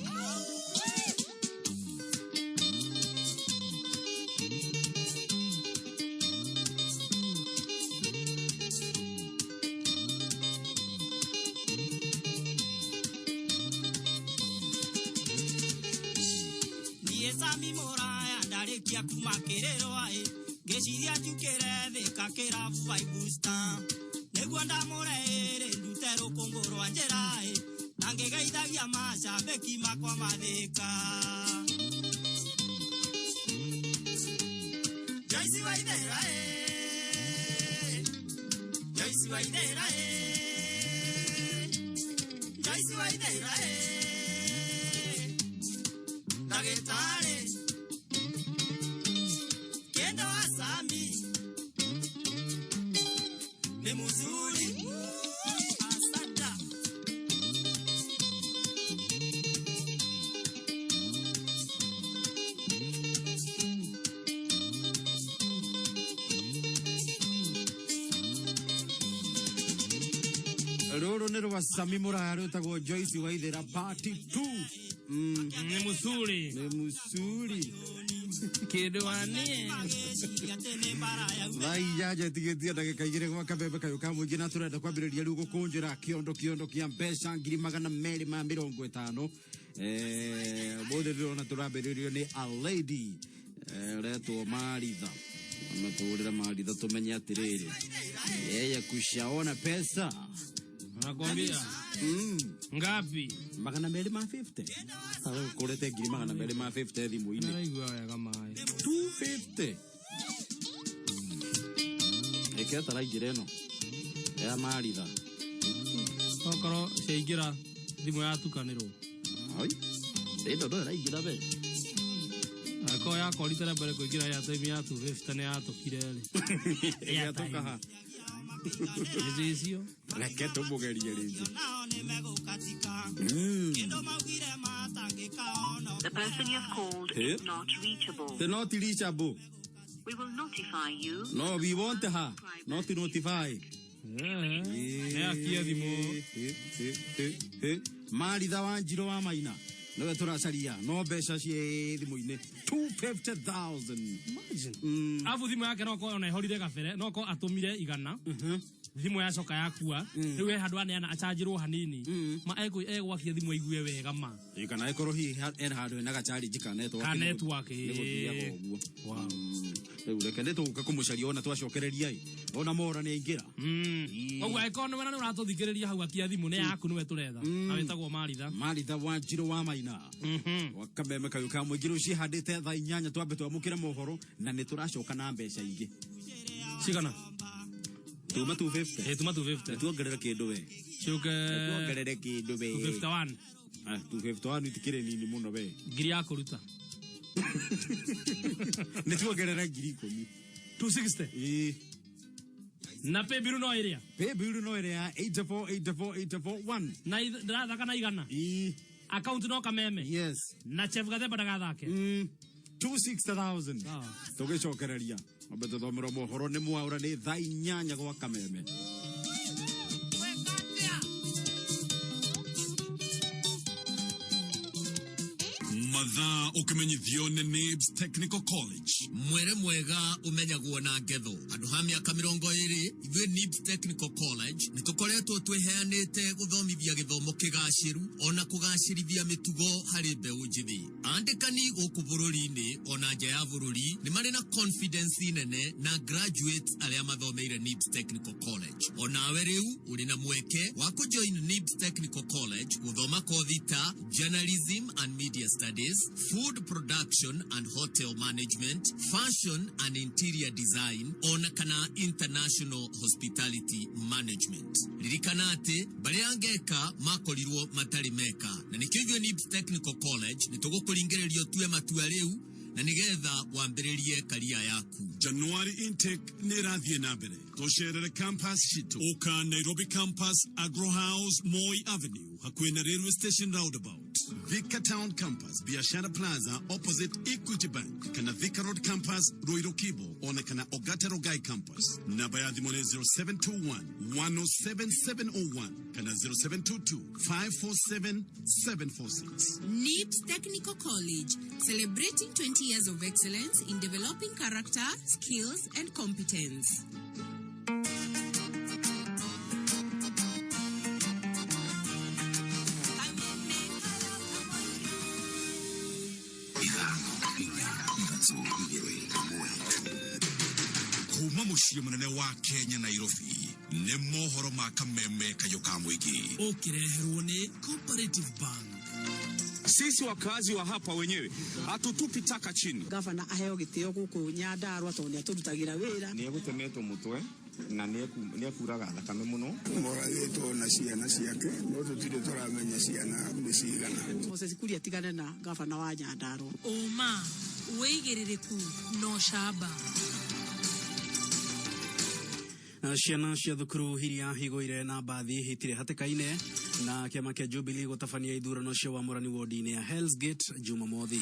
Niĩ Sami mũraya ndarĩkia kuma kĩrĩrwa ĩ, ngĩciria njukĩre Thĩka kĩrabu Five Star nĩguo ndamũre ĩrĩ ndute rũkũngũ rwa njĩra ĩ, na ngĩgeithagia macambĩki makwa mathĩka. Joyce Waithera ĩ, Joyce Waithera ĩ, Joyce Waithera ĩ, ndagĩtarĩ kendo asami. Rũrũ nĩ rwa Sami Mũraya rwĩtagwo Joyce Waithera part 2. Nĩ mũcuri. Nĩ mũcuri. Kĩndũ wanie. Thaa inyanya ĩtigĩtie ndagĩka igĩrĩ gwa kabembe kayũ ka mũingĩ na tũrenda kwambĩrĩria rĩu gũkũnjĩra kĩondo kĩondo kĩa mbeca 250,000. Ũmũthĩ ndĩrona tũrambĩrĩrio nĩ a lady ũretwo Maritha. Amatũrĩra Maritha tũmenye atĩrĩrĩ, yeye kushaona pesa Nakwambia. Ngapi? 250. Kũrete 250,000 thimũ-inĩ. Naraigua wega maĩ. 250. Eke taraingĩra ĩno ya Maritha. Okorwo ciaingĩra thimũ yatukanĩrwo. Oi. Ĩndo ndo ĩraingĩra we. Angĩkorwo yakwa rita rĩa mbere kũingĩra airtime ya 250 nĩ yatũkire rĩ. Ĩgĩatũka ha? Nĩ icio. Reke tũmũgerie rĩngĩ. The person you've called is not reachable. The not reachable. We will notify you. No, we want her. Not notify. Nĩ akia thimũ. Maritha wa Njirũ wa Maina nĩwe tũracaria no mbeca ciĩ thimũ-inĩ 250,000. Imagine. Abu thimũ yake no korwo ona ĩhorire gabere no korwo atũmire igana thimũ yacoka yakua rĩu he handũ aneana acanjĩrwo hanini ma egwakia thimũ aigue wega ma. Ĩ, kana ĩkorwo hihi ena handũ hena gacharge ka network. Ka network, nĩ gũthiaga ĩ. ũguo. Rĩu reke nĩ tũgũka kũmũcaria ona twacokereria ĩ ona mora nĩ aingĩra. Koguo angĩkorwo nĩwe na nĩ ũratũthikĩrĩria hau akia thimũ nĩ yaku nĩwe tũretha na wĩtagwo Maritha. Maritha wa Njirũ wa Maina wa kameme kayũ ka mũingĩ rĩu ciĩhandĩte thaa inyanya twambe twamũkĩre mohoro na nĩ tũracoka na mbeca ingĩ. Cigana? Tuma 250. Ĩ, tuma 250. Tuongerere kĩndũ we. Ciũke Tuongerere kĩndũ we. 251. Ah, 251 itikĩrĩ nini mũno we. Ngiri ya kũruta. Nĩ tuongerere 10,000. 260. Ĩ. Na paybill no ĩrĩa. Paybill no ĩrĩa ya 8484841. Na ndĩrathaka na igana. Ĩ. Account no kameme. Yes. Na Chef Gathemba ndagathake. 260,000. Tũgĩcokereria. Ambe tũthomerwo mohoro nĩ mwaũra nĩ thaa inyanya gwa kameme. Mathaa ũkĩmenyithio nĩ NIBS Technical College. Mwere mwega ũmenyagwo na ngetho. Handũ ha mĩaka mĩrongo ĩrĩ ithuĩ NIBS Technical College nĩ tũkoretwo twĩheanĩte gũthomithia gĩthomo kĩgacĩru ona kũgacĩrithia mĩtugo harĩ mbeũ njĩthĩ. Andĩkani gũkũ bũrũri-inĩ ona nja ya bũrũri nĩ marĩ na confidence nene na graduates arĩa mathomeire NIBS Technical College. Onawe rĩu ũrĩ na mweke wa kũjoin NIBS Technical College gũthoma kothi ta journalism and media studies, food production and hotel management, fashion and interior design, ona kana international hospitality management. Ririkana atĩ barĩa angeka makorirwo matarĩ meka, na nĩkĩo ithuĩ NIBS Technical College nĩ tũgũkũringĩrĩria ũtue matua rĩu na nĩgetha wambĩrĩrie karia yaku. January intake nĩ ĩrathiĩ na mbere. Tũcerere campus citũ. Ũka Nairobi campus, Agro House, Moi Avenue, hakuhĩ na railway station roundabout. Thika Town Campus, Biashara Plaza, opposite Equity Bank, kana Thika Road Campus, Ruiru Kibo, ona kana Ogata Rogai Campus. Namba ya thimũ nĩ 0721 107 701 kana 0722 547 746. NIBS Technical College, celebrating 20 years of excellence in developing character, skills, and competence. Kuma muciĩ mũnene wa Kenya Nairobi nĩ mohoro ma kameme kayũ ka mũingĩ. Ũkĩreherwo nĩ Cooperative Bank. Sisi wakazi wa hapa wenyewe hatutupi taka chini. Gavana aheo gĩtĩo gũkũ Nyandarua tondũ nĩ atũrutagĩra wĩra. Nĩ egũtemetwo mũtwe na nĩ ekuraga thakame mũno. Moragĩtwo na ciana ciake no tũtirĩ tũramenya ciana nĩ cigana. Moses Kuria tigane na gavana wa Nyandarua. Ũma, wĩigĩrĩrĩku na ũcamba. Ciana cia thukuru iria igũire na mbathi itirĩ hatĩka-inĩ na kĩama kĩa Jubilee gũtabania ithurano cia wamũrani wodi-inĩ ya Hell's Gate Jumamothi.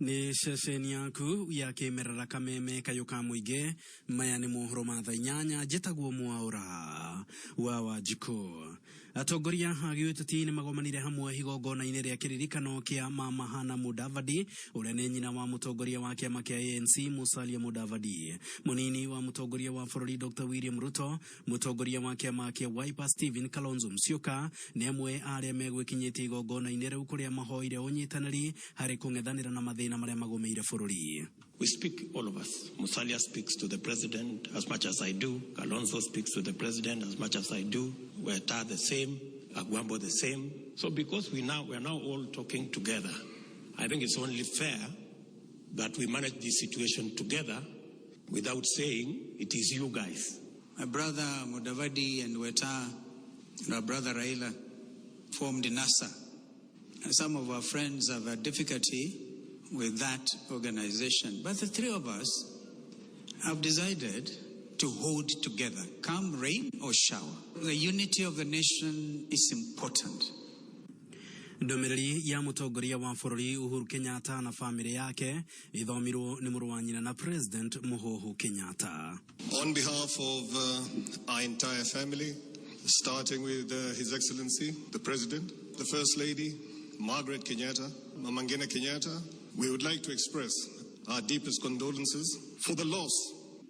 Nĩ ceceni yaku ya kĩmerera Kameme kayũ ka mũingĩ. Maya nĩ mohoro ma thaa 8. Njĩtagwo Mwaũra wa Wanjikũ. Atongoria a gĩũteti nĩ magomanire hamwe igongona-inĩ rĩa kĩririkano kĩa Mama Hana Mudavadi, ũrĩa nĩ nyina wa mũtongoria wa kĩama kĩa ANC Musalia Mudavadi. Mũnini wa mũtongoria wa bũrũri Dr. William Ruto, mũtongoria wa kĩama kĩa Wiper Stephen Kalonzo Musyoka nĩ amwe a arĩa megwĩkinyĩtie igongona-inĩ rĩu, kũrĩa mahoire ũnyitanĩri harĩ kũng'ethanĩra na mathĩna marĩa magũmĩire bũrũri. We speak, all of us. Musalia speaks to the president as much as I do. Kalonzo speaks to the president as much as I do. Weta the same. Agwambo the same. So because we are now all talking together, I think it's only fair that we manage this situation together without saying it is you guys. My brother Mudavadi and Weta and our brother Raila formed NASA. And some of our friends have a difficulty with that organization. But the three of us have decided to hold together, come rain or shower. The unity of the nation is important. Ndũmĩrĩri ya mũtongoria wa bũrũri Uhuru Kenyatta na bamĩrĩ yake ĩthomirwo nĩ mũrũ wa nyina na President Mũhũhũ Kenyatta. On behalf of our entire family, starting with His Excellency, the President, the First Lady, Margaret Kenyatta, Mama Ngina Kenyatta, we would like to express our deepest condolences for the loss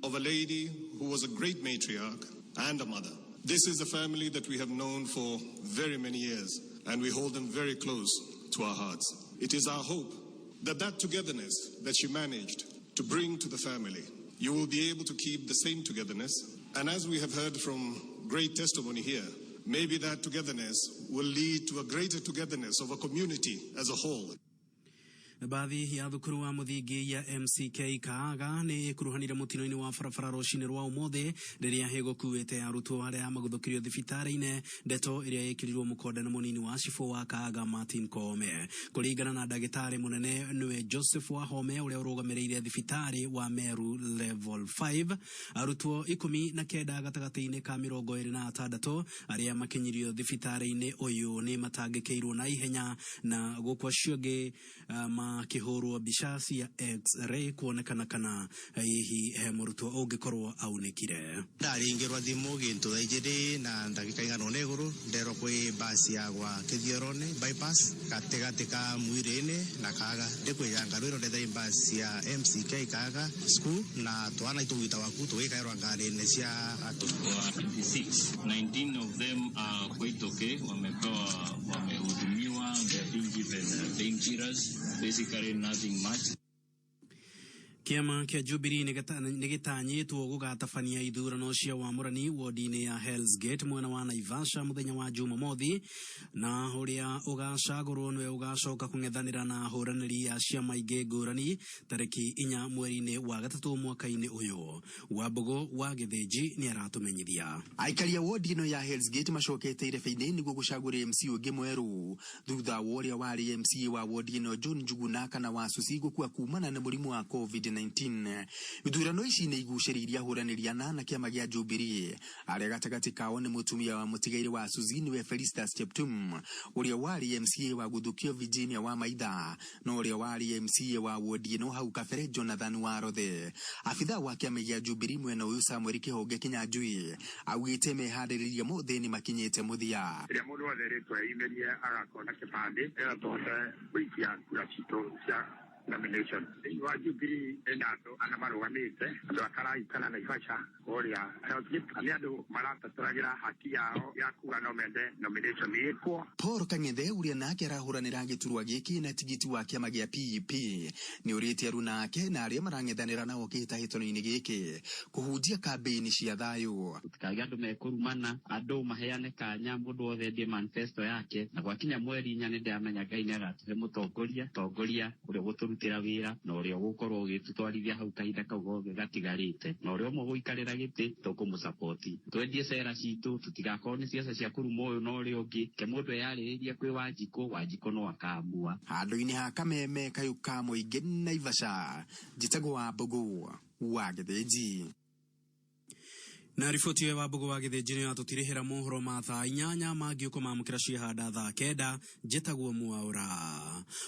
of a lady who was a great matriarch and a mother. This is a family that we have known for very many years, and we hold them very close to our hearts. It is our hope that that togetherness that she managed to bring to the family, you will be able to keep the same togetherness. And as we have heard from great testimony here, maybe that togetherness will lead to a greater togetherness of a community as a whole. Bathi ya thukuru wa muthingi ya MCK Kaaga nĩ ĩkuruhanire mũtino-inĩ wa barabara rũcinĩ rwa ũmũthĩ rĩrĩa ĩgũkuĩte arutwo arĩa maguthũkirio thibitarĩ-inĩ, ndeto ĩrĩa ĩkĩrirwo mũkonde nĩ mũnini wa cibũ wa Kaaga Martin Koome. Kũringana na ndagĩtarĩ mũnene nĩwe Joseph Wahome, ũrĩa ũrũgamĩrĩire thibitarĩ wa Meru Level 5, arutwo 19 gatagatĩ-inĩ ka 26 arĩa makinyirio thibitarĩ-inĩ ũyũ nĩ matangĩkĩirwo na ihenya, na gũkũ acio angĩ makĩhũrwo mbica cia X-ray kuonekana kana hihi he mũrutwo ũngĩkorwo aunĩkire. Ndaringirwa thimu gintu thaa igiri na ndagika igana ũna iguru, nderwo kwi basi ya gwa Kithioroni bypass gatigati ka Mwirini na Kaga, ndikwija ngarwirwo ndethai basi ya MCK Kaga school na twana itugita waku tugikairwa ngari-inĩ cia atu. 26, 19 of them are quite okay, wamepewa, wamehudumiwa, they are being given painkillers, basically nothing much. Kĩama kĩa Jubilee nĩ gĩtanyĩtwo gũgatabania ithurano cia wamũrani wodi-inĩ ya Hell's Gate mwena wa Naivasha mũthenya wa Jumamothi, na ũrĩa ũgacagũrwo nĩwe ũgacoka kũng'ethanĩra na ahũranĩri a ciama ingĩ ngũrani tarĩki 4 mweri-inĩ wa gatatũ mwaka-inĩ ũyũ. Wambũgũ wa Gĩthĩnji nĩ aratũmenyithia. Aikari a wodi ĩno ya Hell's Gate macokete irebe-inĩ nĩguo gũcagũra MC ũngĩ mwerũ thutha wa ũrĩa warĩ MCA wa wodi ĩno John Njuguna kana wa Susi gũkua kumana na mũrimũ wa COVID-19. Ithurano ici nĩ igucĩrĩirie ahũranĩri ana na kĩama gĩa Jubilee, arĩa gatagatĩ kao nĩ mũtumia wa mũtigairĩ wa Susi nĩwe Felistas Cheptum, ũrĩa warĩ MCA wa Gũthukio Virginia wa Maitha, na ũrĩa warĩ MCA wa wodi ĩno hau kabere Jonathan Warothe. Abithaa wa kĩama gĩa Jubilee mwena ũyũ Samuel Kĩhonge Kĩnyanjui augĩte meharĩrĩria mothe nĩ makinyĩte mũthia. Rĩrĩa mũndũ wothe rĩtwa eyumĩrie agakorwo na kĩbandĩ nĩgetha tũhote gũikia kura citũ cia nomination. Thĩinĩ wa Jubilee ĩna andũ ana marũgamĩte, andũ a Karaikara Naivasha kũrĩa Hell's Gate, na nĩ andũ maratetagĩra haki yao ya kuga no mende nomination ĩkwo. Paul Kang'ethe ũrĩa nake arahũranĩra gĩturwa gĩkĩ na tigiti wa kĩama gĩa PEP nĩ ũrĩtie aruna ake na arĩa marang'ethanĩra nao kĩhĩtahĩtano-inĩ gĩkĩ kũhunjia kambĩini cia thayũ. Gũtikagĩe andũ mekũrumana, andũ maheane kanya, mũndũ wothe endie manifesto yake, na gwakinya mweri 4 nĩ ndĩramenya Ngai nĩ agatũhe mũtongoria, tongoria ũrĩa ũgũtũrutĩra wĩra na ũrĩa ũgũkorwo ũgĩtũtwarithia hau kahinda kau gothe gatigarĩte, na ũrĩa ũmwe ũgũikarĩra gĩtĩ tũkũmũsapoti. Twendie cera citũ, tũtigakorwo nĩ ciaca cia kũruma ũyũ na ũrĩa ũngĩ, ke mũndũ eyarĩrĩrie kwĩ Wanjikũ, Wanjikũ no akamua. Handũ-inĩ ha Kameme kayũ ka mũingĩ Naivasha, njĩtagwo Wambũgũ wa Gĩthĩnji. Na riboti ĩyo Wambũgũ wa Gĩthĩnji nĩ yatũtirihĩra mohoro ma thaa 8 mangĩ ũkũmamũkĩra ciahanda thaa 9. Njĩtagwo Mwaũra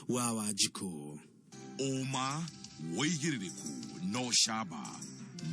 wa Wanjikũ. Ũma, wĩigĩrĩrĩku na ũcamba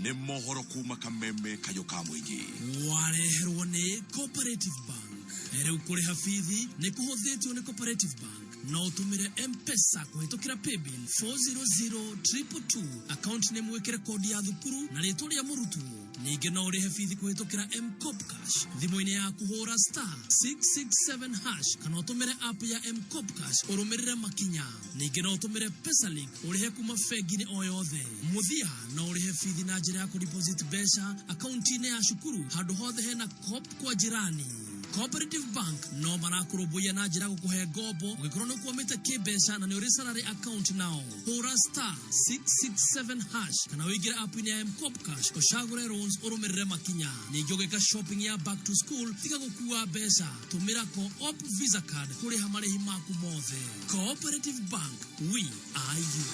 nĩ mohoro kuma Kameme kayũ ka mũingĩ. Wareherwo nĩ Cooperative Bank. Rĩu kũrĩha bithi nĩ kũhũthĩtio nĩ Cooperative Bank. No ũtũmĩre M-Pesa kũhĩtũkĩra paybill 400222, account nĩ mwĩkĩre kodi ya thukuru na rĩtwa rĩa mũrutwo. Ningĩ no ũrĩhe bithi kũhĩtũkĩra M-Kopa Cash thimũ-inĩ yaku, hũra *667 hash kana ũtũmĩre app ya M-Kopa Cash ũrũmĩrĩre makinya. Ningĩ no ũtũmĩre Pesalink ũrĩhe kuma bengi-inĩ o yothe. Mũthia no ũrĩhe bithi na njĩra ya kũdeposit mbeca akaunti-inĩ ya cukuru handũ hothe hena Co-op kwa jirani. Cooperative Bank no marakũrũmbũiya na njĩra gũkũhe ngombo ũngĩkorwo nĩ ũkwamĩte kĩmbeca na nĩ ũrĩ salary account nao. Hũra *667 hash kana ũingĩre app-inĩ ya M-Kopa Cash, ũcagũre loans, ũrũmĩrĩre makinya. Ningĩ ũgĩka shopping ya back to school, tiga gũkua mbeca, tũmĩra Co-op Visa card kũrĩha marĩhi maku mothe. Cooperative Bank, we are you.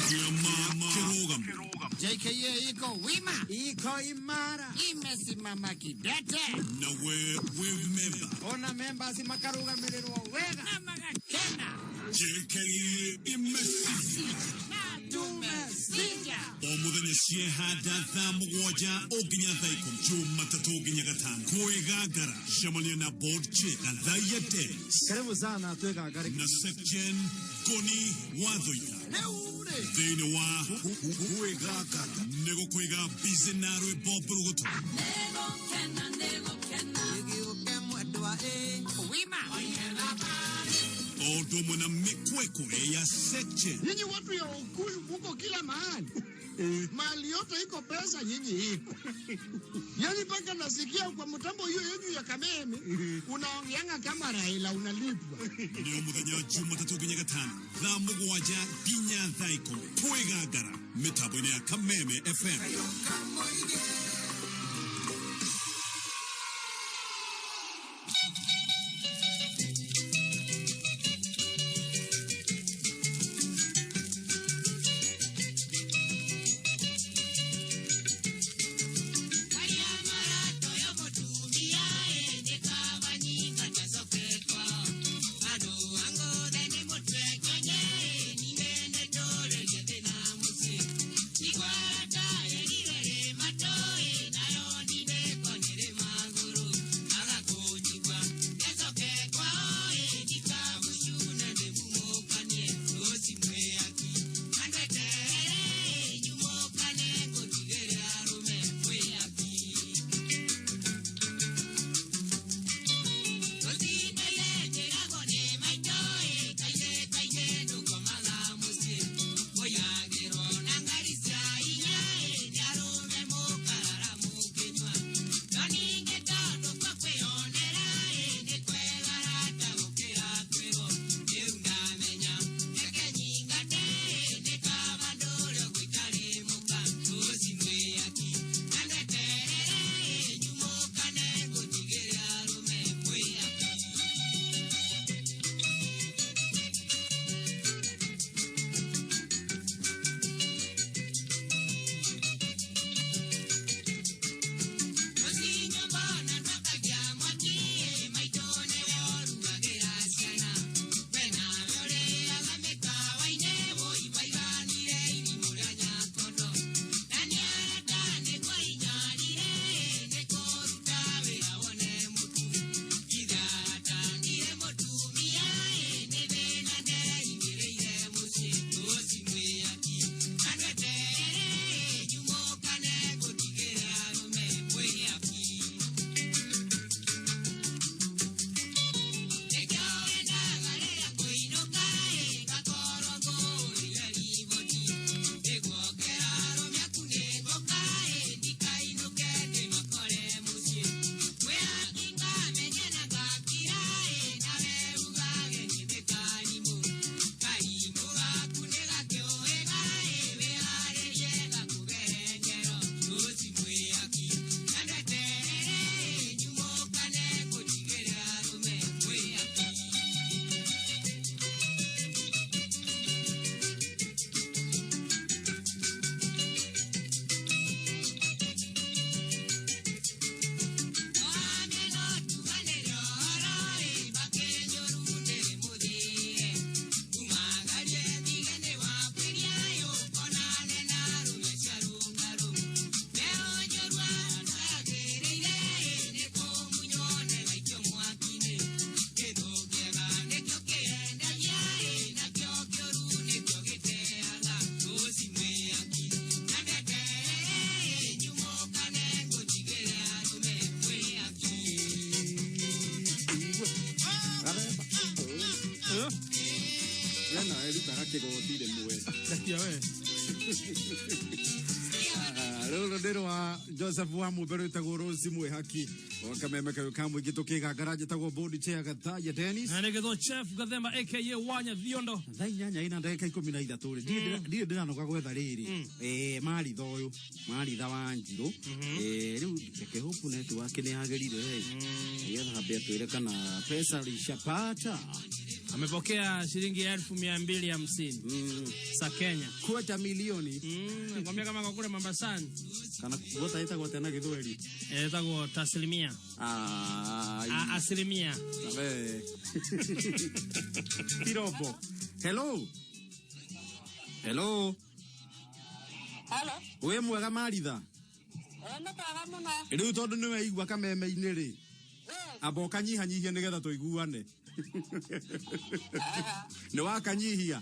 Kĩama kĩrũgamu. JKIA iko wima, iko imara, imesimama kidete. Na we wĩ memba. Ona members makarugamirĩrwo wega na magakena. JKIA imesija na tumesija. O mũthenya ciehanda thaa 7 o nginya thaa 10, Jumatatũ nginya gatano. Kwĩgangara, cemania na board chair Gathaia Dennis. Karibu sana twĩgangare. Na Secgen Ngoni Wathoita rĩu rĩ thĩinĩ wa Kwĩgangara nĩ gũkũiga busy na rwĩmbo mbũrũgũtũ. Gĩgĩũke mwendwa ĩ wima O ũndũ ũmwe na mĩkwekwe ya Secgen. Nyinyi watu ya Ukuyu muko kila mahali, mahali yote iko pesa, nyinyi iko. Yani mpaka nasikia kwa mtambo hiyo yenyu ya Kameme unaongeanga kama Raila unalipwa. Nĩ o mũthenya wa Jumatatũ nginya gatano thaa 7 nginya thaa 10, Kwĩgangara mĩtambo-inĩ ya Kameme FM. kĩgoti rĩmwe. Rekia we. Rũrũ nĩ rwa Joseph wa Mũmbe rwĩtagwo Rose Mwĩhaki wa kameme kayũ ka mũingĩ tũkĩgangara njĩtagwo board chair Gathaiya Dennis. Na nĩgĩtwo Chef Gathemba aka Wanya Thiondo. Thaa inyanya ina ndagĩka 13 rĩ, ndirĩ ndĩranoga gwetha rĩrĩ. Maritha ũyũ, Maritha wa Njirũ. Rĩu reke hope network nĩ yagĩrire ĩ. Nĩgetha ambe atwĩre kana pesa alishapata. Amepokea shilingi 250,000 za Kenya. Kwata milioni. Nakwambia kama kwa kule Mombasani. Kana gota ĩtagwo atĩa na Gĩthweri? Ĩtagwo taslimia. Asilimia. We. Kirobo. Hello. Hello. Hello. Wĩ mwega Maritha? Nĩ mwega mũno. Rĩu tondũ nĩ weigua kameme-inĩ rĩ, amba ũkanyihanyihie nĩgetha tũiguane. Nĩ wakanyihia?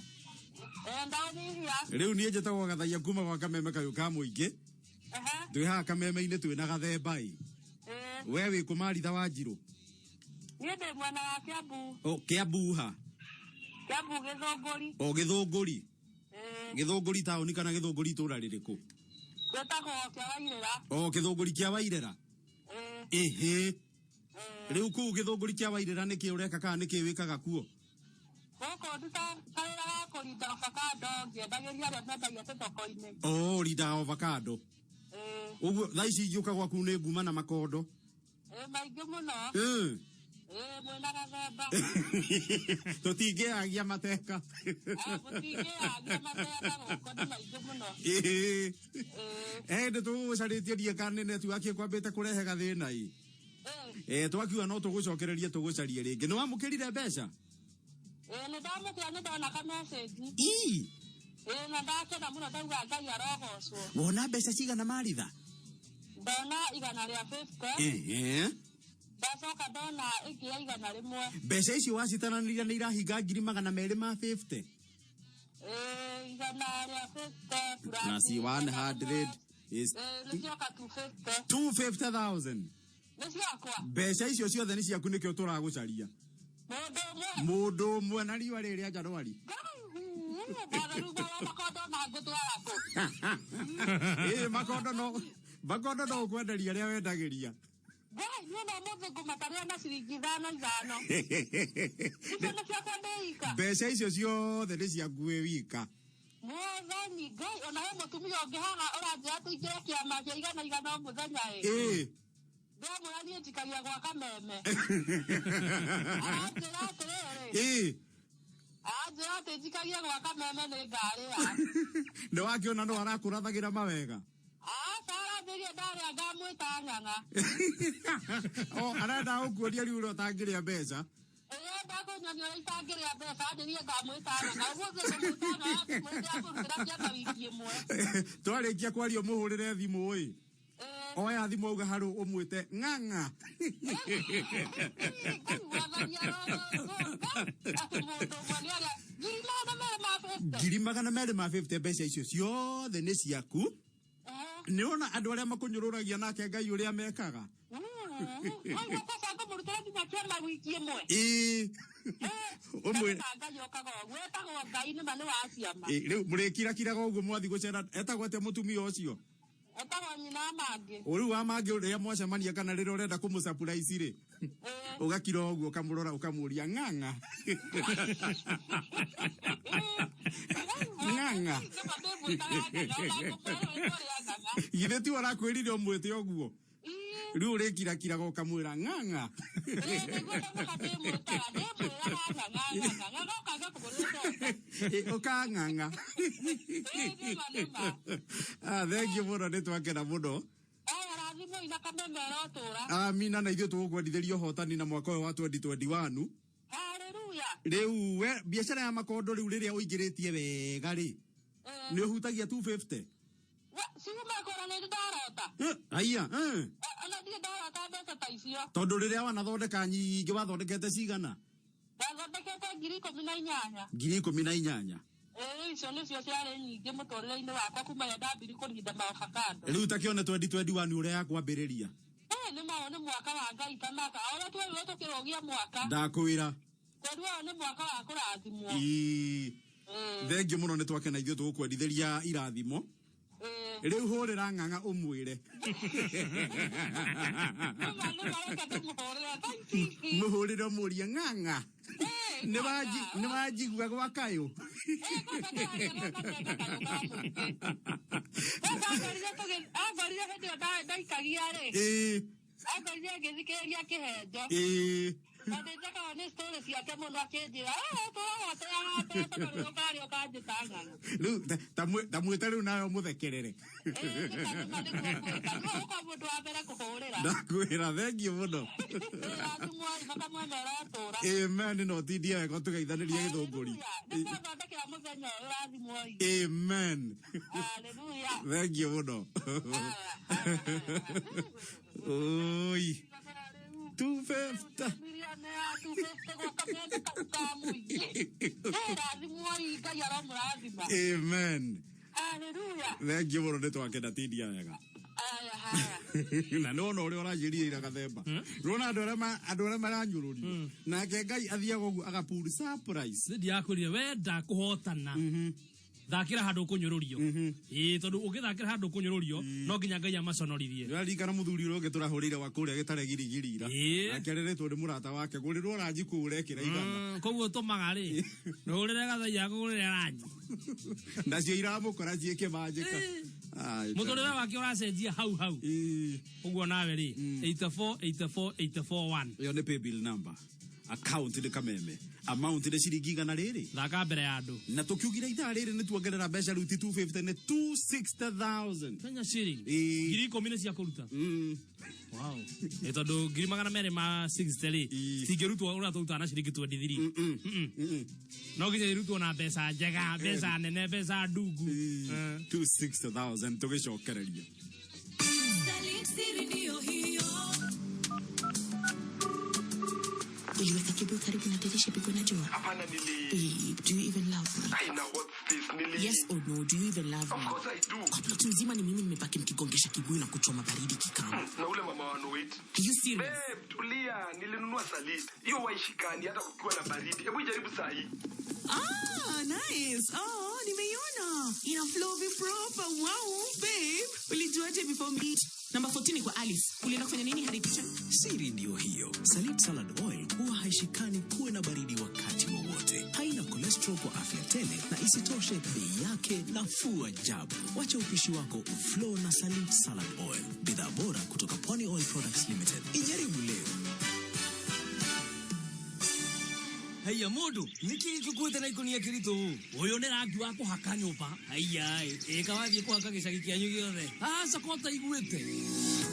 Ndanyihia. Rĩu niĩ njĩtagwo Gathaiya kuma gwa kameme kayũ ka mũingĩ. Twĩ haha kameme-inĩ twĩ na Gathemba ĩ. We wĩ kũ Maritha wa Njirũ? Niĩ ndĩ mwena wa Kiambu. O Kiambu ha? Kiambu Gĩthũngũri. O Gĩthũngũri? Gĩthũngũri taũni kana Gĩthũngũri itũũra rĩrĩkũ? Gwĩtagwo kĩa Wairĩra. O Gĩthũngũri kĩa Wairĩra? Ĩhĩ. Rĩu kũu Gĩthũngũri kĩa Wairĩra nĩkĩ ũreka kana nĩkĩ wĩkaga kuo? Gũkũ ndutaga kawĩra ga kũrinda avocado ngĩendagĩria arĩa mendagia tũthoko-inĩ. O ũrindaga avocado. Ũguo thaa ici ingĩũka gwaku nĩ nguma na makondo. Maingĩ mũno. Mwĩna Gathemba. Tũtingĩagia mateka. Mũtingĩagia mateka gũkũ nĩ maingĩ mũno. Ĩĩ. Nĩ tũgũgũcarĩtie ndiĩ kana nĩ network ĩkwambĩte kũrehe gathĩna ĩ. Twakiuga no tũgũcokererie tũgũcarie rĩngĩ. Nĩ wamũkĩrire mbeca? Nĩ ndamũkĩra nĩ ndona ka message. Ii. Na ndakena mũno ndauga Ngai arogocwo. Wona mbeca cigana Maritha? Ndona 150. Ndacoka ndona ĩngĩ ya 100. Mbeca icio wacitananĩria nĩ irahinga ngiri magana merĩ ma 50. 150 plus Na si 100 is Nĩ cioka 250. 250,000. Nĩ ciakwa. Mbeca icio ciothe nĩ ciaku nĩkĩo tũragũcaria. Mũndũ ũmwe. Mũndũ ũmwe na riũa rĩrĩ rĩa Januari. Makondo no makondo no ũkwenderia arĩa wendagĩria. Ngai, niĩ no mũthĩ ngũmatarĩra na ciringi ithano ithano. Icio nĩ ciakwa ndĩ ika. Mbeca icio ciothe nĩ ciaku wĩ wika. Mwathani Ngai, ona he mũtumia ũngĩ haha ũranjĩra tũingĩre kĩama kĩa igana igana o mũthenya ĩ. Ndamwĩra niĩ njikagia gwa kameme. Aranjĩra atĩrĩrĩ. Aranjĩra atĩ njikagie gwa kameme nĩ ngarĩa. Nĩ wakĩona no arakũrathagĩra mawega. Aca aranjĩrire ndarĩa ngamwĩta ng'ang'a. O arenda gũkuonia rĩu ũrĩa ũtangĩrĩa mbeca. Ĩrenda kũnyonia ũrĩa itangĩrĩa mbeca, anjĩrire ngamwĩta ng'ang'a. Ũmũthĩ ngũmwĩta ng'ang'a, ngũmwĩre akũrutĩra kĩama wiki ĩmwe. Twarĩkia kwaria ũmũhũrĩre thimũ ĩ. Oya thimũ auga harũ ũmwĩte ng'ang'a. Ngiri magana merĩ ma 50 mbeca icio ciothe nĩ ciaku. Nĩ wona andũ arĩa makũnyũrũragia nake Ngai ũrĩa mekaga. Ĩĩ. Ũmwĩre. Rĩu mũrĩkirakiraga ũguo mwathi gũcera etagwo atĩa mũtumia ũcio? Etagwo nyina wa Mangĩ. Rĩu wa Mangĩ rĩrĩa mwacemania kana rĩrĩa ũrenda kũmũ-surprise rĩ, ũgakira ũguo ũkamũrora ũkamũria ng'ang'a. Ng'ang'a. Githĩ tiwe ũrakwĩrire ũmwĩte ũguo? Rĩu ũrĩkirakiraga ũkamwĩra ng'ang'a. Ũkang'ang'a. Thank you mũno, nĩ twakena mũno. Amina, na ithuĩ tũgũkwendithĩria ũhotani na mwaka ũyũ wa 2021. Rĩu we biacara ya makondo rĩu rĩrĩa ũingĩrĩtie wega rĩ, nĩ ũhutagia 250? Aya. Tondũ rĩrĩa wanathondeka nyingĩ wathondekete cigana? Ndathondekete ngiri ikũmi na inyanya. Ngiri ikũmi na inyanya. Icio nĩcio ciarĩ nyingĩ mũtũrĩre-inĩ wakwa kuma rĩrĩa ndambirie kũrinda maavocado. Rĩu ta kĩone 2021 ũrĩa yakwambĩrĩria. Nĩ nĩ mwaka wa Ngai ta maka. O ũrĩa twerirwo tũkĩrũgia mwaka. Ndakwĩra. Twerirwo ũyũ nĩ mwaka wa kũrathimwo. Thengiũ mũno, nĩ twakena ithuĩ tũgũkwendithĩria irathimo. Rĩu hũrĩra ng'ang'a ũmwĩre. Mũhũrĩre ũmũrie ng'ang'a. Nĩ wanjigua gwa kayũ. Angorire hĩndĩ ĩyo ndaikagia rĩ. Angorire ngĩthikĩrĩria kĩhenjo. Na nĩ njakaga nĩ story ciake mũno akĩnjĩra, "Eh, tũraga tondũ rĩu ũkarĩa ũkanjĩta ng'ang'a." Rĩu ta mwĩte rĩu nawe ũmũthekerere. Nĩwe ũkorwo mũndũ wa mbere kũhũrĩra. Ndakwĩra thengiũ mũno. Rathimwai bata mwene ũratũra. Amen, no tindie wega tũgeithanĩrie gĩthũngũri. Nĩtwathondekera mũthenya ũyũ, rathimwai. Amen. Hallelujah. Thengiũ mũno. Oi. 250. Miriam ya 250 gwa kameme kau ka mũingĩ. Rathimwai, Ngai aromũrathima. Amen. Hallelujah. Thengiũ mũno, nĩ twakenda, tindia wega. Haya haya. Na nĩ wona ũrĩa ũranjĩria ira gathemba. Nĩwona andũ arĩa maranyũrũrio. Nake Ngai athiaga ũguo agapuru surprise. Ndiakwĩrire wenda kũhotana thakĩra handũ ũkũnyũrũrio, ĩĩ, tondũ ũngĩthakĩra handũ ũkũnyũrũrio no nginya Ngai amaconorithie. Nĩũraririkana mũthuri ũrĩa ũngĩ tũrahũrĩire wa kũrĩa gĩtare girigiri ira? Nake areretwo nĩ mũrata wake gũrĩrwo ranji kũu ũrekĩra 100. Koguo tũmaga rĩ ndũgũrĩre gathai akũgũrĩre ranji. Nacio iramũkora ciĩkĩmanjĩka. Ai, mũtũrĩre wake ũracenjia hau hau ũguo nawe rĩ 84 84 84 1. Ĩyo nĩ paybill number, account nĩ Kameme, amount nĩ ciringi 100 rĩrĩ. Thaka mbere ya andũ. Na tũkiugire ithaa rĩrĩ nĩ tuongerera mbeca, rĩu ti 250, nĩ 260,000 Kenya shilling. 10,000 nĩ cia kũruta. Wow. Ĩ tondũ 260,000 rĩ cingĩrutwo ũrĩa tũrutaga na ciringi 23. No nginya irutwo na mbeca njega, mbeca nene, mbeca ndungu. 260,000 tũgĩcokereria. Siri ndio hiyo. Uliweka kibuyu karibu na dirisha pigwe na jua? Hapana, nili Babe, do you even love me? I know what's this. Nili Yes or no, do you even love Of me? course I do. Kwa ploti mzima ni mimi nimebaki mkigongesha kibuyu na kuchoma baridi kikama. Na ule mama wa Noit. Are you serious? Babe, tulia, nilinunua saliti. Hiyo waishikani hata kukiwa na baridi. Hebu jaribu saa hii. Ah, nice. Oh, nimeiona. Ina flow vi proper. Wow, babe. Ulijuaje before me? Number 14 kwa Alice. Ulienda kufanya nini hadi kitchen? Siri ndiyo hiyo. Salit Salad Oil huwa haishikani kuwe na baridi wakati wowote. Haina cholesterol kwa afya tele, na isitoshe bei yake nafuu ajabu. Wacha upishi wako uflow na Salit Salad Oil, bidhaa bora kutoka Pwani Oil Products Limited. Ijaribu leo. Haiya mũndũ nĩkĩ gĩkuĩte na ikũnia kĩritũ ũyũ? Nĩ rangi wa kũhaka nyũmba. Haiya ĩka wathiĩ kũhaka gĩcagi kĩanyu gĩothe aca ko taiguĩte.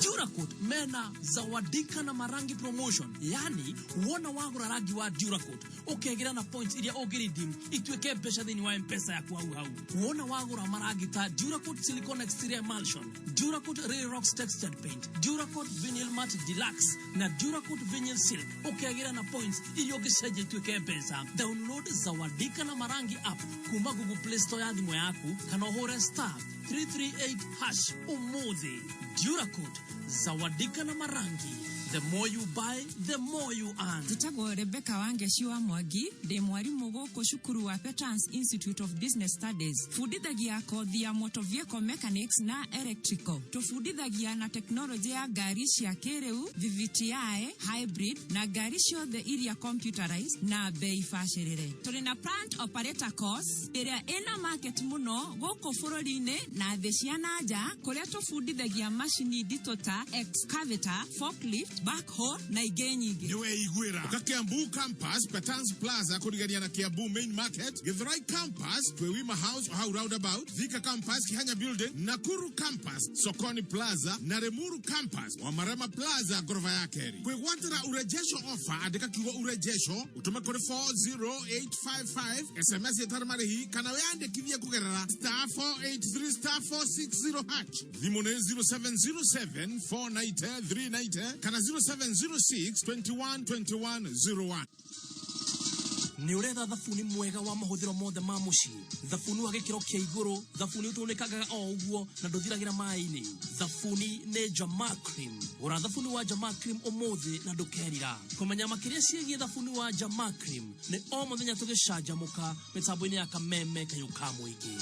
Duracoat mena zawadika na marangi promotion, yani wona wagũra rangi wa Duracoat ũkegĩra na points iria ũngĩredeem ituĩke mbeca thĩinĩ wa M-Pesa yaku hau hau. Wona wagũra marangi ta Duracoat silicone exterior emulsion, Duracoat Ray Rocks textured paint, Duracoat vinyl matte deluxe na Duracoat vinyl silk, ũkegĩra na points iria ũngĩcenjia ituĩke mbeca. Download Zawadika na Marangi app kuma Google Play Store ya thimũ yaku kana ũhũre *338# ũmũthĩ. Duracoat, zawadika na marangi. The more you buy, the more you earn. Njĩtagwo Rebecca Wangeci wa Mwangi, ndĩ mwarimũ gũkũ cukuru wa Petans Institute of Business Studies. Bundithagia kothi ya motor vehicle mechanics na electrical. Tũbundithagia na tekinoronjĩ ya ngari cia kĩrĩu, VVTi, hybrid na ngari ciothe iria computerized na bei bacĩrĩre. Tũrĩ na plant operator course ĩrĩa ĩna market mũno gũkũ bũrũri-inĩ na thĩ cia na nja, kũrĩa tũbundithagia macini nditũ ta excavator, forklift, backhoe na ingĩ nyingĩ. Niweiguĩra ũka Kiambu campus, Petans Plaza, kũrigania na Kiambu main market, Githurai campus, Twewima House hau roundabout, Thika campus, Kihanya building, Nakuru campus, Sokoni Plaza na Limuru campus, Wamarema Plaza, ngoroba ya keri. Kwĩgwatĩra urejesho offer, andĩka kiugo urejesho ũtũme kũrĩ 40855 SMS ĩtarĩ marĩhi, kana wĩyandĩkithie kũgerera *483*460#. Thimũ nĩ 0707 490 390 kana 0706 21 21 01. Nĩ ũretha thabuni mwega wa mahũthĩro mothe ma mũciĩ, thabuni wa gĩkĩro kĩa igũrũ, thabuni ũtũnĩkangaga o ũguo na ndũthiragĩra maĩ-inĩ. Thabuni nĩ Jamaa Cream. Gũra thabuni wa Jamaa Cream ũmũthĩ na ndũkerira. Kũmenya makĩria ciĩgiĩ thabuni wa Jamaa Cream nĩ o mũthenya tũgĩcanjamũka mĩtambo-inĩ ya Kameme Kayũ ka Mũingĩ.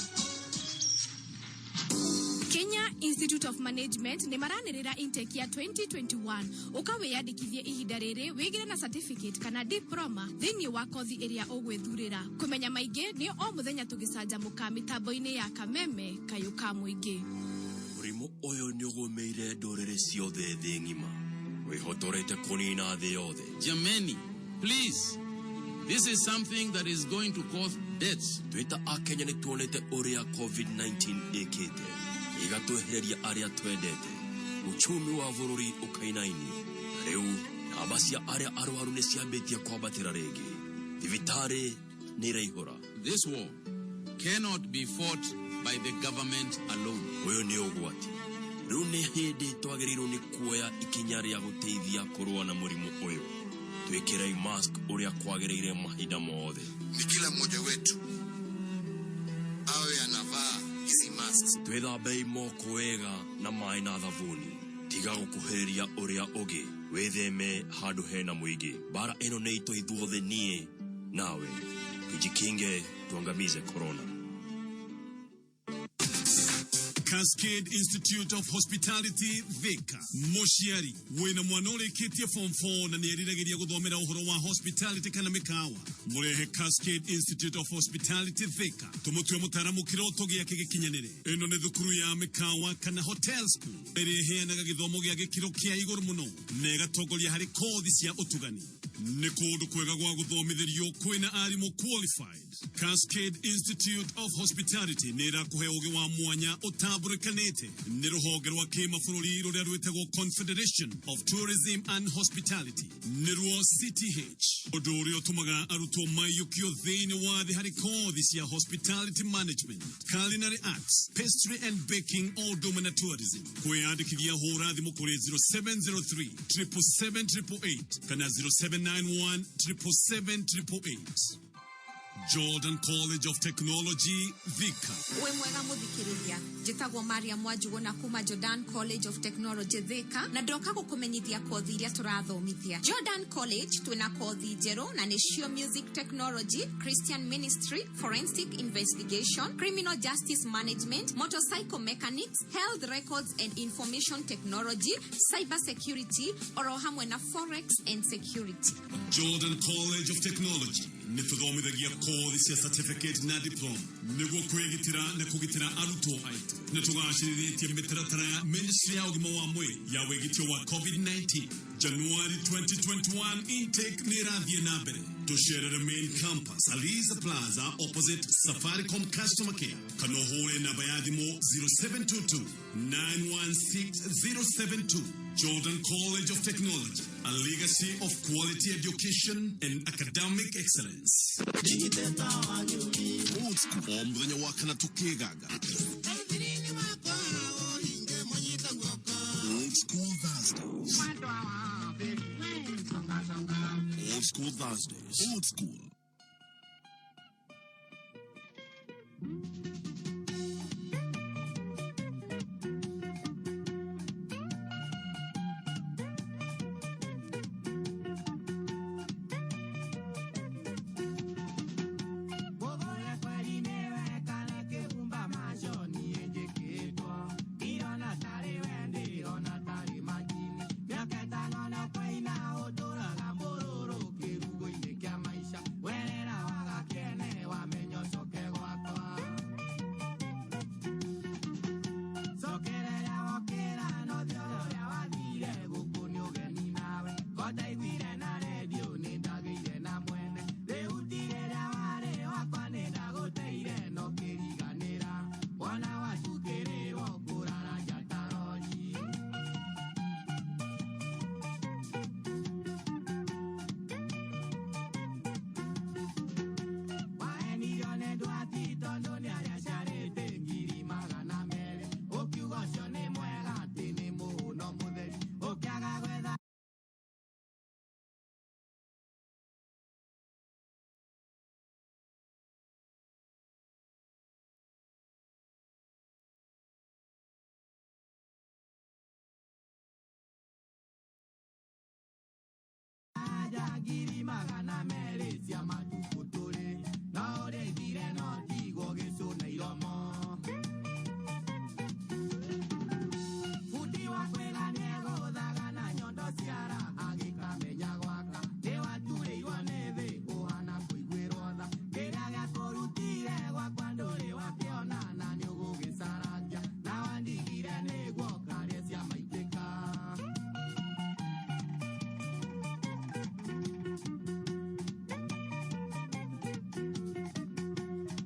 Kenya Institute of Management nĩ maranĩrĩra intake ya 2021. Ũka wĩyandĩkithie ihinda rĩrĩ wĩgĩre na certificate kana diploma thĩinĩ wa kothi ĩrĩa ũgwĩthurĩra. Kũmenya maingĩ nĩ o mũthenya tũgĩcanjamũka mĩtambo-inĩ ya Kameme Kayũ ka Mũingĩ. Mũrimũ ũyũ nĩ ũgũmĩire ndũrĩrĩ ciothe thĩ ng'ima, wĩhotorete kũnina thĩ yothe. Jameni, please, this is something that is going to cause deaths. Twĩ ta Akenya nĩ tuonete ũrĩa COVID-19 ĩkĩte, ĩgatwehereria arĩa twendete, uchumi wa bũrũri ũkainainio. Rĩu namba cia arĩa arwaru nĩ ciambĩtie kwambatĩra rĩngĩ, thibitarĩ nĩ iraihũra. This war cannot be fought by the government alone. Ũyũ nĩ ũgwati. Rĩu nĩ hĩndĩ twagĩrĩirwo nĩ kuoya ikinya rĩa gũteithia kũrũa na mũrimũ ũyũ. Twĩkĩrei mask ũrĩa kwagĩrĩire mahinda mothe. Ni kila mmoja wetu awe anavaa hizi masks. Twĩthambei moko wega na maĩ na thabuni. Tiga gũkuhĩrĩria ũrĩa ũngĩ, wĩtheme handũ hena mũingĩ. Mbara ĩno nĩ itũ ithuothe, niĩ nawe. Tujikinge, tuangamize corona. Cascade Institute of Hospitality Thika. Mũciari wĩna mwana ũrĩkĩtie form 4 na nĩeriragĩria gũthomera ũhoro wa hospitality kana mĩkawa, mũrehe Cascade Institute of Hospitality Thika, tũmũtue mũtaaramu kĩroto gĩake gĩkinyanĩre. Ĩno nĩ thukuru ya mĩkawa kana hotel school ĩrĩa ĩheanaga gĩthomo gĩa gĩkĩro kĩa igũrũ mũno na ĩgatongoria harĩ kothi cia ũtugani. Nĩ kũndũ kwega gwa gũthomithĩrio kwĩna arimũ qualified. Cascade Institute of Hospitality nĩ ĩrakũhe ũgĩ wa mwanya ũtambũrĩkanĩte nĩ rũhonge rwa kĩmabũrũri rũrĩa rwĩtagwo Confederation of Tourism and Hospitality, nĩruo CTH, ũndũ ũrĩa ũtũmaga arutwo maiyũkio thĩinĩ wa thĩ harĩ kothi cia hospitality management, culinary arts, pastry and baking o ũndũ ũmwe na tourism. Kwĩyandĩkithia hũra thimũ kũrĩ 0703 777 kana 0791 777. Jordan College of Technology, Thika. Wĩ mwega mũthikĩrĩria, njĩtagwo Maria Mwanjuguna kuma Jordan College of Technology Thika, na ndoka gũkũmenyithia kothi iria tũrathomithia Jordan College. Twĩna kothi njerũ na nĩcio music technology, Christian ministry, forensic investigation, criminal justice management, motorcycle mechanics, health records and information technology, cyber security, oro hamwe na forex and security. Jordan College of Technology nĩ tũthomithagia kothi cia certificate na diploma nĩguo kwĩgitĩra na kũgitĩra arutwo aitũ. Nĩ tũgacĩrithĩtie mĩtaratara ya Ministry ya ũgima wa mwĩrĩ ya wĩgitio wa COVID-19. January 2021 intake nĩ ĩrathiĩ na mbere. Tũcerere main campus, Aliza Plaza, opposite Safaricom customer care, kana ũhũre namba ya thimũ 0722 916 072. Jordan College of Technology, a legacy of quality education and academic excellence. Old school o mũthenya wa kana tũkĩganga. Old School Thursdays. Old School Thursdays. Old School. Ũkĩnja ngiri 200 cia matukũ tũrĩ na ũrĩa ithire no tigwo gĩcũna iromo. Bundi wa kwĩga nĩegũthaga na nyondo ciara agĩkamenya gwaka nĩwaturĩirwo nĩ thĩ ũhana kũiguĩrwo tha kĩrĩa gĩakũrutire gwakwa ndũrĩ wakĩona na nĩũgũgĩcarangia na wandigire nĩguo karĩe cia maitĩka.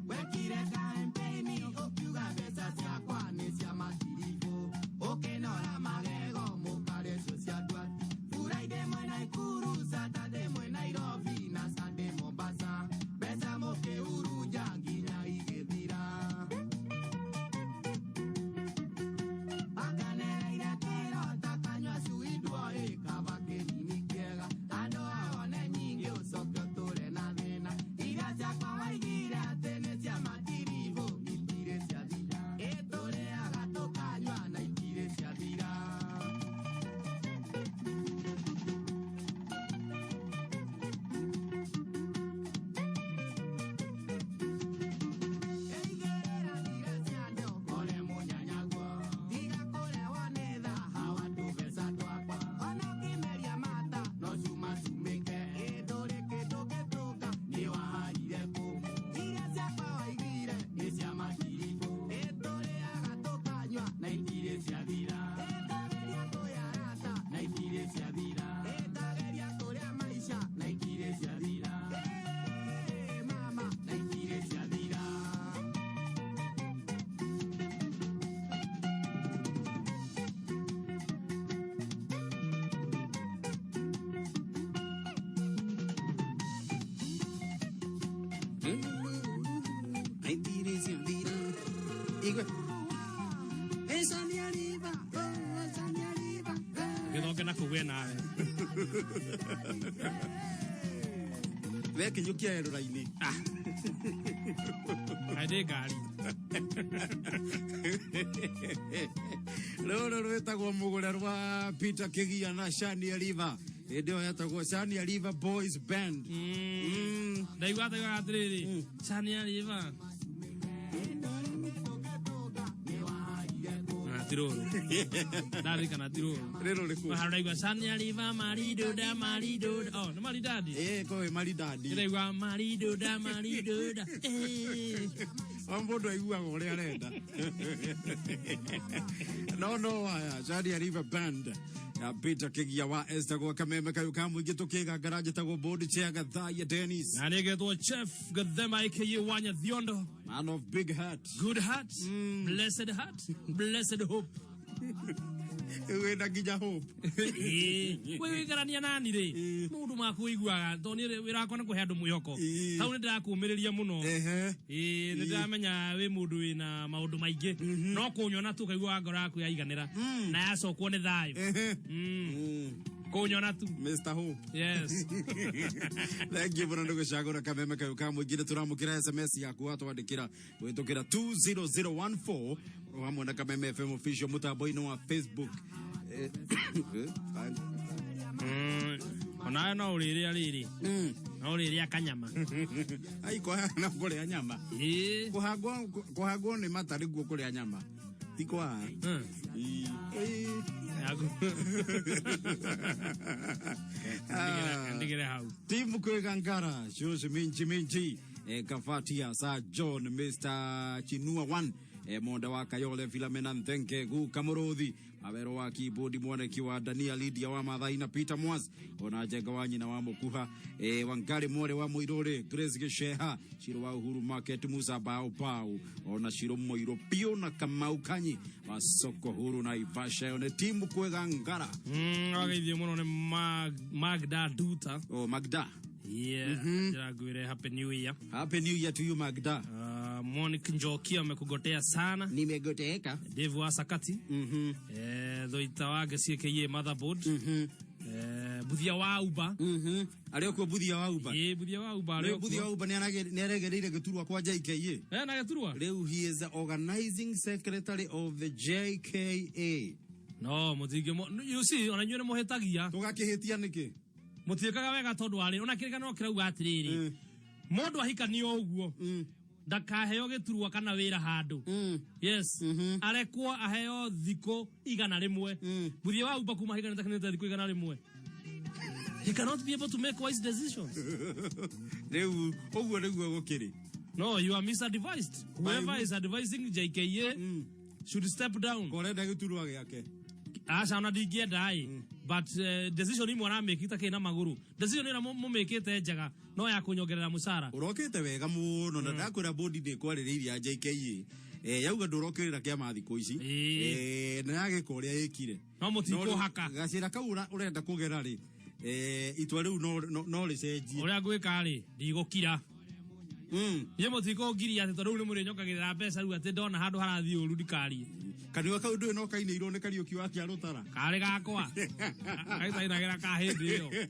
Wekire kampeni ũkiuga mbeca ciakwa nĩ cia matiribũ ũkĩnora magego mũkarĩa icio cia ndwati Friday mwĩ Naikuru Saturday mwĩ Nairobi na Sunday Mombasa mbeca mũkĩhurunja nginya igĩthira. Akanereire kĩro ta kanyua cui nduoĩ kaba kĩnini kĩega andũ awone nyingĩ ũcoke ũtũre na thĩna iria ciakwa waigire atĩ nĩ cia matiribũ itirĩ ciathira ĩtũrĩaga tũkanyua na itirĩ ciathira. Kore mũnyanyaguo tiga kũrehwo nĩ thaha wa tũbeca twakwa ona ũkĩmeria mata no cuma cumĩke ĩndũrĩ kĩndũ gĩtũka nĩ waharire kũ iria ciakwa waigire nĩ cia matiribũ ĩtũrĩaga tũkanyua na itirĩ ciathira ĩkageria kũyarata na itirĩ ciathira ĩkageria kũrĩa maica na itirĩ ciathira ĩ mama na itirĩ ciathira. Itirĩ ciathira. Igwe. Esa ni arriba, oh, esa ni arriba. Gĩthonge na kũgwe nawe. We kinyũkia erũra-inĩ. Kaĩ ngari. Rũrũ rwĩtagwo mũgũre rwa Peter Kĩgia na Shania River. Hĩndĩ ĩyo yetagwo Shania River Boys Band. Ndaigua ataigaga atĩrĩrĩ Shania River. Ah, ti rũrũ. Ndarikana ti rũrũ. Rĩrũ rĩkũ? Handũ ndaigua Shania River maridoda maridoda. Oh, nĩ maridadi. Ĩĩ, koĩ maridadi. Ndaigua maridoda maridoda. Eh. O mũndũ aiguaga ũrĩa arenda. No no haya Shania River Band ya Peter Kĩgia wa Esther gwa kameme kayũ ka mũingĩ tũkĩgangara njĩtagwo board chair Gathaiya Dennis. Na nĩgetwo Chef Gathema aka Wanya Thiondo. Man of big heart. Good heart, blessed heart, blessed hope. Wĩna nginya hope. Ĩĩ, wĩikarania nani rĩ maũndũ maku ũiguaga tondũ niĩ wĩra wakwa nĩ kũhe andũ mwĩhoko hau nĩ ndĩrakũmĩrĩria mũno. Ĩĩ, nĩ ndĩramenya wĩ mũndũ wĩna maũndũ maingĩ no kũnyona tu ũkaiguaga ngoro yaku yaiganĩra na yacokwo nĩ thayũ. Kũnyona tu. Mr. Hope. Yes. Thank you mũno nĩ gũcagũra kameme kayũ ka mũingĩ nĩ tũramũkĩra SMS yaku watwandĩkĩra kũhĩtũkĩra 20014 o hamwe na Kameme FM official mũtambo-inĩ wa Facebook. Onawe no ũrĩrĩa rĩrĩ no ũrĩrĩa kanyama. Ai na kũrĩa nyama. Kũhangwo kũhangwo nĩ mata nĩguo kũrĩa nyama. Ti kwa. Ndigĩre hau. Timu kwĩgangara Shoshi minji minji Kafatia Sir John Mr. Chinua 1 Monda wa Kayole Filamena Nthenge Guka Mũrũthi Awero wa keyboard mwaneki wa Dania Lydia wa Mathai na Peter Mwas ona Njenga wa nyina wa Mũkuha Wangari Mwore wa Mũirũrĩ Grace Gĩceha Ciro wa Uhuru Market Musa Bao Bao ona Ciro Mũirũ Pio na Kamau Kanyi wa Soko Huru na Ivasha yo nĩ timu kwĩgangara. Wageithio mũno nĩ Magda Duta. Oh, Magda. Yeah, ndĩrangwĩre happy new year. Happy new year to you Magda. Monique Njoki amekugotea sana. Nimegoteka. Dave wa Sakati. Thoita wa Gesieke motherboard. Buthia wa Uber. Arĩ okuo Buthia wa Uber. Ĩĩ, Buthia wa Uber arĩ Rĩu Buthia wa Uber nĩ aregereire gĩturwa kwa JKA. Na gĩturwa? Rĩu he is the organizing secretary of the JKA. No, mũtingĩ you see, ona inyuĩ nĩ mũhĩtagia. Tũgakĩhĩtia nĩkĩ? Mũtiĩkaga wega tondũ warĩ ona kĩrĩkanĩro kĩrauga atĩrĩrĩ, mũndũ ahikanio ũguo ndakaheo gĩturwa kana wĩra handũ. Yes, arekwo aheo thikũ 100. Mũthia wa umba kuma ahikanĩte akinĩte thikũ 100. He cannot be able to make wise decisions. Rĩu ũguo nĩguo gũkĩrĩ. No, you are misadvised. Whoever is advising JKA should step down. Korenda gĩturwa gĩake. Aca, ona ndingĩenda ĩ, but decision imwe aramĩki ta kĩna magũrũ, decision ĩrĩa mũmĩkĩte njega no ya kũnyongerera mũcara. Ũrokĩte wega mũno na ndakwĩra bodi ndĩ kwarĩrĩirie ya JKA yauga ndũrokĩrĩra kĩama thikũ ici na yagĩka ũrĩa ĩkire. No mũtikũhaka. Gacĩra kau ũrenda kũgera rĩ, itua rĩu no rĩcenjie. Ũrĩa ngwĩka rĩ, ndigũkira. Niĩ mũtikũngiria atĩ tondũ rĩu nĩ mũrĩnyongagĩrĩra mbeca, rĩu atĩ ndona handũ harathiĩ ũru ndikarie. Kanua kau ndũĩ no kainĩirwo nĩ Kariũki wa Kĩarũtara. Karĩ gakwa gaitainagĩra ka hĩndĩ ĩyo.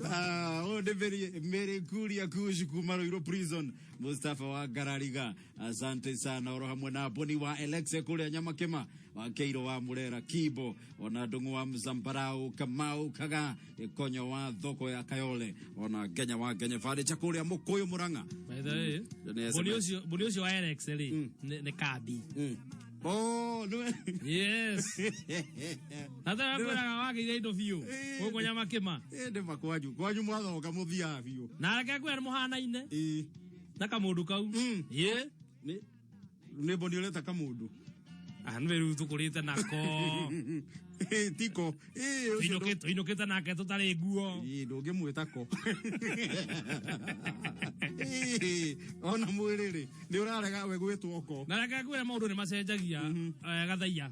Ah, ũyũ nĩ Mary Kuria Kush kuma Ruiru Prison, Mustafa wa Ngarariga, asante sana, oro hamwe na Boni wa Elexe kũrĩa Nyamakĩma, wa Keiro wa Murera Kibo, ona Ndung'u wa Mzambarau, Kamau Kaga Ikonyo wa thoko ya Kayole, ona Ngenya wa Ngenya Furniture kũrĩa Mũkũyũ Mũrang'a. By the way, Nĩ mbũni SMS. ũcio, mbũni ũcio wa Alex rĩ, nĩ kambi. Oh, nĩwe. Yes. Na tena kwĩraga wagĩire indo biũ gũkũ Nyamakĩma. Ĩndĩ ma kwanyu mwathoka mũthiaga biũ. Na reke ngwĩre nĩ mũhanaine na kamũndũ kau. Ĩ. Nĩ mboni ũreta kamũndũ. Ah, nĩ rĩu tũkũrĩte nako. Tiko. Tũinũkĩte nake tũtarĩ nguo. Ndũngĩmwĩta ko. Ona mwĩrĩ rĩ, nĩ ũrarega we gwĩtwo ko. Na reke ngwĩre maũndũ nĩ macenjagia, gathaiya.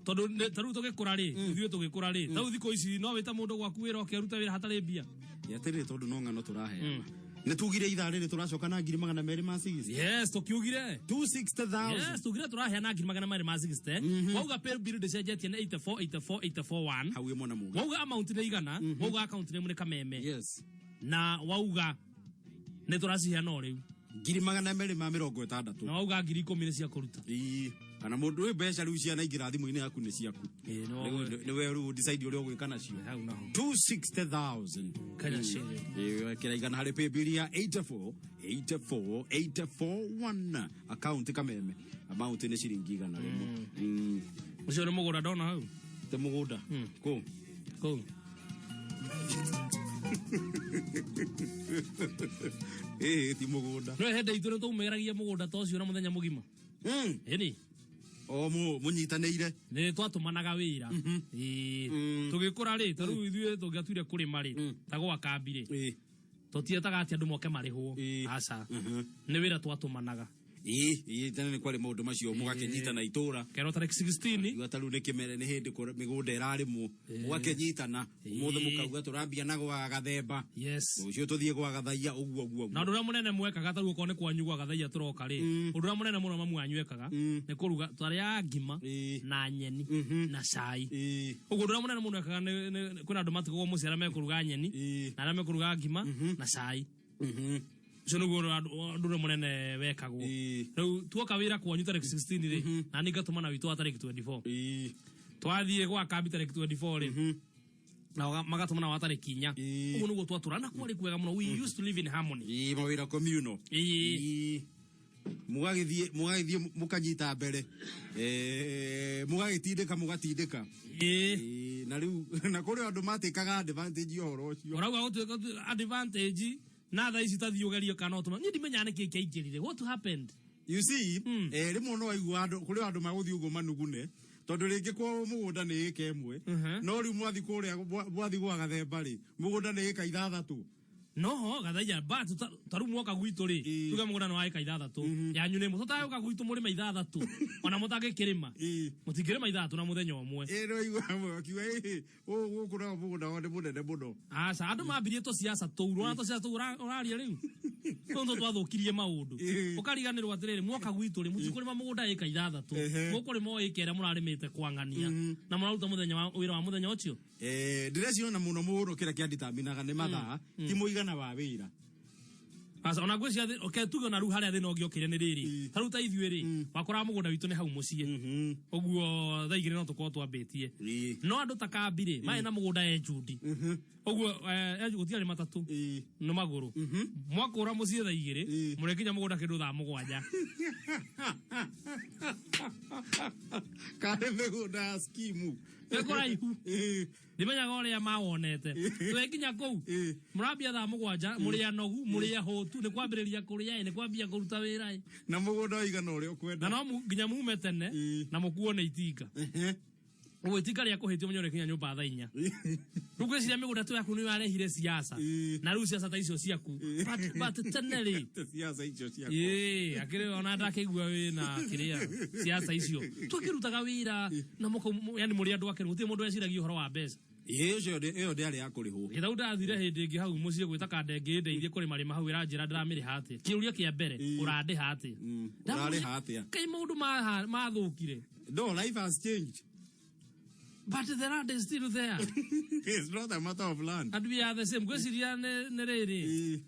Tondũ ta rĩu tũgĩkũra rĩ, ithuĩ tũgĩkũra rĩ, ta rĩu thikũ ici no wĩte mũndũ gwaku wĩra oke arute wĩra hatarĩ mbia. Atĩrĩrĩ, tondũ no ng'ano tũraheana. Nĩ tugire ithaa rĩrĩ tũracoka na 260,000. Yes, tũkiugire. 260,000. Yes, tugire tũraheana 260,000. Wauga pay bill ndĩcenjetie nĩ 84 84 84 1. Hau ĩmwe na muga. Wauga amount nĩ 100, wauga account name nĩ Kameme. Yes. Na wauga nĩ tũraciheana o rĩu. 260,000. Na wauga 10,000 nĩ cia kũruta. Ĩĩ. Kana mũndũ wĩ mbeca rĩu cianaingĩra thimũ-inĩ yaku nĩ ciaku. Rĩu nĩ we rĩu decide ũrĩa ũgwĩka nacio. 260,000. Kenya shilling. Ĩĩ, wekĩra 100 harĩ pay bill ya 84 84 84 1, account Kameme, amount nĩ ciringi 100. Ũcio nĩ mũgũnda ndona hau. Te mũgũnda. Kũ? Kũ? Ĩĩ, ti mũgũnda. No hĩndĩ itũ nĩ twaumĩragia mũgũnda ta ũcio na mũthenya mũgima. Ĩni. O mũnyitanĩire. Nĩ twatũmanaga wĩra. Ĩĩ. Tũgĩkũra rĩ, ta rĩu ithuĩ tũngĩatuire kũrĩma rĩ, ta gwa kambi rĩ. Tũtietaga atĩ andũ moke marĩhwo. Aca. Nĩ wĩra twatũmanaga. Ĩĩ, tene nĩ kwarĩ maũndũ macio, mũgakĩnyitana itũra. Kerwo tarĩki 16. Uga ta rĩu nĩ kĩmere, nĩ hĩndĩ mĩgũnda ĩrarĩmwo. Mũgakĩnyitana. Ũmũthĩ mũkauga tũrambia na gwa Gathemba. Yes. Rũciũ tũthiĩ gwa Gathaiya, ũguo ũguo. Na ũndũ ũrĩa mũnene mwekaga, ta rĩu okorwo nĩ kwanyu gwa Gathaiya tũroka rĩ, ũndũ ũrĩa mũnene mũno mamu wanyu ekaga nĩ kũruga twarĩaga ngima na nyeni na cai. Ũguo ũndũ ũrĩa mũnene mũno ekaga nĩ kwĩna andũ matigagwo mũciĩ arĩa mekũruga nyeni na arĩa mekũruga ngima na cai. Ũcio nĩguo ũndũ ũrĩa mũnene wekagwo. Rĩu tuoka wĩra kwanyu tarĩki 16 rĩ, na niĩ ngatũmana witũ wa tarĩki 24. Twathiĩ gwa kambi tarĩki 24 rĩ, na magatũmana wa tarĩki 4. Ũguo nĩguo twatũra na kwarĩ kwega mũno. We used to live in harmony. Ĩĩ, mawĩra communal. Ĩĩ. Mũgagĩthiĩ mũkanyita mbere. Mũgagĩtindĩka, mũgatindĩka. Ĩĩ. Na rĩu na kũrĩ andũ matĩkaga advantage ũhoro ũcio. Ũrauga gũtuĩka advantage na thaa ici tathiĩ ũgerie kana ũtũma. Niĩ ndimenyaga nĩkĩ kĩaingĩrire. What happened? You see, rĩmwe no waigua andũ, kũrĩ andũ magũthiĩ ũguo manugune, tondũ rĩngĩ kwao mũgũnda nĩ ĩka 1, no rĩu mwathi kũrĩa mwathi gwa Gathemba rĩ, mũgũnda nĩ ĩka 6. No Gathaiya, but ta rĩu mwoka gwitũ rĩ, tuge mũgũnda nĩ wa ĩka 6, yanyu nĩ ĩmwe. Tũtagũka gwitũ mũrĩme 6, ona mũtangĩkĩrĩma. Mũtingĩrĩma 6 na mũthenya ũmwe. Ĩĩ, no igua amwe akiuga, ĩĩ, gũkũ nao mũgũnda wao nĩ mũnene mũno. Aca, andũ mambirie tũciaca tũu, ũrona tũciaca tũu ũraria rĩu? Tũu nĩtwo twathũkirie maũndũ. Ũkariganĩrwo atĩrĩrĩ, mwoka gwitũ rĩ, mũtikũrĩma mũgũnda ĩka 6. Mũkũrĩma o ĩka ĩrĩa mũrarĩmĩte kwang'ania. Na mũraruta mũthenya wa wĩra wa mũthenya ũcio. Ndĩreciona mũno mũno kĩrĩa kĩanditaminaga nĩ mathaa, ti mũigana wa wĩra. Aca ona ngwĩciria okay, tuge ona rĩu harĩa thĩna ũngĩokire nĩ rĩrĩ ta rĩu ta ithuĩ rĩ wakoraga mũgũnda witũ nĩ hau mũciĩ ũguo thaa igĩrĩ no tũkorwo twambĩtie no andũ ta kambi rĩ marĩ na mũgũnda e Jundi ũguo gũtiarĩ matatũ nĩ magũrũ mwakũra mũciĩ thaa igĩrĩ mũrĩkinya mũgũnda kĩndũ thaa mũgwanja. Karĩ mĩgũnda ya skimu. Nĩ kũraihu. Ndimenyaga ũrĩa mawonete. Twekinya kũu mũrambia thaa mũgwanja mũrĩ anogu mũrĩ ahũtu nĩ kwambĩrĩria kũrĩa ĩ nĩ kwambia kũruta wĩra ĩ. Na mũgũnda ũigana ũrĩa ũkwenda. Na no nginya mume tene na mũkuo nĩ itinga. Ũguo itinga rĩa kũhĩtio mũnye ũrĩkinya nyũmba thaa inya. Rĩu ngwĩciria mĩgũnda tu yaku nĩyo yarehire siasa. Na rĩu siasa ta icio ciaku. But tene rĩ. Siasa icio ciaku. Ĩĩ, akĩrĩ ona ndakĩigua wĩna kĩrĩa siasa icio. Twakĩrutaga wĩra na mũka yani mũrĩ andũ akenu gũtirĩ mũndũ weciragia ũhoro wa mbeca. Ĩĩ ũcio ĩyo ndĩarĩ ya kũrĩhwo. Gĩthau ndathire hĩndĩ ĩngĩ hau mũciĩ gwĩta kanda ĩngĩ ndeithie kũrĩma rĩma hau ĩranjĩra ndĩramĩrĩha atĩa. Kĩũria kĩa mbere ũrandĩha atĩa? Ũrarĩha atĩa? Kaĩ maũndũ mathũkire. No, life has changed. But the land is still there. It's not a matter of land. And we are the same. Ngwĩciria nĩ rĩrĩ.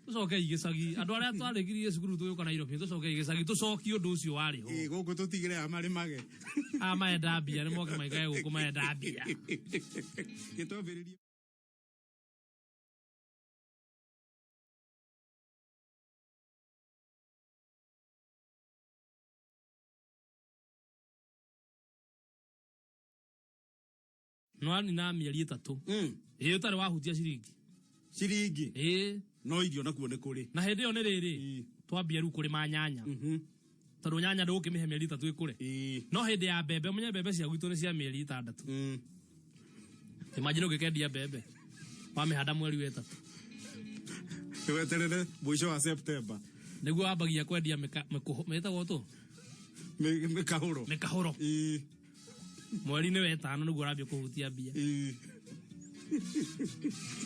Tũcoke igĩcagi. Andũ arĩa twarĩkirie cukuru tũgĩũka Nairobi tũcoke igĩcagi tũcokie ũndũ ũcio warĩ ho. Ĩĩ gũkũ tũtigĩre a marĩmage. A maenda mbia nĩ moke maikare gũkũ maenda mbia. Gĩtwambĩrĩrie. Nwanina mĩeri ĩtatũ. Ĩĩ ũtarĩ wahutia ciringi. Ciringi? Ĩĩ. No irio nakuo nĩ kũrĩ. Na hĩndĩ ĩyo nĩ rĩrĩ, twambia rĩu kũrĩma nyanya. Tondũ nyanya ndũgũkĩmĩhe mĩeri ĩtatũ ĩkũre. No hĩndĩ ya mbembe, ũmenye mbembe cia gwitũ nĩ cia mĩeri ĩtandatũ. Imagine ũngĩkendia mbembe. Wamĩhanda mweri wa ĩtatũ. Weterere mũico wa September. Nĩguo wambagia kwendia mĩtagwo tũ? Mĩkahũro. Mĩkahũro. Mweri-inĩ wa ĩtano nĩguo ũrambia kũhutia mbia.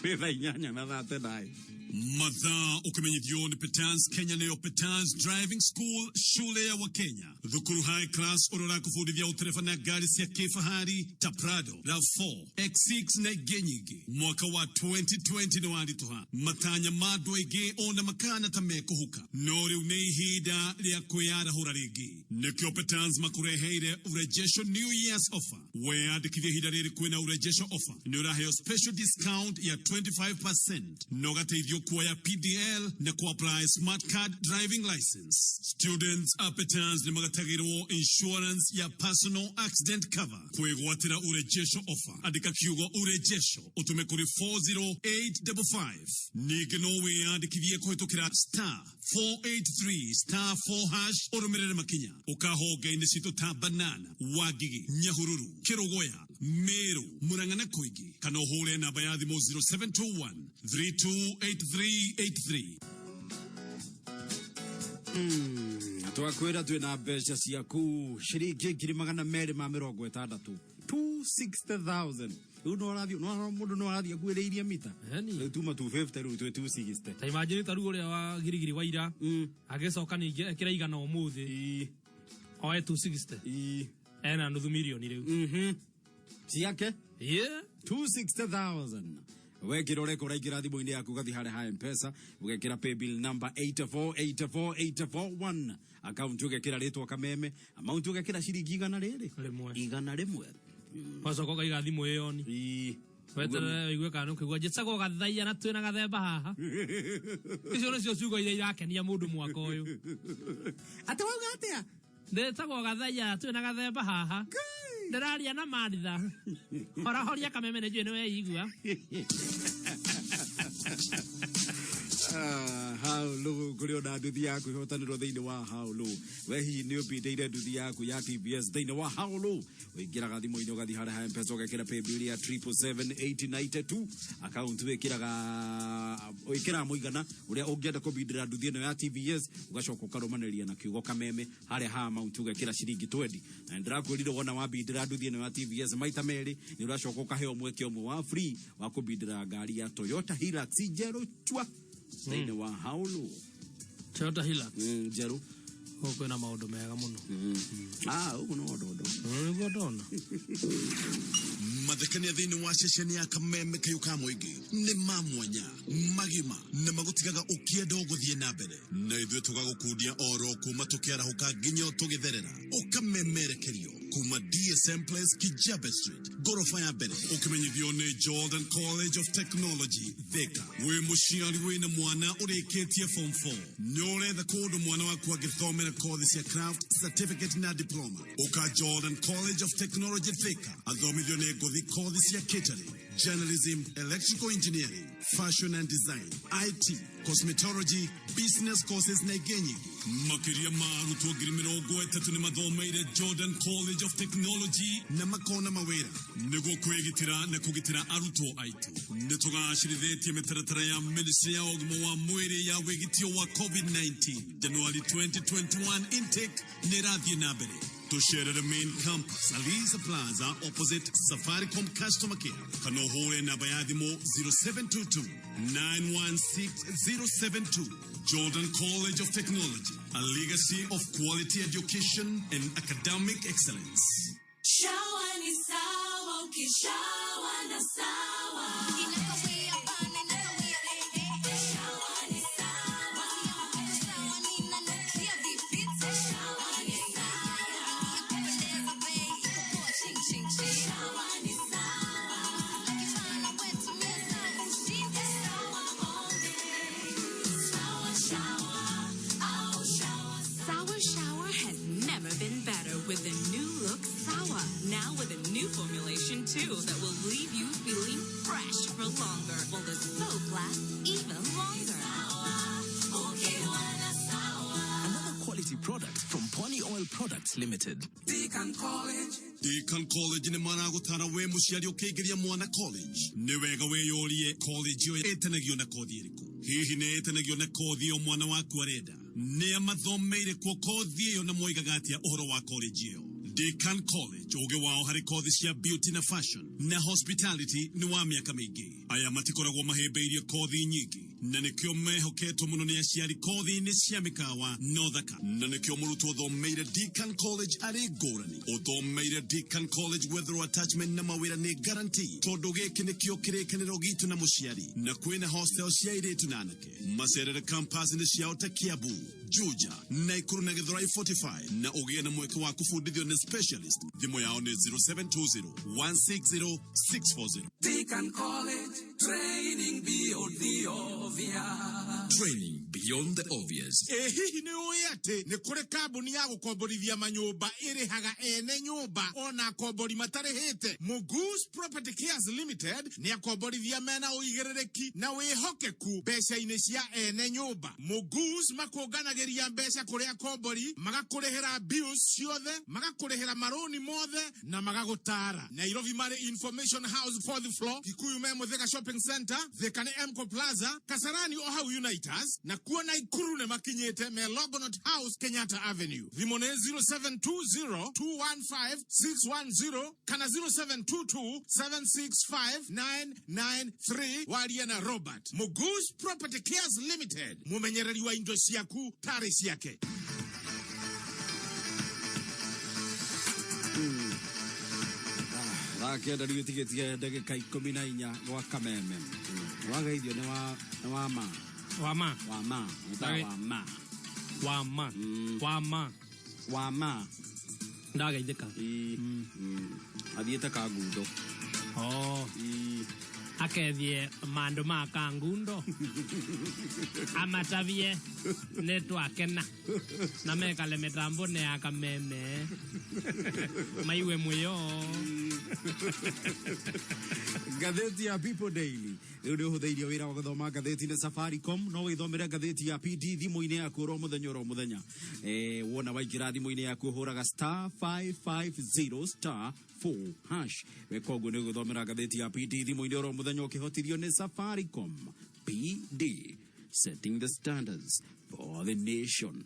Nĩ thaa inyanya na thaa tenai. Mathaa ukimenyithio ni Petans Kenya nĩyo Petans Driving School shule ya Wakenya thukuru high class ũrĩa ũrakũbundithia ũtereba na ngari cia kĩfahari ta Prado, RAV4, X6 na ingĩ nyingĩ. Mwaka wa 2020 nĩ waritũha matanya ma andũ aingĩ ona makana ta mekũhuka no rĩu nĩ ihinda rĩa kwĩyarahũra rĩngĩ. Nĩkĩo Petans makũreheire urejesho New Year's offer. Weyandĩkithie ihinda rĩrĩ kwĩna urejesho offer nĩ ũraheo special discount ya 25% na ũgateithio kuoya PDL na ku-apply smart card driving license. Students a Petans nĩ magatagĩrwo insurance ya personal accident cover. Kwĩgwatĩra urejesho offer, andĩka kiugo urejesho ũtũme kũrĩ 40855. Ningĩ no wĩyandĩkithie kũhĩtũkĩra star 483 star 4 hash ũrũmĩrĩre makinya ũkahonge-inĩ citũ ta Banana, Wangigĩ, Nyahururu, Kĩrũgũya, Meru, Murang'a na kũingĩ, kana ũhũre namba ya thimũ 0721 328383. Twakwĩra twĩna mbeca ciaku ciringi ngiri magana merĩ ma mĩrongo ĩtandatũ 260,000. Rĩu no ũrathiĩ, no mũndũ no arathiĩ akuĩrĩirie mita. Rĩu tuma 250 rĩu twĩ 260. Ta imagine ta rĩu ũrĩa wa girigiri wa ira agĩcoka ningĩ ekĩra igana ũmũthĩ oe 260 ena nuthu milioni rĩu. Ciake? Yeah. 260,000. Wekĩra ũreka ũraingĩra thimũ-inĩ yaku ũgathiĩ harĩa ha M-Pesa ũgekĩra paybill number 8484841 account ũgekĩra rĩtwa Kameme amount ũgekĩra ciringi igana rĩrĩ igana rĩmwe. Wacoka ũkaiga thimũ ĩyo ni. Weterere ũigue kana ũkĩigua njĩtagwo Gathaiya na twĩna gathemba haha. Icio nĩcio ciugo iria irakenia mũndũ mwaka ũyũ. Atĩ wauga atĩa? Ndĩtagwo Gathaiya na twĩna gathemba haha. Ndĩraria na Maritha. Horahoria Kameme nĩ njũĩ nĩ weigua. Hau rĩu kũrĩ ona nduthi yaku ihotanĩrwo thĩinĩ wa hau rĩu. We hihi nĩ ũbindĩire nduthi yaku ya TVS thĩinĩ wa hau rĩu? Ũingĩraga thimũ-inĩ ũgathiĩ harĩa ha M-Pesa ũgekĩra paybill ya triple seven eight ninety two account wĩkĩraga mũigana ũrĩa ũngĩenda kũbindĩra nduthi ĩno ya TVS ũgacoka ũkarũmanĩria na kiugo Kameme harĩa ha amount ũgekĩra ciringi 20. Na nĩndĩrakwĩrire wona wabindĩra nduthi ĩno ya TVS maita merĩ nĩ ũracoka ũkaheo mweke ũmwe wa free wa kũbindĩra ngari ya Toyota Hilux njerũ chwa thĩinĩ wa haulu. Toyota Hilux njerũ. Gũkũ kwĩna maũndũ mega mũno. Ũguo no ndondo. Nĩguo ndona. Mathekania thĩinĩ wa ceceni ya Kameme Kayũ ka Mũingĩ nĩ ma mwanya, magima na magũtigaga ũkĩenda ũgũthiĩ na mbere, na ithuĩ tũgagũkundia oro kuma tũkĩarahũka nginya tũgĩtherera. Ũkamemerekerio kuma DSM Place, Kijabe Street, ngoroba ya mbere, ũkĩmenyithio nĩ Jordan College of Technology, Thika. Wĩ mũciari wĩna mwana ũrĩkĩtie form 4, nĩ ũretha kũndũ mwana waku angĩthomera kothi cia craft, certificate na diploma, ũka Jordan College of Technology, Thika. Athomithio nĩ ngũthi kothi cia catering, journalism, electrical engineering, fashion and design, IT, cosmetology, business courses na ingĩ nyingĩ. Makĩria ma arutwo 30,000 nĩ mathomeire Jordan College of Technology na makona mawĩra. Nĩguo kwĩgitĩra na kũgitĩra arutwo aitũ, nĩ tũgacĩrithĩtie mĩtaratara ya ministry ya ũgima wa mwĩrĩ ya wĩgitio wa COVID-19. January 2021 intake nĩ ĩrathiĩ na mbere. Tũcerere main campus, Aliza Plaza, opposite Safaricom customer care, kana ũhũre namba ya thimũ 0722 916 072. Jordan College of Technology, a legacy of quality education and academic excellence. Shawa ni sawa, ukishawa na sawa. Inakawia bana, inakawia, eh, eh, eh. Shawa ni sawa. Shawa ninanukia vipite. Shawa ni sawa. Ya kupendeza bei, iko poa, ching, ching, ching. Shawa ni sawa. Akifana wetu meza, ushinde. Sawa all day. Sawa shower, au shower. Sour Shower has never been better with the new look Sour. Now with a new formulation too that will leave you feeling fresh for longer, while the soap lasts even longer. Another quality product from Pwani Oil Products Limited. Deacon College. Deacon College nĩ maragũtara we mũciari ũkĩingĩria mwana college, nĩ wega wĩyũrie college ĩyo ĩtanagio na kothi ĩrĩkũ. Hihi nĩ ĩtanagio na kothi ĩyo mwana waku arenda? Nĩ amathomeire kuo kothi ĩyo na moigaga atĩa ũhoro wa college ĩyo? Deacan College, ũgĩ wao harĩ kothi cia beauty na fashion na hospitality nĩ wa mĩaka mĩingĩ. Aya matikoragwo mahĩmbĩirie kothi nyingĩ, na nĩkĩo mehoketwo mũno nĩ aciari kothi-inĩ cia mĩkawa na ũthaka, na nĩkĩo mũrutwo ũthomeire Deacan College arĩ ngũrani. Ũthomeire Deacan College gwetherwo attachment na mawĩra nĩ guarantee, tondũ gĩkĩ nĩkĩo kĩrĩkanĩro gitũ na mũciari, na kwĩna hostel cia airĩtu na anake. Macerere campus-inĩ ciao ta Kiambu, Juja, Naikuru na Githurai 45, na ũgĩe na mweke wa kũbundithio nĩ specialist. Thimũ yao nĩ 0720 160 640. Deacon College, training beyond the obvious. Training beyond the obvious. Ĩ hihi nĩ ũĩ atĩ nĩ kũrĩ kambuni ya gũkomborithia manyũmba ĩrĩhaga ene nyũmba ona akombori matarĩhĩte? Mugus Property Cares Limited nĩ akomborithia mena ũigĩrĩrĩki na wĩhokeku mbeca-inĩ cia ene nyũmba. Mugus makũnganagĩria mbeca kũrĩ akombori, magakũrĩhĩra bills ciothe, magakũrĩhĩra marũni mothe na magagũtara. Nairobi marĩ Information House fourth floor, Kikuyu me Muthaiga Shopping Center, Thika nĩ Emco Plaza, Kasarani o hau Unitas, na kuo Naikuru nĩ makinyĩte me Longonot House, Kenyatta Avenue. Thimũ nĩ 0720 215 610 kana 0722 765 993. Waria na Robert. Mugus Property Cares Limited, mũmenyereri wa indo ciaku tarĩ ciake. Thaa 9 rĩu ĩtigĩtie ndagĩka 14 gwa Kameme. Wageithio nĩ wa nĩ wa ma. Wa ma. Wa ma. Nĩ wa ma. Wa ma. Wa ma. Wa ma. Ndageithĩka. Athiĩte Kangundo. Oh. Akethie mandu ma Kangundo amatavie nĩ twakena na mekale mĩtambo nĩ ya Kameme maigue mũyo. Ngathĩti ya People Daily rĩu nĩ ũhũthĩirio wĩra wa gũthoma ngathĩti nĩ Safaricom. No wĩthomere ngathĩti ya PD thimũ-inĩ yaku oro mũthenya oro mũthenya. Wona waingĩra thimũ-inĩ yaku ũhũraga star 550 star 4 hash. Weka ũguo nĩ ũgũthomera ngathĩti ya PD thimũ-inĩ oro mũthenya ũkĩhotithio nĩ Safaricom. PD, setting the standards for the nation.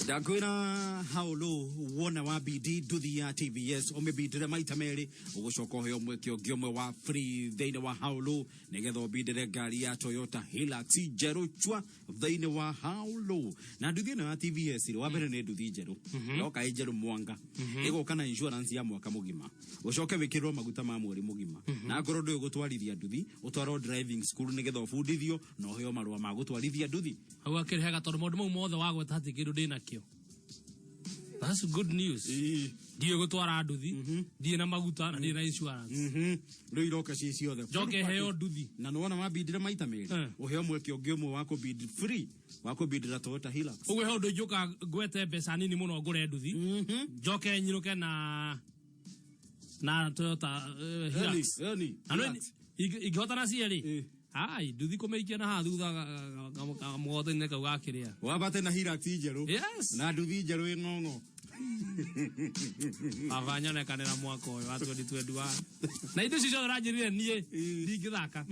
Ndakwĩra haulu wona wa BD nduthi ya TVS ũmĩbindĩre maita merĩ ũgũcoka ũheo mweke ũngĩ ũmwe wa free thĩinĩ wa haulu nĩgetha ũbindĩre ngari ya Toyota Hilux njerũ chwa thĩinĩ wa haulu. Na nduthi ĩno ya TVS rĩ, wa mbere nĩ nduthi njerũ, yoka ĩ njerũ mwanga, ĩgoka na insurance ya mwaka mũgima, ũcoke wĩkĩrwo maguta ma mweri mũgima, na akorwo ndũĩ gũtwarithia nduthi ũtwarwo driving school nĩgetha ũbundithio na ũheo marũa ma gũtwarithia nduthi. Hau akĩrĩhaga tondũ maũndũ mau mothe wagweta hatirĩ kĩndũ ndĩnakĩo. That's good news. Ndiũĩ gũtwara nduthi, ndirĩ na maguta na ndirĩ na insurance. Rĩu iroka ciĩ ciothe. Njoke heo nduthi. Na nĩwona wambindĩra maita merĩ, ũheo mweke ũngĩ ũmwe wa kũbid free wa kũbindĩra Toyota Hilux. Ũguo he ũndũ ingĩũka ngwete mbeca nini mũno ngũre nduthi, njoke nyinũke na Toyota Hilux. Eni, Na nĩ Hilux. ingĩhota na cierĩ, ai nduthi kũmĩikia na haha thutha kamũgoto-inĩ kau gakĩrĩa. Wambate na Hilux njerũ. Yes. Na nduthi njerũ ĩ ng'ong'o. Baba nyonekanĩra mwaka ũyũ wa 2021 na indo icio ciothe ũranjĩrire niĩ ndingĩthaka.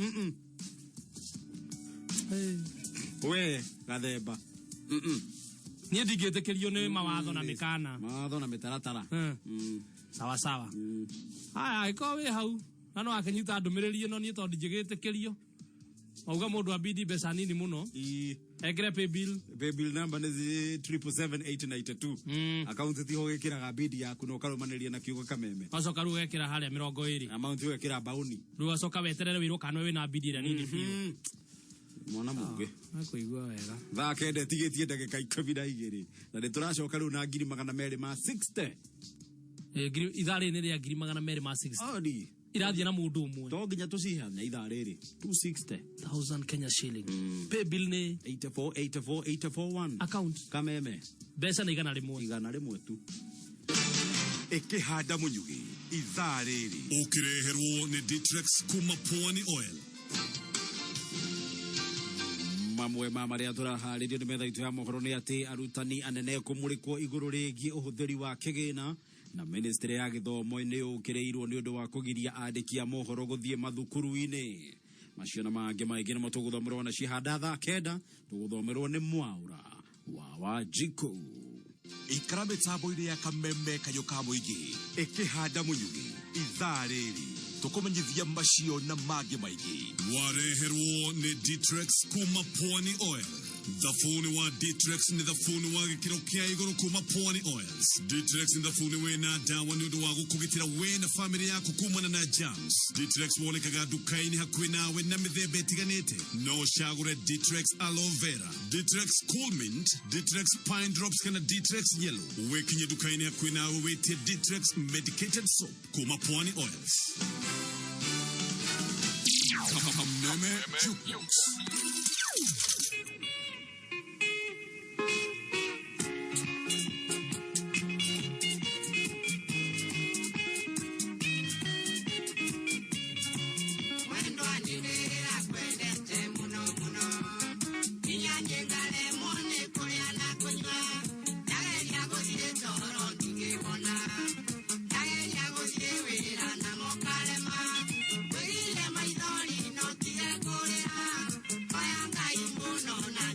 We gathemba. Niĩ ndingĩtĩkĩrio nĩ mawatho na mĩkana. Mawatho na mĩtaratara. Sawa sawa. Haya, angĩkorwo wĩ hau na no akĩnyita ndũmĩrĩri ĩno, niĩ tondũ ndingĩgĩtĩkĩrio auga mũndũ ambindi mbeca nini mũno ekĩre paybill. Paybill number nĩ 777892. Akaunti tiho gĩkĩraga bidi yaku na ũkarũmanĩria na kiugo Kameme. Wacoka rĩu ũgekĩra harĩa 20. Amount ũgekĩra baũni. Rĩu wacoka weterere wĩrwo kana wĩna bidi ĩrĩa nini biũ. Mwana mũngĩ. Akũigua wega. Thaa 9 ĩtigĩtie ndagĩka 12 na nĩ tũracoka rĩu na 260,000. Ithaa rĩrĩ nĩ rĩa 260,000. Odi. Irathiĩ na mũndũ ũmwe. To nginya tũcihane ithaa rĩrĩ 260,000 Kenya shilling. Paybill nĩ 8484841. Account Kameme. Mbeca nĩ 100. 100 tu. Ĩkĩhanda mũnyugĩ ithaa rĩrĩ ũkĩreherwo nĩ Ditrex kuma Pwani Oil. Mamwe ma marĩa tũraharĩrio nĩ metha itũ ya mohoro nĩ atĩ arutani anene kũmũrĩkwo igũrũ rĩgiĩ ũhũthĩri wa kĩgĩna, na ministry ya gĩthomo nĩ yũkĩrĩirwo nĩ ũndũ wa kũgiria andĩki a mohoro gũthiĩ mathukuru-inĩ. Macio na mangĩ maingĩ nĩmo tũgũthomerwo na cihanda thaa 9 tũgũthomerwo nĩ Mwaũra wa Wanjikũ. Ikara mĩtambo-inĩ ya Kameme kayũ ka mũingĩ ĩkĩhanda mũnyugĩ ithaa rĩrĩ tũkũmenyithia macio na mangĩ maingĩ. Wareherwo nĩ Ditrex kuma Pwani Oil. Thabuni wa Ditrex nĩ thabuni wa gĩkĩro kĩa igũrũ kuma Pwani Oils. Ditrex nĩ thabuni wĩna ndawa nĩ ũndũ wa gũkũgitĩra we na famĩlĩ yaku kumana na germs. Ditrex wonekaga nduka-inĩ hakuhĩ nawe na mĩthemba ĩtiganĩte. No ũcagũre Ditrex Aloe Vera, Ditrex Cool Mint, Ditrex Pine Drops kana Ditrex Yellow. Wĩkinye nduka-inĩ hakuhĩ nawe wĩtie Ditrex Medicated Soap kuma Pwani Oils. Kameme Jukebox. No tiga kũrĩra, oya Ngai mũno na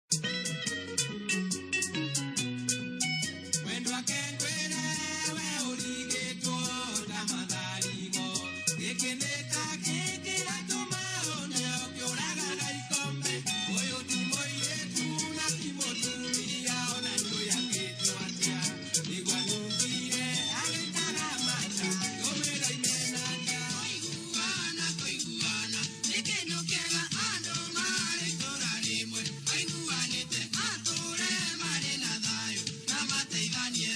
Wendwa kengwĩre we ũrigĩtwo ta matharigo gĩkĩ nĩ ta kĩkĩratũma one ũkĩũragaga ikombe ũyũ ti mũirĩtu na ti mũtumia ona nĩũyakĩtwo atĩa nĩguo nungire agĩtaga mata tũmĩraine nanja kũiguana kũiguana nĩ kĩndũ kĩega andũ marĩ itũũra rĩmwe maiguanĩte matũũre marĩ na thayũ na mateithanie.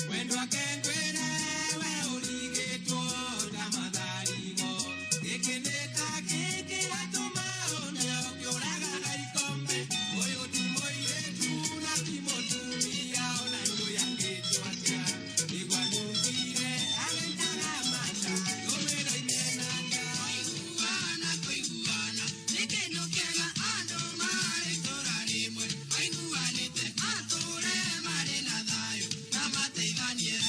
Wendwa kengwĩre we ũrigĩtwo ta matharigo gĩkĩ nĩ ta kĩkĩratũma one ũkĩũragaga ikombe ũyũ ti mũirĩtu na ti mũtumia ona nĩũyakĩtwo atĩa nĩguo nungire agĩitaga mata tũmĩraine nanja kũiguana kũiguana nĩ kĩndũ kĩega andũ marĩ itũũra rĩmwe maiguanĩte matũũre marĩ na thayũ na mateithanie.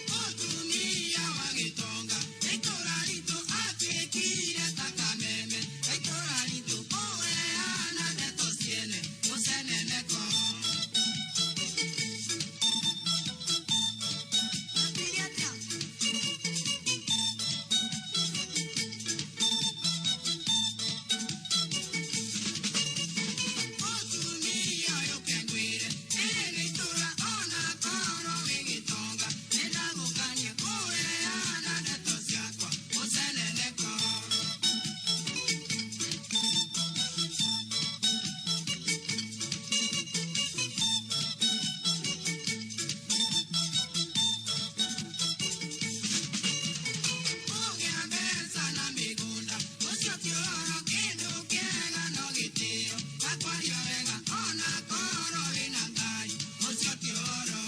Mũtumia wa gĩtonga itũũra ritũ atuĩkire ta kameme itũũra ritũ kũheana ndeto ciene mũceneneko. Atuire atĩa? Mũtumia ũyũ kengwĩre ĩrĩ nĩ itũũra ona korwo wĩ gĩtonga nĩndagũkania kũheana ndeto ciakwa mũceneneko. Kũgĩa mbeca na mĩgũnda ũcio ti ũhoro kĩndũ kĩega no gĩtĩo na kwaria wega ona korwo wĩna ngari ũcio ti ũhoro.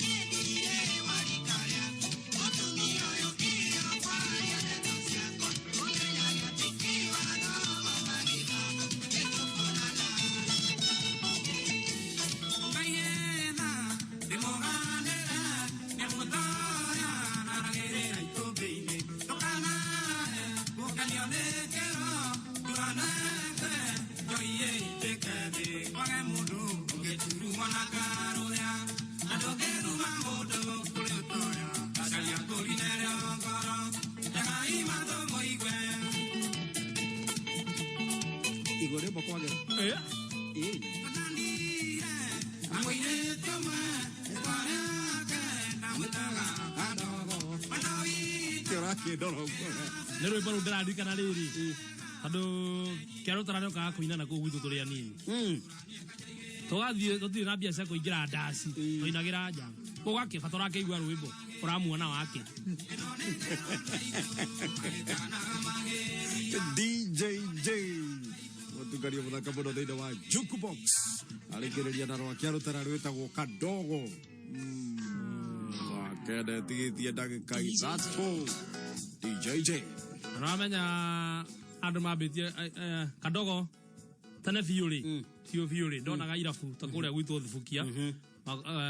Nĩndire wa rika rĩaku mũtumia ũyũ ĩyo kwaria ndeto ciakwa ũmenyage atĩ kĩwathomo na gĩthomo nĩtũkuonana. Igå rä mbo kwagä Nä rwä mbo rå ndäraririkana rä rä tondå kä arå tararä kũina na kũu gwitũ tũrĩ anini tũgathiĩ tũtirĩ na mbia cia kũingĩra ndaci tũinagĩra nja ũgakĩbata ũrakĩigua rwĩmbo ũramuona wake. DJJ mũtungaria mũthaka mũno thĩinĩ wa jukebox arĩkĩrĩria na rwake arũtara rwĩtagwo kadogo wakende tigĩtie ndagĩka ithatũ DJJ. Ũramenya andũ mambĩtie kadogo tene biũ rĩ biũ biũ rĩ ndonaga irabu ta kũrĩa gwitũ Thubukia.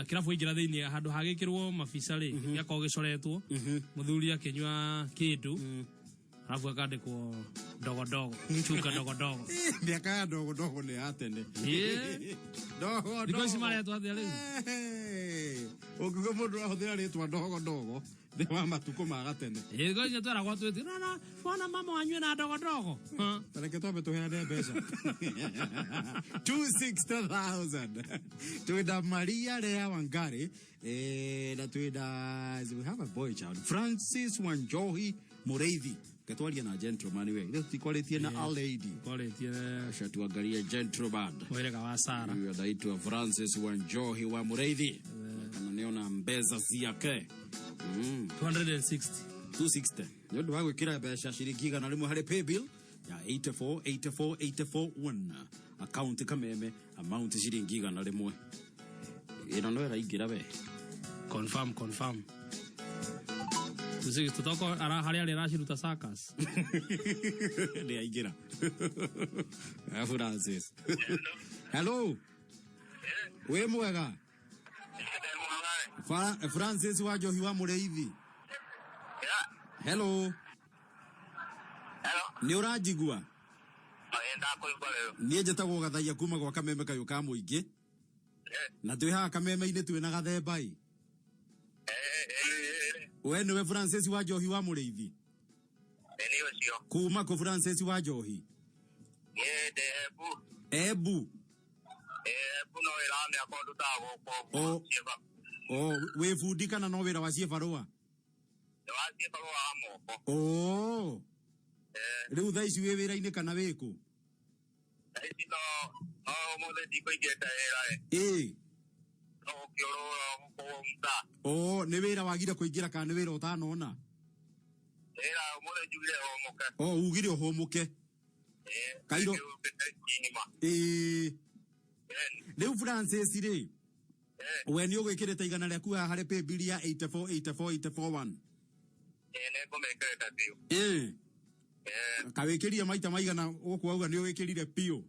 Kĩrabu aingĩra thĩinĩ handũ hagĩkĩrwo mabica rĩ gĩakorwo gĩcoretwo mũthuri akĩnyua kĩndũ arabu akandĩkwo dogodogo chuka dogodogo. Mĩaka ya dogodogo nĩ ya tene. Ĩĩ. Dogo. Thikũ ici maretwo atĩa rĩu? Ũngiuga mũndũ ahũthĩra rĩtwa dogo dogo nĩ wa matukũ ma gatene. Ĩĩ, thikũ ici tweragwo twĩti nona wona mama wanyue na dogodogo. Tareke twambe tũheane mbeca 260,000 twĩna Maria Lea Wangari na twĩna, we have a boy child, Francis Wanjohi Mũrĩithi. Ketwaria na gentleman we ithe tũtikwarĩtie na a lady. Kwarĩtie. Aca tuangarie gentleman. Mwĩrĩga wa Sara. Huyu anaitwa Francis Wanjohi wa Mũrĩithi kana nĩona mbeca ciake. 260. 260 nĩ ũndũ wa gwĩkĩra mbeca ciringi 100 harĩ paybill ya 84 84 84 1 account kameme amount ciringi 100. Ĩno no ĩraingĩra we. Confirm, confirm. 260 toko ara harĩa arĩa araciruta circus. Nĩ aingĩra. Francis, hello. Wĩ mwega? Francis wa Njohi wa Mũrĩithi. Hello. Nĩ ũranjigua? Niĩ njĩtagwo Gathaia kuma gwa Kameme kayũ ka mũingĩ. Na twĩ haha Kameme-inĩ twĩ na Gathemba ĩ. We nĩwe Francis wa Njohi wa Mũrĩithi? Kuma kũ Francis wa Njohi? Embu. O wĩ bundi kana no wĩra wa ciĩbarũa? O. Rĩu thaa ici wĩ wĩra-inĩ kana wĩ kũ? Ĩĩ. O nĩ wĩra wagire kũingĩra kana nĩ wĩra ũtanona? O ugire ũhũmũke. Kairo. Ĩĩ. Rĩu Francis rĩ, we nĩ ũgwĩkĩrĩte igana rĩaku haha harĩ paybill ya 8484841? Ĩĩ. Kawĩkĩrire maita maigana gũkũ wauga nĩ ũwĩkĩrire piũ?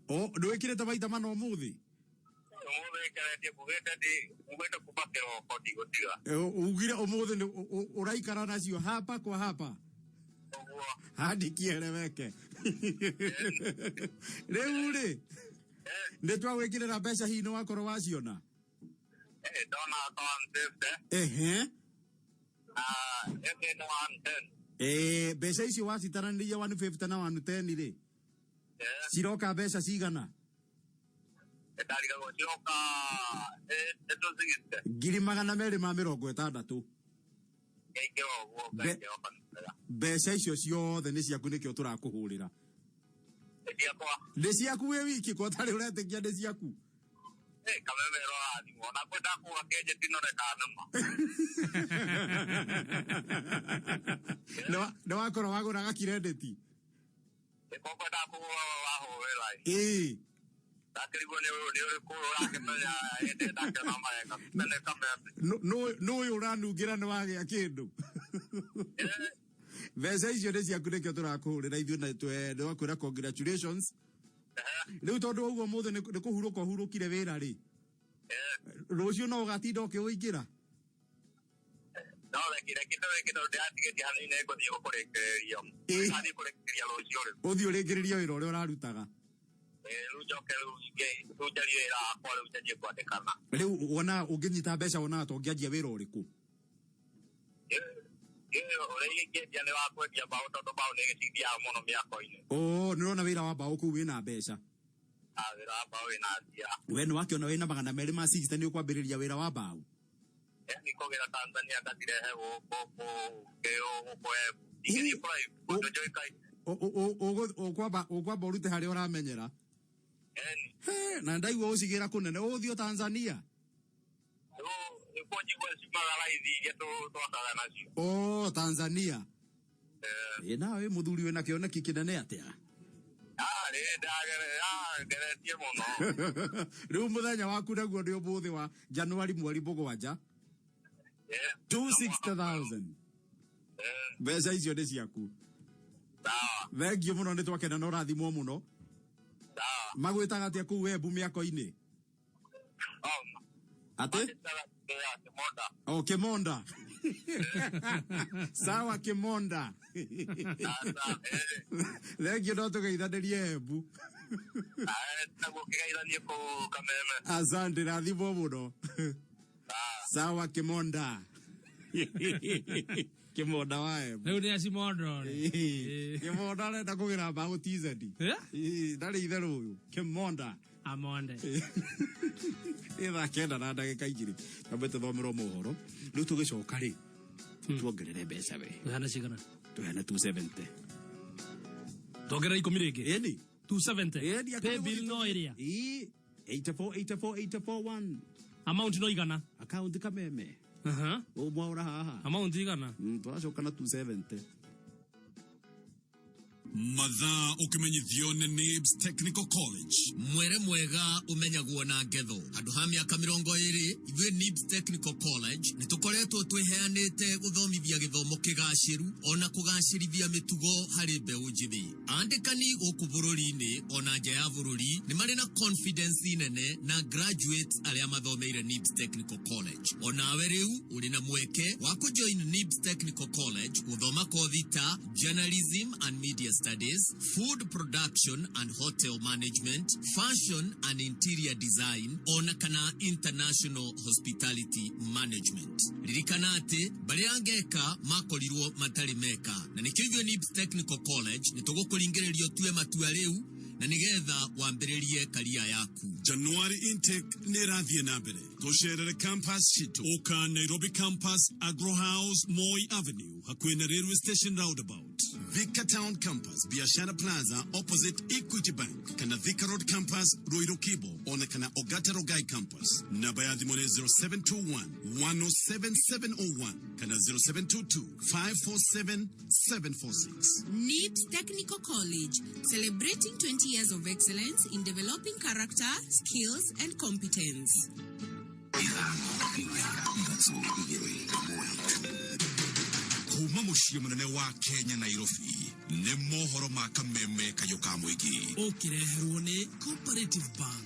O ndwĩkĩrĩte maita mana ũmũthĩ? Ugire ũmũthĩ nĩ ũraikara nacio hapa kwa hapa handikieleweke. Rĩu rĩ, nĩ twagwĩkĩrĩra mbeca hihi nĩ wakorwo waciona? Ehe. Mbeca icio wacitaranĩria 150 na 110 rĩ, ciroka mbeca cigana? 260,000. Mbeca icio ciothe nĩ ciaku nĩkĩo tũrakũhũrĩra. Nĩ ciaku wĩ wiki ko tarĩ ũretĩkia nĩ ciaku? Nĩ wakorwo wagũra gakirendeti? Ĩĩ. Nũ ũyũ ũranungĩra nĩ wagĩa kĩndũ? Mbeca icio nĩ ciaku nĩkĩo tũrakũhũrĩra ithuĩ na nĩwakwĩra congratulations. Rĩu tondũ waigua ũmũthĩ nĩ kũhurũka ũhurũkire wĩra rĩ, rũciũ no ũgatinda ũkĩũingĩra? Ũthiĩ ũrĩkĩrĩrie wĩra ũrĩa ũrarutaga. Rĩu wonaga ũngĩnyita mbeca wonaga ta ũngĩanjia wĩra ũrĩkũ? Oo, nĩ ũrona wĩra wa mbaũ kũu wĩna mbeca. We nĩ wakĩona wĩna 260 nĩ ũkwambĩrĩria wĩra wa mbaũ? Ũkwamba ũrute harĩa ũramenyera. He, na ndaigua ũcigĩra kũnene ũgũthiĩ o Tanzania? O Tanzania. Ĩ nawe wĩ mũthuri wĩna kĩoneki kĩnene atĩa? Rĩu mũthenya waku naguo nĩ ũmũthĩ wa Januari mweri 7. 260,000. Mbeca icio nĩ ciaku. Thengiũ mũno nĩ twakena na ũrathimwo mũno. Magwĩtaga atĩa kũu Embu mĩako-inĩ? Atĩ? Oh, Kimonda. Sawa Kimonda. Thengiũ no tũgeithanĩrie Embu. Asante, rathimwo mũno. Sawa Kimonda. Kimonda wa Embu. Rĩu nĩ acimondo rĩ. Kimonda arenda kũgĩra mbaũ TZ. Ndarĩ itherũ ũyũ. Kimonda. Amonde. Nĩ thaa 9 na ndagĩka 2 twambe tũthomerwo mohoro rĩu tũgĩcoka rĩ tuongerere mbeca we. Tũheane cigana? Tũheane 270. Tuongerere 10 rĩngĩ? Ĩni. 270. Ĩni. Pay bill no ĩrĩa. Ĩĩ. 8484841. Amount no igana. Account Kameme. Ũmwaũra haha. Amount igana. Tũracoka na 270. Mathaa ũkĩmenyithio nĩ NIBS Technical College. Mwere mwega ũmenyagwo na ngetho. Handũ ha mĩaka 20, ithuĩ NIBS Technical College nĩ tũkoretwo twĩheanĩte gũthomithia gĩthomo kĩgacĩru ona kũgacĩrithia mĩtugo harĩ mbeũ njĩthĩ. Andĩkani gũkũ bũrũri-inĩ ona nja ya bũrũri nĩ marĩ na confidence nene na graduates arĩa mathomeire NIBS Technical College. Onawe rĩu ũrĩ na mweke wa kũjoin NIBS Technical College gũthoma kothi ta journalism and media studies, food production and hotel management, fashion and interior design, ona kana international hospitality management. Ririkana atĩ barĩa ngeka makorirwo matarĩ meka, na nĩkĩo ithuĩ NIBS Technical College nĩ tũgũkũringĩrĩria ũtue matua rĩu na nĩgetha wambĩrĩrie karia yaku. January intake nĩ ĩrathiĩ na mbere. Tũcerere campus citũ. Ũka Nairobi campus, Agro House, Moi Avenue, hakuhĩ na railway station roundabout. Thika Town Campus, Biashara Plaza, opposite Equity Bank, kana Thika Road Campus, Ruiru Kibo, ona kana Ogata Rogai Campus. Namba ya thimũ nĩ 0721 107701 kana 0722 547 746. NIBS Technical College, celebrating 20 years of excellence in developing character, skills, and competence. Kuma muciĩ mũnene wa Kenya, Nairobi, nĩ mohoro ma kameme kayũ ka mũingĩ. Ũkĩreherwo nĩ Cooperative Bank.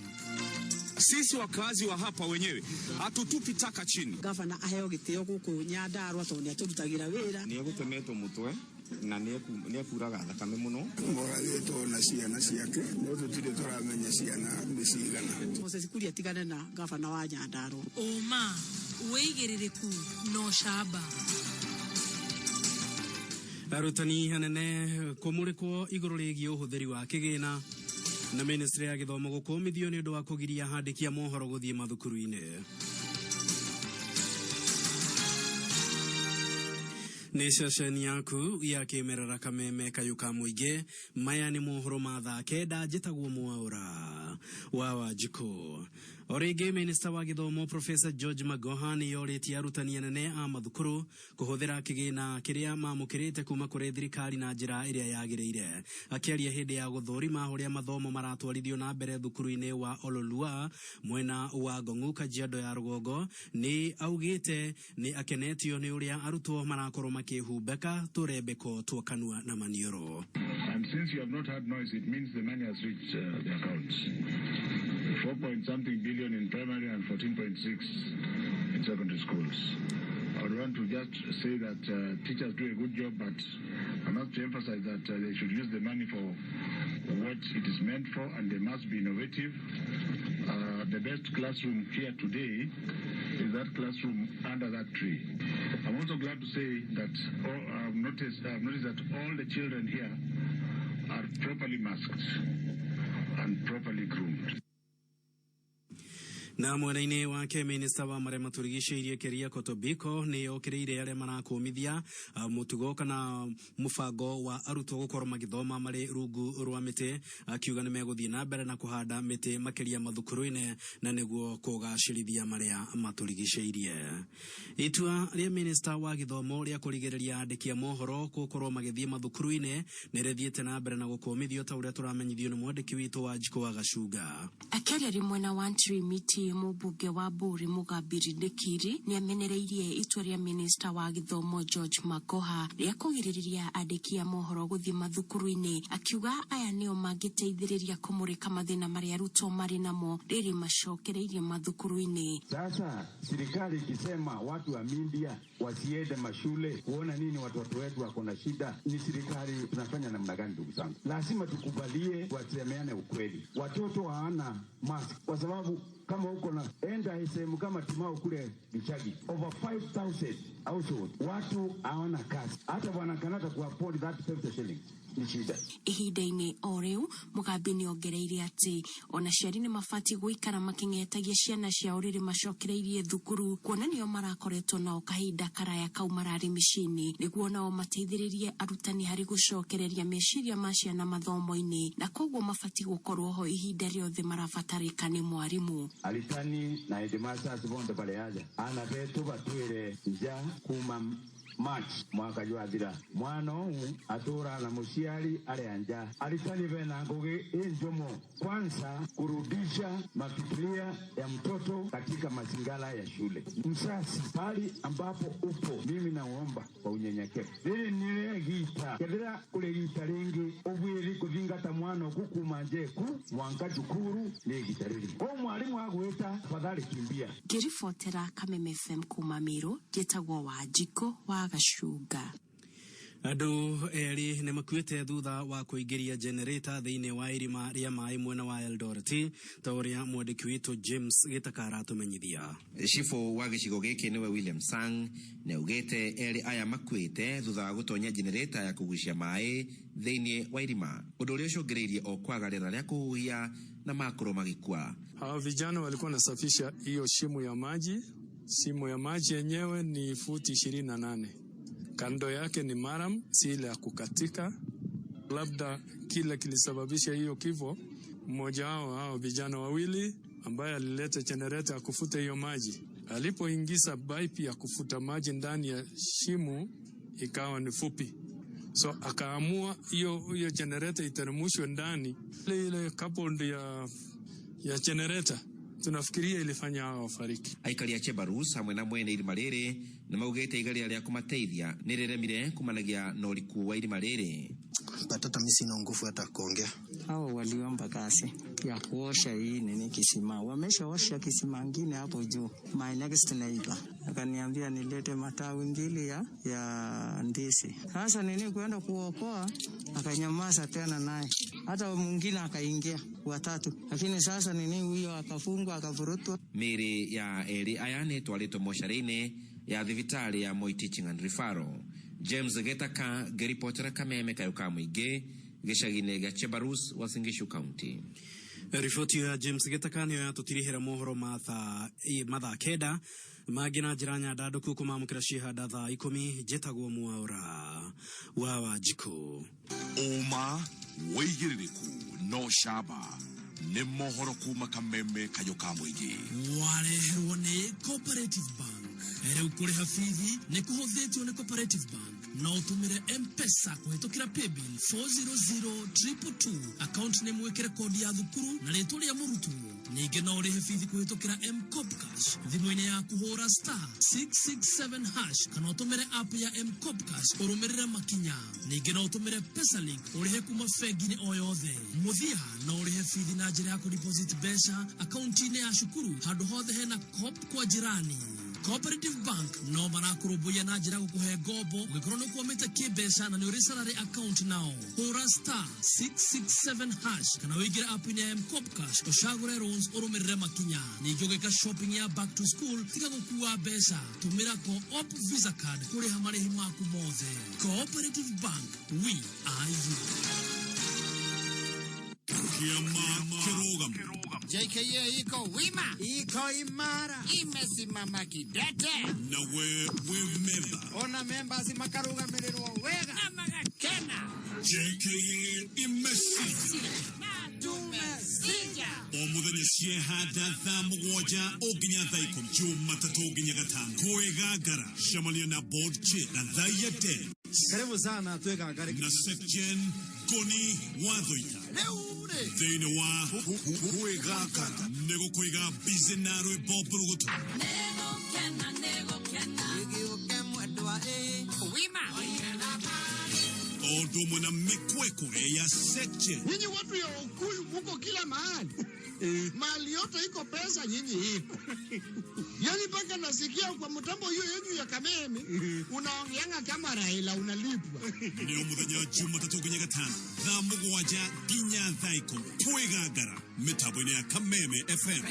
Sisi wakazi wa hapa wenyewe hatutupi taka chini. Gavana aheo gĩtĩo gũkũ Nyandarua tondũ nĩ atũrutagĩra wĩra. Nĩ egũtemetwo mũtwe na nĩ ekuraga thakame mũno. Morathĩtwo na ciana ciake, no tũtirĩ tũramenya ciana nĩ cigana. Moses Kuria atigane na gavana wa Nyandarua. Ũma, wĩigĩrĩrĩku na ũcamba. Arutani anene kũmũrĩkwo igũrũ rĩgiĩ ũhũthĩri wa kĩgĩna, na ministry ya gĩthomo gũkũmithio nĩ ũndũ wa kũgiria handĩki a mohoro gũthiĩ mathukuru-inĩ. Nĩ ceceni yaku ya kĩmerera kameme kayũ ka mũingĩ. Maya nĩ mohoro ma thaa 9. Njĩtagwo Mwaũra wa Wanjikũ. O rĩngĩ, minista wa gĩthomo Professor George Magoha nĩ yorĩtie arutani anene a mathukuru kũhũthĩra kĩgĩna kĩrĩa mamũkĩrĩte kuma kũrĩ thirikari na njĩra ĩrĩa yagĩrĩire. Akĩaria hĩndĩ ya gũthũrima ũrĩa mathomo maratwarithio na mbere thukuru-inĩ wa Ololua mwena wa Ngong'u, Kajiado ya rũgongo, nĩ augĩte nĩ akenetio nĩ ũrĩa arutwo marakorwo makĩhumbĩka tũrembeko twa kanua na maniũrũ. And since you have not had noise, it means the money has reached the accounts. 4 point something billion in primary and 14.6 in secondary schools. I would want to just say that teachers do a good job, but I must emphasize that they should use the money for what it is meant for, and they must be innovative. The best classroom here today is that classroom under that tree. I'm also glad to say that I've noticed that all the children here are properly masked and properly groomed. Na mwena-inĩ wake, minista wa marĩa matũrigicĩirie Keriako Tobiko nĩ okĩrĩire arĩa marakũmithia mũtugo kana mũbango wa arutwo gũkorwo magĩthoma marĩ rungu rwa mĩtĩ, akiuga nĩ megũthiĩ na mbere na kũhanda mĩtĩ makĩria mathukuru-inĩ na nĩguo kũgacĩrithia marĩa matũrigicĩirie. Itua rĩa minista wa gĩthomo rĩa kũrigĩrĩria andĩki a mohoro gũkorwo magĩthiĩ mathukuru-inĩ nĩ rĩthiĩte na mbere na gũkũmithio, ta ũrĩa tũramenyithio nĩ mwandĩki witũ wa Njikũ wa Gacunga. Akĩaria rĩ mwena wa Ntrimiti, mũmbunge wa Mbũri Mũgambiri Ndĩkiri nĩ amenereirie itua rĩa minista wa gĩthomo George Magoha rĩa kũgirĩrĩria andĩki a mohoro gũthiĩ mathukuru-inĩ, akiuga aya nĩo mangĩteithĩrĩria kũmũrĩka mathĩna marĩa arutwo marĩ namo rĩrĩ macokereirie mathukuru-inĩ. Sasa serikali ikisema watu wa media wasiende mashule kuona nini watoto wetu wako na shida, ni serikali tunafanya namna gani? Ndugu zangu, lazima tukubalie, wasemeane ukweli. Watoto hawana mask kwa sababu kama uko na enda sehemu kama Timau kule Gichagi, over 5000 household watu hawana kazi, hata bwana Kanata ku afford that 50 shillings ni shida. Ihinda-inĩ o rĩu, Mũgambi nĩ ongereire atĩ ona aciari nĩ mabatiĩ gũikara makĩng'etagia ciana ciao rĩrĩ macokereirie thukuru, kuona nĩo marakoretwo nao kahinda karaya kau mararĩ mĩciĩ-inĩ, nĩguo nao mateithĩrĩrie arutani harĩ gũcokereria meciria ma ciana mathomo-inĩ, na koguo mabatiĩ gũkorwo ho ihinda rĩothe marabatarĩka nĩ mwarimũ. Aritani na headmasters bonthe bale aja ana betu batwire nja kuma March mwaka jwathira mwana ou atura na muciari aria nja aritani bena ngugi injumo kwanza kurudisha mafikiria ya mtoto katika mazingara ya shule. Msasi pali ambapo upo, mimi naomba kwa unyenyekevu riri nire gita kethira kuri gita ringi ubwiri kuthingata mwana kukuma njeku mwanka cukuru ni gita riri o mwarimu agwita fadhali kimbia. Ngĩribotera Kameme FM kuma Meru, njĩtagwo Wanjikũ wa Gacunga. Andũ erĩ nĩ makuĩte thutha wa kũingĩria generator thĩinĩ wa irima rĩa maĩ mwena wa Eldoret ta ũrĩa mwandĩki witũ James Gĩtaka aratũmenyithia. Cibũ wa gĩcigo gĩkĩ nĩwe William Sang nĩaugĩte erĩ aya makuĩte thutha wa gũtonya generator ya kũgucia maĩ thĩinĩ wa irima, ũndũ ũrĩa ũcũngĩrĩirie o kwaga rĩera rĩa kũhuhia na makorwo magĩkua. Hawa vijana walikuwa wanasafisha hiyo shimo ya maji. Shimo ya maji yenyewe ni futi 28. Kando yake ni maram, si ile ya kukatika. Labda kile kilisababisha hiyo kifo, mmoja wao hao vijana wawili ambaye alileta generator ya kufuta hiyo maji, alipoingiza pipe ya kufuta maji ndani ya shimo ikawa ni fupi, so akaamua hiyo generator iteremshwe ndani. Ile coupled ya generator tunafikiria ilifanya hao wafariki. Aikari a Chebarus hamwe na mwene irima rĩrĩ nĩ maugĩte igeria rĩa kũmateithia nĩ rĩremire kumanagia na ũriku wa irima rĩrĩ. Hata mimi sina nguvu hata kuongea. Hao waliomba kazi ya kuosha hii nini kisima, wameshaosha kisima ngine hapo juu. My next neighbor akaniambia nilete matawi mbili ya ndizi. Sasa nini kuenda kuokoa, akanyamaza tena naye, hata mwingine akaingia watatu, lakini sasa nini huyo akafungwa akavurutwa. Mĩĩrĩ ya erĩ aya nĩ ĩtwarĩtwo mocarĩ-inĩ ya thibitarĩ ya Moi Teaching and Referral. James Gĩtaka ngĩribotera Kameme kayũ ka mũingĩ gĩcagi-inĩ gĩa Chebarus, Uasin Gishu County. Riboti ya James Gĩtaka nĩyo yatũtirihĩra mohoro mathaa 9 mangĩ na njĩra nyandandũku kũmamũkĩra ciĩhanda thaa 10. Njĩtagwo Mwaũra wa Wanjikũ. Ũma wĩigĩrĩrĩku no camba nĩ mohoro kuma Kameme kayũ ka mũingĩ. Wareherwo nĩ Cooperative Bank. Rĩu kũrĩha bithi nĩ kũhũthĩtio nĩ Cooperative Bank. No ũtũmĩre M-Pesa kũhĩtũkĩra paybill 400222, account nĩ mwĩkĩre kodi ya thukuru na rĩtwa rĩa mũrutwo. Ningĩ no ũrĩhe bithi kũhĩtũkĩra M-Kopa Cash thimũ-inĩ yaku, hũra *667# kana ũtũmĩre app ya M-Kopa Cash ũrũmĩrĩre makinya. Ningĩ no ũtũmĩre Pesalink ũrĩhe kuma bengi-inĩ o yothe. Mũthia no ũrĩhe bithi na njĩra ya kũdeposit mbeca akaunti-inĩ ya cukuru handũ hothe hena Coop kwa jirani. Cooperative Bank no marakũrũmbũiya na njĩra gũkũhe ngombo ũngĩkorwo nĩ ũkwamĩte kĩmbeca na nĩ ũrĩ salary account nao. Hũra *667# kana ũingĩre app-inĩ ya M-Kopa Cash ũcagũre loans ũrũmĩrĩre makinya. Ningĩ ũgĩka shopping ya back to school tiga gũkua mbeca, tũmĩra Co-op Visa card kũrĩha marĩhi maku mothe. Cooperative Bank, we are you. Kĩama kĩrũgamo. JKA iko wima, iko imara, imesimama kidete, na we wĩ memba. Ona members makarũgamĩrĩrwo wega na magakena. JKA imesija na tumesija. O mũthenya ciehanda thaa 7 o nginya thaa 10, Jumatatũ nginya Gatano. Kwĩgangara cemania na board chair Gathaia Dennis. Karibu sana twĩgangare na Sekjen Ngoni wa Thũita. Rĩu rĩ thĩinĩ wa kwĩgangara nĩ gũkũiga busy na rwĩmbo mbũrũgũtũ. Nĩgũkena, nĩgũkena, gĩgĩũke mwendwa ĩ wima o ũndũ ũmwe na mĩkwekwe ya Sekjen. Nyinyi watu ya Ukuyu muko kila mahali. Mali yote iko pesa, nyinyi iko. Yaani mpaka nasikia kwa mtambo hiyo yenyu ya Kameme unaongeanga kama Raila unalipwa. Nĩ o mũthenya Jumatatũ nginya Gatano thaa 7 nginya thaa 10 kwĩgangara mĩtambo-inĩ ya Kameme FM.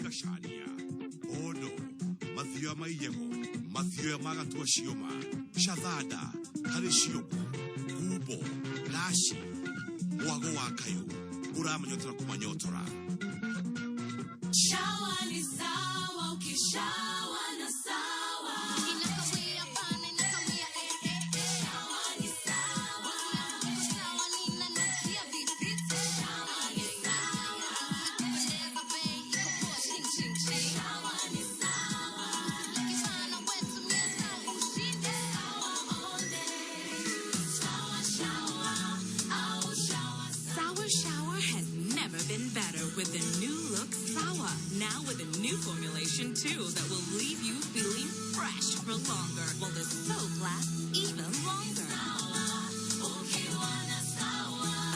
Kashania Odo mathioya ma iyego mathioya ma gatua cioma shathada harĩ ciũngũ ngumbo raci mwago wa kayũ ũramanyotora kũmanyotora. Shawa ni sawa, ukishawa na sawa. Inakawia bana, inakawia eh eh eh. Shawa ni sawa. Sawa ninanukia vipite. Shawa ni sawa. Nakupendeza bei, iko poa shing shing shing. Shawa ni sawa. Lakifana wetu mia sawa ushinde. Sawa all day. Sawa shower, au shower. Sour Shower has never been better with the new look Sour. Now with a new formulation too that will leave you feeling fresh for longer, while the soap lasts even longer.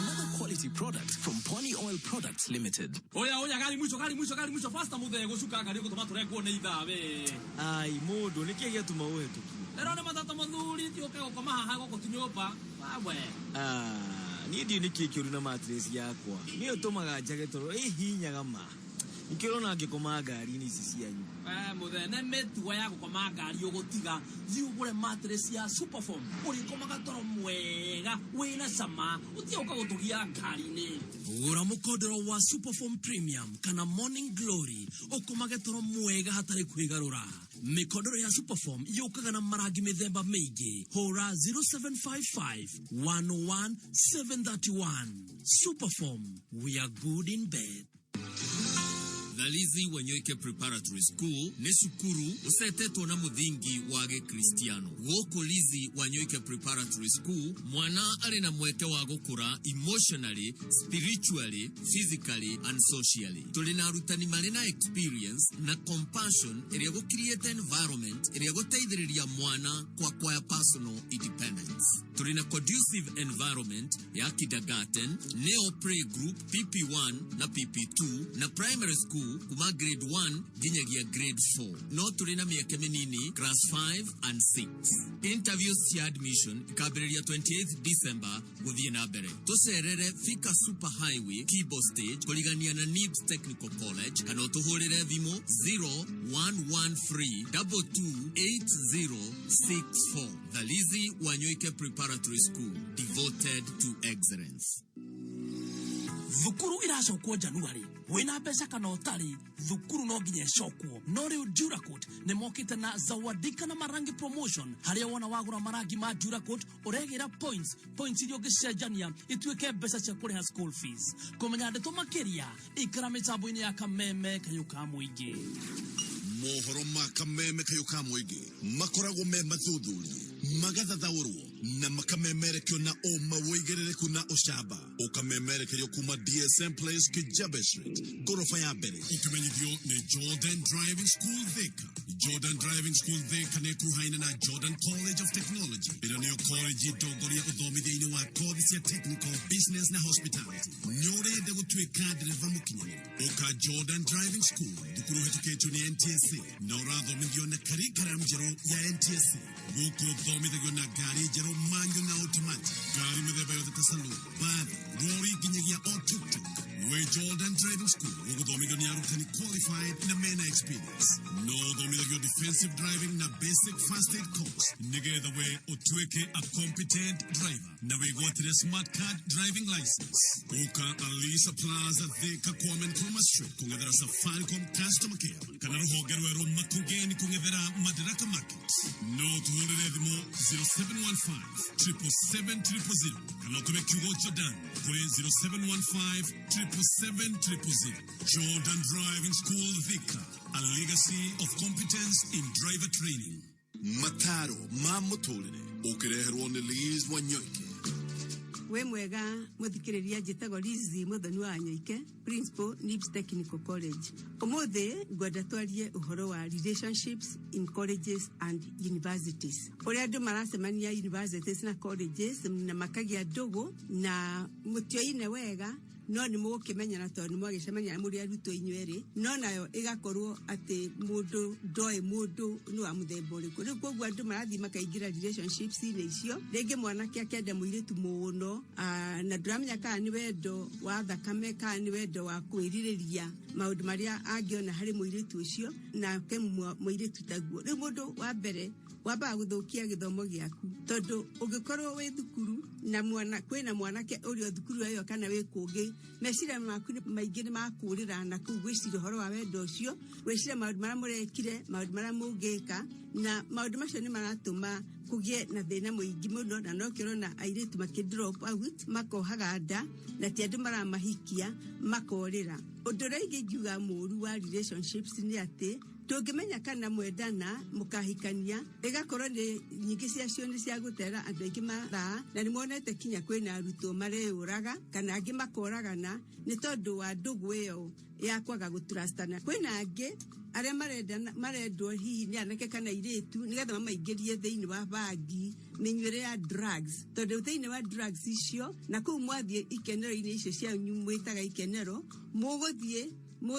Another quality product from Pwani Oil Products Limited. Oya oya gari mwisho gari mwisho gari mwisho fasta muthe gucuka ngari gutuma turengwo ni ithaa we. Ai mundu niki giatuma uhitukie? Rero ni matata muthuri ti uke gukoma haha guku ti nyumba. Wawe. Ah, niĩ ndiũĩ nĩkĩĩ kĩũru na mattress yakwa. Nĩyo ĩtũmaga njage toro ĩhinyaga ma. Nĩkĩo ũrona ngĩkoma ngari-inĩ ici cianyu. We muthe nĩ mĩtugo ya gũkoma ngari ũgũtiga. Thiĩ ũgũre mattress ya Superform. Ũrĩkomaga toro mwega wĩna cama. Ũtige gũka gũtũgia ngari-inĩ. Gũra mũkondoro wa Superform Premium kana Morning Glory ũkomage toro mwega hatarĩ kwĩgarũra. Mĩkondoro ya Superform yũkaga na marangi mĩthemba mĩingĩ. Hũra 0755 101 731. Superform, we are good in bed. Thalizi Wanyoike Preparatory School nĩ cukuru ũcetetwo na mũthingi wa gĩkristiano. Gũkũ Lizi Wanyoike Preparatory School mwana arĩ na mweke wa gũkũra emotionally, spiritually, physically and socially. Tũrĩ na arutani marĩ na experience na compassion ĩrĩa gũcreate environment ĩrĩa gũteithĩrĩria mwana kwa acquire personal independence. Tũrĩ na conducive environment ya kindergarten, neo playgroup, PP1 na PP2 na primary school kuma grade 1 nginyagia grade 4. No tũrĩ na mĩeke mĩnini class 5 and 6. Interviews cia admission ikambĩrĩria 28 December gũthiĩ na mbere. Tũcerere Thika Super Highway Kibo Stage kũrigania na NIBS Technical College kana ũtũhũrĩre thimũ 0113 228064. Thalizi Wanyoike Preparatory School, devoted to excellence. Thukuru iracokwo January wina mbeca kana ũtarĩ, thukuru no nginya ĩcokwo. No rĩu Duracoat nĩ mokĩte na zawadika na marangi promotion, harĩa wona wagũra marangi ma Duracoat ũregĩra points, points iria ũngĩcenjania ituĩke mbeca cia kũrĩha school fees. Kũmenya ndeto makĩria, ikara mĩtambo-inĩ ya Kameme Kayũ ka Mũingĩ. Mohoro ma Kameme Kayũ ka Mũingĩ makoragwo me mathuthurie, magathathaũrwo na makamemerekio na ũma wĩigĩrĩrĩku na ũcamba, ũkamemerekerio kuma DSM Place, Kijabe Street, ngoroba ya mbere, ũkĩmenyithio nĩ Jordan Driving School Thika. Jordan Driving School Thika nĩ ĩkuruhaine na Jordan College of Technology, ĩrĩa nĩyo college ndongoria ũthomithia-inĩ wa kothi cia technical, business na hospitality. Nĩ ũrenda gũtuĩka ndereba mũkinyanĩru? Ũka Jordan Driving School, thukuru ũhĩtũkĩtio nĩ NTSA na ũrathomithio na curriculum njerũ ya NTSA. Gũkũ ũthomithagio na ngari njerũ manual na automatic, ngari mĩthemba yothe ta saloon, bathi, rori nginyagia o tuk-tuk. Wĩ Jordan Driving School ũgũthomithio nĩ arutani qualified na mena experience. No ũthomithagio defensive driving na basic first aid course nĩgetha we ũtuĩke a competent driver na wĩgwatĩre smart card driving license. Ũka Alisa Plaza Thika, Kwame Nkrumah Street kũng'ethera Safaricom customer care, kana rũhonge rwerũ Makongeni kũng'ethera Madaraka Market. No tũhũrĩre thimũ 0715 777 000 kana ũtũme kiugo Jordan kũrĩ 0715 777 000. Jordan Driving School Thika, a legacy of competence in driver training. Mataro ma mũtũrĩre ũkĩreherwo nĩ Liz Wanyoike. Wĩ mwega mũthikĩrĩria, njĩtagwo Liz Mũthoni wa Nyoike, principal, NIBS Technical College. Ũmũthĩ ngwenda twarie ũhoro wa relationships in colleges and universities, ũrĩa andũ maracemania universities na colleges na makagĩa ndũgũ na mũtioine wega, no nĩ mũgũkĩmenyana tondũ nĩ mwagĩcemania mũrĩ arutwo inyuerĩ, no nayo ĩgakorwo atĩ mũndũ ndoĩ mũndũ nĩ wa mũthemba ũrĩkũ. Rĩu koguo andũ marathiĩ makaingĩra relationships-inĩ icio, rĩngĩ mwanake akenda mũirĩtu mũno, na ndũramenya kana nĩ wendo wa thakame kana nĩ wendo wa kwĩrirĩria maũndũ marĩa angĩona harĩ mũirĩtu ũcio, nake mũirĩtu taguo. Rĩu mũndũ wa mbere wambaga gũthũkia gĩthomo gĩaku, tondũ ũngĩkorwo wĩ thukuru na mwana kwĩna mwanake ũrĩ o thukuru ĩyo kana wĩ kũngĩ, meciria maku maingĩ nĩ makũrĩra na kũu gwĩciria ũhoro wa wendo ũcio, gwĩciria maũndũ marĩa mũrekire, maũndũ marĩa mũngĩka, na maũndũ macio nĩ maratũma kũgĩe na thĩna mũingĩ mũno. Na nokĩo ũrona airĩtu makĩ drop out, makohaga nda na ti andũ maramahikia, makorĩra. Ũndũ ũrĩa ingĩ ingiuga mũru wa relationships nĩ atĩ tũngĩmenya kana mwendana mũkahikania, ĩgakorwo nĩ nyingĩ ciacio nĩ cia gũtera andũ aingĩ mathaa, na nĩ monete kinya kwĩna arutwo mareyũraga kana angĩ makoragana nĩ tondũ wa ndũgũ ĩyo ya kwaga gũtrustana. Kwĩna angĩ arĩa marendana, marendwo hihi nĩ anake kana airĩtu nĩgetha mamaingĩrie thĩinĩ wa bangi, mĩnyuĩre ya drugs, tondũ thĩinĩ wa drugs icio na kũu mwathiĩ ikenero-inĩ icio cianyu mwĩtaga ikenero, mũgũthiĩ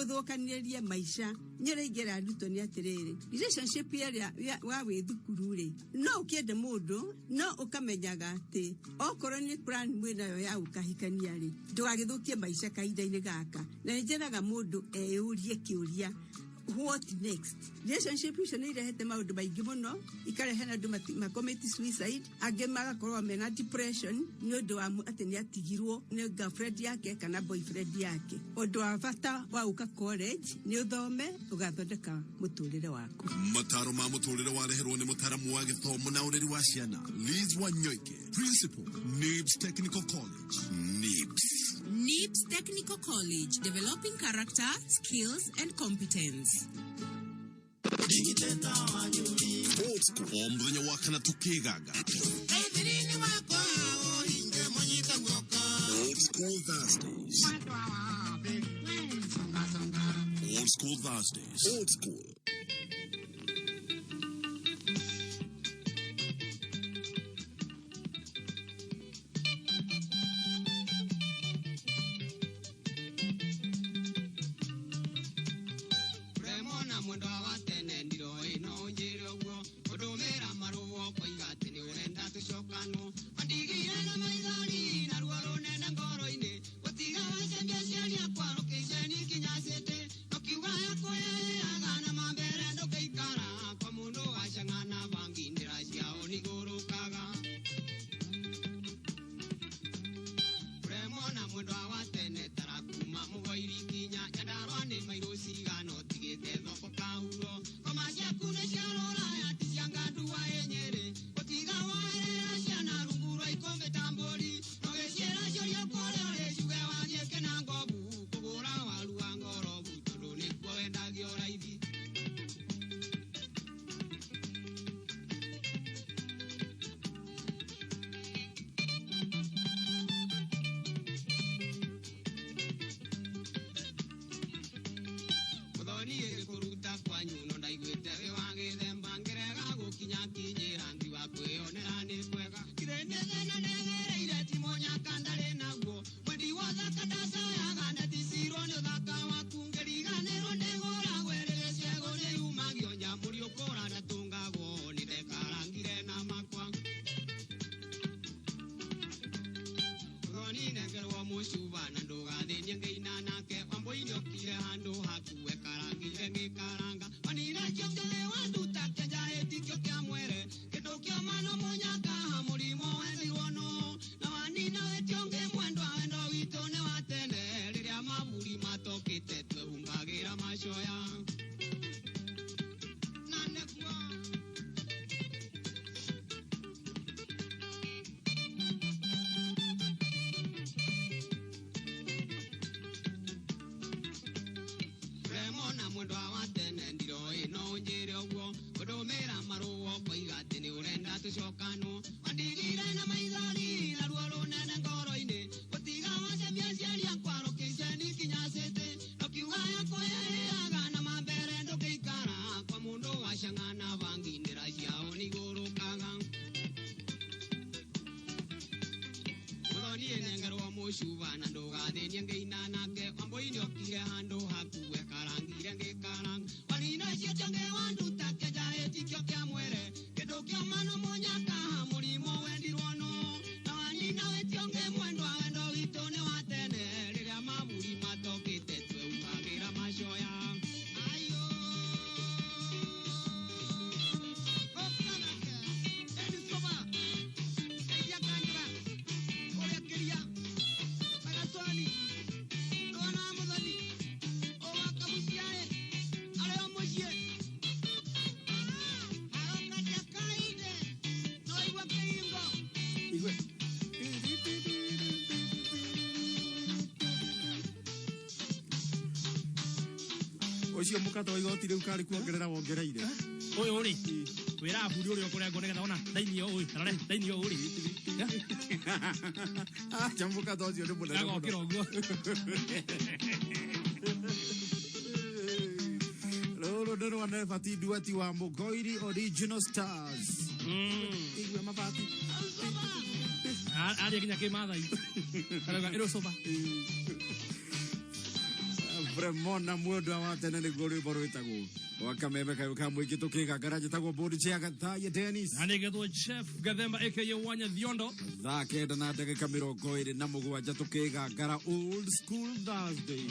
mũthũkanĩrĩrie maica. Nyĩrĩa ingĩra arutwo nĩ atĩrĩrĩ, relationship ĩrĩa wa wĩ thukuru rĩ, no ũkĩende mũndũ, no ũkamenyaga atĩ okorwo nĩ plan mwĩnayo ya gũkahikania rĩ, ndũgagĩthũkie maica kahinda-inĩ gaka. Na nĩ njĩraga mũndũ eyũrie kĩũria, what next? Relationship icio nĩ irehete maũndũ maingĩ mũno, ikarehe na andũ macommit suicide, angĩ magakorwo mena depression nĩ ũndũ wa atĩ nĩ atigirwo nĩ girlfriend yake kana boyfriend yake. Ũndũ wa bata wa gũka college nĩ ũthome, ũgathondeka mũtũrĩre waku. Mataro ma mũtũrĩre wareherwo nĩ mũtaramu wa gĩthomo na ũreri wa ciana Liz Wanyoike, principal, NIBS Technical College. NIBS. NIBS Technical College, developing character, skills, and competence. Old School o mũthenya wa kana tũkĩganga. Old School Thursdays. Old School Thursdays. Old School. Remona mwendwa wa tene ndiroĩ no ũnjĩre ũguo ũndũmĩra marũa ũkoiga atĩ nĩ ũrenda tũcokanwo, wandigire na maithori na ruo rũnene ngoro-inĩ, gũtiga wacembia ciari akwa rũkĩceni kinya cĩtĩ, ũkiuga yakũheaga na mambere ndũkĩikara kwa mũndũ wacang'ana bangi ndĩra ciao nĩigũrũkaga. Remona mwendwa wa tene tarakuma mũgoiri kinya Nyandarua nĩ mairũ cigana ũtigĩte thoko kahuro, ngoma ciaku nĩ cia rũraya ti cia ngandua ĩ Nyĩrĩ, gũtiga woerera ciana rungu rwa ikũmbĩ ta mbũri, ũgĩciĩra ciũria kũrĩa ũrĩ ciuge wathiĩ Kĩnangobu kũgũra waru wa ngorobu tondũ nĩkuo wendagio raithi. Mũthoni ĩgĩkũruta kwanyu no ndaiguĩte wĩ wa gĩthemba, ngĩrega gũkinya kinyĩra ngiuga kwĩyonera nĩ kwega, ndirĩ nĩ thĩna ndegereire ti mũnyaka ndarĩ naguo, mwendi wa thaka ndacoyaga ndaticirwo nĩ ũthaka waku, ngĩriganĩrwo ndĩgũragwo ĩrĩ gĩcegũ nĩyumagio nyamũri ũkũra ndatũngagwo nĩndekarangire na makwa. Mũthoni nengerwo mũcuba na ndũgathĩnie ngĩina nake, Wambũi nĩokire handũ haku ekarangire ngĩkaranga, wanire kĩo kĩthĩ wanduta kĩnjahĩti kĩo kĩa mwere, kĩndũ kĩoma no mũnyaka mũrimũ wendirwo nũ, na wanina wĩtio ũngĩ mwendwa wendo witũ nĩ wa tene, rĩrĩa maburi matokĩte twehumbagĩra macoya. Na nĩguo Mwendwa wa tene ndiroĩ no ũnjĩre ũguo ũndũmĩra marũa ũkoiga atĩ nĩ ũrenda tũcokanwo wandigire na maithori na ruo rũnene ngoro-inĩ gũtiga wacemia aciari akwa rũkĩceni kinya cĩtĩ rũkiuga yakũyarĩaga na mambere ndũkĩikara kwa mũndũ wacang'ana bangi ndĩra ciao nĩigũrũkaga Muthoni nengerwo mũcuba na ndũgathĩnie ngĩina nake Wambũi nĩokire handũ hakuwe karangire ngĩkaranga Warina ciĩtio ngĩwanduta kĩnjahĩtikio kĩa mwere kĩndũ kĩoma no mũnyaka mũrimũ wendirwo nũ na wanina wĩtio ngĩmwendwa wendo witũ nĩ wa tene rĩrĩa maburi matokĩte tweumagĩra macoya ayo Okanake Edisoma Eia Kanyura Ũrĩa kĩria Magatwani Ndona Mũthoni Ũwa Kabuciaĩ Arĩ o mũciĩ Arokaria kainde No igua kĩhingo Igwe. Ũcio mũkato wa igoti rĩu karĩ kuongerera wongereire. Ũyũ rĩ wĩraga bundi ũrĩa ũkũrengwo nĩgetha ona ndainio ũyũ tarore ndainio ũyũ rĩ Acha mũkato ũcio nĩ mũnene mũno. Agokĩra ũguo. Rũrũ nĩ rwa Nebati Duati wa Mũgoiri Original Stars. Igua mabati. Aria nginya kĩmathai arauga ĩrũcũba. Bremona mwendwa wa tene nĩguo rwĩmbo rwĩtagwo gwa kameme kayũ ka mũingĩ tũkĩgangara njĩtagwo Bodi Chair Gathaia Dennis. Na nĩgetwo Chef Gathemba aka Wanya Thiondo. Thaa 9 na ndagĩka 27 tũkĩgangara Old School Thursday.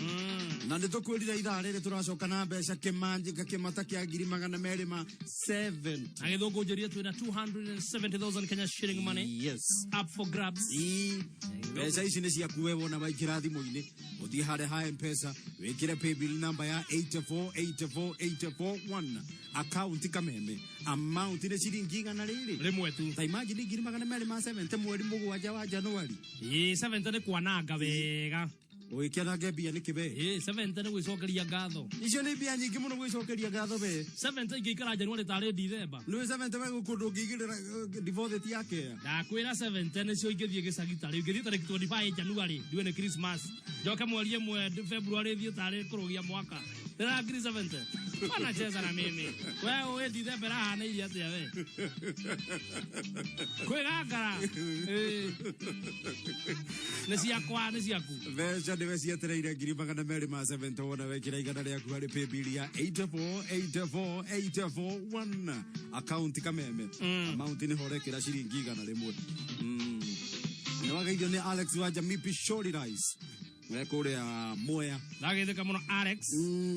Na nĩ tũkwĩrire ithaa rĩrĩ tũracoka na mbeca kĩmanjĩka kĩmata kĩa 270,000. Na gĩthũngũ njĩrire twĩna 270,000 Kenya shilling money. Yes. Up for grabs. Mbeca ici nĩ ciaku we wona waingĩra thimũ-inĩ ũthiĩ harĩa ha Mpesa wĩkĩre paybill number ya 8484841 account kameme amount nĩ ciringi igana rĩrĩ rĩmwe tu. Ta imagine 270,000 mweri 7 wa Januari. Ĩĩ 70 nĩ kwananga wega. Ũgĩkĩanange mbia nĩkĩ we? Ĩĩ 70 nĩ gwĩcokeria ngatho. Icio nĩ mbia nyingĩ mũno gwĩcokeria ngatho we. 70 ingĩikara Januari tarĩ Dithemba. Nĩ 70 we gũkũ ndũngĩigĩrĩra deposit yake ya. Ndakwĩra 70 nĩcio ingĩthiĩ gĩcagi tarĩ ingĩthiĩ tarĩki 25 Januari ndiwe nĩ Christmas. Njoke mweri 1 February thiĩ tarĩ kũrũgia mwaka. Ndĩra 70. Wanacheza na mimi. We ũĩ Dithemba ĩrahanĩirie atĩa we? Kwĩgangara. Ĩĩ. Nĩ ciakwa nĩ ciaku. Mbeca nĩwe cietereire 270,000 wona wekĩra igana rĩaku harĩ paybill ya 8484841 account kameme amount nĩho ũrekĩra ciringi 100. Nĩ wageithio nĩ Alex wa Jamii Pishori Rice we kũrĩa Mwea. Ndageithĩka mũno Alex.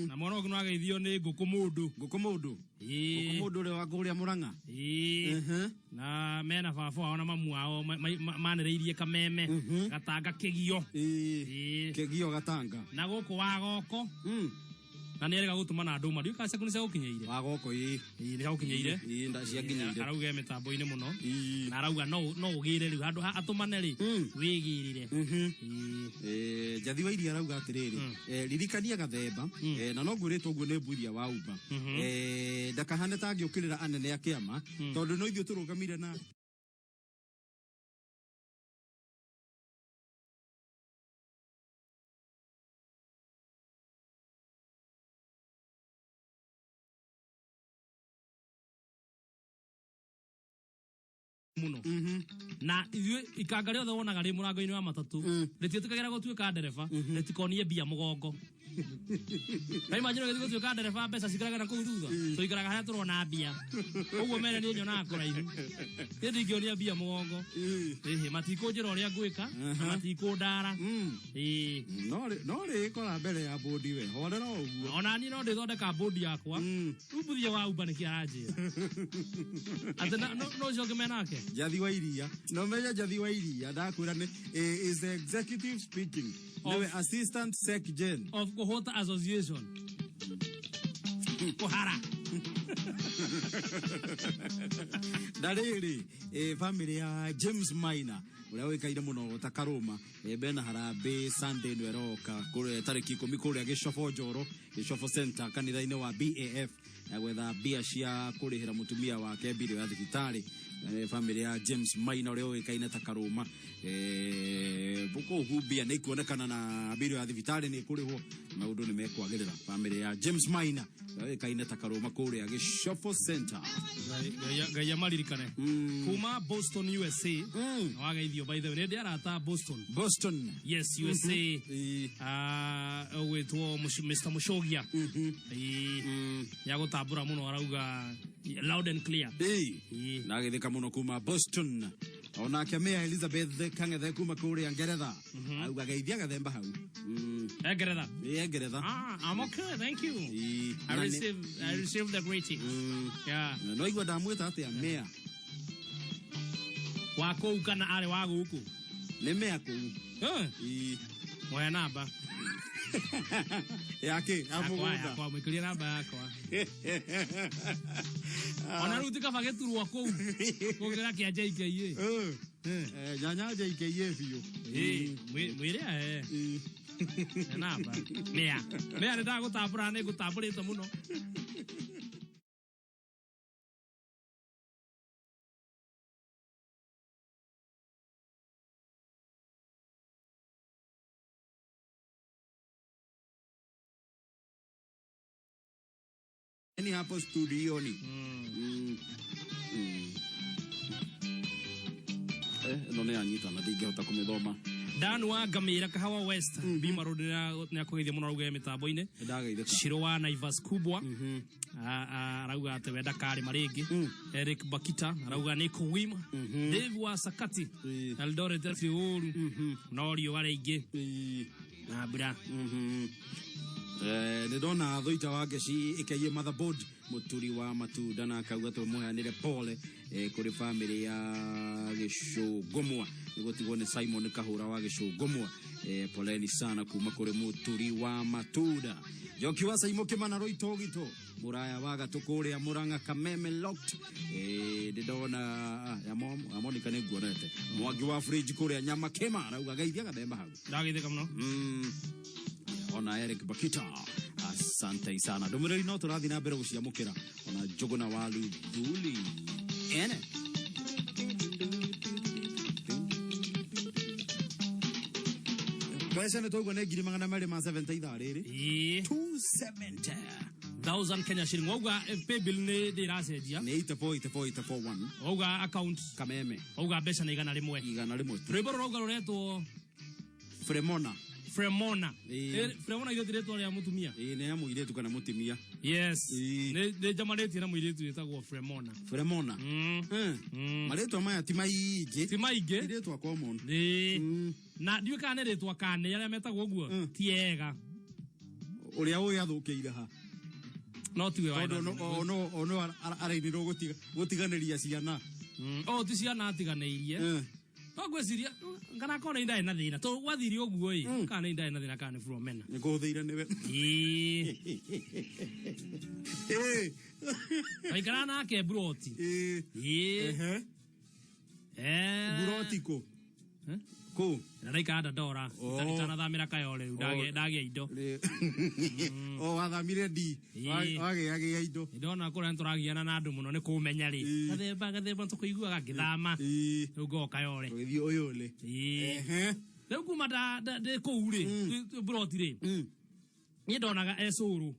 Na mwana ũngĩ nĩwageithio nĩ ngũkũ mũndũ. Ngũkũ mũndũ. Ngũkũ mũndũ ũrĩa wa kũrĩa Mũrang'a. Ĩĩ. Na mena baba wao na mamu wao manĩrĩirie kameme gatanga kĩgio. Ĩĩ. Kĩgio gatanga. Na gũkũ wa goko. Na nĩ erĩga gũtũma na ndũma. Ndiũĩ kana ciaku nĩ ciagũkinyĩire. Wa goko ĩĩ. Ĩĩ nĩ ciagũkinyĩire. Ĩĩ nda cianginyĩire. Arauga e mĩtambo-inĩ mũno. Na arauga no ũgĩre rĩu handũ ha atũmane rĩ wĩgĩrĩre. Ĩĩ Njathi wa iria arauga atĩrĩrĩ ririkania Gathemba na no ngwĩrĩtwo ũguo nĩ Mbuthia wa Uba ndakahane ta angĩũkĩrĩra anene a kĩama tondũ no ithuĩ tũrũgamire na muno. Na ithuĩ ikanga rĩothe wonaga rĩ mũrango-inĩ wa matatũ rĩtiĩtĩkagĩra gũtuĩka ndereba rĩtikonie mbia mũgongo. Na imagine ũgĩthiĩ gũtuĩka ndereba mbeca cikaraga na kũu thutha tũikaraga harĩa tũrona mbia ũguo mene niĩ nyonaga kũraihu niĩ ndingĩonia mbia mũgongo. Ĩhĩ matikũnjĩra ũrĩa ngwĩka na matikũndara. Ĩĩ. No rĩkora mbere ya bodi we horera ũguo. Ona niĩ no ndĩthondeka bodi yakwa. Rĩu Mbuthia wa Uba nĩkĩ aranjĩra atĩ no ũcio ũngĩ menake Njathi wa iria no menya Njathi wa iria ndakwĩra nĩ is the executive speaking niwe assistant sec gen of Kũhũta Association Kũhara. Na rĩrĩ family ya James Maina ũrĩa ũĩkaine mũno ta Karũma, bena harambĩ Sunday ĩno ĩroka kũrĩa tarĩki 10 kũrĩa Gĩcobo Njoro, Gĩcobo Center, kanitha-inĩ wa BAF, ya gwetha mbia cia kũrĩhĩra mũtumia wake mbirũ ya thibitarĩ. Family ya James Maina ũrĩa ũĩkaine ta Karũma, kũu mbia nĩ ikuonekana na mbirũ ya thibitarĩ nĩ ĩkũrĩhwo, maũndũ nĩ mekwagĩrĩra. Family ya James Maina ũrĩa ũĩkaine ta Karũma kũrĩa Gĩcobo Center. Ngai amaririkane. Kuma Boston, USA, wageithio. By the way, nĩ arata Boston. Boston. Yes, USA. Ũgwĩtwo Mr Mushogia. Nĩagũtambũra mũno, arauga loud and clear. Nagĩthĩka mũno kuma Boston. Onake Mea Elizabeth Kang'ethe kuma kũrĩa Ngeretha auga geithia gathemba hau. Eh, Ngeretha. Ĩ, Ngeretha. Ah, I'm okay, thank you. I receive the greetings. Yeah. No igua ndamwĩta atĩa Mea. Wa kũu kana arĩ wa gũkũ? Nĩ Mea kũu. Moya namba. Yake ya Yakwa, mũgũnda. Yakwa, mwĩkĩrie namba yakwa. Ona rĩu ti kaba gĩturwa kũu gũkĩra kĩa JKA. Nyanya JKA biũ. Mwĩre ahe namba. Mea. Mea, nĩ ndagũtambũra, nĩ ngũtambũrĩte mũno. Ni hapo studioni. Ĩno nĩ yanyitana, ndingĩhota kũmĩthoma. Dan wa Ngamĩra Kahawa West, Bima Road, nĩ akũgeithia mũno, arauga mĩtambo-inĩ. Ndagaithĩka. Shiro wa Naivas Kubwa. Arauga atĩ we ndakarĩma rĩngĩ. Eric Bakita arauga nĩ kũwima. Dave wa Sakati Eldoret ti ũru, no riũa rĩingĩ na mbura. Nĩ ndona Thũita wa Ngeci ĩkaiye motherboard, mũturi wa matunda, na akauga tũmũheanĩre pole kũrĩ family ya Gĩcũngũmwa nĩ gũtigwo nĩ Simon Kahũra wa Gĩcũngũmwa. Poleni sana kuma kũrĩ mũturi wa matunda. Njoki wa Saimo Kĩmana Rũitũ Gitũ mũraya wa gatũ kũrĩa Mũrang'a Kameme locked. Nĩ ndona ya Monica nĩ nguonete. Mwangi wa fridge kũrĩa Nyama Kĩma arauga geithia gathemba hau. Ndagĩthĩka mũno. Ona Eric Bakita, asante sana. Ndũmĩrĩri no tũrathiĩ na mbere gũciamũkĩra, ona Njũgũna wa Luthuli ene. Mbeca nĩ twaigua nĩ 270,000 ithaa rĩrĩ. 270 thousand Kenya shilling. Wauga paybill nĩ ndĩracenjia. Nĩ 84 84 84 1. Wauga account Kameme. Wauga mbeca nĩ 100. 100. Rwĩmbo rũrauga rũretwo Fremona. Fremona. Fremona ithe ti rĩtwa rĩa mũtumia? Ĩĩ, nĩ ya mũirĩtu kana mũtumia. Yes, nĩ njamanĩtie na mũirĩtu wĩtagwo Fremona. Fremona. Marĩtwa maya ti maingĩ. Ti maingĩ. Ti rĩtwa common. Ĩĩ. Na ndiũĩ kana nĩ rĩtwa kana nĩ arĩa metagwo ũguo ti ega. Ũrĩa ũyũ athũkĩire ha? No tiwe warĩ Tondũ na ono ono arainĩrwo gũtiganĩria ciana. O ti ciana atiganĩirie. No ngwĩciria kana korwo nĩ ndarĩ na thĩna, tondũ gwathire ũguo ĩ, kana nĩ ndarĩ na thĩna kana nĩ Flomena. Nĩ kũhũthĩire nĩwe. Ĩĩ. Twaikaraga nake mburoti. Ĩĩ. Mburoti kũ? Kũ? Na ndaikara Dandora. Itanathamĩra Kayole rĩu, ndagĩa indo. O wathamire ndi. Wagĩagĩa indo. Ndona kũrĩa nĩtũragiana na andũ mũno nĩ kũmenya rĩ. Gathemba gathemba tũkũiguaga ngĩthama. Rĩu ngoka Kayole. Ũgĩthiĩ ũyũ Ĩĩ. Rĩu kuma ndĩ kũu rĩ, mburoti rĩ. Niĩ ndonaga e cũrũ.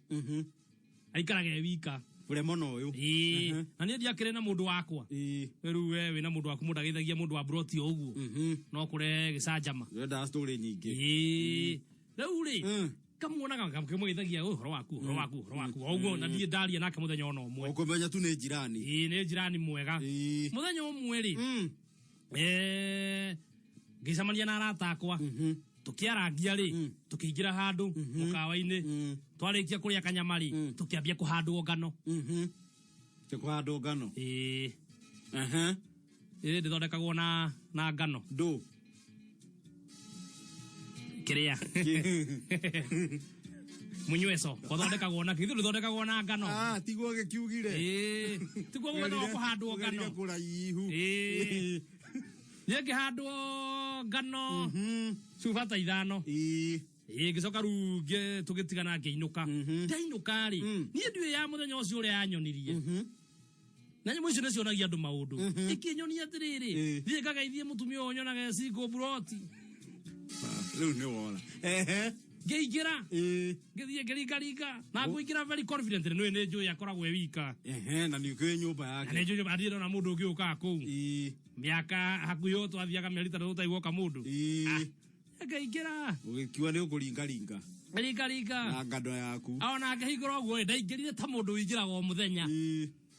Aikaraga e wika. Fremona ũyũ. Ĩĩ. Na niĩ ndiakĩrĩ na mũndũ wakwa. Rĩu we wĩna mũndũ waku, mũndũ ageithagia mũndũ wa mburoti o ũguo. No kũrehe gĩcanjama. Wendaga story nyingĩ. Ĩĩ. Rĩu rĩ, kamuonaga kamũgeithagia ũhoro waku, ũhoro waku, ũhoro waku. O ũguo, na ndiĩ ndaria nake mũthenya ona ũmwe. Ũkũmenya tu nĩ jirani. Ĩĩ, nĩ jirani mwega. Mũthenya ũmwe rĩ, ngĩcemania na arata akwa, tũkĩarangia rĩ, tũkĩingĩra handũ mũkawa-inĩ, twarĩkia kũrĩa kanyama rĩ, tũkĩambia kũhandwo ngano. Kũhandwo ngano? Ĩĩ. Ĩĩ, ndĩthondekagwo na ngano. kkĩĩrĩa Mũnyweco gũthondekagwo na kĩ? Gũthondekagwo na ngano. Ah, tiguo gĩkiugire. Ĩĩ, tiguo gũgethagwo kũhandwo ngano. Ũgerire kũraihu. Ĩĩ. Niĩ ngĩhandwo ngano cuba ta 5. Ĩĩ. Ĩĩ, ngĩcoka rĩu tũgĩtigana ngĩinũka. Ndainũka rĩ, niĩ ndiũĩ ya mũthenya ũcio ũrĩa yanyonirie. Na nyamũ icio nĩcionagia andũ maũndũ. Ĩkĩnyonia atĩrĩrĩ, thiĩ ngageithie mũtumia ũyũ nyonage single plot. Rĩu nĩ wona. Ehe. Ngĩingĩra. Ngĩthiĩ ngĩringaringa. Na ngũingĩra very confident nĩ nĩ njũĩ akoragwo e wika. Ehe, na nĩ ũkĩũĩ nyũmba yake. Na nĩ njũĩ nyũmba, ndirĩ ndona mũndũ ũngĩ ũkaga kũu. Mĩaka hakuhĩ o twathiaga mĩeri 3 tũtaigua mũndũ. Ngaingĩra. Ũgĩkiuga nĩ ũkũringaringa. Ringaringa. Na ngano yaku. Ona ngĩhingũra ũguo ndaingĩrire ta mũndũ ũingĩraga o mũthenya.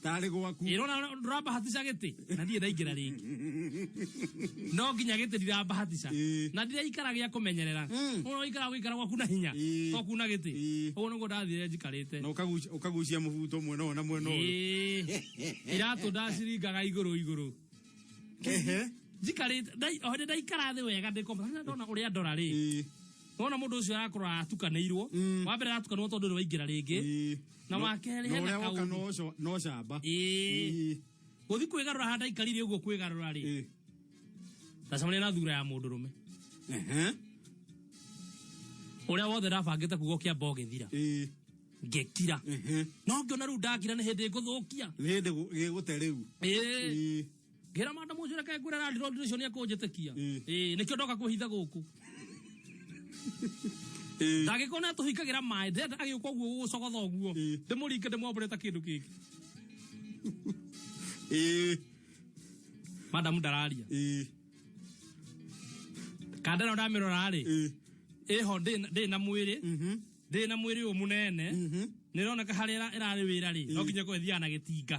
Tarĩ gwaku. Ĩrona ndũrambahatica gĩtĩ na ndirĩ ndaingĩra rĩngĩ. No nginya gĩtĩ ndirabahatica. Na ndiraikara gĩa kũmenyerera. Ũno ũikara gũikara gwaku na hinya. To kuna gĩtĩ. Ũguo nĩguo ndathire njikarĩte. Na ũkagucia mũbuto mwena ũyũ na mwena ũyũ. Iratũ ndaciringaga igũrũ igũrũ. Njikarĩte o hĩndĩ ndaikara thĩ wega ndĩ comfortable. Ndona ũrĩa ndora rĩ. Wona mũndũ ũcio arakorwo atukanĩirwo. Wa mbere aratukanĩrwo tondũ nĩ waingĩra rĩngĩ. Na wa kerĩ hena ũrĩa woka kaũndũ. no camba. Ĩĩ. Gũthiĩ kwĩgarũra handũ aikarire ũguo kwĩgarũra rĩ. Ndacemania na thura ya mũndũrũme. Ũrĩa wothe ndabangĩte kuga ũkĩamba ũgĩthira. Ngĩkira. No ngĩona rĩu ndakira nĩ hĩndĩ ngũthũkia. Nĩ hĩndĩ gĩgũte rĩu. Ĩĩ. Ngĩra madam ũcio reke ngwĩre landlord ũcio nĩ ekũnjĩtĩkia. Ĩĩ, nĩkĩo ndoka kwĩhitha gũkũ. Ndangĩkorwo nĩ atũhingagĩra maĩ, ndĩrenda agĩũka ũguo gũgũcogotha ũguo. Ndĩmũringe ndĩmwambũre ta kĩndũ kĩngĩ. Madam ndararia. Kandara ndamĩrora rĩ. Ĩho ndĩ na mwĩrĩ. Ndĩ na mwĩrĩ ũyũ mũnene. Nĩ ĩroneka harĩa ĩrarĩ wĩra rĩ, no nginya ĩkorwo ĩthiaga na gĩtinga.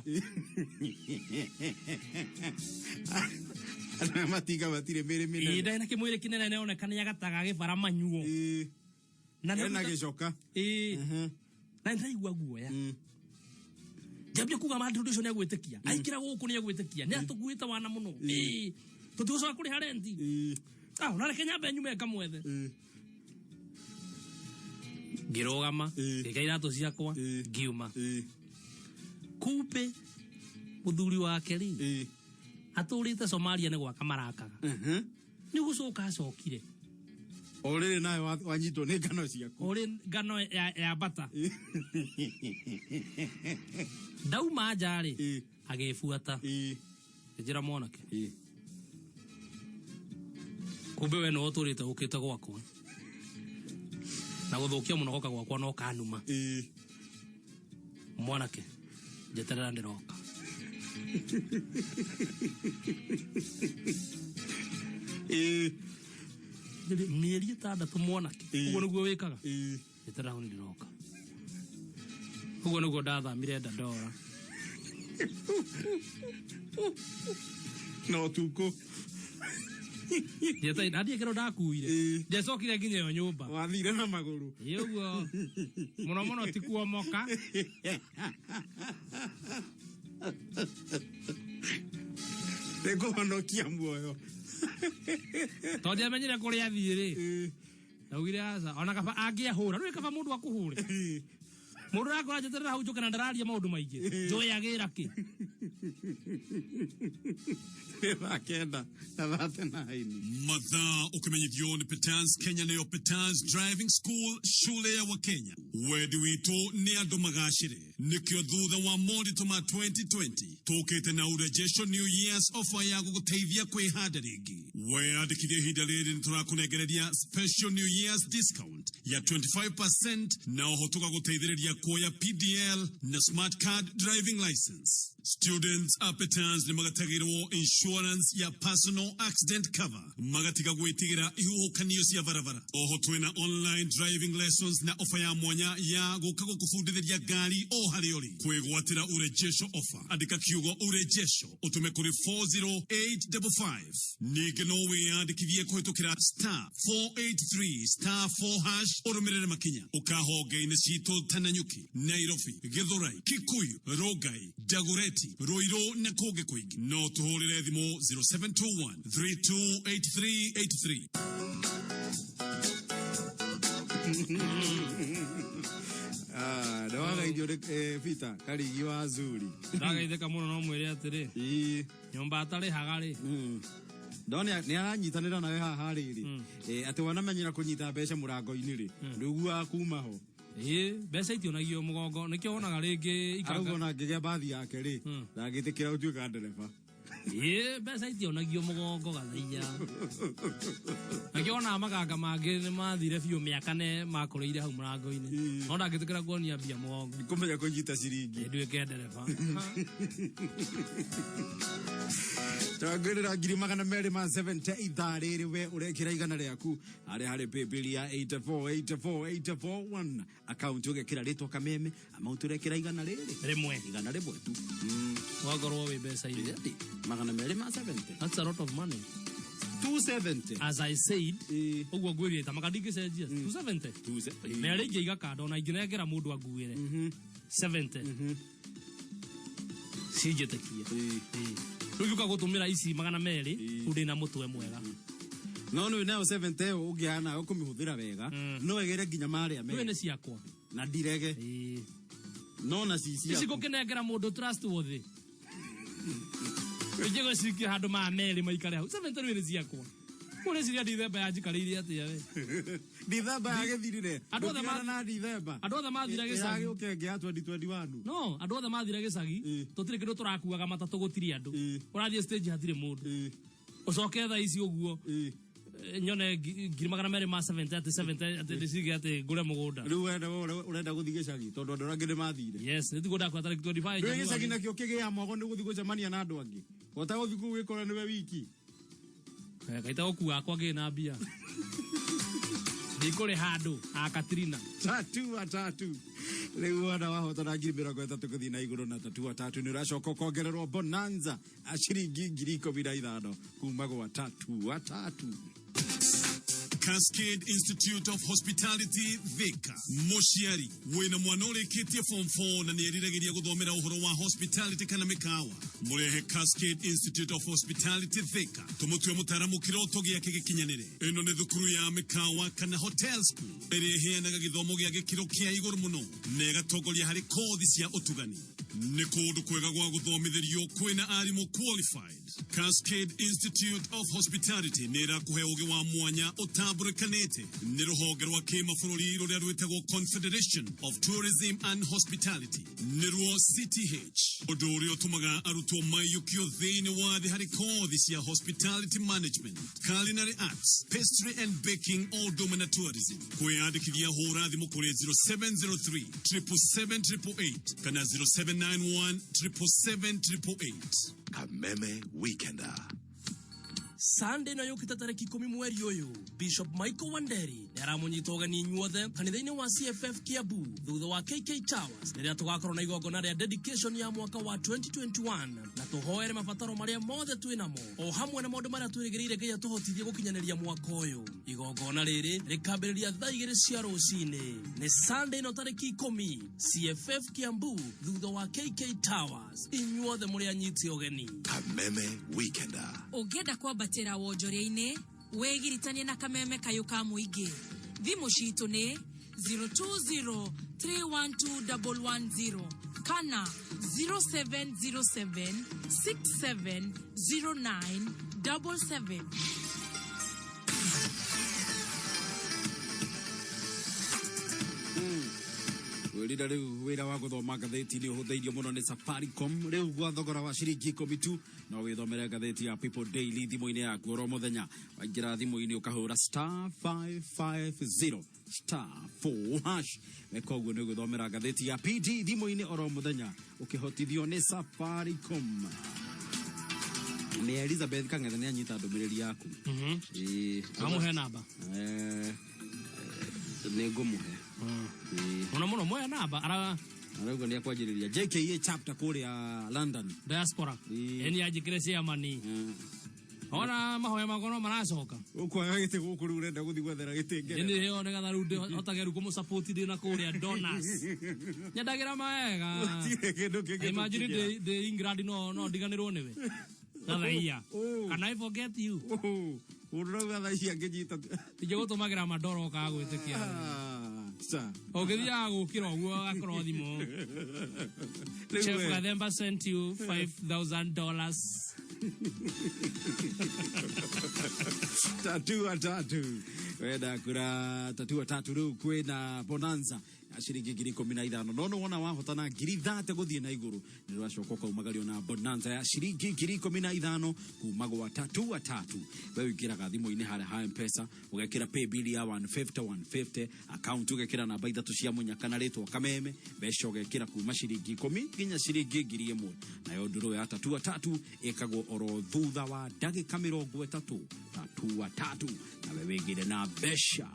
Andũ matinga matirĩ mĩrĩ mĩnene. Ĩĩ, ndarĩ na kĩmwĩrĩ kĩnene nĩ ĩroneka nĩ agataga gĩbara manyuo. Na nĩ Ena gĩcoka. Ĩĩ. Na nĩ ndĩraigua guoya. Ngĩambia kuga ma ndũndũ ũcio nĩ agwĩtĩkia. Aingĩra gũkũ nĩ agwĩtĩkia. Nĩ atũkuĩte wana mũno. Ĩĩ. Tũtigũcoka kũrĩha renti. Ah, ona reke nyambe nyume ngamwethe. Ngĩrũgama, ngĩkĩra iratũ ciakwa, ngiuma. Kumbe mũthuri wake rĩ, atũrĩte Somalia nĩ gwaka marakaga. Nĩ gũcoka acokire. O rĩrĩ nawe wanyitwo nĩ ngano ciaku. O rĩ ngano ya bata. Ndauma nja rĩ, agĩbuata. Ngĩnjĩra mwanake. Kumbe we nĩwe ũtũrĩte ũkĩte gwakwa. Na gũthũkia mũno goka gwakwa no kanuma. Mwanake, njeterera ndĩroka. Mĩeri 6 mwanake. Ũguo nĩguo wĩkaga. Njeterera hau ndĩroka. Ũguo nĩguo ndathamire Dandora. Na ũtukũ. Ndathiĩ kĩro ndakuire. Ndiacokire nginya ĩyo nyũmba. Wathire na magũrũ. Ĩ ũguo. Mũno mũno ti kuomoka. Nĩ kũhonokia muoyo. Tondũ ndiamenyire kũrĩa athiĩ rĩ. Ndaugire aca. Ona kaba angĩahũra. Rĩu kaba mũndũ akũhũre. Mũndũ arakora njeterera hau njũke na ndararia maũndũ maingĩ. Njũĩ agĩra kĩ. Thaa 9 na 39. Mathaa ũkĩmenyithio nĩ Petans Kenya nĩyo Petans Driving School shule ya Wakenya. Wendi witũ nĩ andũ magacĩre. Nĩkĩo thutha wa moritũ ma 2020 tũkĩte na urejesho New Year's offer ya gũgũteithia kwĩhanda rĩngĩ. Weyandĩkithia ihinda rĩrĩ nĩ tũrakũnengereria special New Year's discount ya 25% na oho tũgagũteithĩrĩria kuoya PDL na smart card driving license. Students a Petans nĩ magatagĩrwo insurance ya personal accident cover magatiga gwĩtigĩra ihuhũkanio cia barabara. Oho twĩna online driving lessons na offer ya mwanya ya gũka gũkũbundithĩria ngari o harĩa ũrĩ. Kwĩgwatĩra urejesho offer, andĩka kiugo urejesho ũtũme kũrĩ 40855. Ningĩ no wĩyandĩkithie kũhĩtũkĩra star 483 star 4 hash ũrũmĩrĩre makinya. Ũkahonge-inĩ citũ ta Nanyuki, Nairobi, Githurai, Kikuyu, Rongai, Dagoretti, Ruiru na kũngĩ kũingĩ. No tũhũrĩre thimũ 0721 328383. Wageithio nĩ Peter Karigi wa Zuri. Ndagaithĩka mũno no mwĩre atĩrĩ. Nyũmba atarĩhaga rĩ. No nĩ aranyitanĩra nawe haha rĩrĩ. Atĩ wanamenyera kũnyita mbeca mũrango-inĩ rĩ. Ndũiguaga kuma ho. Ĩĩ, mbeca itionagio mũgongo nĩkĩo wonaga rĩngĩ ikanga. Arauga ona angĩgĩa mbathi yake rĩ, ndangĩtĩkĩra gũtuĩka ndereba. Ĩĩ, mbeca itionagio mũgongo gathaiya. Nakĩo wonaga maganga mangĩ nĩ mathire biũ mĩaka ne makũrĩire hau mũrango-inĩ. No ndangĩtĩkĩra kuonia mbia mũgongo. Kũmenya kũnyita ciringi. Nduĩke ndereba. Twangwĩrĩra 270,000 ithaa rĩrĩ we ũrekĩra 100 rĩaku harĩa harĩ paybill ya 8484841 akaunti ũgekĩra rĩtwa Kameme amount ũrekĩra 100 rĩrĩ rĩmwe 100 tu. Wakorwo wĩ mbeca-inĩ. 270. That's a lot of money. 270. As I said, ũguo ngwĩrire ta maka ndingĩcenjia 270. Na rĩngĩ ingĩiga kando na ingĩnengera mũndũ anguĩre 70. Cinjĩtĩkie. Rĩu ngĩũka gũtũmĩra ici 200 rĩu ndĩna mũtwe mwega. No nĩ nayo 70 ĩyo ũngĩaga nayo kũmĩhũthĩra wega no ĩgĩre nginya marĩa Rĩu nĩ ciakwa. Na ndirege. No na ci Ici ciaku. ngũkĩnengera mũndũ trustworthy. Ingĩ gũcikia handũ 200 maikare hau. 70 rĩu nĩ ciakwa. Ũreciria Dithemba yanjikarĩire atĩa we? Dithemba yagĩthirire. Andũ othe Ndũkĩgana na Dithemba. Andũ othe mathire gĩcagi. Ĩragĩũka ĩngĩ ya 2021. No, andũ othe mathire gĩcagi, tũtirĩ kĩndũ tũrakuaga matatũ gũtirĩ andũ. Ũrathiĩ stage hatirĩ mũndũ. Ũcoke thaa ici ũguo. Nyone 270,000 atĩ 70 atĩ ndĩcige atĩ ngũre mũgũnda. Rĩu wenda ũrenda gũthiĩ gĩcagi tondũ andũ arĩa angĩ nĩ mathire. Yes, nĩ tiguo ndakua tarĩki 25 Rĩu January. gĩcagi nakĩo kĩgĩa mwago nĩ gũthiĩ gũcemania na andũ angĩ. Wota gũthiĩ kũu wĩkore nĩwe wiki. Kaita gũkua akwa ngĩ na mbia. Ndikũrĩ handũ a Katrina. Tatu atatu. Rĩu wona wahotana 30,000 gũthiĩ na igũrũ na tatu atatu nĩ ũracoka ũkongererwo bonanza a ciringi 15,000 kuma gwa tatu atatu. Cascade Institute of Hospitality Thika. Mũciari wĩna mwana ũrĩkĩtie form 4 na nĩeriragĩria gũthomera ũhoro wa hospitality kana mĩkawa, mũrehe Cascade Institute of Hospitality Thika tũmũtue mũtaaramu kĩroto gĩake gĩkinyanĩre. Ĩno nĩ thukuru ya mĩkawa kana hotel school ĩrĩa ĩheanaga gĩthomo gĩa gĩkĩro kĩa igũrũ mũno na ĩgatongoria harĩ kothi cia ũtugani. Nĩ kũndũ kwega gwa gũthomithĩrio kwĩna arimũ qualified. Cascade Institute of Hospitality nĩ ĩrakũhe ũgĩ wa mwanya ũtambũrĩkanĩte nĩ rũhonge rwa kĩmabũrũri rũrĩa rwĩtagwo Confederation of Tourism and Hospitality nĩruo CTH, ũndũ ũrĩa ũtũmaga arutwo maiyũkio thĩinĩ wa thĩ harĩ kothi cia hospitality management, culinary arts, pastry and baking o ũndũ ũmwe na tourism. Kwĩyandĩkithia hũra thimũ kũrĩ 0703 777 888 kana 0791 777 888. Kameme Weekender. Sunday ĩno yũkĩte tarĩki 10 mweri ũyũ, Bishop Michael Wanderi nĩ aramũnyita ũgeni inyuothe kanitha-inĩ wa CFF Kiambu thutha wa KK Towers rĩrĩa tũgakorwo na igongona rĩa dedication ya mwaka wa 2021 na tũhoere mabataro marĩa mothe twĩ namo o hamwe na maũndũ marĩa twĩrĩgĩrĩire Ngai atũhotithie gũkinyanĩria mwaka ũyũ. Igongona rĩrĩ rĩkambĩrĩria thaa 2 cia rũcinĩ. Nĩ Sunday ĩno tarĩki 10 CFF Kiambu thutha wa KK Towers. Inyuothe mũrĩ anyiti ũgeni. Kameme Weekender. Ũngĩenda kwambatĩra wonjoria-inĩ wĩgiritanie na Kameme kayũ ka mũingĩ. Thimũ citũ nĩ 020 312 110 kana 0707 6709 77. Wĩrira rĩu wĩra wa gũthoma ngathĩti nĩ ũhũthĩirio mũno nĩ Safaricom. Rĩu gwa thogora wa ciringi 10 tu no wĩthomere ngathĩti ya People Daily thimũ-inĩ yaku oro mũthenya. Waingĩra thimũ-inĩ ũkahũra star 550 star 4 hash. Weka ũguo nĩ ũgũthomera ngathĩti ya PD thimũ-inĩ oro mũthenya ũkĩhotithio nĩ Safaricom. Nĩ Elizabeth Kang'ethe nĩ anyita ndũmĩrĩri yaku. Ĩĩ. Amũhe namba. Nĩ ngũmũhe. Mũno mũno mwe namba ara arauga nĩ akwanjĩrĩria JKA chapter kũrĩa London. Diaspora. Ĩni anjĩkĩre chairman. Ona mahoya makwa no maracoka. Ũkwaga gĩtĩ gũkũ rĩu ũrenda gũthiĩ gwethera gĩtĩ Ngeretha. Ĩni ĩyo nĩgetha rĩu hotage rĩu kũmũ-support ndĩ na kũrĩa donors. Nyendagĩra maega. Gũtirĩ kĩndũ kĩngĩ Imagine tũkĩgĩra. ndĩ England no ndiganĩrwo nĩwe. Thathaia. Can I forget you? Mũndũ rauga thaia ngĩnyita. Ingĩgũtũmagĩra mandoro ũkaga gwĩtĩkia. Ũngĩthiaga gũkĩra ũguo agakorwo thimũ. Rĩu Chef we. Gathemba sent you $5,000. Tatua tatu wenda kura tatua tatu riu kwina bonanza ya ciringi 15,000 no nĩwona wahotana 30,000 gũthiĩ na igũrũ nĩ rwacoka ũkaumagario na bonanza ya ciringi 15,000 kuma gwa tatua tatu. We wĩingĩraga thimũ-inĩ harĩa ha Mpesa ũgekĩra pay bill ya 150 150 account ũgekĩra namba ithatũ cia mũnyaka na rĩtwa kameme mbeca ũgekĩra kuma ciringi 10 nginya ciringi 1,000 nayo ndũrũ ya tatua tatu ĩkagwo oro thutha wa ndagĩka 30. Tatua tatu nawe wĩingĩre na mbeca.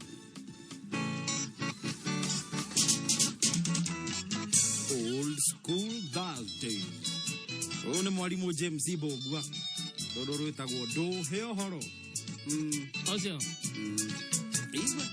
Old School Thursday. Ũyũ nĩ mwarimũ James Mbũgua rũrũ rwĩtagwo ndũhe ũhoro. Ũcio. Igwe.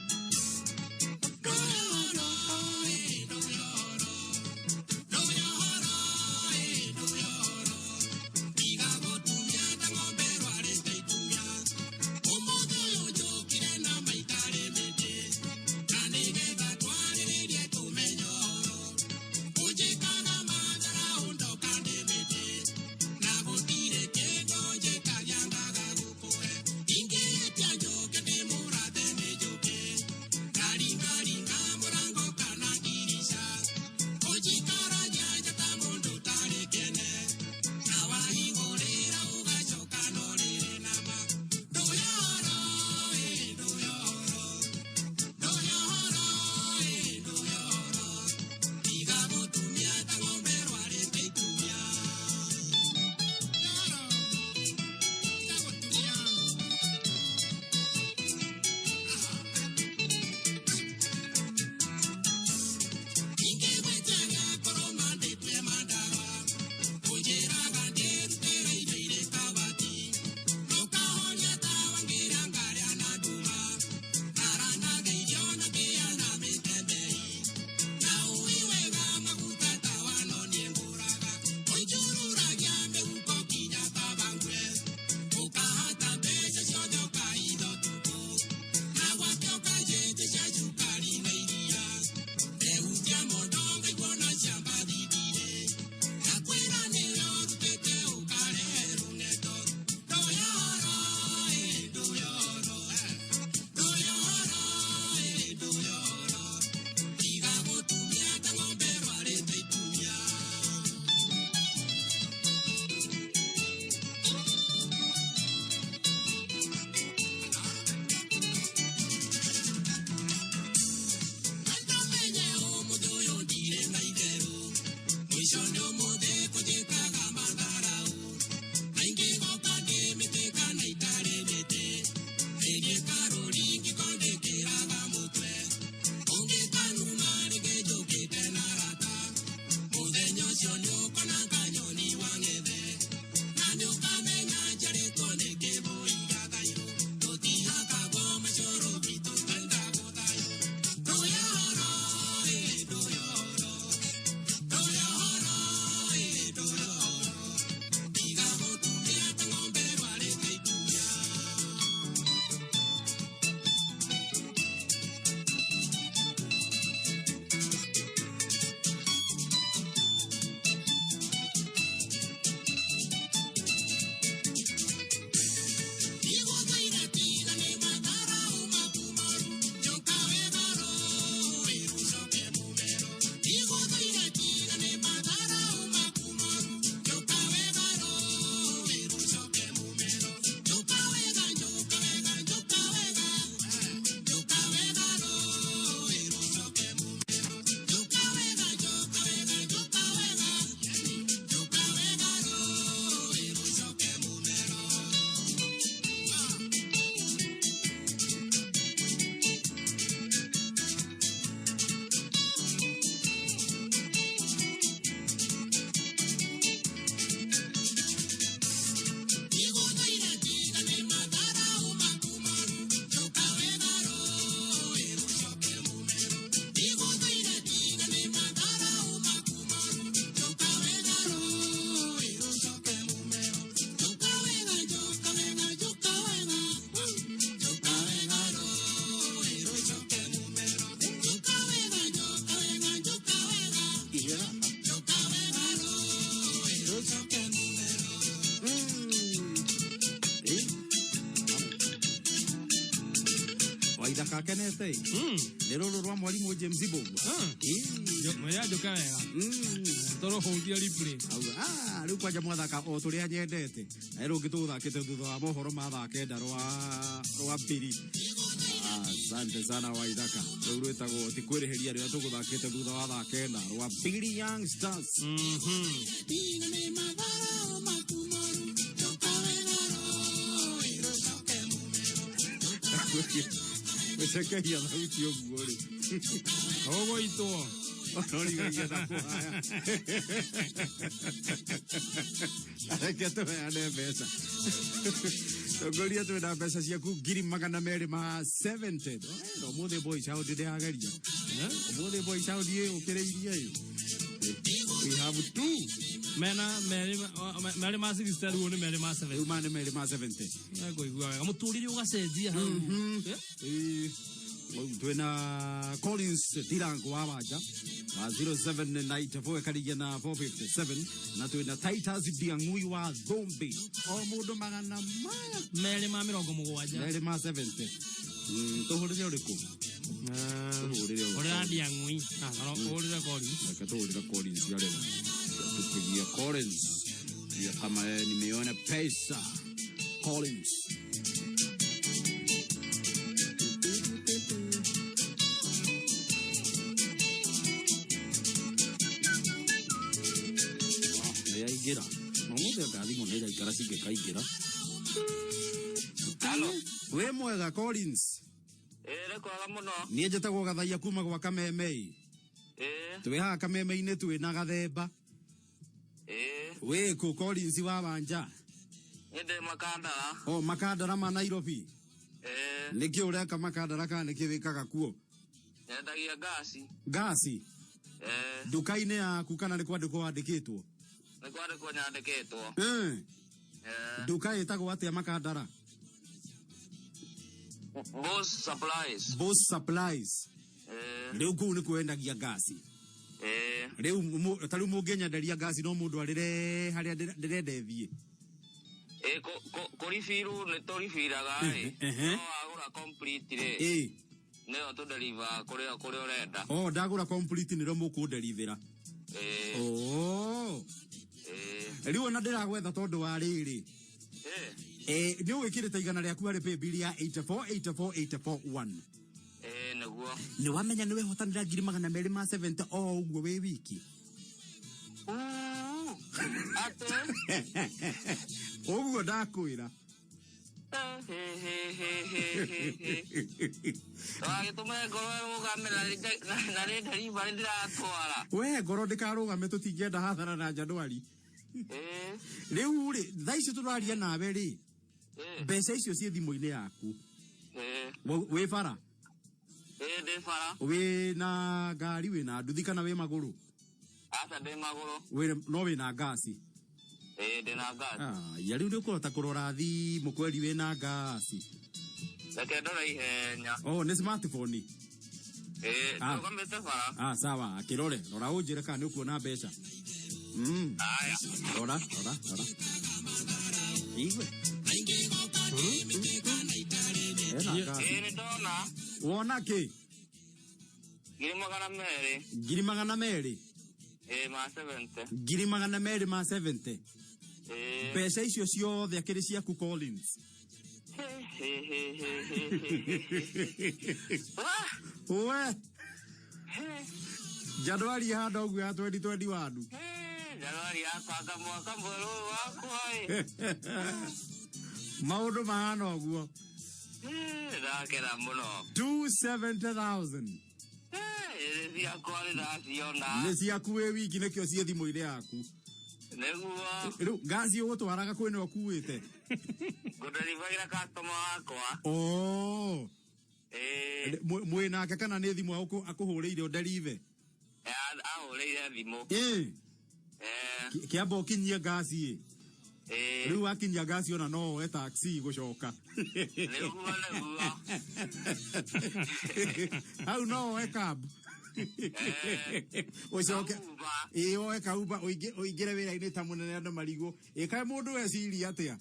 Waithaka akenete nĩ rũrũ rwa mwarimũ James Mbũgua. Mwĩre njũke wega. Tũrũhũrie replay. Auga, "Ah, rĩu kwanja mwathaka o tũrĩa nyendete na rũngĩ tũgũthakĩte thutha wa mohoro ma thaa kenda rwa mbiri. Asante sana Waithaka. Rĩu rwĩtagwo ti kwĩrĩhĩria rĩrĩa tũgũthakĩte thutha wa thaa kenda rwa Bili Young Stars. Gũcekeria thauti ũguo rĩ. Ũgũitwo. Ũrorigagia na kũhaya. Reke tũheane mbeca. Tongoria twĩna mbeca ciaku 270,000. Na ũmũthĩ boy sound ndĩrageria. Ũmũthĩ boy sound ĩũkĩrĩirie ĩ. We have two. Mena merĩ ma 60 rĩu nĩ merĩ ma 70. Rĩu ma nĩ merĩ ma 70. Ngũigua wega. Mũtũrĩre ũgacenjia hau. Ĩĩ. Rĩu twĩna Collins Dirango wa Wanja wa 0794 ĩkarigia na 457 na twĩna Titus Ndiang'ui wa Thũmbĩ o mũndũ magana maya merĩ ma mĩrongo mũgwanja. Merĩ ma 70. Tũhũrĩre ũrĩkũ? Tũhũrĩre ũrĩkũ? Ũrĩra Ndiang'ui. Ah, kana ũhũrĩre Collins. Reke tũhũrĩre Collins arĩra. Tupigie Collins. Ya kama yeye nimeona pesa. Collins. Nĩ yaingĩra. Na ũmũthĩ anga thimũ nĩ iraikara cingĩkaingĩra. Wĩ mwega Collins. Ĩĩ nĩ kwega mũno. Niĩ njĩtagwo Gathaia kuma gwa Kameme. Ĩĩ. Twĩ haha Kameme-inĩ twĩ na Gathemba. Ĩĩ. Wĩ kũ Collins wa Wanja? Niĩ ndĩ Makandara. O Makandara ma Nairobi. Ĩĩ. Nĩkĩ ũreka Makandara kana nĩkĩ wĩkaga kuo? Nyendagia ngasi. Ngasi? Ĩĩ. Nduka-inĩ yaku kana nĩ kwandĩkwo wandĩkĩtwo? Nĩ kwandĩkwo nyandĩkĩtwo. Ĩĩ. Ĩĩ. Nduka ĩtagwo atĩa Makandara? Boss Supplies. Boss Supplies. Ĩĩ. Rĩu kũu nĩ kwendagia ngasi. Ĩĩ. Rĩu ta rĩu mũngĩnyenderia ngasi no mũndũ arĩre harĩa ndĩrenda ĩthiĩ. Ĩĩ kũribiru nĩ tũribiraga ĩ. Ehe. No wagũra complete rĩ. Ĩĩ. Nĩyo tũdeliver kũrĩa ũrenda. Oh, ndagũra complete nĩrĩo mũkũnderivĩra. Ĩĩ. Oh. Ĩĩ. Rĩu ona ndĩragwetha tondũ wa rĩrĩ. Ĩĩ. Nĩ ũgwĩkĩrĩte igana rĩaku harĩ paybill ya 8484841. Ĩĩ nĩguo. Nĩ wamenya nĩ wehotanĩra 270,000 o ũguo wĩ wiki. Atĩ. Ũguo ndakwĩra. Wagĩtũme ngoro ĩrũgame na nĩ delivery ndĩratwara. We ngoro ndĩkarũgame tũtingĩenda hathara na Januari. Ĩĩ. Rĩu rĩ thaa icio tũraria nawe rĩ mbeca icio ciĩ thimũ-inĩ yaku. Ĩĩ. Wĩ bara? Ĩĩ ndĩ bara. Wĩ na ngari wĩ na nduthi kana wĩ magũrũ? Aca ndĩ magũrũ. No wĩ na ngasi? Ĩĩ ndĩ na ngasi. Ah, ya rĩu ndũkũhota kũrora thimũ kweri wĩ na ngasi. Reke ndore ihenya. Oh, nĩ smartphone? Ĩĩ, Ah. ndũgamĩte bara. Ah, sawa, akĩrore. Rora ũnjĩre kana nĩ ũkuona mbeca. Aya. Rora, rora, rora. Igue. Ena ngasi. Ĩĩ nĩ ndona. Wona kĩ? 200,000. 200,000? Ĩĩ ma 70. 270,000 ma 70. Ĩĩ. Mbeca icio ciothe akĩrĩ ciaku Collins. We. Januari ihana ũguo ya 2021. Januari yakwa mwaka mwerũ ũyũ wakwa ĩ. Maũndũ mahana ũguo. Ndakena mũno. 270,000. Ĩĩ ciakwa nĩ ndaciona. Nĩ ciaku wĩ wiki nĩkĩo ciĩ thimũ-inĩ yaku. Nĩguo. Rĩu ngasi ũgũtwaraga kwĩna ũkuĩte. Ngũderivagĩra customer wakwa. Oh. Ĩĩ. Mwĩ nake kana nĩ thimũ akũhũrĩire ũnderive? Ahũrĩire thimũ. Ĩĩ. Ĩĩ. Kĩamba ũkinyie ngasi ĩ. Ĩĩ. Rĩu wakinyia ngasi ona no woe taxi gũcoka. Nĩguo nĩguo. Hau no woe cab. Ũcoke. Ĩĩ woe kauba ũingĩre wĩra-inĩ ta mũnene andũ marigwo. Ĩ kaĩ mũndũ eciria atĩa?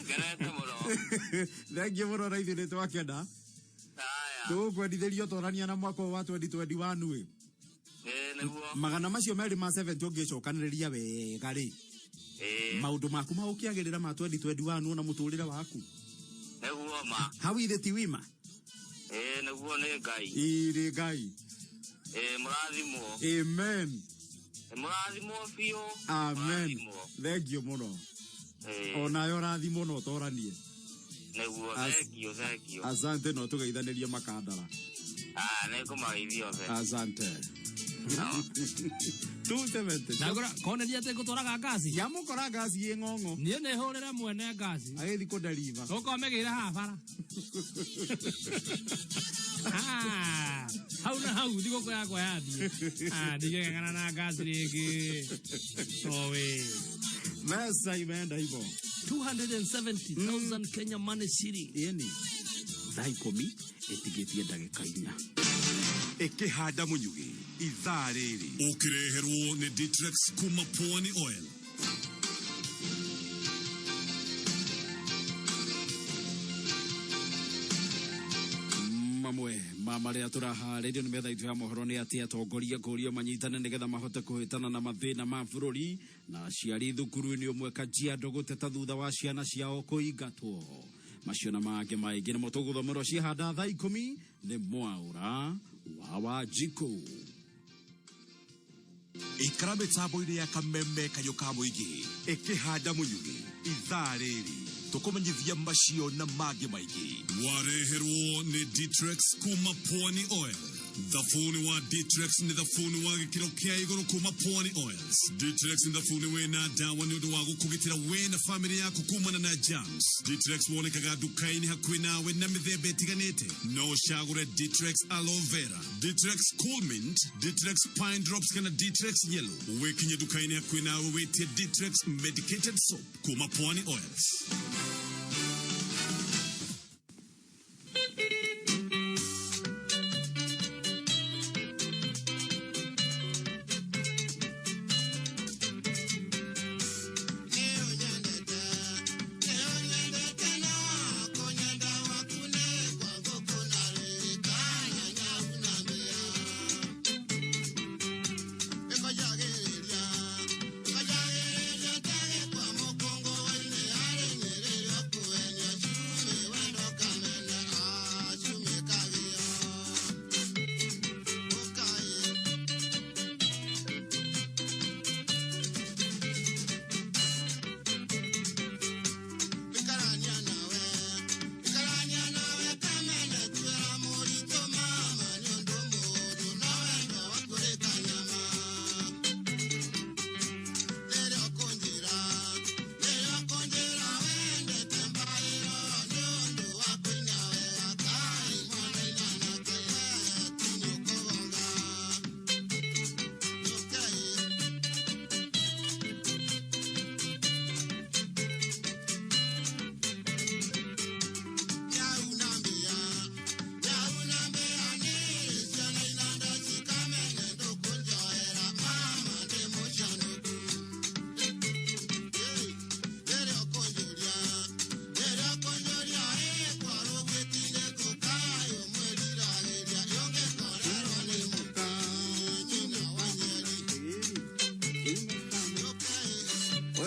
Ngenete mũno. Thengiũ mũno na ithuĩ nĩ twakena. Tũgũkwendithĩria ũtorania na mwaka ũyũ wa 2021 ĩ. Ĩĩ nĩguo. Magana macio merĩ ma 70 ũngĩcokanĩrĩria wega rĩ, Ĩĩ maũndũ maku magũkĩagĩrĩra ma 2021 ona mũtũrĩre waku. Nĩguo ma. Hau ithe ti wima? Ĩĩ nĩguo nĩ Ngai. Ĩĩ Ngai. Ĩĩ mũrathimwo. Amen. Mũrathimwo biũ. Amen. Mũrathimwo. Thengiũ mũno. Ĩĩ Onawe ũrathimwo na ũtoranie. Nĩguo thengio thengio. Asante no tũgeithanĩrie makandara. Ah, nĩngũmageithia othe. Asante. 270. Ndagũra koneria atĩ ngũtwaraga ngasi. Yamũkora ngasi ĩ ng'ong'o. Niĩ nĩ hũrĩre mwene ngasi. Agĩthiĩ kũnderiva. Ũkorwo mĩgĩre haha bara. Ah, hau na hau thigũkũ yakwa yathiĩ. Ah, ndigĩgeng'ana na ngasi rĩngĩ. Owe. Mesa imeenda hivyo. 270,000 Kenya money shilling. Ĩni. Thaa ikũmi ĩtigĩtie ndagĩka inya. Ĩkĩhanda mũnyugĩ ithaa rĩrĩ. Ũkĩreherwo nĩ Ditrex kuma Pwani Oil. Mamwe ma marĩa tũraharĩrio nĩ metha itũ ya mohoro nĩ atĩ atongoria kũrio manyitane nĩgetha mahote kũhĩtana na mathĩna ma bũrũri na aciari thukuru-inĩ ũmwe Kajiado gũteta thutha wa ciana ciao kũingatwo. Macio na mangĩ maingĩ nĩmo tũgũthomerwo ciahanda thaa ikũmi nĩ Mwaũra wa Wanjikũ. Ikara mĩtambo-inĩ ya kameme kayũ ka mũingĩ ĩkĩhanda mũnyugĩ ithaa rĩrĩ tũkũmenyithia macio na mangĩ maingĩ. Wareherwo nĩ Ditrex kuma Pwani Oil. Thabuni wa Ditrex nĩ thabuni wa gĩkĩro kĩa igũrũ kuma Pwani Oils. Ditrex nĩ thabuni wĩna ndawa nĩ ũndũ wa gũkũgitĩra we na famĩlĩ yaku kumana na germs. Ditrex wonekaga nduka-inĩ hakuhĩ nawe na mĩthemba ĩtiganĩte. No ũcagũre Ditrex Aloe Vera, Ditrex Cool Mint, Ditrex Pine Drops kana Ditrex Yellow. Wĩkinye nduka-inĩ hakuhĩ nawe wĩtie Ditrex Medicated Soap kuma Pwani Oils.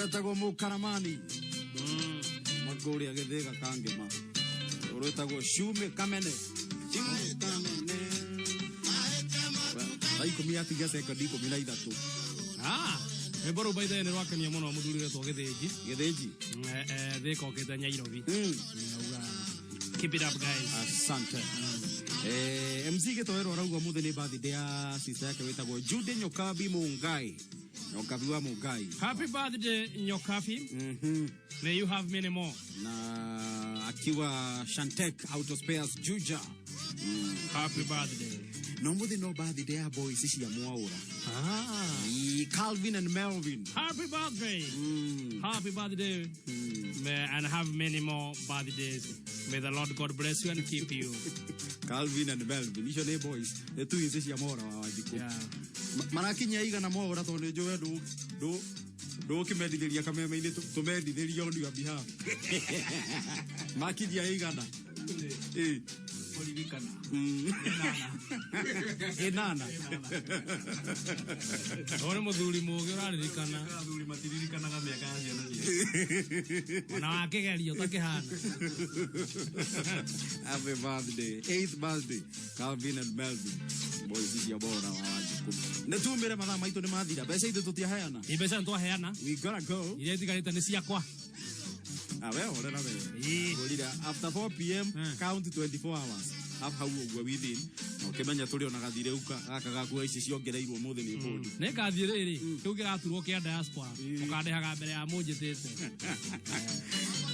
Wetagwo mũkaramani makũrĩa gĩthĩga kangĩma ũrwĩtagwo Shumĩ Kamene. Shumĩ Kamene. Thaa ikũmi yatigia sekondi ikũmi na ithatũ. Ah, rwĩmbo rũu by the way nĩ rwakenia mũno mũthuri wetwo Gĩthĩnji. Gĩthĩnji? Thĩka okĩte Nyairobi. Nauga keep it up guys. Asante. MC Gĩtoero arauga ũmũthĩ nĩ birthday ya sister yake wĩtagwo Jude Nyokabi Mungai. Nyokabi wa Mungai. Happy birthday Nyokabi. May you have many more. Na akiwa Shantek Auto Spares Juja. Happy birthday. No mũthĩ no birthday ya boys cia Mwaũra. Calvin and Melvin. Happy birthday. Happy birthday. May, and have many more birthdays. May the Lord God bless you and keep you. Calvin and Melvin. Icio nĩ boys. Nĩ twins cia Mwaũra wa Wanjikũ. Marakinyia igana Mwaũra tondũ nĩ njũĩ ndũ Ndũgũkĩmendithĩria kameme-inĩ tũmendithĩrie on your behalf. Makinyia igana. Kũririkana. Ĩnana. Ũyũ nĩ mũthuri mũũgĩ ũraririkana. Athuri matiririkanaga mĩaka ya ciana ciao. Ona wa kĩgerio takĩhana. Happy birthday. Eighth birthday. Calvin and Melvin. Boys icio bora wa Wanjikũ. Nĩ tumĩre mathaa maitũ nĩ mathira. Mbeca itũ tũtiaheana. Ĩ mbeca nĩtwaheana. We gotta go. Iria itigarĩte nĩ ciakwa. Ah, we horera we. Ngũrire after 4 pm count 24 hours. Hau ũguo within. Na ũkĩmenya tũrĩ ona gathirĩ gaka gaku ici ciongereirwo ũmũthĩ nĩ bũndi. Nĩ ngathiĩ rĩrĩ, kĩu kĩraturwo kĩa diaspora. Mũkandĩhaga mbere ya mũnjĩtĩte.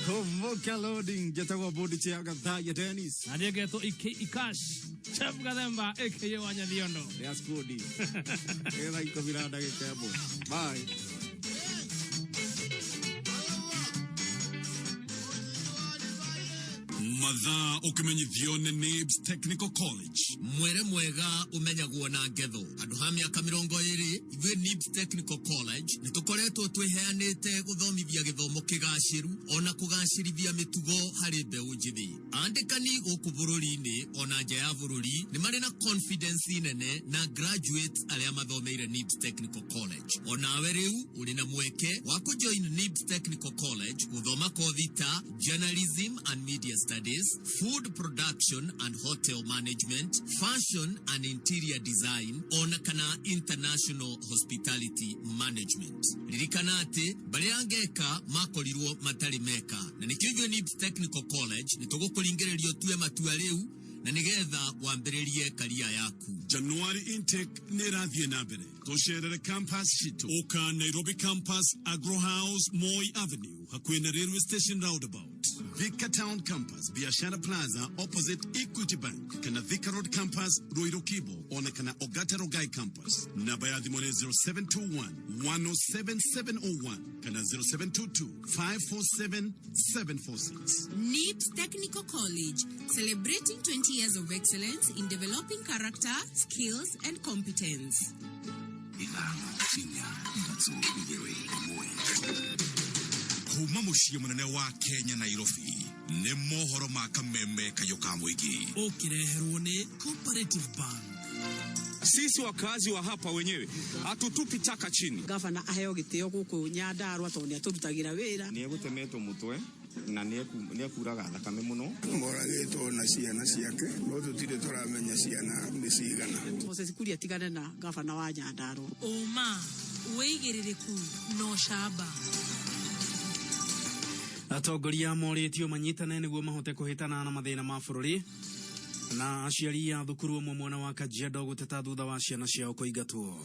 Kumbuka loading njetagwo bodi cha Gathaya Dennis. Na niĩ ngetwo Ikash. Chef Gathemba aka Wanyathiondo. Ya skudi. Ĩthaa ikũmi na ndagĩka ĩmwe. Bye. Mathaa ũkĩmenyithio nĩ Nibs Technical College. Mwere mwega ũmenyagwo na ngetho. Handũ ha mĩaka 20 ithuĩ Nibs Technical College nĩ tũkoretwo twĩheanĩte gũthomithia gĩthomo kĩgacĩru ona kũgacĩrithia mĩtugo harĩ mbeũ njĩthĩ. Andĩkani gũkũ bũrũri-inĩ ona nja ya bũrũri nĩ marĩ na confidence nene na graduates arĩa mathomeire Nibs Technical College. Onawe rĩu ũrĩ na mweke wa kũjoin Nibs Technical College gũthoma kothi ta journalism and media studies, food production and hotel management, fashion and interior design, ona kana international hospitality management. Ririkana atĩ barĩa ngeka makorirwo matarĩ meka, na nĩkĩo ithuĩ Nibs Technical College nĩ tũgũkũringĩrĩria ũtue matua rĩu na nĩgetha wambĩrĩrie karia yaku. January intake nĩ ĩrathiĩ na mbere. Tũcerere campus citũ. Ũka Nairobi campus, Agro House, Moi Avenue, hakuhĩ na railway station roundabout. Thika Town Campus, Biashara Plaza, opposite Equity Bank, kana Thika Road Campus, Ruiru Kibo, ona kana Ogata Rogai Campus. Namba ya thimũ nĩ 0721 107 701 kana 0722 547 746. NIBS Technical College, celebrating 20 years of excellence in developing character, skills, and competence. Ithano, inya, ithatũ, igĩrĩ, ĩmwe. Kuma mũciĩ mũnene wa Kenya Nairobi nĩ mohoro ma kameme kayũ ka mũingĩ. Ũkĩreherwo nĩ Cooperative Bank. Sisi wakazi wa hapa wenyewe hatutupi taka chini. Gavana aheo gĩtĩo gũkũ Nyandarua tondũ nĩ atũrutagĩra wĩra. Nĩ egũtemetwo mũtwe na nĩ ekuraga thakame mũno. Moragĩtwo na ciana ciake no tũtirĩ tũramenya ciana nĩ cigana. Moses Kuria tigane na gavana wa Nyandarua. Ũma, wĩigĩrĩrĩku na ũcamba. Atongoria morĩtio manyitane nĩguo mahote kũhĩtana na mathĩna ma bũrũri. Na aciari a thukuru ũmwe mwena wa Kajiado gũteta thutha wa ciana ciao kũingatwo.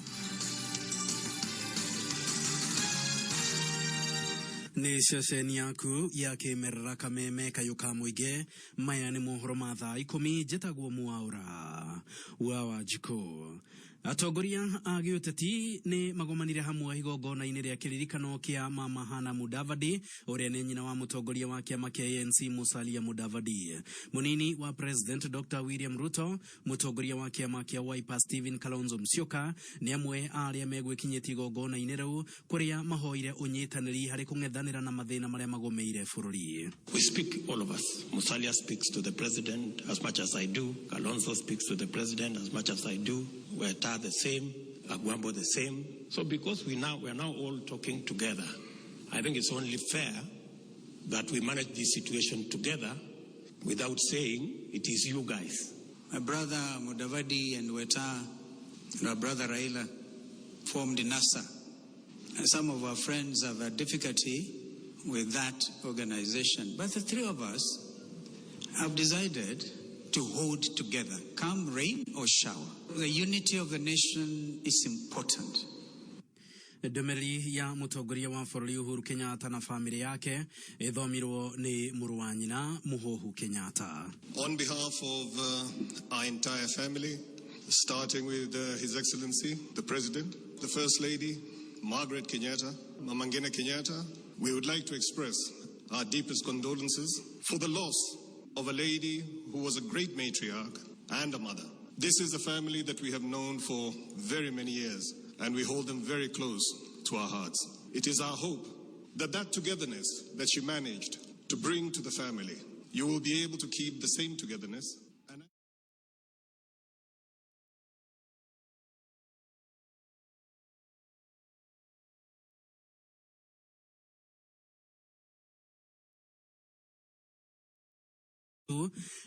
Nĩ ceceni yaku ya kĩmerera kameme kayũ ka mũingĩ. Maya nĩ mohoro ma thaa 10. Njĩtagwo Mwaũra wa Wanjikũ. Atongoria a gĩũteti nĩ magomanire hamwe igongona-inĩ rĩa kĩririkano kĩa Mama Hana Mudavadi ũrĩa nĩ nyina wa mũtongoria wa kĩama kĩa ANC Musalia Mudavadi. Mũnini wa President Dr. William Ruto, mũtongoria wa kĩama kĩa Wiper Stephen Kalonzo Musyoka nĩ amwe a arĩa megwĩkinyĩtie igongona-inĩ rĩu kũrĩa mahoire ũnyitanĩri harĩ kũng'ethanĩra na mathĩna marĩa magũmĩire bũrũri. We speak, all of us. Musalia speaks to the president as much as I do. Kalonzo speaks to the president as much as I do. Weta the same, Agwambo the same. So because we are now all talking together, I think it's only fair that we manage this situation together without saying it is you guys. My brother Mudavadi and Weta and our brother Raila formed NASA. And some of our friends have a difficulty with that organization. But the three of us have decided to hold together, come rain or shower. The unity of the nation is important. Ndũmĩrĩri ya mũtongoria wa bũrũri Uhuru Kenyatta na famĩlĩ yake ĩthomirwo nĩ mũrũ wa nyina Mũhũhu Kenyatta. On behalf of our entire family, starting with His Excellency, the President, the First Lady, Margaret Kenyatta, Mama Ngina Kenyatta, we would like to express our deepest condolences for the loss of a lady who was a great matriarch and a mother. This is a family that we have known for very many years, and we hold them very close to our hearts. It is our hope that that togetherness that she managed to bring to the family, you will be able to keep the same togetherness.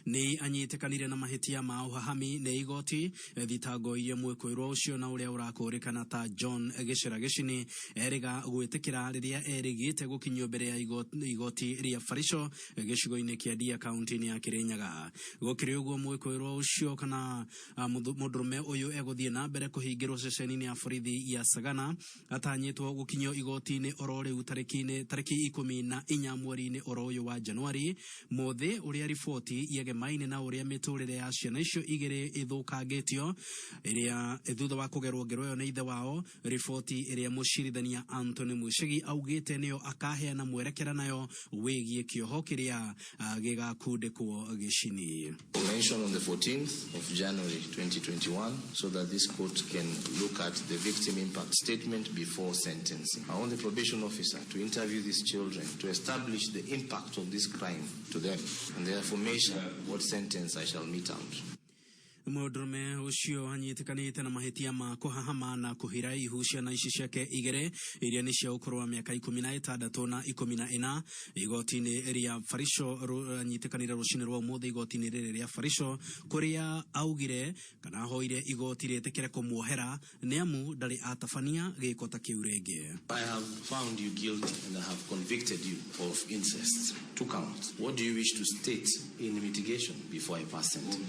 Nĩ anyitĩkanire na mahĩtia ma ũhahami nĩ igoti thitango iria mwĩkũĩrwo ũcio na ũrĩa ũrakũrĩkana ta John Gĩcera Gĩcini erĩga gwĩtĩkĩra rĩrĩa erĩgĩte gũkinyio mbere ya igoti rĩa Baricho gĩcigo-inĩ kĩa Ndia kaunti-inĩ ya Kĩrĩnyaga. Gũkĩrĩ ũguo mwĩkũĩrwo ũcio kana mũndũrũme ũyũ egũthiĩ na mbere kũhingĩrwo ceceni-inĩ ya borithi ya Sagana atanyĩtwo gũkinyio igoti-inĩ oro rĩu tarĩki 14 mweri-inĩ oro ũyũ wa Januari. Mũthĩ ũrĩa riboti yegemaine na ũrĩa mĩtũrĩre ya ciana icio igĩrĩ ĩthũkangĩtio ĩrĩa thutha wa kũgerwo ngero ĩyo nĩ ithe wao, riboti ĩrĩa mũcirithania Anthony Mucigi augĩte nĩyo akaheana mwerekera nayo wĩgiĩ kĩoho kĩrĩa gĩgakundĩkwo Gĩcini. Mention on the 14th of January 2021 so that this court can look at the victim impact statement before sentencing. I want the probation officer to interview these children to establish the impact of this crime to them and therefore measure what sentence I shall mete out. Mũndũrũme ũcio anyitĩkanĩte na mahĩtia ma kũhahama na kũhira ihu ciana ici ciake igĩrĩ iria nĩ cia ũkũrũ wa mĩaka 16 na 14 igoti-inĩ rĩa Baricho. Anyitĩkanire rũcinĩ rwa ũmũthĩ igoti-inĩ rĩrĩ rĩa Baricho kũrĩa augire kana ahoire igoti rĩtĩkĩre kũmuohera nĩ amu ndarĩ atabania gĩko ta kĩu rĩngĩ. I have found you guilty and I have convicted you of incest. 2 counts. What do you wish to state in mitigation before I pass sentence?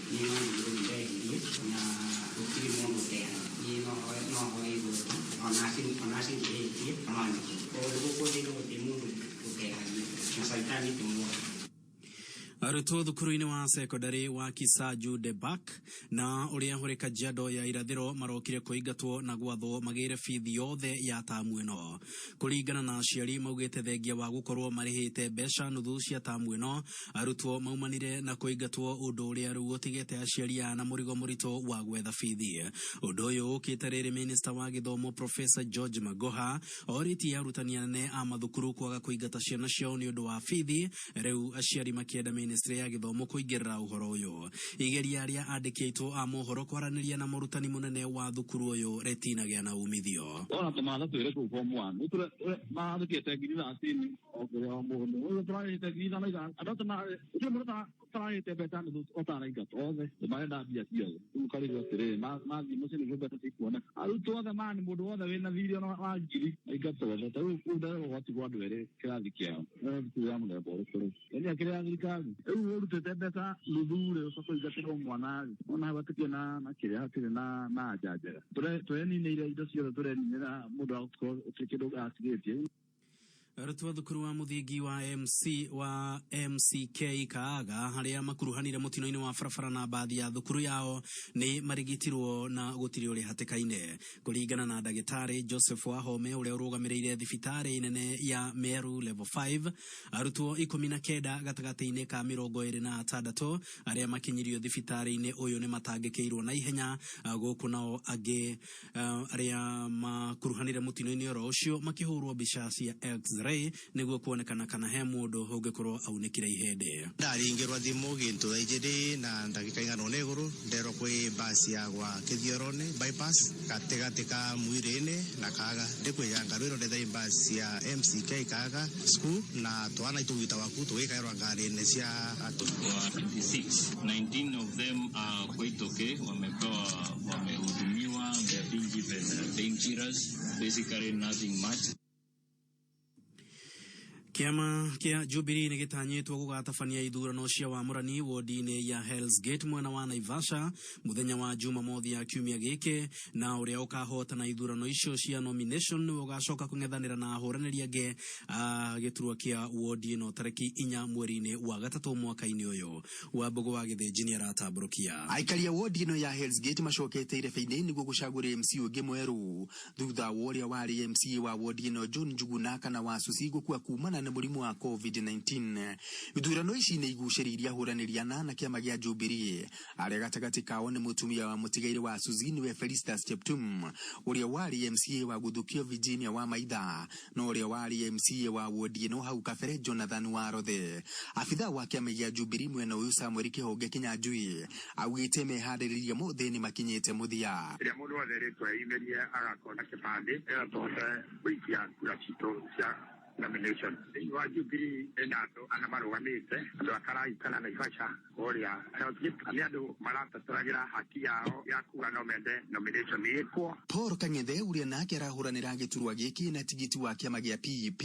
Arutwo thukuru-inĩ wa sekondari wa Kisaju Debak na ũrĩa ũrĩ Kajiado ya irathĩro marokire kũingatwo na gwathwo magĩre bithi yothe ya tamu ĩno. Kũringana na aciari maugĩte thengia wa gũkorwo marĩhĩte mbeca nuthu cia tamu ĩno, arutwo maumanire na kũingatwo ũndũ ũrĩa rĩu ũtigĩte aciari aya na mũrigo mũritũ wa gwetha bithi. Ũndũ ũyũ ũkĩte rĩrĩ Minista wa Gĩthomo Professor George Magoha orĩtie arutani anene a mathukuru kwaga kũingata ciana ciao nĩ ũndũ wa bithi, rĩu aciari makĩenda Ministry ya Gĩthomo kũingĩrĩra ũhoro ũyũ. Igeria rĩa andĩki aitũ a mohoro kwaranĩria na mũrutani mũnene wa thukuru ũyũ rĩtinagĩa na umithio. Ona tũmatha twĩrĩ kũu form 1. Nĩ mathũkĩte 13,000 o kũrĩa o mũndũ. Ũyũ tũrarĩhĩte 5,500. Andũ othe gũtirĩ mũndũ ũtararĩhĩte mbeca nuthu ũtaraingatwo othe. Marenda mbia ciothe. Rĩu ũkarigwo atĩrĩrĩ, mathiĩ mũciĩ nĩguo mbeca cikuoneka. Arutwo othe mani mũndũ wothe wĩna thirĩ ona wa ngiri aingatwo othe. Ta rĩu kũu ndarĩ gwatigwo andũ erĩ kĩrathi kĩao. Nĩ thukuru ya mũthemba ũrĩkũ rĩu? Yaani akĩrĩ ya thirikari. Rĩu ũrutĩte mbeca nuthu rĩ, ũcoke ũingatĩrwo mwana rĩ. Ona hau hatikĩrĩ na kĩrĩa, hatirĩ na anja njega. Tũreninĩire indo ciothe, tũreninĩra mũndũ agakorwo gũtirĩ kĩndũ atigĩtie. Arutwo thukuru wa mũthingi wa MC wa MCK Kaaga harĩa makuruhanire mũtino-inĩ wa barabara na bathi ya thukuru yao nĩ marigitirwo na gũtirĩ ũrĩ hatĩka-inĩ. Kũringana na ndagĩtarĩ Joseph Wahome ũrĩa ũrũgamĩrĩire thibitarĩ nene ya Meru Level 5, arutwo 19 gatagatĩ-inĩ ka 26 arĩa makinyirio thibitarĩ-inĩ ũyũ nĩ matangĩkĩirwo na ihenya, gũkũ nao angĩ arĩa makuruhanire mũtino-inĩ oro ũcio makĩhũrwo mbica cia X-ray nĩguo kuonekana kana he mũndũ ũngĩkorwo aunĩkire ihĩndĩ. Ndaringĩrwo thimũ gĩntũ thaa igĩrĩ na ndagĩka igana ũna igũrũ, nderwo kwĩ basi ya gwa Kĩthioroni bypass gatĩgatĩ ka Mwirĩ-inĩ na Kaga. Ndĩkwĩya ngarwĩrwo ndetha basi ya MCK Kaga school na twana itũgwita waku tũgĩkaĩrwo ngari-inĩ cia andũ. Wa 26, 19 of them are quite okay, wamepewa, wamehudumiwa, they are being given painkillers, basically nothing much. Kĩama kĩa Jubilee nĩ gĩtanyĩtwo gũgatabania ithurano cia wamũrani wodi-inĩ ya Hell's Gate mwena wa Naivasha mũthenya wa Jumamothi ya kiumia gĩkĩ, na ũrĩa ũkahotana ithurano icio cia nomination nĩwe ũgacoka kũng'ethanĩra na ahũranĩri angĩ a gĩturwa kĩa wodi ĩno tarĩki 4 mweri-inĩ wa gatatũ mwaka-inĩ ũyũ. Wambũgũ wa Gĩthĩnji nĩ aratambũrũkia. Aikari a wodi ĩno ya Hell's Gate macokete irebe-inĩ nĩguo gũcagũra MC ũngĩ mwerũ thutha wa ũrĩa warĩ MC wa wodi ĩno John Njuguna kana wa Susi gũkua kumana na na mũrimũ wa COVID-19. Ithurano ici nĩ igucĩrĩirie ahũranĩri anana kĩama gĩa Jubilee, arĩa gatagatĩ kao nĩ mũtumia wa mũtigairĩ wa Suzy nĩwe Felistus Cheptum, ũrĩa warĩ MCA wa Gũthukio Virginia wa Maitha, na ũrĩa warĩ MCA wa wodi ĩno hau kabere Jonathan Warothe. Abithaa wa kĩama gĩa Jubilee mwena ũyũ Samuel Kĩhonge Kĩnyanjui augĩte meharĩrĩria mothe nĩ makinyĩte mũthia. Rĩrĩa mũndũ wothe rĩtwa eyumĩrie agakorwo na kĩbandĩ nĩgetha tũhote gũikia kura citũ cia nomination. Thĩinĩ wa Jubilee ĩna andũ ana marũgamĩte, andũ a Karaikara Naivasha kũrĩa Southgate, nĩ andũ maratetagĩra haki yao ya kuga no mende nomination ĩkwo. Paul Kang'ethe ũrĩa nake arahũranĩra gĩturwa gĩkĩ na tigiti wa kĩama gĩa PEP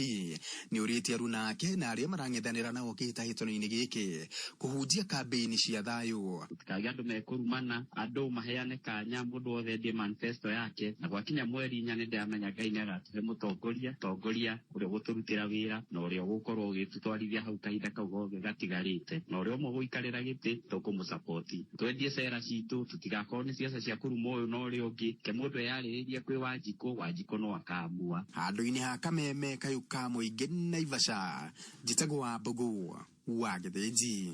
nĩ ũrĩtie aruna ake na arĩa marang'ethanĩra nao kĩhĩtahĩtano-inĩ gĩkĩ kũhunjia kambĩini cia thayũ. Gũtikagĩe andũ mekũrumana, andũ maheane kanya, mũndũ wothe endie manifesto yake, na gwakinya mweri 4 nĩ ndĩramenya Ngai nĩ agatũhe mũtongoria, tongoria ũrĩa ũgũtũrutĩra wĩra na ũrĩa ũgũkorwo ũgĩtũtwarithia hau kahinda kau gothe gatigarĩte, na ũrĩa ũmwe ũgũikarĩra gĩtĩ tũkũmũsapoti. Twendie cera citũ, tũtigakorwo nĩ ciaca cia kũruma ũyũ na ũrĩa ũngĩ, ke mũndũ eyarĩrĩrie kwĩ Wanjikũ, Wanjikũ no akamua. Handũ-inĩ ha Kameme kayũ ka mũingĩ Naivasha, njĩtagwo wa Mbũgũ wa Gĩthĩnji.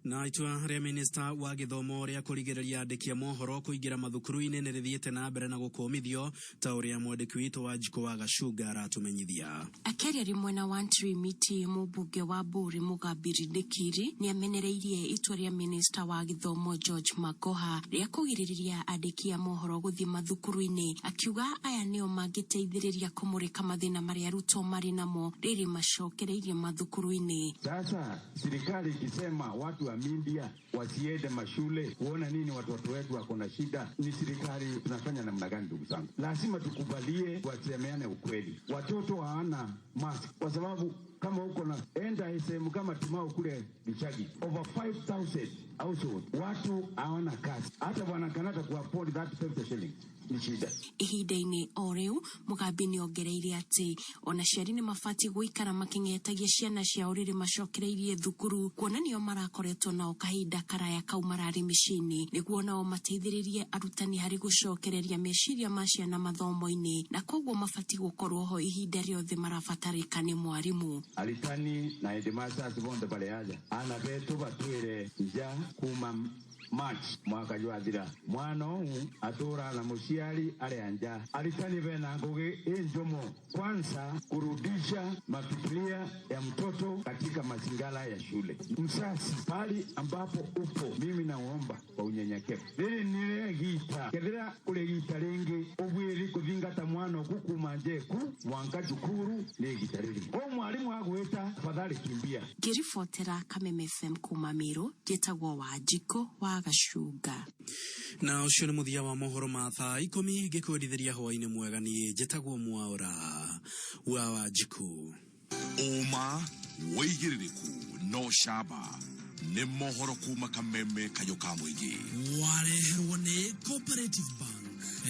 Na itua rĩa minista wa gĩthomo rĩa kũrigĩrĩria andĩki a mohoro kũingĩra mathukuru-inĩ nĩ rĩthiĩte na mbere na gũkũmithio ta ũrĩa mwandĩki witũ wa Njikũ wa Gacunga aratũmenyithia. Akĩaria rĩ mwena wa Ntrimiti, mũmbunge wa Mbũri Mũgambi Rindikiri nĩ amenereirie itua rĩa minista wa gĩthomo George Magoha rĩa kũgirĩrĩria andĩki a mohoro gũthiĩ mathukuru-inĩ, akiuga aya nĩo mangĩteithĩrĩria kũmũrĩka mathĩna marĩa arutwo marĩ namo rĩrĩ macokereirie mathukuru-inĩ. Sasa serikali ikisema watu wa media wasiende mashule kuona nini watoto wetu wako na shida, ni serikali tunafanya namna gani? Ndugu zangu, lazima tukubalie, wasemeane ukweli. Watoto hawana mask kwa sababu kama uko na enda sehemu kama Timau kule Bichagi, over 5000 household watu hawana kazi, hata bwana Kanata ku afford that 50 shillings ni shida. Ihinda-inĩ o rĩu Mũgambi nĩ ongereire atĩ ona aciari nĩ mabatiĩ gũikara makĩng'etagia ciana ciao rĩrĩ macokereirie thukuru, kuona nĩo marakoretwo nao kahinda karaya kau mararĩ mĩciĩ-inĩ, nĩguo nao mateithĩrĩrie arutani harĩ gũcokereria meciria ma ciana mathomo-inĩ, na koguo mabatiĩ gũkorwo ho ihinda rĩothe marabatarĩka nĩ mwarimũ. Aritani na headmasters bonthe bareaja ana betu batwire nja kuma March mwaka jwathira, mwana ũũ atũra na mũciari arĩa nja. Aritani bena ngũgĩ ĩnjomo kwanza kurudisha mafikiria ya mtoto katika mazingara ya shule. Msasi pali ambapo upo, mimi naomba kwa unyenyekevu rĩrĩ nĩrĩgita kethira kũrĩgita rĩngĩ ũbwĩri kũthingata mwana ũkũkuma njeku mwanka cukuru nĩ igita rĩrĩ o mwarimu agwĩta afadhali kimbia. Ngĩribotera Kameme FM kuma Meru, njĩtagwo Wanjikũ wa Gacunga. Na ũcio nĩ mũthia wa mohoro ma thaa 10 ngĩkwendithĩria hwaĩ-inĩ mwega. Niĩ njĩtagwo Mwaũra wa Wanjikũ. Ũma wĩigĩrĩrĩku no camba nĩ mohoro kuma Kameme kayũ ka mũingĩ. Wareherwo nĩ Cooperative Bank.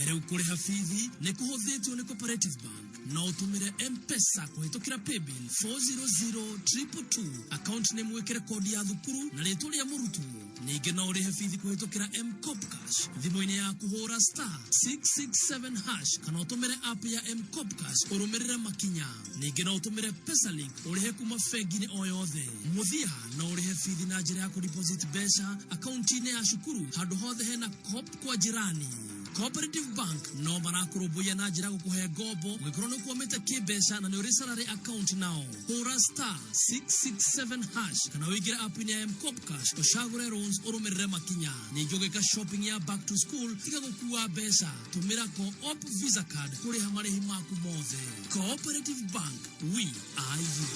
Rĩu kũrĩha bithi nĩ kũhũthĩtio nĩ Cooperative Bank. No ũtũmĩre M-Pesa kũhĩtũkĩra paybill 400222, account nĩ mwĩkĩre kodi ya thukuru na rĩtwa rĩa mũrutwo. Ningĩ no ũrĩhe bithi kũhĩtũkĩra M-Kopa Cash thimũ-inĩ yaku, hũra *667# kana ũtũmĩre app ya M-Kopa Cash ũrũmĩrĩre makinya. Ningĩ no ũtũmĩre Pesalink ũrĩhe kuma bengi-inĩ o yothe. Mũthia no ũrĩhe bithi na njĩra ya kũdeposit mbeca akaunti-inĩ ya cukuru handũ hothe hena Coop kwa jirani. Cooperative Bank no marakũrũmbũiya na njĩra gũkũhe ngombo ũngĩkorwo nĩ ũkwamĩte kĩmbeca na nĩ ũrĩ salary account nao. Hũra *667# kana ũingĩre app-inĩ ya M-Kopa Cash ũcagũre loans ũrũmĩrĩre makinya. Ningĩ ũgĩka shopping ya back to school tiga gũkua mbeca, tũmĩra Co-op Visa card kũrĩha marĩhi maku mothe. Cooperative Bank, we are you.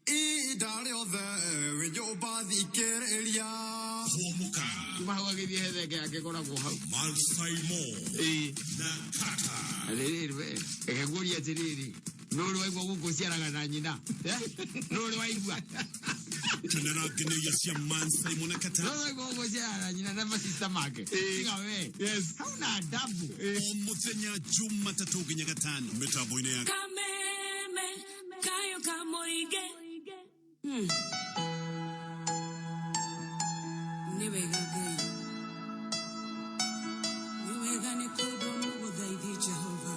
Ihinda rĩothe wĩ nyũmba thikĩrĩria. Hũmũka. Kuma hau agĩthiĩ he thenge yake ĩkoragwo hau. Malsaimo na Kata. Atĩrĩrĩ we, reke nguũrie atĩrĩrĩ, nũ ũrĩ waigua gũkũ ciaraga na nyina? Nũ ũrĩ waigua? Kenera ngeneia cia Man Simon na Kata. Nũ ũrĩ waigua gũkũ ciaraga na nyina na masista make? Tiga we. Hauna adabu. O mũthenya Jumatatũ nginya Gatano mĩtambo-inĩ ya Kameme kayo kamoige. Nĩ wega Ngai, nĩ wega nĩ kũndwo mũgũthaithi Jehova.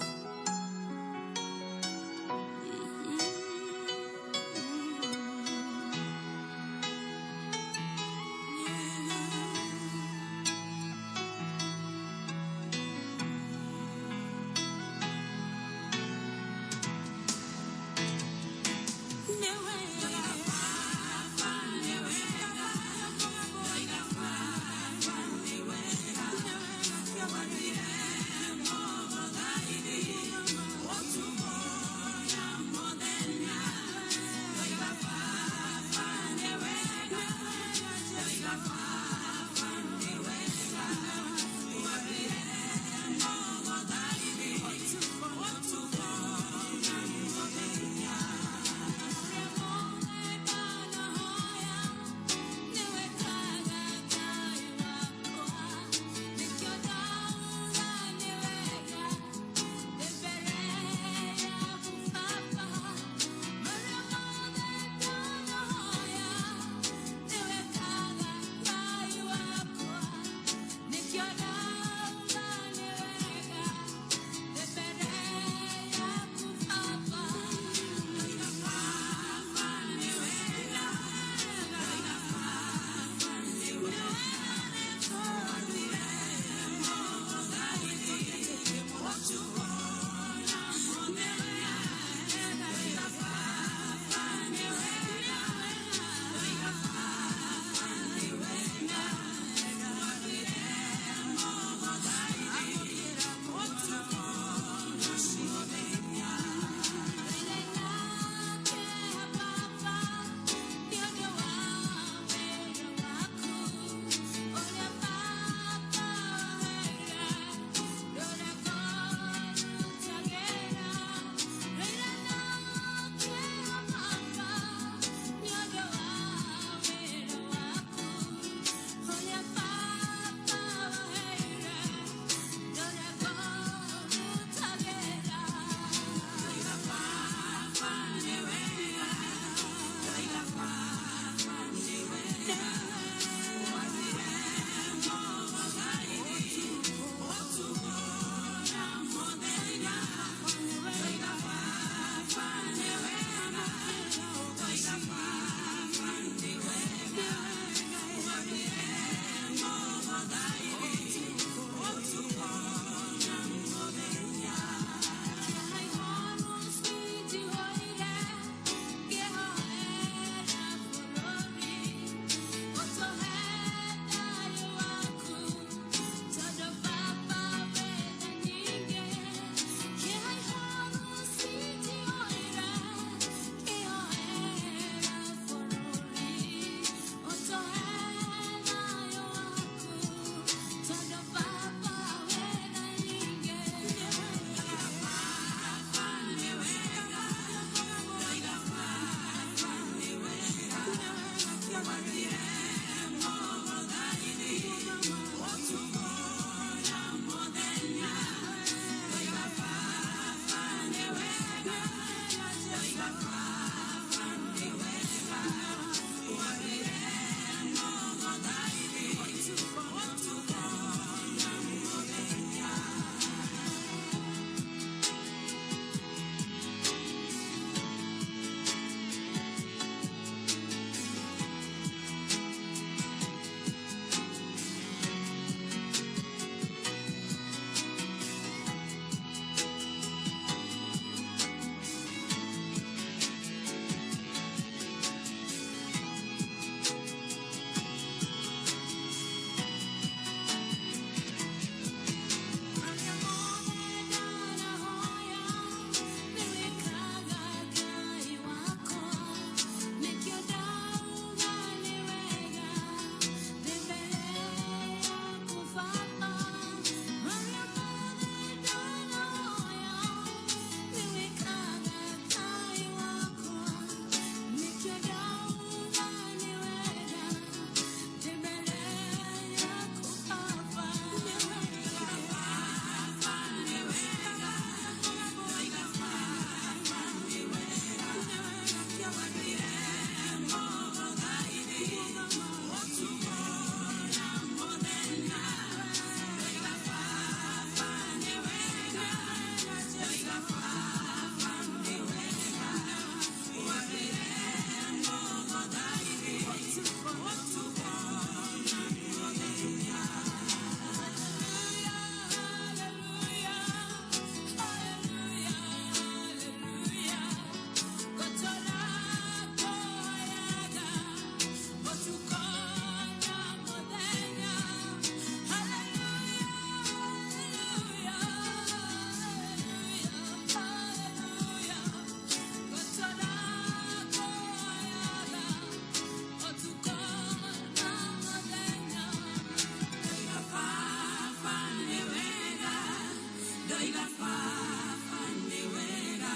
Ndoiga baba nĩ wega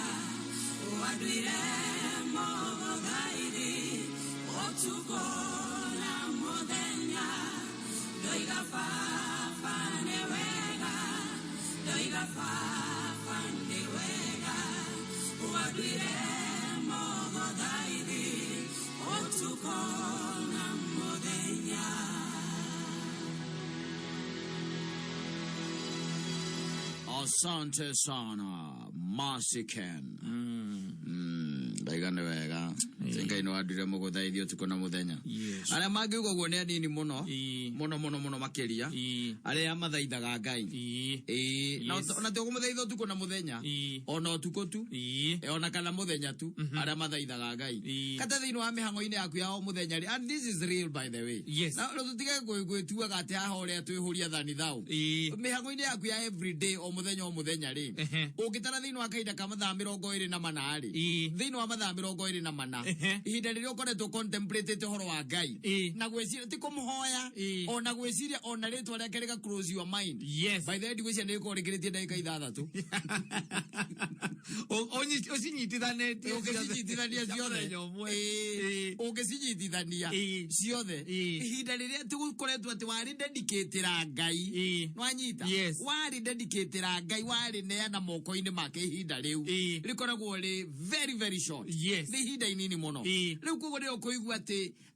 wanduire mũgũthaithi ũtukũ na mũthenya. Ndoiga baba nĩ wega, ndoiga baba nĩ wega wanduire mũgũthaithi ũtukũ na mũthenya. Asante sana Mercy Ken. Ndaiga nĩ wega Ngai nĩ wanduire mũgũthaithia ũtukũ na mũthenya. Yes. Arĩa mangiuga ũguo nĩ anini mũno mũno mũno mũno makĩria arĩa mathaithaga Ngai. Ĩĩ. Na ona ti kũmũthaitha ũtukũ na mũthenya, ona ũtukũ tu, ona kana mũthenya tu, arĩa mathaithaga Ngai kata thĩinĩ wa mĩhang'o-inĩ yaku ya o mũthenya rĩ, and this is real by the way. Yes. Na rĩu tũtige gwĩtuaga atĩ haha ũrĩa twĩhũria thani thaũ. Mĩhang'o-inĩ yaku ya everyday, o mũthenya o mũthenya rĩ, ũngĩtara thĩinĩ wa kahinda ka mathaa 24 rĩ, thĩinĩ wa mathaa 24, ihinda rĩrĩa ũkoretwo contemplated ũhoro wa Ngai na gwĩciria, ti kũmũhoya, ona gwĩciria, ona rĩtwa rĩake rĩga close your mind. Yes. By the way, ndigwĩciria nĩ rĩkorwo rĩkĩrĩtie ndagĩka 6. Ũcinyitithanĩtie. Ũngĩcinyitithania ciothe. Mũthenya ũmwe. Ĩĩ. Ũngĩcinyitithania ciothe, ihinda rĩrĩa tũkoretwo atĩ warĩ dedicatĩra Ngai, nwanyita? Yes. Warĩ dedicatĩra Ngai, warĩ neana moko-inĩ make, ihinda rĩu rĩkoragwo rĩ very very short. Yes. Nĩ ihinda inini mũno. Rĩu koguo rĩrĩa ũkũigua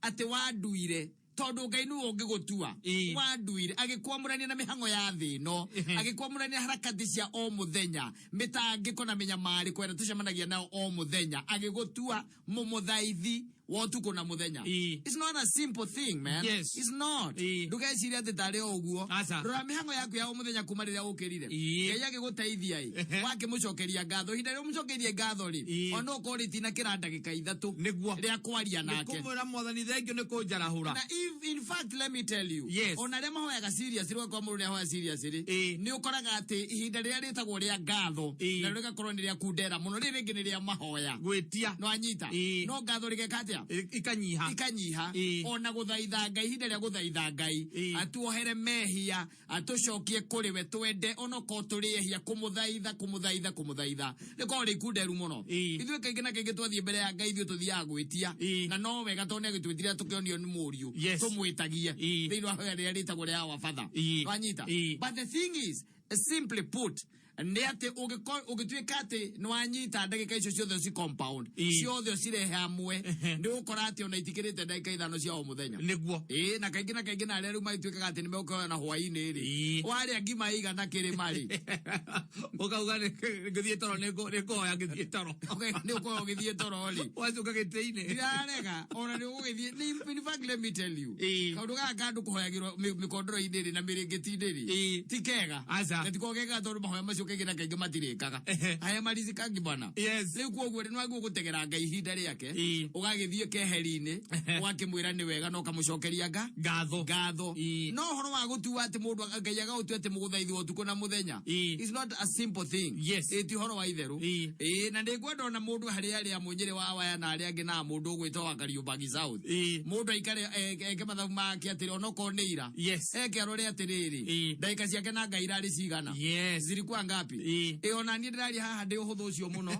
atĩ wanduire, tondũ Ngai nĩwe ũngĩgũtua, wanduire agĩkwamũrania na mĩhang'o ya thĩ ĩno, agĩkwamũrania harakati cia o mũthenya, mĩtangĩko na mĩnyamarĩko ĩrĩa tũcemanagia nayo o mũthenya, agĩgũtua mũmũthaithi wa ũtukũ na mũthenya. It's not a simple thing, man. Yes. It's not. Ndũgecirie atĩ tarĩ o ũguo. Aca. Rora mĩhang'o yaku ya o mũthenya kuma rĩrĩa ũkĩrire, Ngai agĩgũteithia ĩ, wakĩmũcokeria ngatho, ihinda rĩrĩa ũmũcokeirie ngatho rĩ, ona ũkorwo rĩtinakĩra ndagĩka 3 Nĩguo. rĩa kwaria nake. Nĩkũmwĩra Mwathani thengio nĩ kũnjarahũra. Na if, in fact, let me tell you, Yes. ona arĩa mahoyaga serious, rĩ, ũgakora mũndũ nĩahoya serious rĩ, nĩ ũkoraga atĩ ihinda rĩrĩa rĩtagwo rĩa ngatho na rĩgakorwo nĩ rĩa kundera mũno, rĩrĩ rĩngĩ nĩ rĩa mahoya Gwĩtia. No anyita no ngatho rĩgeka atĩa? Ikanyiha. Ikanyiha. Ona gũthaitha Ngai, ihinda rĩa gũthaitha Ngai atuohere mehia, atũcokie kũrĩ we, twende onokorwo tũrĩ ehia, kũmũthaitha, kũmũthaitha, kũmũthaitha, rĩkorwo rĩ ikunderu mũno. Ithuĩ kaingĩ na kaingĩ twathiĩ mbere ya Ngai, ithuĩ tũthiaga gwĩtia, na no wega tondũ nĩagĩtwĩtire tũkĩonio nĩ mũriũ tũmwĩtagie thĩinĩ wa hoya rĩrĩa rĩtagwo rĩa Our Father. Wanyita? But the thing is, simply put, nĩ atĩ ũngĩtuĩka atĩ nĩ wanyita ndagĩka icio ciothe ci compound ciothe ũcirehe hamwe, nĩ ũgũkora atĩ ona itikĩrĩte ndagĩka 5 cia o mũthenya. Nĩguo. Ĩĩ, na kaingĩ na kaingĩ na arĩa rĩu magĩtuĩkaga atĩ nĩ mekũhoya na hwaĩ-inĩ rĩ, warĩa ngima ĩigana kĩrĩma rĩ, Ũkauga ngĩthiĩ toro nĩ ngũhoya ngĩthiĩ toro. Nĩ ũkũhoya ũgĩthiĩ toro rĩ. Wacoka gĩtĩ-inĩ. Ndirarega ona nĩ ũgũgĩthiĩ. In fact, let me tell you, kaũndũ gaka kandũ kũhoyagĩrwo mĩkondoro-inĩ rĩ na mĩrĩngĩti-inĩ rĩ, ti kega. Aca. Na ti kega tondũ mahoya macio kaingĩ na kaingĩ matirĩkaga haya marizikangi bwana. Yes. Rĩu koguo rĩ, nĩwagĩrĩirwo gũtegera Ngai ihinda rĩake, ũgagĩthiĩ keheri-inĩ, ũgakĩmwĩra nĩ wega na ũkamũcokeria ngatho. Ngatho. No ũhoro wa gũtua atĩ mũndũ Ngai agagũtua atĩ mũgũthaithwo ũtukũ na mũthenya is not a simple thing. Yes. Ĩ, ti ũhoro wa itherũ. Ĩ, na nĩngwenda ona mũndũ harĩa arĩa mũnyĩrĩ wa waya na arĩa angĩ na mũndũ ũgwĩtwo wa Kariũmbangi South, mũndũ aikare eke mathabu make atĩrĩ, onokorwo nĩ ira, Yes. eke arore atĩrĩrĩ, ndagĩka ciake na Ngai irarĩ cigana? Yes. Zilikuwa ngapi? Ĩ, ona niĩ ndĩraria haha ndĩ ũhũthũ ũcio mũno.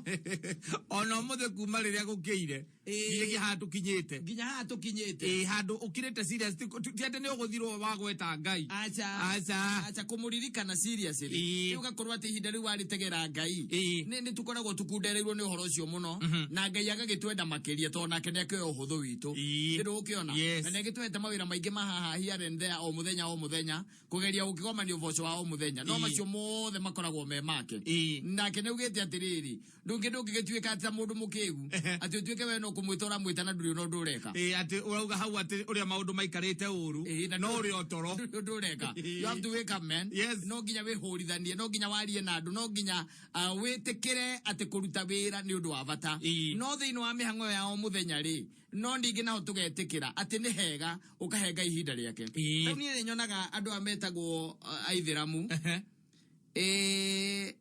Ona ũmũthĩ kuma rĩrĩa gũkĩire nginyagia haha tũkinyĩte. Nginya haha tũkinyĩte. Ĩ, handũ ũkirĩte serious, ti atĩ nĩ ũgũthirwo wagweta Ngai. Aca. Aca. Aca, kũmũririkana seriously. Rĩu ũgakorwo atĩ ihinda rĩu warĩtegera Ngai, nĩ tũkoragwo tũkundereirwo nĩ ũhoro ũcio mũno, na Ngai agagĩtwenda makĩria tondũ nake nĩ akĩoya ũhũthũ witũ. Nĩ ũkĩona? Yes. Na nĩ agĩtũhete mawĩra maingĩ ma haha here and there, o mũthenya o mũthenya, kũgeria gũkĩgomania ũboco wa o mũthenya, no macio mothe makoragwo me make. Nake nĩ augĩte atĩrĩrĩ, ndũngĩgĩtuĩka atĩ ta mũndũ mũkĩgu atĩ ũtuĩke we no kũmwĩta ũramwĩta na ndũrĩ ona ũndũ ũreka. Ĩ, atĩ ũrauga hau atĩ ũrĩa maũndũ maikarĩte ũru, no ũrĩ o toro. Ndũrĩ ũndũ ũreka. You have to wake up, man. Yes. No nginya wĩhũrithanie, no nginya warie na andũ, no nginya wĩtĩkĩre atĩ kũruta wĩra nĩ ũndũ wa bata, no thĩinĩ wa mĩhang'o ya o mũthenya rĩ, no ningĩ naho tũgetĩkĩra atĩ nĩ hega ũkahe Ngai ihinda rĩake. Rĩu niĩ nĩ nyonaga andũ aya metagwo aithĩramu.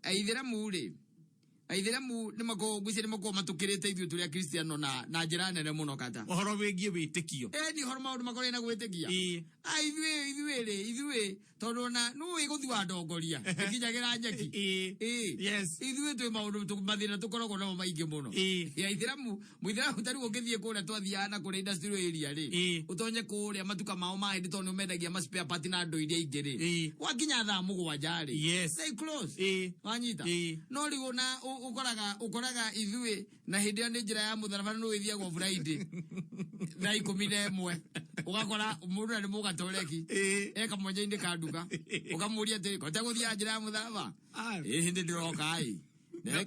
Aithĩramu rĩ, Aithĩramu nĩ makoragwo ngwĩciria nĩ makoragwo matũkĩrĩte ithuĩ tũrĩ akristiano na njĩra nene mũno kata. Ũhoro wĩgiĩ wĩtĩkio. Ĩni ũhoro maũndũ makoragwo na gwĩtĩkia. Ĩĩ. Ah, ithuĩ rĩ, ithuĩ tondũ ona nũ ĩgũthi wa ndongoria ĩkinyagĩra nyeki. Ĩĩ. Yes. Ithuĩ twĩ maũndũ mathĩna tũkoragwo namo maingĩ mũno. Ĩĩ. Ya Aithĩramu, mũithĩramu ta rĩu ũngĩthiĩ kũrĩa twathiaga na kũrĩa industrial area rĩ, ũtonye kũrĩa matuka mao ma hĩndĩ tondũ nĩmendagia ma spare part na andũ iria ingĩ rĩ, gwakinya thaa 7 rĩ, Yes. they close. Ĩĩ. Wanyita? Ĩĩ. No rĩu ona ũkoraga ithuĩ na hĩndĩ ĩyo nĩ njĩra ya mũtharaba nĩ ĩthiagwo Friday thaa 11, ũgakora mũndũ na nĩ mũgatoreki e kamwanya-inĩ ka nduka, ũkamũria atĩrĩ, ko tegũthiaga njĩra ya mũtharaba? Ĩ hĩndĩ ndĩroka ĩ.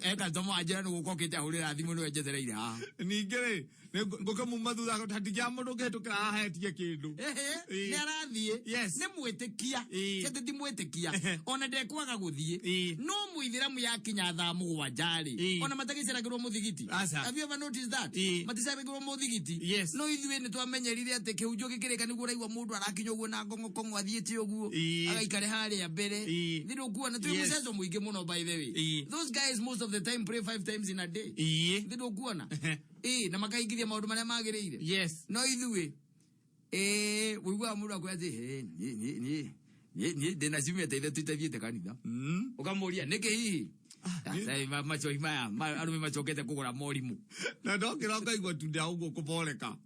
Eka tomo anjĩra nĩ gũka ũkĩte ahũrĩra thimũ nĩwe njetereire haha. Ningĩ rĩ, ngũkĩmuma thutha hatingĩa mũndũ ũngĩhĩtũkĩra haha etie kĩndũ. Ehe, nĩ arathiĩ. Yes. Nĩ mwĩtĩkia. Ti atĩ ti mwĩtĩkia. Ona ndekwaga gũthiĩ. No mũithĩramu yakinya thaa 7 rĩ, ona matagĩceragĩrwo mũthigiti. Aca. Have you ever noticed that? Maticeragĩrwo mũthigiti. Yes. No ithuĩ nĩ twamenyerire atĩ kĩhunjio gĩkĩrĩka nĩguo ũraigua mũndũ arakinya ũguo na ngong'okong'o athiĩte ũguo, agaikare harĩa mbere. Nĩ ndũkuona twĩ mũceco mũingĩ mũno by the way. Those guys most of the time pray 5 times in a day. Nĩ ndũkuona? Ĩĩ, na makaingithia maũndũ marĩa magĩrĩire. Yes. No ithuĩ, ũiguaga mũndũ akwĩra atĩ, "Hĩ, niĩ ndĩna ciumia ta ithatũ itathiĩte kanitha." Ũkamũria, nĩkĩ hihi? Macohi maya, arũme macokete kũgũra morimũ. Na ndokĩra ũkaigua tu ndĩa ũguo kũboreka.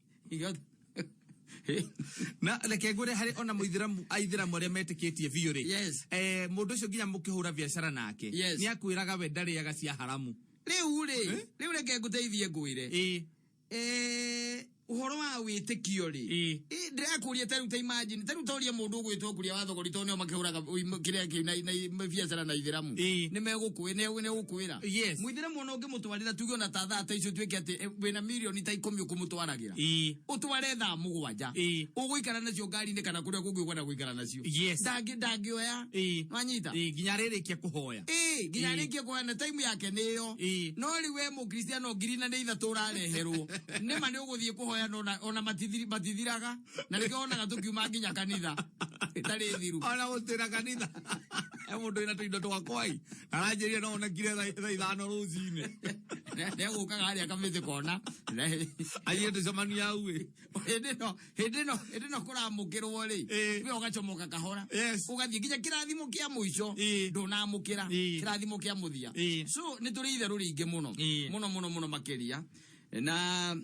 Na reke ngwĩre harĩ ona mũithĩramu, aithĩramu arĩa metĩkĩtie biũ rĩ. Yes. Mũndũ ũcio nginya mũkĩhũra biacara nake, Yes. nĩ akwĩraga we ndarĩaga cia haramu. Rĩu rĩ, rĩu reke ngũteithie ngwĩre. Ũhoro wa wĩtĩkio rĩ, ndĩrakũria ta rĩu ta imagine, ta rĩu ta ũria mũndũ ũgwĩtwo kũrĩa wa thogori tondũ nĩo makĩhũraga kĩrĩa kĩu na biacara na ithĩramu. Nĩ megũkwĩra. Yes. Mũithĩramu ona ũngĩmũtwarĩra tuge ona ta thaa ta icio tuĩke atĩ wĩna mirioni ta 10 ũkũmũtwaragĩra. Ũtware thaa 7. Ũgũikara nacio ngari-inĩ kana kũrĩa kũngĩ ũkwenda gũikara nacio. Yes. Ndangĩoya. Wanyita? Nginya arĩrĩkia kũhoya. Nginya arĩkie kũhoya na time yake nĩyo. No rĩu we mũkristiano 2003 ũrareherwo. Nĩma nĩ ũgũthiĩ kũhoya ona matithiraga. Na nĩkĩo wonaga tũkiuma nginya kanitha. Ĩtarĩ thiru. Ona gũtĩra kanitha. He mũndũ wĩna tũindo twakwa ĩ. Aranjĩrire no onekire thaa 5 rũcinĩ. Nĩegũkaga harĩa kamĩtĩ kona. Aigire tũcemanie hau ĩ. Hĩndĩ ĩno kũramũkĩrwo rĩ, we ũgacomoka kahora. Yes. Ũgathiĩ nginya kĩrathimo kĩa mũico, ndũnamũkĩra. Kĩrathimo kĩa mũthia. So nĩ tũrĩ itherũ rĩingĩ mũno. Mũno, mũno, mũno makĩria. Na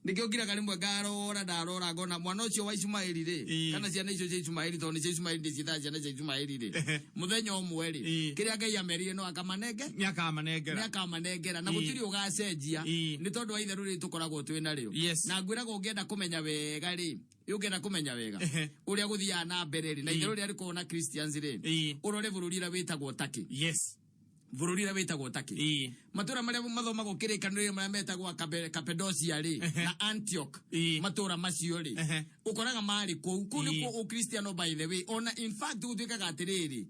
nĩkĩo ngiraga rĩmwe ngarora, ndarora ngona mwana ũcio wa Ishumaeli rĩ, kana ciana icio cia Ishumaeli, tondũ nĩ cia Ishumaeli ndĩciĩtaga ciana cia Ishumaeli rĩ, mũthenya ũmwe rĩ, kĩrĩa Ngai amerire no akamanenge? Nĩ akamanengera. Nĩ akamanengera. Na gũtirĩ ũgacenjia, nĩ tondũ wa itherũ rĩrĩ tũkoragwo twĩ narĩo. Yes. Na ngwĩraga ũngĩenda kũmenya wega rĩ, ũngĩenda kũmenya wega, ũrĩa gũthiaga na mbere rĩ, na itherũ rĩrĩa rĩkoragwo na Christians rĩ, ũrore bũrũri ũrĩa wĩtagwo Turkey. Yes. Bũrũri ũrĩa wĩtagwo Turkey. Matũũra marĩa mathomagwo kĩrĩkanĩro marĩa metagwo Cappadocia rĩ, na Antioch, matũũra macio rĩ, ũkoraga marĩ kũu. Kũu nĩkuo Ũkristiano by the way. Ona in fact gũtuĩkaga atĩrĩrĩ,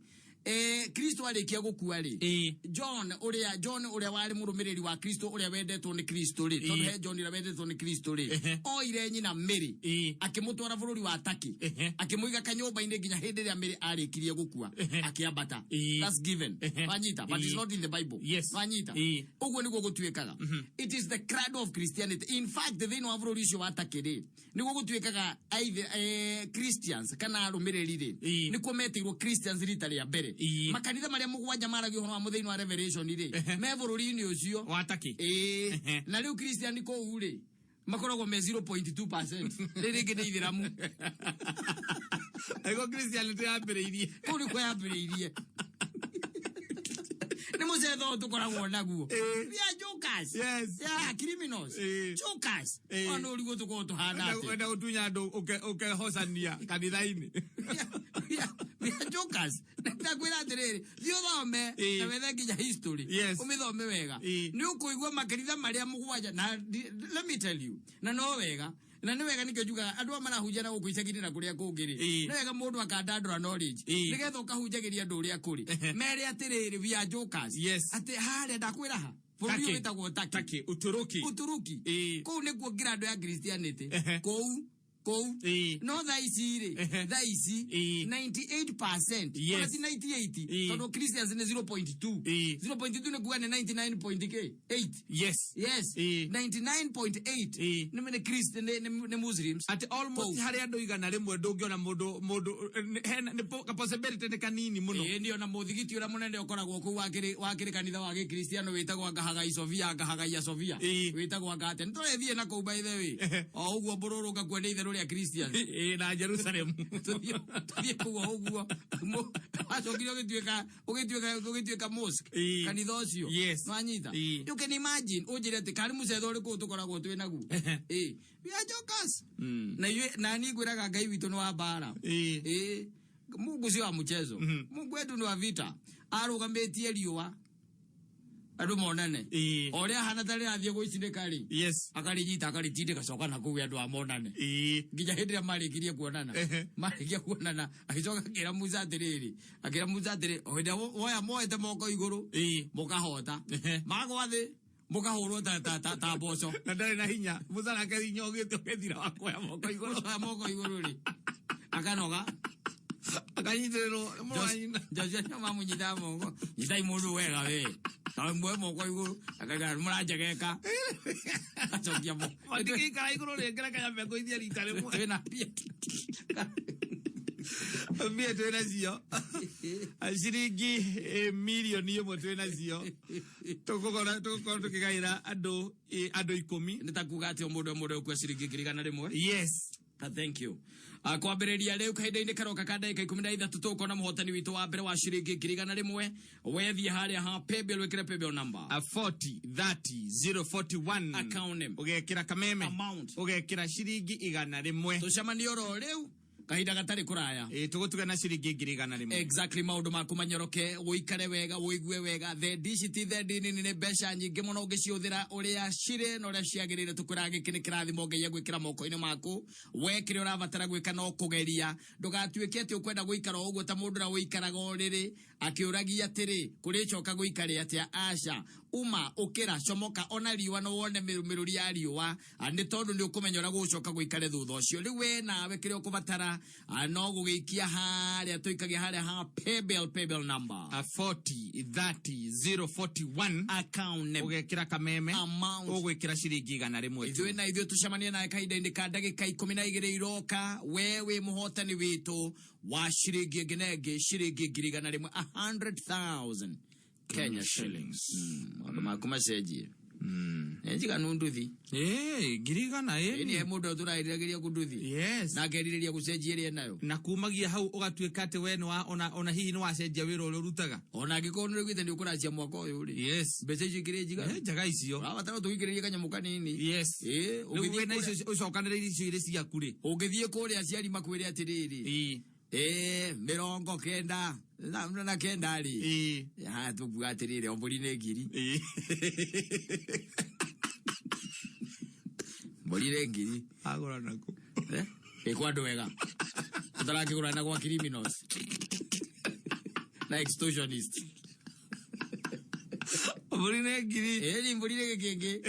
Kristo arĩkia gũkua rĩ, John ũrĩa warĩ mũrũmĩrĩri wa Kristo, ũrĩa wendetwo nĩ Kristo rĩ, tondũ he John ũrĩa wendetwo nĩ Kristo rĩ, oire nyina Mary, akĩmũtwara bũrũri wa Turkey, akĩmũiga kanyũmba-inĩ nginya hĩndĩ ĩrĩa Mary arĩkirie gũkua, akĩambata. That's given. Wanyita? But it's not in the Bible. Yes. Wanyita? Ũguo nĩguo gũtuĩkaga. It is the cradle of Christianity. In fact, thĩinĩ wa bũrũri ũcio wa Turkey rĩ, nĩguo gũtuĩkaga Christians kana arũmĩrĩri rĩ, nĩkuo metĩirwo Christians rita rĩa mbere. Makanitha marĩa 7 maragia ũhoro wa mũthĩinĩ wa Revelation rĩ, me bũrũri-inĩ ũcio wa Turkey. Na rĩu Christian kũu rĩ, makoragwo me 0.2%. Rĩrĩ rĩngĩ nĩ ithĩramu. Ego Christianity yambĩrĩirie. Kũu nĩkuo yambĩrĩirie. Nĩ mũcetho ũyũ tũkoragwo naguo. We are jokers. Yes. Yeah, criminals. Jokers. Ona ũrigwo tũkoragwo tũhana atĩa. Wenda gũtunya andũ ũkehocania kanitha-inĩ. We are jokers. Ndakwĩra atĩrĩrĩ, thiĩ ũthome na wethe nginya history. Yes. Ũmĩthome wega. Nĩ ũkũigua makanitha marĩa 7 na let me tell you, na no wega. Na nĩ wega nĩkĩo njugaga andũ aya marahunjia na gũkũ icagi-inĩ na kũrĩa kũngĩ rĩ. Nĩ wega mũndũ akandandũra knowledge. Nĩgetha ũkahunjagĩria andũ ũrĩa kũrĩ. Mere atĩrĩrĩ, we are jokers. Yes. Atĩ harĩa ndakwĩra ha? Bũrũri ũyũ Turkey. wĩtagwo Turkey. Turkey, Uturuki. Uturuki. Kũu nĩkuo ngirando ya Christianity. Kũu. Kũu no thaa ici rĩ, thaa ici 98%, ona ti 98, tondũ Christians nĩ 0.2. 0.2 nĩ kuga nĩ 99.8. Yes, 99.8 nĩ Christ, nĩ Muslims. Atĩ almost Kũu. harĩ andũ 100 ndũngĩona mũndũ hena nĩ ka possibility nĩ kanini mũno. Ĩĩ, ndio, na mũthigiti ũrĩa mũnene ũkoragwo kũu wakĩrĩ kanitha wa gĩkristiano wĩtagwo anga Hagai Sofia, anga Hagai Sofia wĩtagwo anga atĩa, nĩtũrĩthiĩ na kũu, by the way, o ũguo mbũrũrũka kuo nĩ itherũ rĩa Christians. Ĩĩ, na Jerusalem. Tũthiĩ kũu o ũguo. Wacokire ũgĩtuĩka mosque kanitha ũcio. Nwanyita? You can imagine, ũnjĩre atĩ karĩ mũcetho ũrĩkũ tũkoragwo twĩ naguo. Ĩĩ, we are jokers. Na ithuĩ, na niĩ ngwĩraga Ngai witũ nĩ wa mbara. Ĩĩ, Mungu sio wa mchezo. Mungu wetu ni wa vita. Arũgamĩtie riũa andũ monane o ũrĩa ahana ta rĩrathiĩ gwĩcinĩka rĩ, akarĩnyita, akarĩtindĩka, coka na kũu andũ amonane nginya hĩndĩ ĩrĩa marĩkirie kuonana. Marĩkia kuonana, agĩcoka akĩra Musa atĩrĩrĩ, akĩra Musa atĩrĩ, o hĩndĩ ĩrĩa woya moete moko igũrũ mũkahota, magwa thĩ mũkahũrwo ta mboco. Na ndarĩ na hinya Musa, nake hinya ũgĩte ũgĩthira wa kuoya moko igũrũ. Kuoya moko igũrũ rĩ, akanoga. Akanyitĩrĩrwo nĩ mũrũ wa nyina. Joshua nĩo mamũnyitaga moko, nyitai mũndũ wega we, nawe muoe moko igũrũ, akaiga mũranjegeka, acokia moko. Matingĩikara igũrũ rĩngĩ, reke nyambe ngũithie rita rĩmwe. Twĩna mbia. Mbia twĩ nacio ciringi 1 million twĩ nacio, tũgũkorwo tũkĩgaĩra andũ 10. Nĩ ta kuga atĩ o mũndũ o mũndũ ũkua ciringi 100,000. Yes. Thank you. Kwambĩrĩria rĩu, kahinda-inĩ karoka ka ndagĩka 13, tũkona mũhotani witũ wa mbere wa ciringi 100,000. Wethiĩ harĩa ha paybill, wĩkĩre paybill number. A 40 30 041. Account name. Ũgekĩra Kameme. Amount. Ũgekĩra ciringi 100. Tũcemanie oro rĩu kahinda gatarĩ kũraya. Ĩ, tũgũtuga na ciringi 100,000. Exactly, maũndũ maku manyoroke, ũikare wega, ũigue wega. Thendi ici ti thendi nini, nĩ mbeca nyingĩ mũno ũngĩciũthĩra ũrĩa cirĩ na ũrĩa ciagĩrĩire. Tũkwĩraga gĩkĩ nĩ kĩrathimo Ngai egwĩkĩra moko-inĩ maku. We kĩrĩa ũrabatara gwĩka no kũgeria. Ndũgatuĩke atĩ ũkwenda gũikara o ũguo ta mũndũ ũrĩa ũikaraga ũrĩrĩ akĩũragia atĩrĩ, kũrĩcoka gũikare atĩa? Aca, uma ũkĩra, comoka ona riũa no wone mĩrũri ya riũa. Nĩ tondũ nĩ ũkũmenya ũrĩa gũgũcoka gũikare thutha ũcio. Rĩu we nawe kĩrĩa ũkũbatara no gũgĩikia harĩa tũikagia harĩa ha paybill, paybill number. A 40 30 041. Account name. Ũgekĩra Kameme. Amount. Ũgwĩkĩra ciringi 100 tu. Ithuĩ na ithuĩ tũcemanie nawe kahinda-inĩ ka ndagĩka 12 iroka. We wĩ mũhotani witũ wa ciringi ĩngĩ na ĩngĩ, ciringi 100,000, 100,000 Kenya shillings. Maũndũ maku macenjie. Nĩ njiganu nduthi. Ĩ, 100,000. Ĩni Ĩ. he mũndũ ũtũrariragĩria kũnduthi na akerirĩria gũcenjia ĩrĩa enayo. Na kumagia hau ũgatuĩka atĩ we nĩ wa ona hihi nĩ wacenjia wĩra ũrĩa ũrutaga. Ona angĩkorwo nĩ ũrĩguĩte nĩ ũkũracia mwaka ũyũ rĩ, mbeca icio ikĩrĩ njiganu. Nĩ njega icio. Ũrabatara tũgĩikĩrĩrie kanyamũ kanini. Ĩ, Rĩu ũngĩthiĩ wĩna icio ũcokanĩrĩirie icio irĩ ciaku rĩ, ũngĩthiĩ kũrĩa aciari makwĩre atĩrĩrĩ, ĩ, 99 rĩ, haha tũkuga atĩrĩrĩ, o mbũri nĩ ngiri, mbũri nĩ ngiri. Agũra naku. Ĩ, kwa andũ ega tũtarakĩgũra na gwa criminals na extortionist. Mbũri nĩ ngiri. Ĩni, mbũri nĩ gĩkĩngĩ.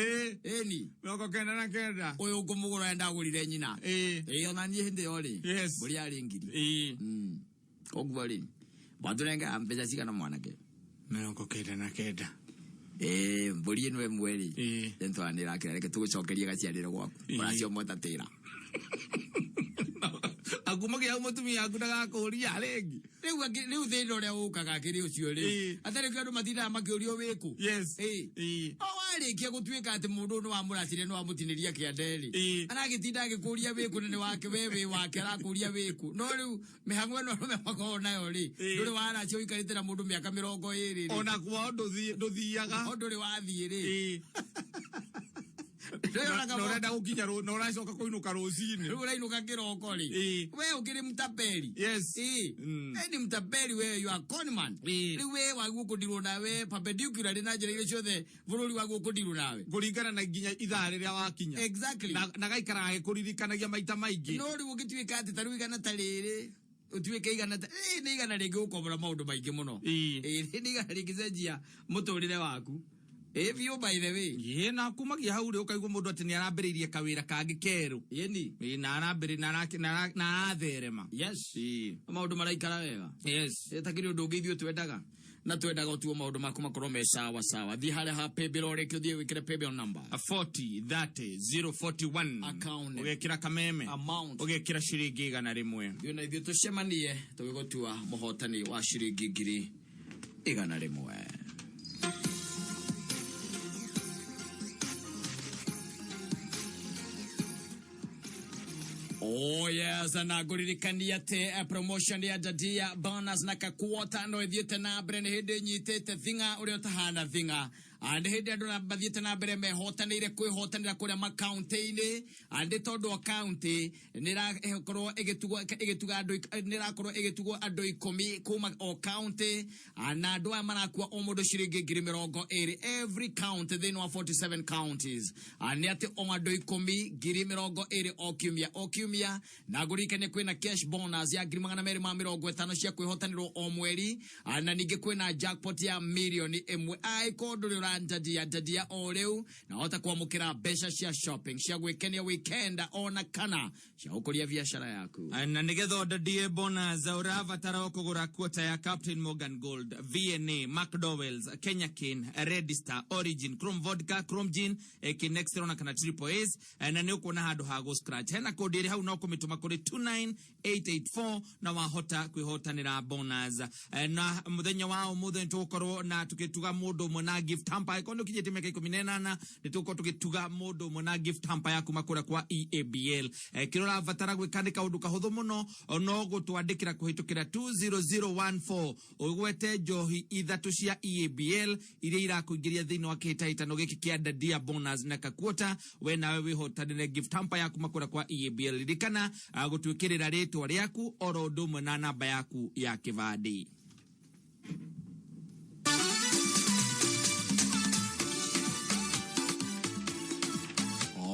Ĩni. 99. Ũyũ ngũmũgũra ndagũrire nyina. Ĩ, ona niĩ hĩndĩ ĩyo rĩ, mbũri yarĩ ngiri. Koguo rĩ, watũnengera mbeca cigana, mwanake? 99. Ĩ, mbũri ĩno ĩmwe rĩ, nĩtwanĩrakĩra, reke tũgũcokerie gaciarĩro gwaku ũracio mwetatĩra. Akumagia hau mũtumia waku ndagakũria rĩngĩ. Rĩu rĩu thĩna ũrĩa ũkaga akĩrĩ ũcio rĩu atarĩ kĩo, andũ matindaga makĩũrio wĩkũ. Ĩ, o warĩkia gũtuĩka atĩ mũndũ ũyũ nĩ wamũracire, nĩ wamũtinĩria kĩande rĩ, aragĩtinda agĩkũria wĩkũ, na nĩ wake, we wĩ wake, arakũria wĩkũ. No rĩu mĩhang'o ĩno arũme makoragwo nayo rĩ, ndũrĩ waracia ũikarĩte na mũndũ mĩaka 20 rĩ. Ona kwao ndũthiaga. O ndũrĩ wathiĩ rĩ. Na ũrenda gũkinya na ũracoka kũinũka rũcinĩ. Rĩu ũrainũka kĩroko rĩ, we ũkĩrĩ mtapeli. Ĩ, we ni mtapeli, we you are conman. Rĩu we wagwo kũndirwo nawe perpendicular na njĩra iria ciothe bũrũri wagwo kũndirwo nawe. Kũringana na nginya ithaa rĩrĩa wakinya. Na gaikaraga gĩkũririkanagia maita maingĩ. No rĩu ũngĩtuĩka atĩ ta rĩu igana ta rĩrĩ, ũtuĩke igana ta ĩ, nĩ igana rĩngĩ gũkombora maũndũ maingĩ mũno. Ĩ, nĩ igana rĩngĩcenjia mũtũrĩre waku. Ĩ biũ by the way. Ĩ na kumagia hau rĩ ũkaigua mũndũ atĩ nĩ arambĩrĩirie kawĩra kangĩ kerũ. Ĩni. Ĩ na arambĩrĩ na aratherema. Yes. Ĩ. Maũndũ maraikara wega. Yes. Ĩtakĩrĩ ũndũ ũngĩ ithuĩ twendaga. Na twendaga ũtuo maũndũ maku makorwo me sawa sawa. Thiĩ harĩa ha paybill o rĩngĩ ũthiĩ wĩkĩre paybill number. 40 30 041. Account. Ũgekĩra kameme. Amount. Ũgekĩra ciringi 100. Ithuĩ na ithuĩ tũcemanie tũgĩgũtua mũhotani wa ciringi 100,000. Oh yes, na ngũririkania atĩ promotion ya Dadia bonus na kakuota no ĩthiĩte na mbere nĩ hĩndĩ ĩnyitĩte thing'a ũrĩa ũtahana thing'a. Nĩ hĩndĩ andũ mathiĩte na mbere mehotanĩire kwĩhotanĩra kũrĩa makaunti-inĩ. Nĩ tondũ o kaunti nĩ ĩrakorwo ĩgĩtuga andũ nĩ ĩrakorwo ĩgĩtugwo andũ 10 kuma o kaunti. Na andũ aya marakua o mũndũ ciringi 20,000 every county thĩinĩ wa 47 counties. Nĩ atĩ o andũ 10 20,000 o kiumia o kiumia. Na ngũririkanie kwĩna cash bonus ya 250,000 cia kwĩhotanĩrwo o mweri. Na ningĩ kwĩna jackpot ya 1,000,000. Angĩkorwo ndũrĩ ũranjadia njadia o rĩu na wahota kwamũkĩra mbeca cia shopping cia gwĩkenia weekend ona kana cia gũkũria biacara yaku. Na nĩgetha ũndadie bonus ũrabatara o kũgũra quota ya Captain Morgan Gold, VNA, McDowell's, Kenya Cane, Red Star, Origin, Chrome Vodka, Chrome Gin, Kinextron na kana Triple A's. Na nĩ ũkuona handũ ha gũ scratch. Hena kodi ĩrĩ hau no kũmĩtũma kũrĩ 29884 na wahota kwĩhotanĩra bonus. Na mũthenya wa ũmũthĩ nĩ tũgũkorwo na tũgĩtuga mũndũ ũmwe na gift hamper. Angĩkorwo nĩ ũkinyĩtie mĩaka 18 nĩ tũgũkorwo tũgĩtuga mũndũ ũmwe na gift hamper ya kuma kũrĩa kwa EABL. Kĩrĩa ũrabatara gwĩka nĩ kaũndũ kahũthũ mũno, no gũtwandĩkĩra kũhĩtũkĩra 20014 ũgwete njohi 3 cia EABL iria irakũingĩria thĩinĩ wa kĩhĩtahĩtano gĩkĩ kĩa Dadia bonus na kakuota. We nawe wĩhotanĩre gift hamper ya kuma kũrĩa kwa EABL. Ririkana gũtwĩkĩrĩra rĩtwa rĩaku oro ũndũ ũmwe na namba yaku ya kĩbandĩ.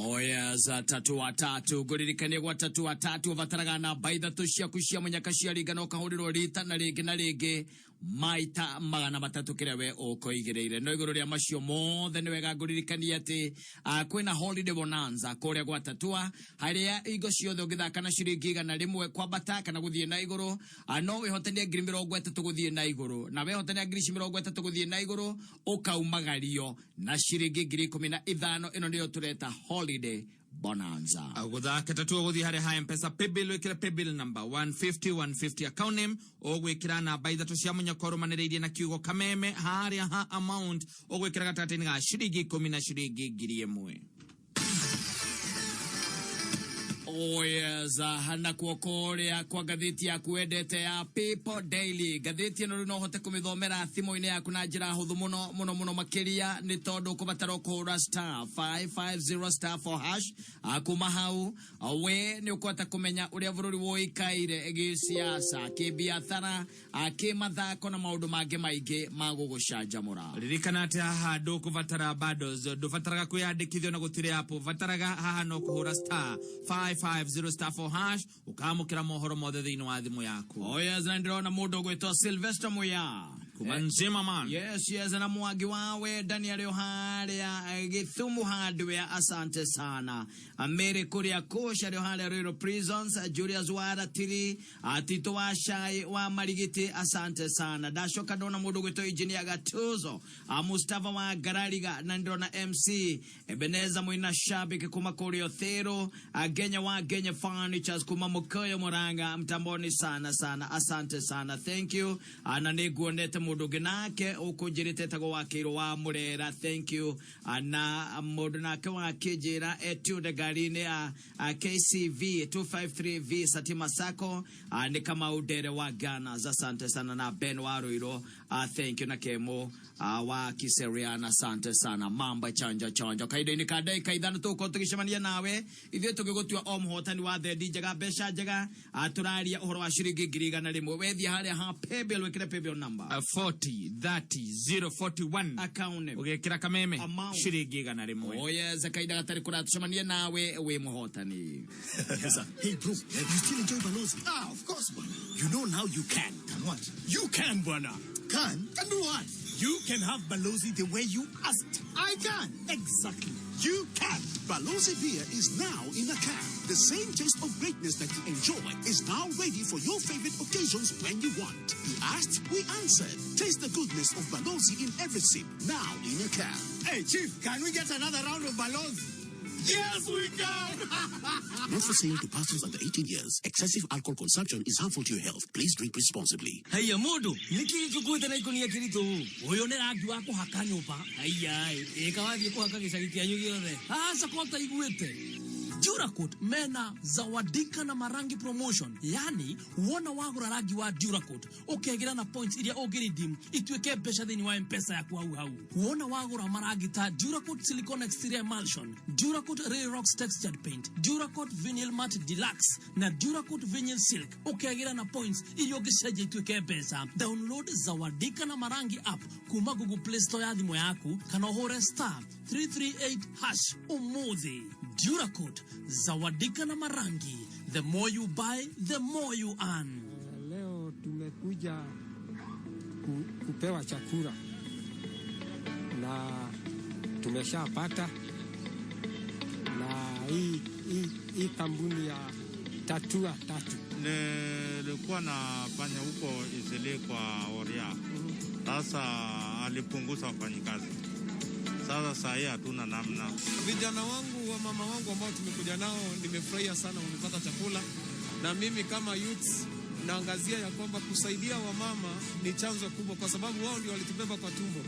Oh yes, 3 3 ngũririkanie gwa 3 3 ũbataraga namba 3 ciaku cia mũnyaka cia ringana ũkahũrĩrwo rita na rĩngĩ na rĩngĩ maita 300 kĩrĩa we ũkoigĩrĩire. No igũrũ rĩa macio mothe nĩ wega ngũririkanie atĩ kwĩna holiday bonanza kũrĩa gwa Tatua harĩa ingo ciothe ũngĩthaka na ciringi 100 kwambata kana gũthiĩ na igũrũ, no wĩhotanie 30,000 gũthiĩ na igũrũ, na wehotania 30,000 gũthiĩ na igũrũ ũkaumagario na ciringi 15,000. Ĩno nĩyo tũreta holiday bonanza. Gũthaka Tatua gũthiĩ harĩa ha M-Pesa paybill wĩkĩre paybill number 150 150 account name ũgwĩkĩra namba 3 cia mũnyaka ũrũmanĩrĩirie na kiugo kameme harĩa ha amount ũgwĩkĩra gatagatĩ-inĩ ga ciringi 10 na ciringi 1,000. Oh yes, na kuo kũrĩa kwa ngathĩti yaku wendete ya People Daily. Ngathĩti ĩno rĩu no ũhote kũmĩthomera thimũ-inĩ yaku na njĩra hũthũ mũno mũno mũno makĩria, nĩ tondũ ũkũbatara kũhũra star 550 star 4 hash. Kuma hau we nĩ ũkũhota kũmenya ũrĩa bũrũri ũikaire gĩsiasa, kĩbiathara, kĩmathako na maũndũ mangĩ maingĩ ma gũgũcanjamũra. Ririkana atĩ haha ndũkũbatara bundles, ndũbataraga kwĩyandĩkithia na gũtirĩ app, ũbataraga haha no kũhũra star 550 star 4 hash ũkamũkĩra mohoro mothe thĩinĩ wa thimũ yaku. Oh yes, na ndĩrona mũndũ ũgwĩtwo Sylvester Muya Kuma nzima man. Yes, yes, na mwangi wawe Daniel harĩa Gĩthumu Hardware, asante sana. Mary Kuria Kosha rĩo harĩa Royal Prisons, Julius Waratiri, Tito wa Shai wa Marigiti, asante sana. Ndacoka ndona mũndũ ũgwĩtwo Engineer Gatuzo, Mustafa wa Garariga, na ndĩrona MC Ebeneza Mwina Shabiki kuma kũrĩa Othero, Genya wa Genya Furnitures kuma Mukoyo Muranga, mtamboni sana sana, asante sana, thank you. Na nĩ nguonete mũndũ ũngĩ nake ũkũnjĩrĩte etagwo Wakĩirwo wa Mũrera, thank you. Na mũndũ nake wakĩnjĩra etude ngari-inĩ ya KCV 253V Satima Sacco, nĩ Kamau Ndere wa Ghana, asante sana, na Ben wa Ruiru, thank you, na Kemo wa Kiserian, asante sana. Mamba chanja chanja kahinda-inĩ ka ndagĩka 5 tũgũkorwo tũgĩcemania nawe ithuĩ tũgĩgũtua o mũhotani wa thendi njega mbeca njega. Tũraria ũhoro wa ciringi 100,000. Wethiĩ harĩa ha paybill wĩkĩre paybill number 40 30 041 account name ũgekĩra kameme Amount. ciringi 100. Oh yes, kahinda gatarĩ kũraya tũcemanie nawe wĩ mũhotani. Hey bro, you still enjoy Balozi? Ah, of course, bwana. You know now you can. Can what? You can, bwana. Can? Can do what? You can have Balozi the way you asked. I can. Exactly. You can. Balozi beer is now in a can. The same taste of greatness that you enjoy is now ready for your favorite occasions when you want. You asked, we answered. Taste the goodness of Balozi in every sip, now in a can. Hey, Chief, can we get another round of Balozi? Yes, we can! Not for sale to persons under 18 years. Excessive alcohol consumption is harmful to your health. Please drink responsibly. Haiya mũndũ nĩkĩ gĩkuĩte na ikũnia kĩritũ ũũ? Ũyũ nĩ rangi wa kũhaka nyũmba. Haiya ĩka wathiĩ kũhaka gĩcagi kĩanyu gĩothe. Aca ko ũtaiguĩte. Duracoat mena zawadika na marangi promotion, yani wona wagũra rangi wa Duracoat ũkegĩra na points iria ũngĩredeem ituĩke mbeca thĩinĩ wa M-Pesa yaku hau hau. Wona wagũra marangi ta Duracoat silicone exterior emulsion, Duracoat Ray Rocks textured paint, Duracoat vinyl matte deluxe na Duracoat vinyl silk ũkegĩra na points iria ũngĩcenjia ituĩke mbeca. Download zawadika na marangi app kuma Google Play Store ya thimũ yaku kana ũhũre star 338 hash ũmũthĩ. Duracoat, zawadika na marangi. The more you buy, the more you earn. Leo tumekuja kupewa chakula na tumeshapata, na hii kampuni ya Tatua Tatu. Nilikuwa nafanya huko Eastleigh kwa Oria. Sasa alipunguza wafanyikazi. Sasa saa hii hatuna namna. Vijana wangu wa mama wangu ambao tumekuja nao, nimefurahia sana wamepata chakula, na mimi kama youths naangazia ya kwamba kusaidia wamama ni chanzo kubwa, kwa sababu wao ndio walitubeba kwa tumbo,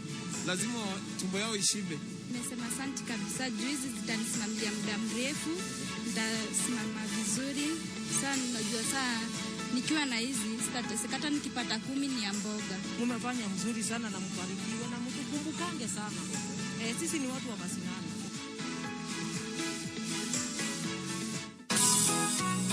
lazima tumbo yao ishibe. Nimesema asante kabisa, juu hizi zitanisimamia muda mrefu, nitasimama vizuri. Sasa unajua saa nikiwa na hizi sitateseka, hata nikipata 10 ni ya mboga. Mumefanya mzuri sana na mbarikiwe na mtukumbukange sana. Sisi ni watu wa mashinani.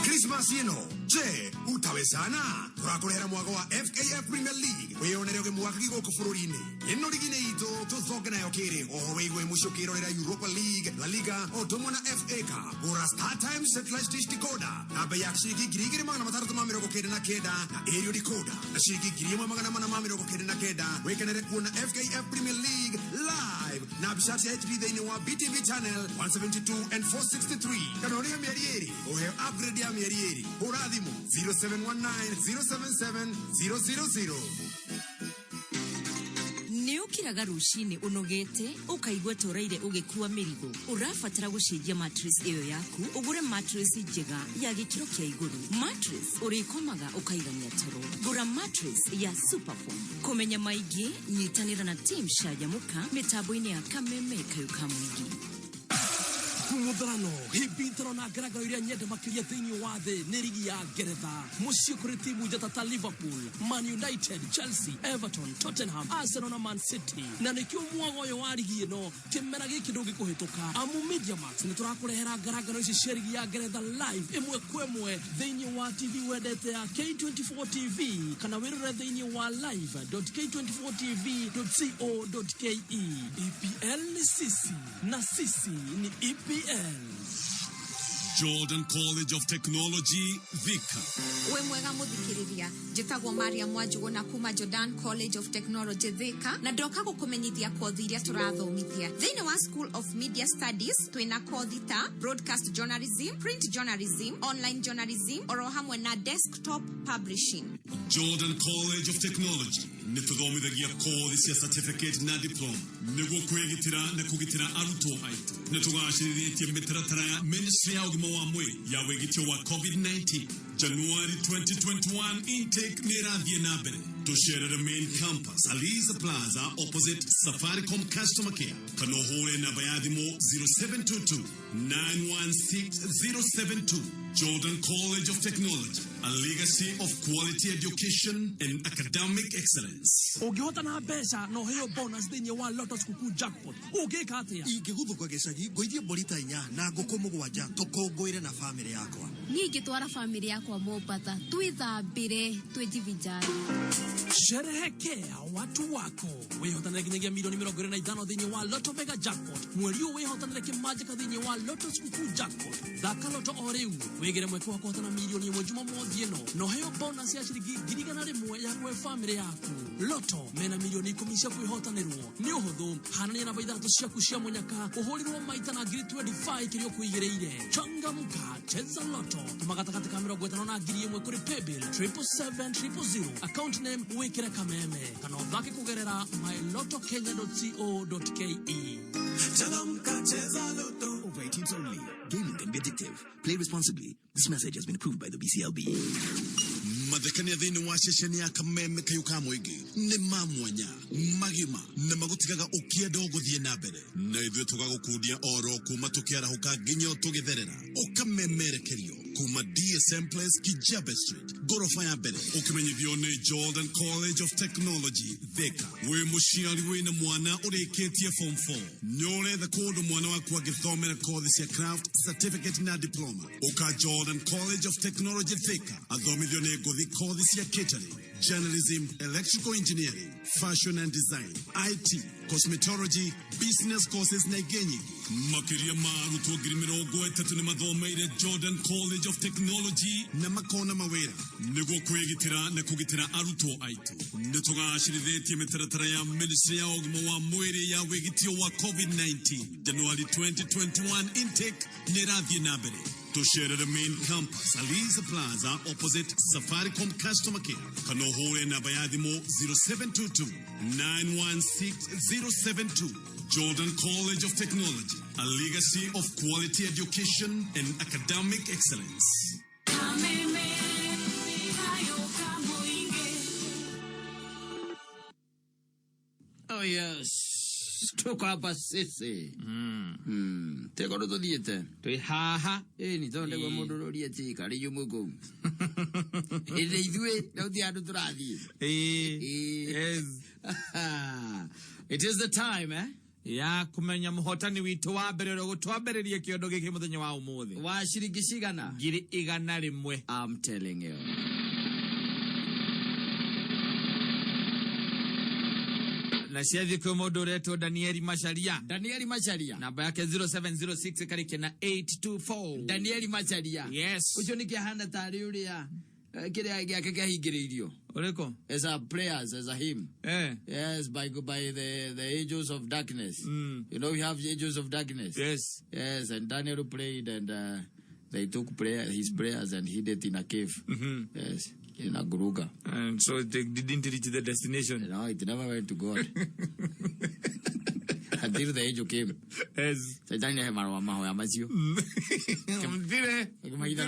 Christmas ĩno, je, utawezana? Tũrakũrehera mwago wa FKF Premier League wĩyonere ũgĩmwaka gũkũ bũrũri-inĩ. Ĩno rigi nĩ itũ tũthonge nayo kĩrĩ oho wĩigue mũciĩ ũkĩrorera Europa League, La Liga o ũndũ ũmwe na FA Cup. Gũra Star Times Satellite Dish Decoder na bei ya ciringi 2,699 na aerial decoder na ciringi 1,499 wĩkenere kuona FKF Premier League live na mbica cia HD thĩinĩ wa BTV channel 172 and 463 kana ũrĩhe mĩeri ĩrĩ ũheo upgrade ya mĩeri ĩrĩ. Hũra thimũ 0719 077 000. Nĩ ũkiraga rũcinĩ ũnogete ũkaigua ta ũraire ũgĩkua mĩrigo, ũrabatara gũcenjia mattress ĩyo yaku ũgũre mattress njega ya gĩkĩro kĩa igũrũ, mattress ũrĩkomaga ũkaigania toro. Gũra mattress ya Superform. Kũmenya maingĩ nyitanĩra na team Canjamũka mĩtambo-inĩ ya Kameme Kayũ ka Mũingĩ. Mũtharano hĩmbithano na ngarangaro iria nyende makĩria thĩinĩ wa thĩ nĩ rigi ya Ngeretha. Mũciĩ kũrĩ timu njata ta Liverpool, Man United, Chelsea, Everton, Tottenham, Arsenal na Man City. Na nĩkĩo mwago ũyũ wa rigi ĩno kĩmera gĩkĩ ndũngĩkũhĩtũka, amu Media Max nĩ tũrakũrehera ngarangaro ici cia rigi ya Ngeretha live ĩmwe kwa ĩmwe thĩinĩ wa TV wendete ya K24 TV kana wĩrore thĩinĩ wa live.k24tv.co.ke. EPL ni sisi na sisi ni EPL. Jordan College of Technology, Thika. Wĩ mwega mũthikĩrĩria, njĩtagwo Maria Mwanjugũ na kuma Jordan College of Technology Thika, na ndoka gũkũmenyithia kothi iria tũrathomithia thĩinĩ wa School of Media Studies. Twĩna kothi ta broadcast journalism, print journalism, online journalism oro hamwe na desktop publishing. Jordan College of Technology nĩ tũthomithagia kothi cia certificate na diploma nĩguo kwĩgitĩra na kũgitĩra arutwo aitũ. Nĩ tũgacĩrithĩtie mĩtaratara ya Ministry ya ũgima wa mwĩrĩ ya wĩgitio wa COVID-19. January 2021 intake nĩ ĩrathiĩ na mbere. Tũcerere main campus, Aliza Plaza, opposite Safaricom customer care, kana ũhũre namba ya thimũ 0722 916 072. Jordan College of Technology, a legacy of quality education and academic excellence. Ũngĩhotana mbeca na ũheo bonus thĩinĩ wa Lotto Sikukuu Jackpot, ũngĩka atĩa? Ingĩguthũka gĩcagi ngũithie mbũri ta 4 na ngũkũ 7 tũkũngũĩre na bamĩrĩ yakwa. Niĩ ingĩtwara bamĩrĩ yakwa Mombasa twĩthambĩre twĩjivinjari. Sherehekea watu wako, wĩhotanĩre nginyagia milioni 25 thĩinĩ wa Lotto Mega Jackpot. Mweri ũyũ wĩhotanĩre kĩmanjĩka thĩinĩ wa Lotto Sikukuu Jackpot. Thaka Lotto o rĩu wĩgĩre mweke wa kũhotana milioni 1 Jumamothi. raundi ĩno na ũheo bonus ya ciringi 100,000 ya kũhe bamĩrĩ yaku. Loto mena 10,000,000 cia kwĩhotanĩrwo. Nĩ ũhũthũ, hanania namba 6 ciaku cia mũnyaka ũhũrĩrwo maita na 25,000 kĩrĩa ũkũigĩrĩire. Changamka, cheza Loto. Tũma gatagatĩ ka 50 na 1,000 kũrĩ paybill 777 000, account name wĩkĩre Kameme, kana ũthake kũgerera mylotokenya.co.ke. Changamka, cheza Loto. Over 18s only. Gaming can be addictive. Play responsibly. This message has been approved by the BCLB. Mathekania thĩinĩ wa ceceni ya Kameme kayũ ka mũingĩ nĩ ma mwanya magima na magũtigaga ũkĩenda ũgũthiĩ na mbere, na ithuĩ tũgagũkundia oro kuma tũkĩarahũka nginya tũgĩtherera ũkamemerekerio kuma DSM Place, Kijabe Street, ngoroba ya mbere, ũkĩmenyithio nĩ Jordan College of Technology, Thika. Wĩ mũciari wĩna mwana ũrĩkĩtie form 4, nĩ ũretha kũndũ mwana waku angĩthomera kothi cia craft, certificate na diploma, ũka Jordan College of Technology, Thika, athomithio nĩ ngũthi kothi cia catering, journalism, electrical engineering, fashion and design, IT, cosmetology, business courses na ingĩ nyingĩ. Makĩria ma arutwo 30,000 nĩ mathomeire Jordan College of Technology na makona mawĩra. Nĩguo kwĩgitĩra na kũgitĩra arutwo aitũ, nĩ tũgacĩrithĩtie mĩtaratara ya Ministry ya ũgima wa mwĩrĩ ya wĩgitio wa COVID-19. January 2021 intake nĩ ĩrathiĩ na mbere. Tũcerere main campus, Aliza Plaza, opposite Safaricom customer care, kana ũhũre namba ya thimũ 0722 916 072. Jordan College of Technology, a legacy of quality education and academic excellence. Kameme kayo ka mũingĩ. Oh yes, tuko hapa sisi. Teko ndo tuthiĩte. Twĩ haha. Ĩni tondũ nĩguo mũndũ ũroria atĩ karĩ inyuĩ mwĩ kũu. Ĩndĩ ithuĩ rĩu ti handũ tũrathiĩ. Yes. It is the time, eh? Ya kumenya mũhotani witũ wa mbere ũrĩa ũgũtwambĩrĩria kĩondo gĩkĩ mũthenya wa ũmũthĩ. Wa ciringi cigana? 100,000. I'm telling you. Na ciathiĩ kwĩ mũndũ ũretwo Danieli Macharia. Danieli Macharia. Namba yake 0706 ĩkarĩkia na 824. Danieli Macharia. Yes. Ũcio nĩkĩ ahana tarĩ ũrĩa kĩrĩa gĩake kĩahingĩrĩirio. Ũrĩkũ? As a prayers, as a hymn. Eh. Yes, by the angels of darkness. You know we have the angels of darkness. Yes. Yes, and Daniel prayed and they took his prayers and hid it in a cave. Yes, in a guruga. And so they didn't reach the destination. No, it never went to God. Until the angel came. Yes. Satani he marũa mahoya macio. Mthire. Akĩmahitha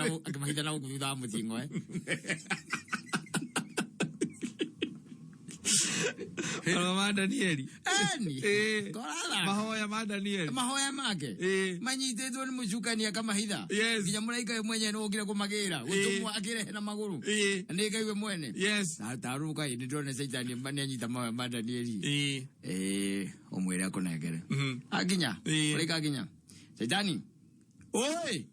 na gũkũ thutha wa mũthingo, eh? Marũa ma Danieli. Eni. Koratha. Mahoya ma Danieli. Mahoya make. Manyitĩtwo nĩ mũcukani akamahitha. Yes. Nginya mũraika we mwenyewe nĩ wokire kũmagĩra. Gũtũmwo akĩrehe na magũrũ. Na nĩ Ngai we mwene. Yes. Tarũka nĩ ndĩrona Caitani nĩ anyita mahoya ma Danieli. Ũmwĩre akũnengere. Akinya. Mũraika akinya. Caitani. Oi.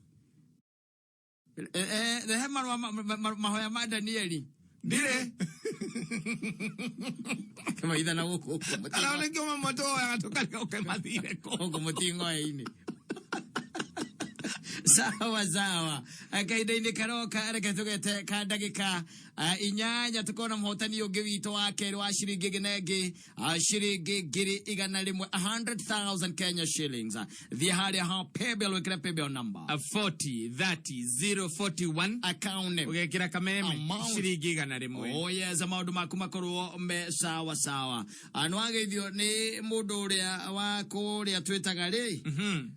Rehe marũa mahoya ma Danieli. Ndire. Kĩmaitha na gũkũ. Arona kĩo mamwe tũhoyaga tũkarega ũkĩmathire kũ. Gũkũ mũting'oe-inĩ. Sawa sawa. Kahinda-inĩ karoka reke tũgete ka ndagĩka 8 tukona mũhotani ũngĩ witũ wa kerĩ wa ciringi ĩngĩ na ĩngĩ, ciringi 100,000, 100,000 Kenya shillings. Thiĩ harĩa ha paybill wĩkĩre paybill number. 40 30 041. Account name. Ũgekĩra Kameme Amount. ciringi 100. Oh yes, maũndũ maku makorwo me sawa sawa. Nĩwageithio nĩ mũndũ ũrĩa wa kũrĩa twĩtaga rĩ?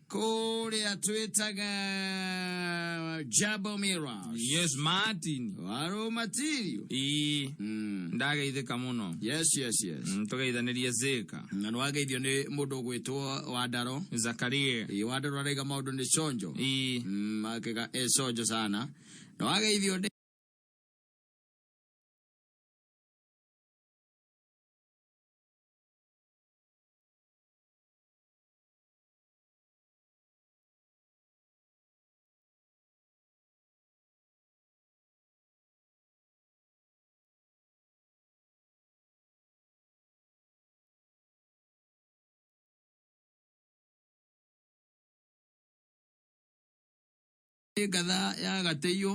Kũrĩa twĩtaga Jabo Mirrors. Yes, Martin. Warũmatirio. Ii. Ndageithĩka mũno. Yes, yes, yes. Tũgeithanĩrie Zika. Na nĩwageithio nĩ mũndũ ũgwĩtwo Wandaro. Zakaria. Ii, Wandaro araiga maũndũ nĩ conjo. Ii. Akĩga e conjo sana. Nĩwageithio nĩ Nĩ ngatha ya gatĩiyũ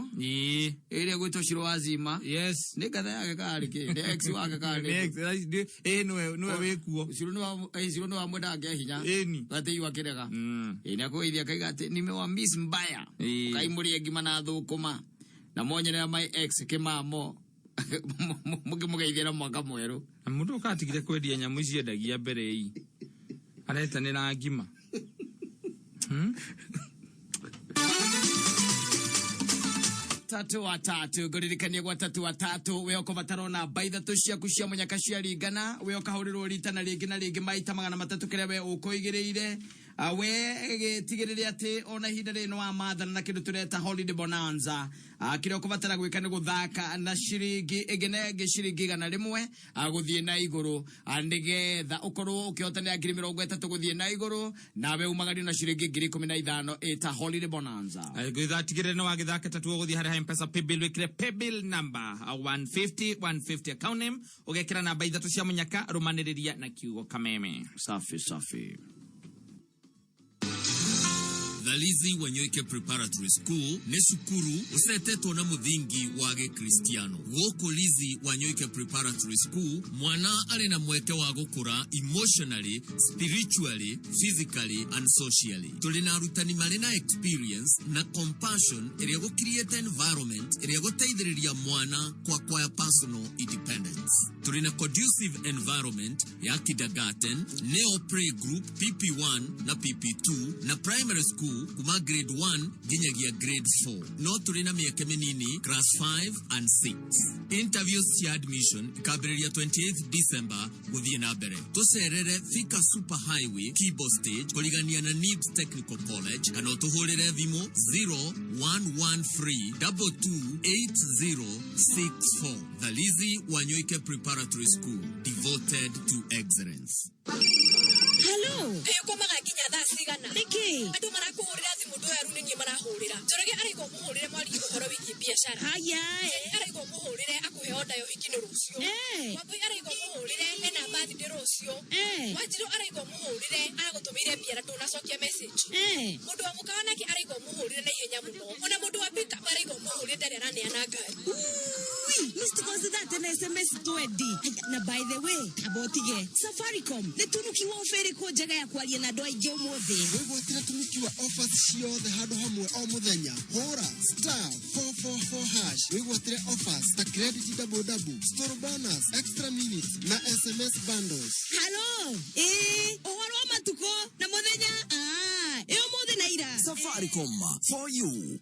ĩrĩa gwĩtwo Shiro wa Zima. Yes. Nĩ ngatha yake karĩ kĩ? Nĩ ex wake karĩ. Nĩ ex, ĩ nĩwe nĩwe wĩkuo. Shiro nĩ wa Shiro nĩ wa mwendaga kĩa hinya. Ĩni. Gatĩiyũ akĩrega. Ĩ nĩ akũgeithia akaiga atĩ nimewa miss mbaya. Ũkaimũrĩe ngima na thũkũma. Na monyerera my ex kĩmamo. Mũkĩmũgeithia na mwaka mwerũ. Na mũndũ ũkatigire kwendia nyamũ ici endagia mbere ii. Aretanĩra ngima. Tatu wa tatu ngũririkanie gwa tatu wa tatu we ũkũbatara o namba ithatũ ciaku cia mũnyaka ciaringana we ũkahũrĩrwo rita na rĩngĩ na rĩngĩ maita 300 kĩrĩa we ũkũigĩrĩire. We gĩtigĩrĩre atĩ ona ihinda rĩrĩ nĩ wamathana na kĩndũ tũreta holiday bonanza. Kĩrĩa ũkũbatara gwĩka nĩ gũthaka na ciringi ĩngĩ na ĩngĩ ciringi 100 gũthiĩ na igũrũ, nĩgetha ũkorwo ũkĩhotanĩra 30,000 gũthiĩ na igũrũ, nawe umagario na ciringi 15,000 ĩta holiday bonanza. Gwĩthatigĩrĩre nĩ wagĩthaka tatu ũgũthiĩ harĩa ha M-Pesa paybill wĩkĩre paybill number 150 150 account name ũgekĩra namba ithatũ cia mũnyaka rũmanĩrĩria na kiugo kameme. Safi safi. Thalizi Wanyoike Preparatory School nĩ cukuru ũcetetwo na mũthingi wa gĩkristiano. Gũkũ Lizi Wanyoike Preparatory School mwana arĩ na mweke wa gũkũra emotionally, spiritually, physically and socially. Tũrĩ na arutani marĩ na experience na compassion ĩrĩa gũcreate environment ĩrĩa gũteithĩrĩria mwana ku acquire personal independence. Tũrĩ na conducive environment ya kindergarten, neo playgroup, PP1 na PP2 na primary school kuma grade 1 nginyagia grade 4. No tũrĩ na mĩeke mĩnini class 5 and 6. Interviews cia admission ikambĩrĩria 28 December gũthiĩ na mbere. Tũcerere Thika Super Highway Kibo Stage kũrigania na NIBS Technical College kana ũtũhũrĩre thimũ zero one one three double two eight zero six four. Thalizi Wanyoike Preparatory School, devoted to excellence. Hello. Ĩ ũkomaga nginya thaa cigana? Nĩkĩ? Andũ marakũhũrĩra thimũ ndũyaru nĩ niĩ marahũrĩra. Njoroge arauga ũmũhũrĩre mwarie ũhoro wĩgiĩ biacara. Haya. Njeri arauga ũmũhũrĩre akũhe order ya ũhiki nĩ rũciũ. Wambui arauga ũmũhũrĩre ena birthday rũciũ. Wanjirũ arauga ũmũhũrĩre aragũtũmĩire mbia na ndũnacokia message. Mũndũ wa mũkawa nake arauga ũmũhũrĩre na ihenya mũno. Ona mũndũ wa pick up arauga ũmũhũrĩre ndarĩ araneana ngari. Ui, missed calls thate na SMS 20. Na by the way, amba ũtige. Safaricom nĩ tunukiwa offer ĩrĩkũ njega ya kwaria na andũ aingĩ ũmũthĩ? Wĩgwatĩre tunukiwa offers ciothe handũ hamwe o mũthenya. Hũra star four four four hash wĩgwatĩre offers ta credit double double, store bonus, extra minutes na SMS bundles. Halo, ĩĩ, ũhoro wa matukũ na mũthenya? Ĩ ũmũthĩ na ira. Safaricom for you.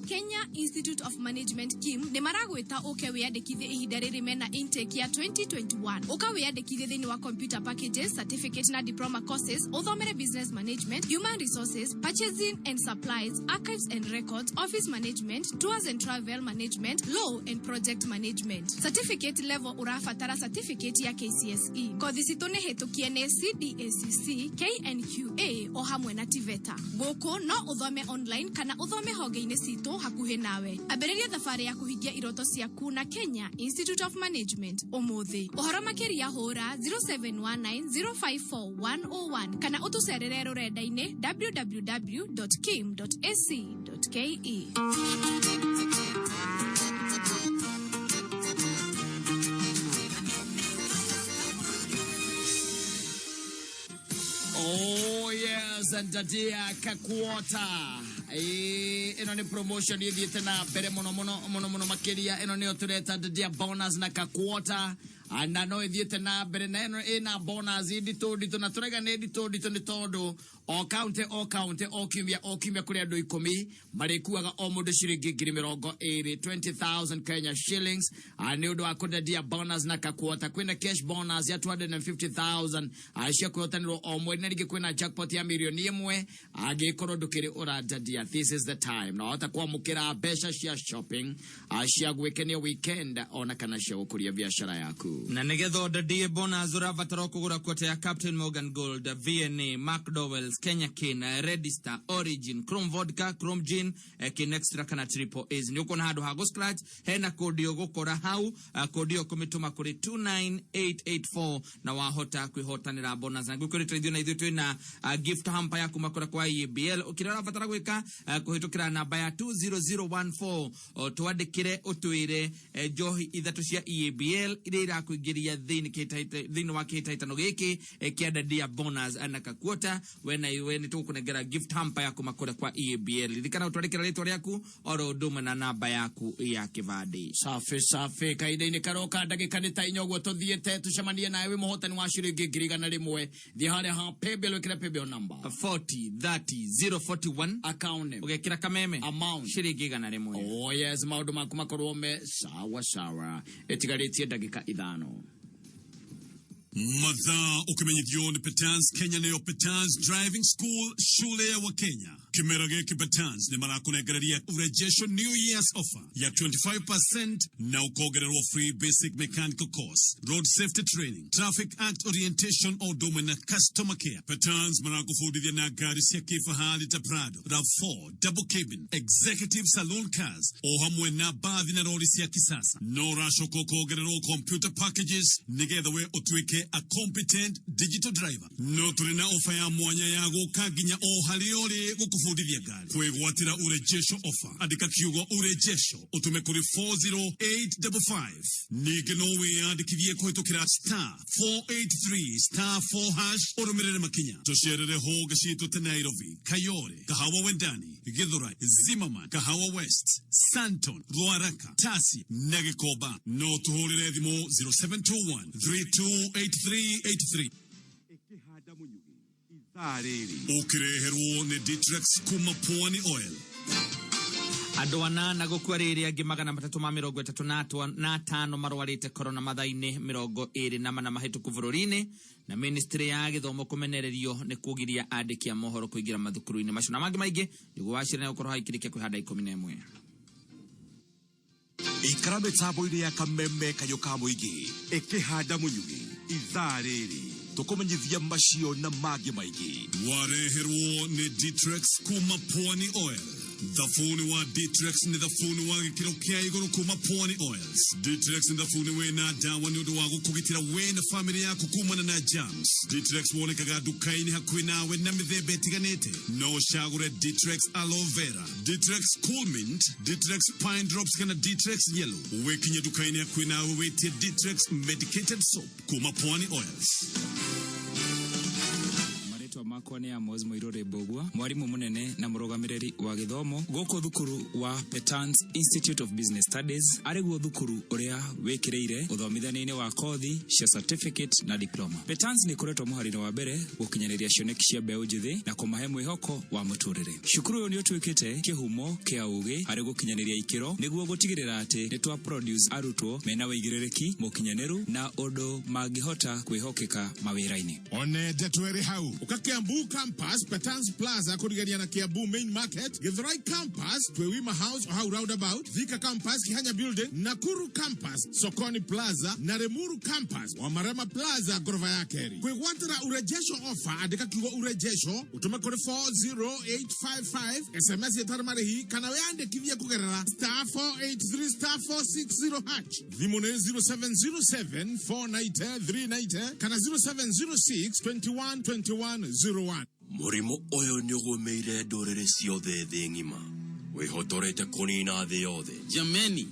Kenya Institute of Management KIM nĩ maragwĩta ũke wĩyandĩkithie ihinda rĩrĩ mena intake ya 2021. Ũka wĩyandĩkithie thĩinĩ wa computer packages, certificate na diploma courses, ũthomere business management, human resources, purchasing and supplies, archives and records, office management, tours and travel management, law and project management. Certificate level ũrabatara certificate ya KCSE. Kothi citũ nĩ hĩtũkie nĩ CDACC, KNQA o hamwe na TVETA. Gũkũ no ũthome online kana ũthome honge-inĩ citũ hakuhĩ nawe. Ambĩrĩria thabarĩ ya kũhingia iroto ciaku na Kenya Institute of Management ũmũthĩ. Ũhoro makĩria hũra zero seven one nine zero five four one oh one kana ũtũcerere rũrenda-inĩ w w w dot kim dot a c dot k e. Oh yes, and Dadia Kakwota. Ĩno nĩ promotion ĩthiĩte na mbere mũno mũno mũno mũno makĩria. Ĩno nĩyo tũreta Dadia bonus na Kakwota. Na no ĩthiĩte na mbere na ĩno ĩna bonus nditũ nditũ, na tũraiga nĩ nditũ nditũ nĩ tondũ o county o county o kiumia o kiumia kũrĩ andũ ikũmi marĩkuaga o mũndũ ciringi 20,000, 20,000 Kenya shillings. Nĩ ũndũ wa kũndadia bonus na Kakwota. Kwĩna cash bonus ya 250,000, cia kwĩhotanĩrwo o mweri, na rĩngĩ kwĩna jackpot ya 1,000,000 angĩkorwo ndũkĩrĩ ũrandadia. This is the time na wahota kwamũkĩra mbeca cia shopping, cia gwĩkenia weekend ona kana cia gũkũria biacara yaku. you. Na nĩgetha ũndadie bonus ũrabatara kũgũra kwota ya Captain Morgan Gold, VNA, McDowell's, Kenya Cane, Red Star, Origin, Chrome Vodka, Chrome Gin, Kin Extra kana Triple A's. Nĩ ũkuona handũ ha gũ-scratch hena kodi ũgũkora hau, kodi ĩyo kũmĩtũma kũrĩ 29884 na wahota kwĩhotanĩra bonus. Na ngwĩkwĩra tũithuĩ na ithuĩ twĩna gift hamper ya kuma kũrĩa kwa EABL. Kĩrĩa ũrabatara gwĩka, kũhĩtũkĩra namba ya 20014, twandĩkĩre ũtwĩre njohi ithatũ cia EABL iria irakũingĩria thĩinĩ wa kĩhĩtahĩtano gĩkĩ kĩa Dadia bonus na kakuota. We na iwe nĩ tũgũkũnengera gift hamper ya kuma kũrĩa kwa EABL. Ririkana ũtwandĩkĩra rĩtwa rĩaku oro ũndũ ũmwe na namba yaku ya kĩbandĩ. Safi safi, kahinda-inĩ karoka ndagĩka nĩ ta inya ũguo tũthiĩte tũcemanie nawe wĩ mũhotani wa ciringi 100,000. Thiĩ harĩa ha paybill wĩkĩre paybill number 40 30 041, account name ũgekĩra kameme, amount ciringi 100. Oh yes, maũndũ maku makorwo me sawa sawa. Ĩtigarĩtie ndagĩka 5. Mathaa ukimenyithio ni Petans Kenya nayo Petans Driving School shule ya Wakenya. Kimera gĩkĩ Petans nĩ marakunegereria urejesho New Year's offer ya 25% na ukongererwo free basic mechanical course, road safety training, traffic act orientation o ũndũ ũmwe na customer care. Petans marakũbundithia na ngari cia kĩfahari ta Prado, RAV4, double cabin, executive saloon cars o hamwe na bathi na rori cia kisasa. No ũracoka ũkongererwo computer packages nĩgetha we ũtuĩke a competent digital driver. No tũrĩ na ofa ya mwanya ya gũka nginya o harĩa ũrĩ gũkũbundithia ngari. Kwĩgwatĩra urejesho offer, andĩka kiugo urejesho ũtũme kũrĩ 40855. Ningĩ no wĩyandĩkithie kũhĩtũkĩra star 483 star 4 hash ũrũmĩrĩre makinya. Tũcerere honge citũ ta Nairobi, Kayole, Kahawa Wendani, Githurai, Zimmerman, Kahawa West, Santon, Ruaraka, Tasi na Gĩkomba. No tũhũrĩre thimũ 0721 328383. Ũkĩreherwo nĩ Ditrex kuma Pwani Oil. Andũ anana gũkua rĩrĩ angĩ 335 marwarĩte korona mathaa-inĩ 24 mahĩtũku bũrũri-inĩ, na ministry ya gĩthomo kũmenererio nĩ kũgiria andĩki a mohoro kũingĩra mathukuru-inĩ macio na mangĩ maingĩ. Nĩguo wacira nĩ gũkorwo haikĩrĩkia kwĩhanda 11. Ikara mĩtambo-inĩ ya kameme kayũ ka mũingĩ ĩkĩhanda mũnyugĩ ithaa rĩrĩ tũkũmenyithia macio na mangĩ maingĩ. Wareherwo nĩ Ditrex kuma Pwani Oil. Thabuni wa Ditrex nĩ thabuni wa gĩkĩro kĩa igũrũ kuma Pwani Oils. Ditrex nĩ thabuni wĩna ndawa nĩ ũndũ wa gũkũgitĩra we na famĩlĩ yaku kumana na germs. Ditrex wonekaga nduka-inĩ hakuhĩ nawe na mĩthemba ĩtiganĩte. No ũcagũre Ditrex Aloe Vera, Ditrex Cool Mint, Ditrex Pine Drops kana Ditrex Yellow. Wĩkinye nduka-inĩ hakuhĩ nawe wĩtie Ditrex Medicated Soap kuma Pwani Oils. Marĩtwa makwa nĩ Amos Mũirũrĩ Mbũgua, mwarimũ mũnene na mũrũgamĩrĩri wa gĩthomo gũkũ thukuru wa Petans Institute of Business Studies, arĩ guo thukuru ũrĩa wĩkĩrĩire ũthomithania-inĩ wa kothi cia certificate na diploma. Petans nĩ ĩkoretwo mũhari-inĩ wa mbere gũkinyanĩria cioneki cia mbeũ njĩthĩ na kũmahe mwĩhoko wa mũtũrĩre. Cukuru ũyũ nĩ ũtuĩkĩte kĩhumo kĩa ũgĩ harĩ gũkinyanĩria ikĩro nĩguo gũtigĩrĩra atĩ nĩ twa produce arutwo mena ũigĩrĩrĩki mũkinyanĩru na ũndũ mangĩhota kwĩhokeka mawĩra-inĩ. One ndeto ĩrĩ hau ũka Kiambu campus Petans Plaza kũrigania na Kiambu main market, Githurai campus Twewima House hau roundabout, Thika campus Kihanya building, Nakuru campus Sokoni Plaza na Limuru campus Wamarema Plaza ngoroba ya kerĩ. Kwĩgwatĩra urejesho offer, andĩka kiugo urejesho ũtũme kũrĩ 40855 SMS ĩtarĩ marĩhi kana wĩyandĩkithie kũgerera star 483 star 460 hash. Thimũ nĩ 0707 490 390 kana 0706 21 21 01. Mũrimũ ũyũ nĩ ũgũmĩire ndũrĩrĩ ciothe thĩ ng'ima, wĩhotorete kũnina thĩ yothe. Jameni,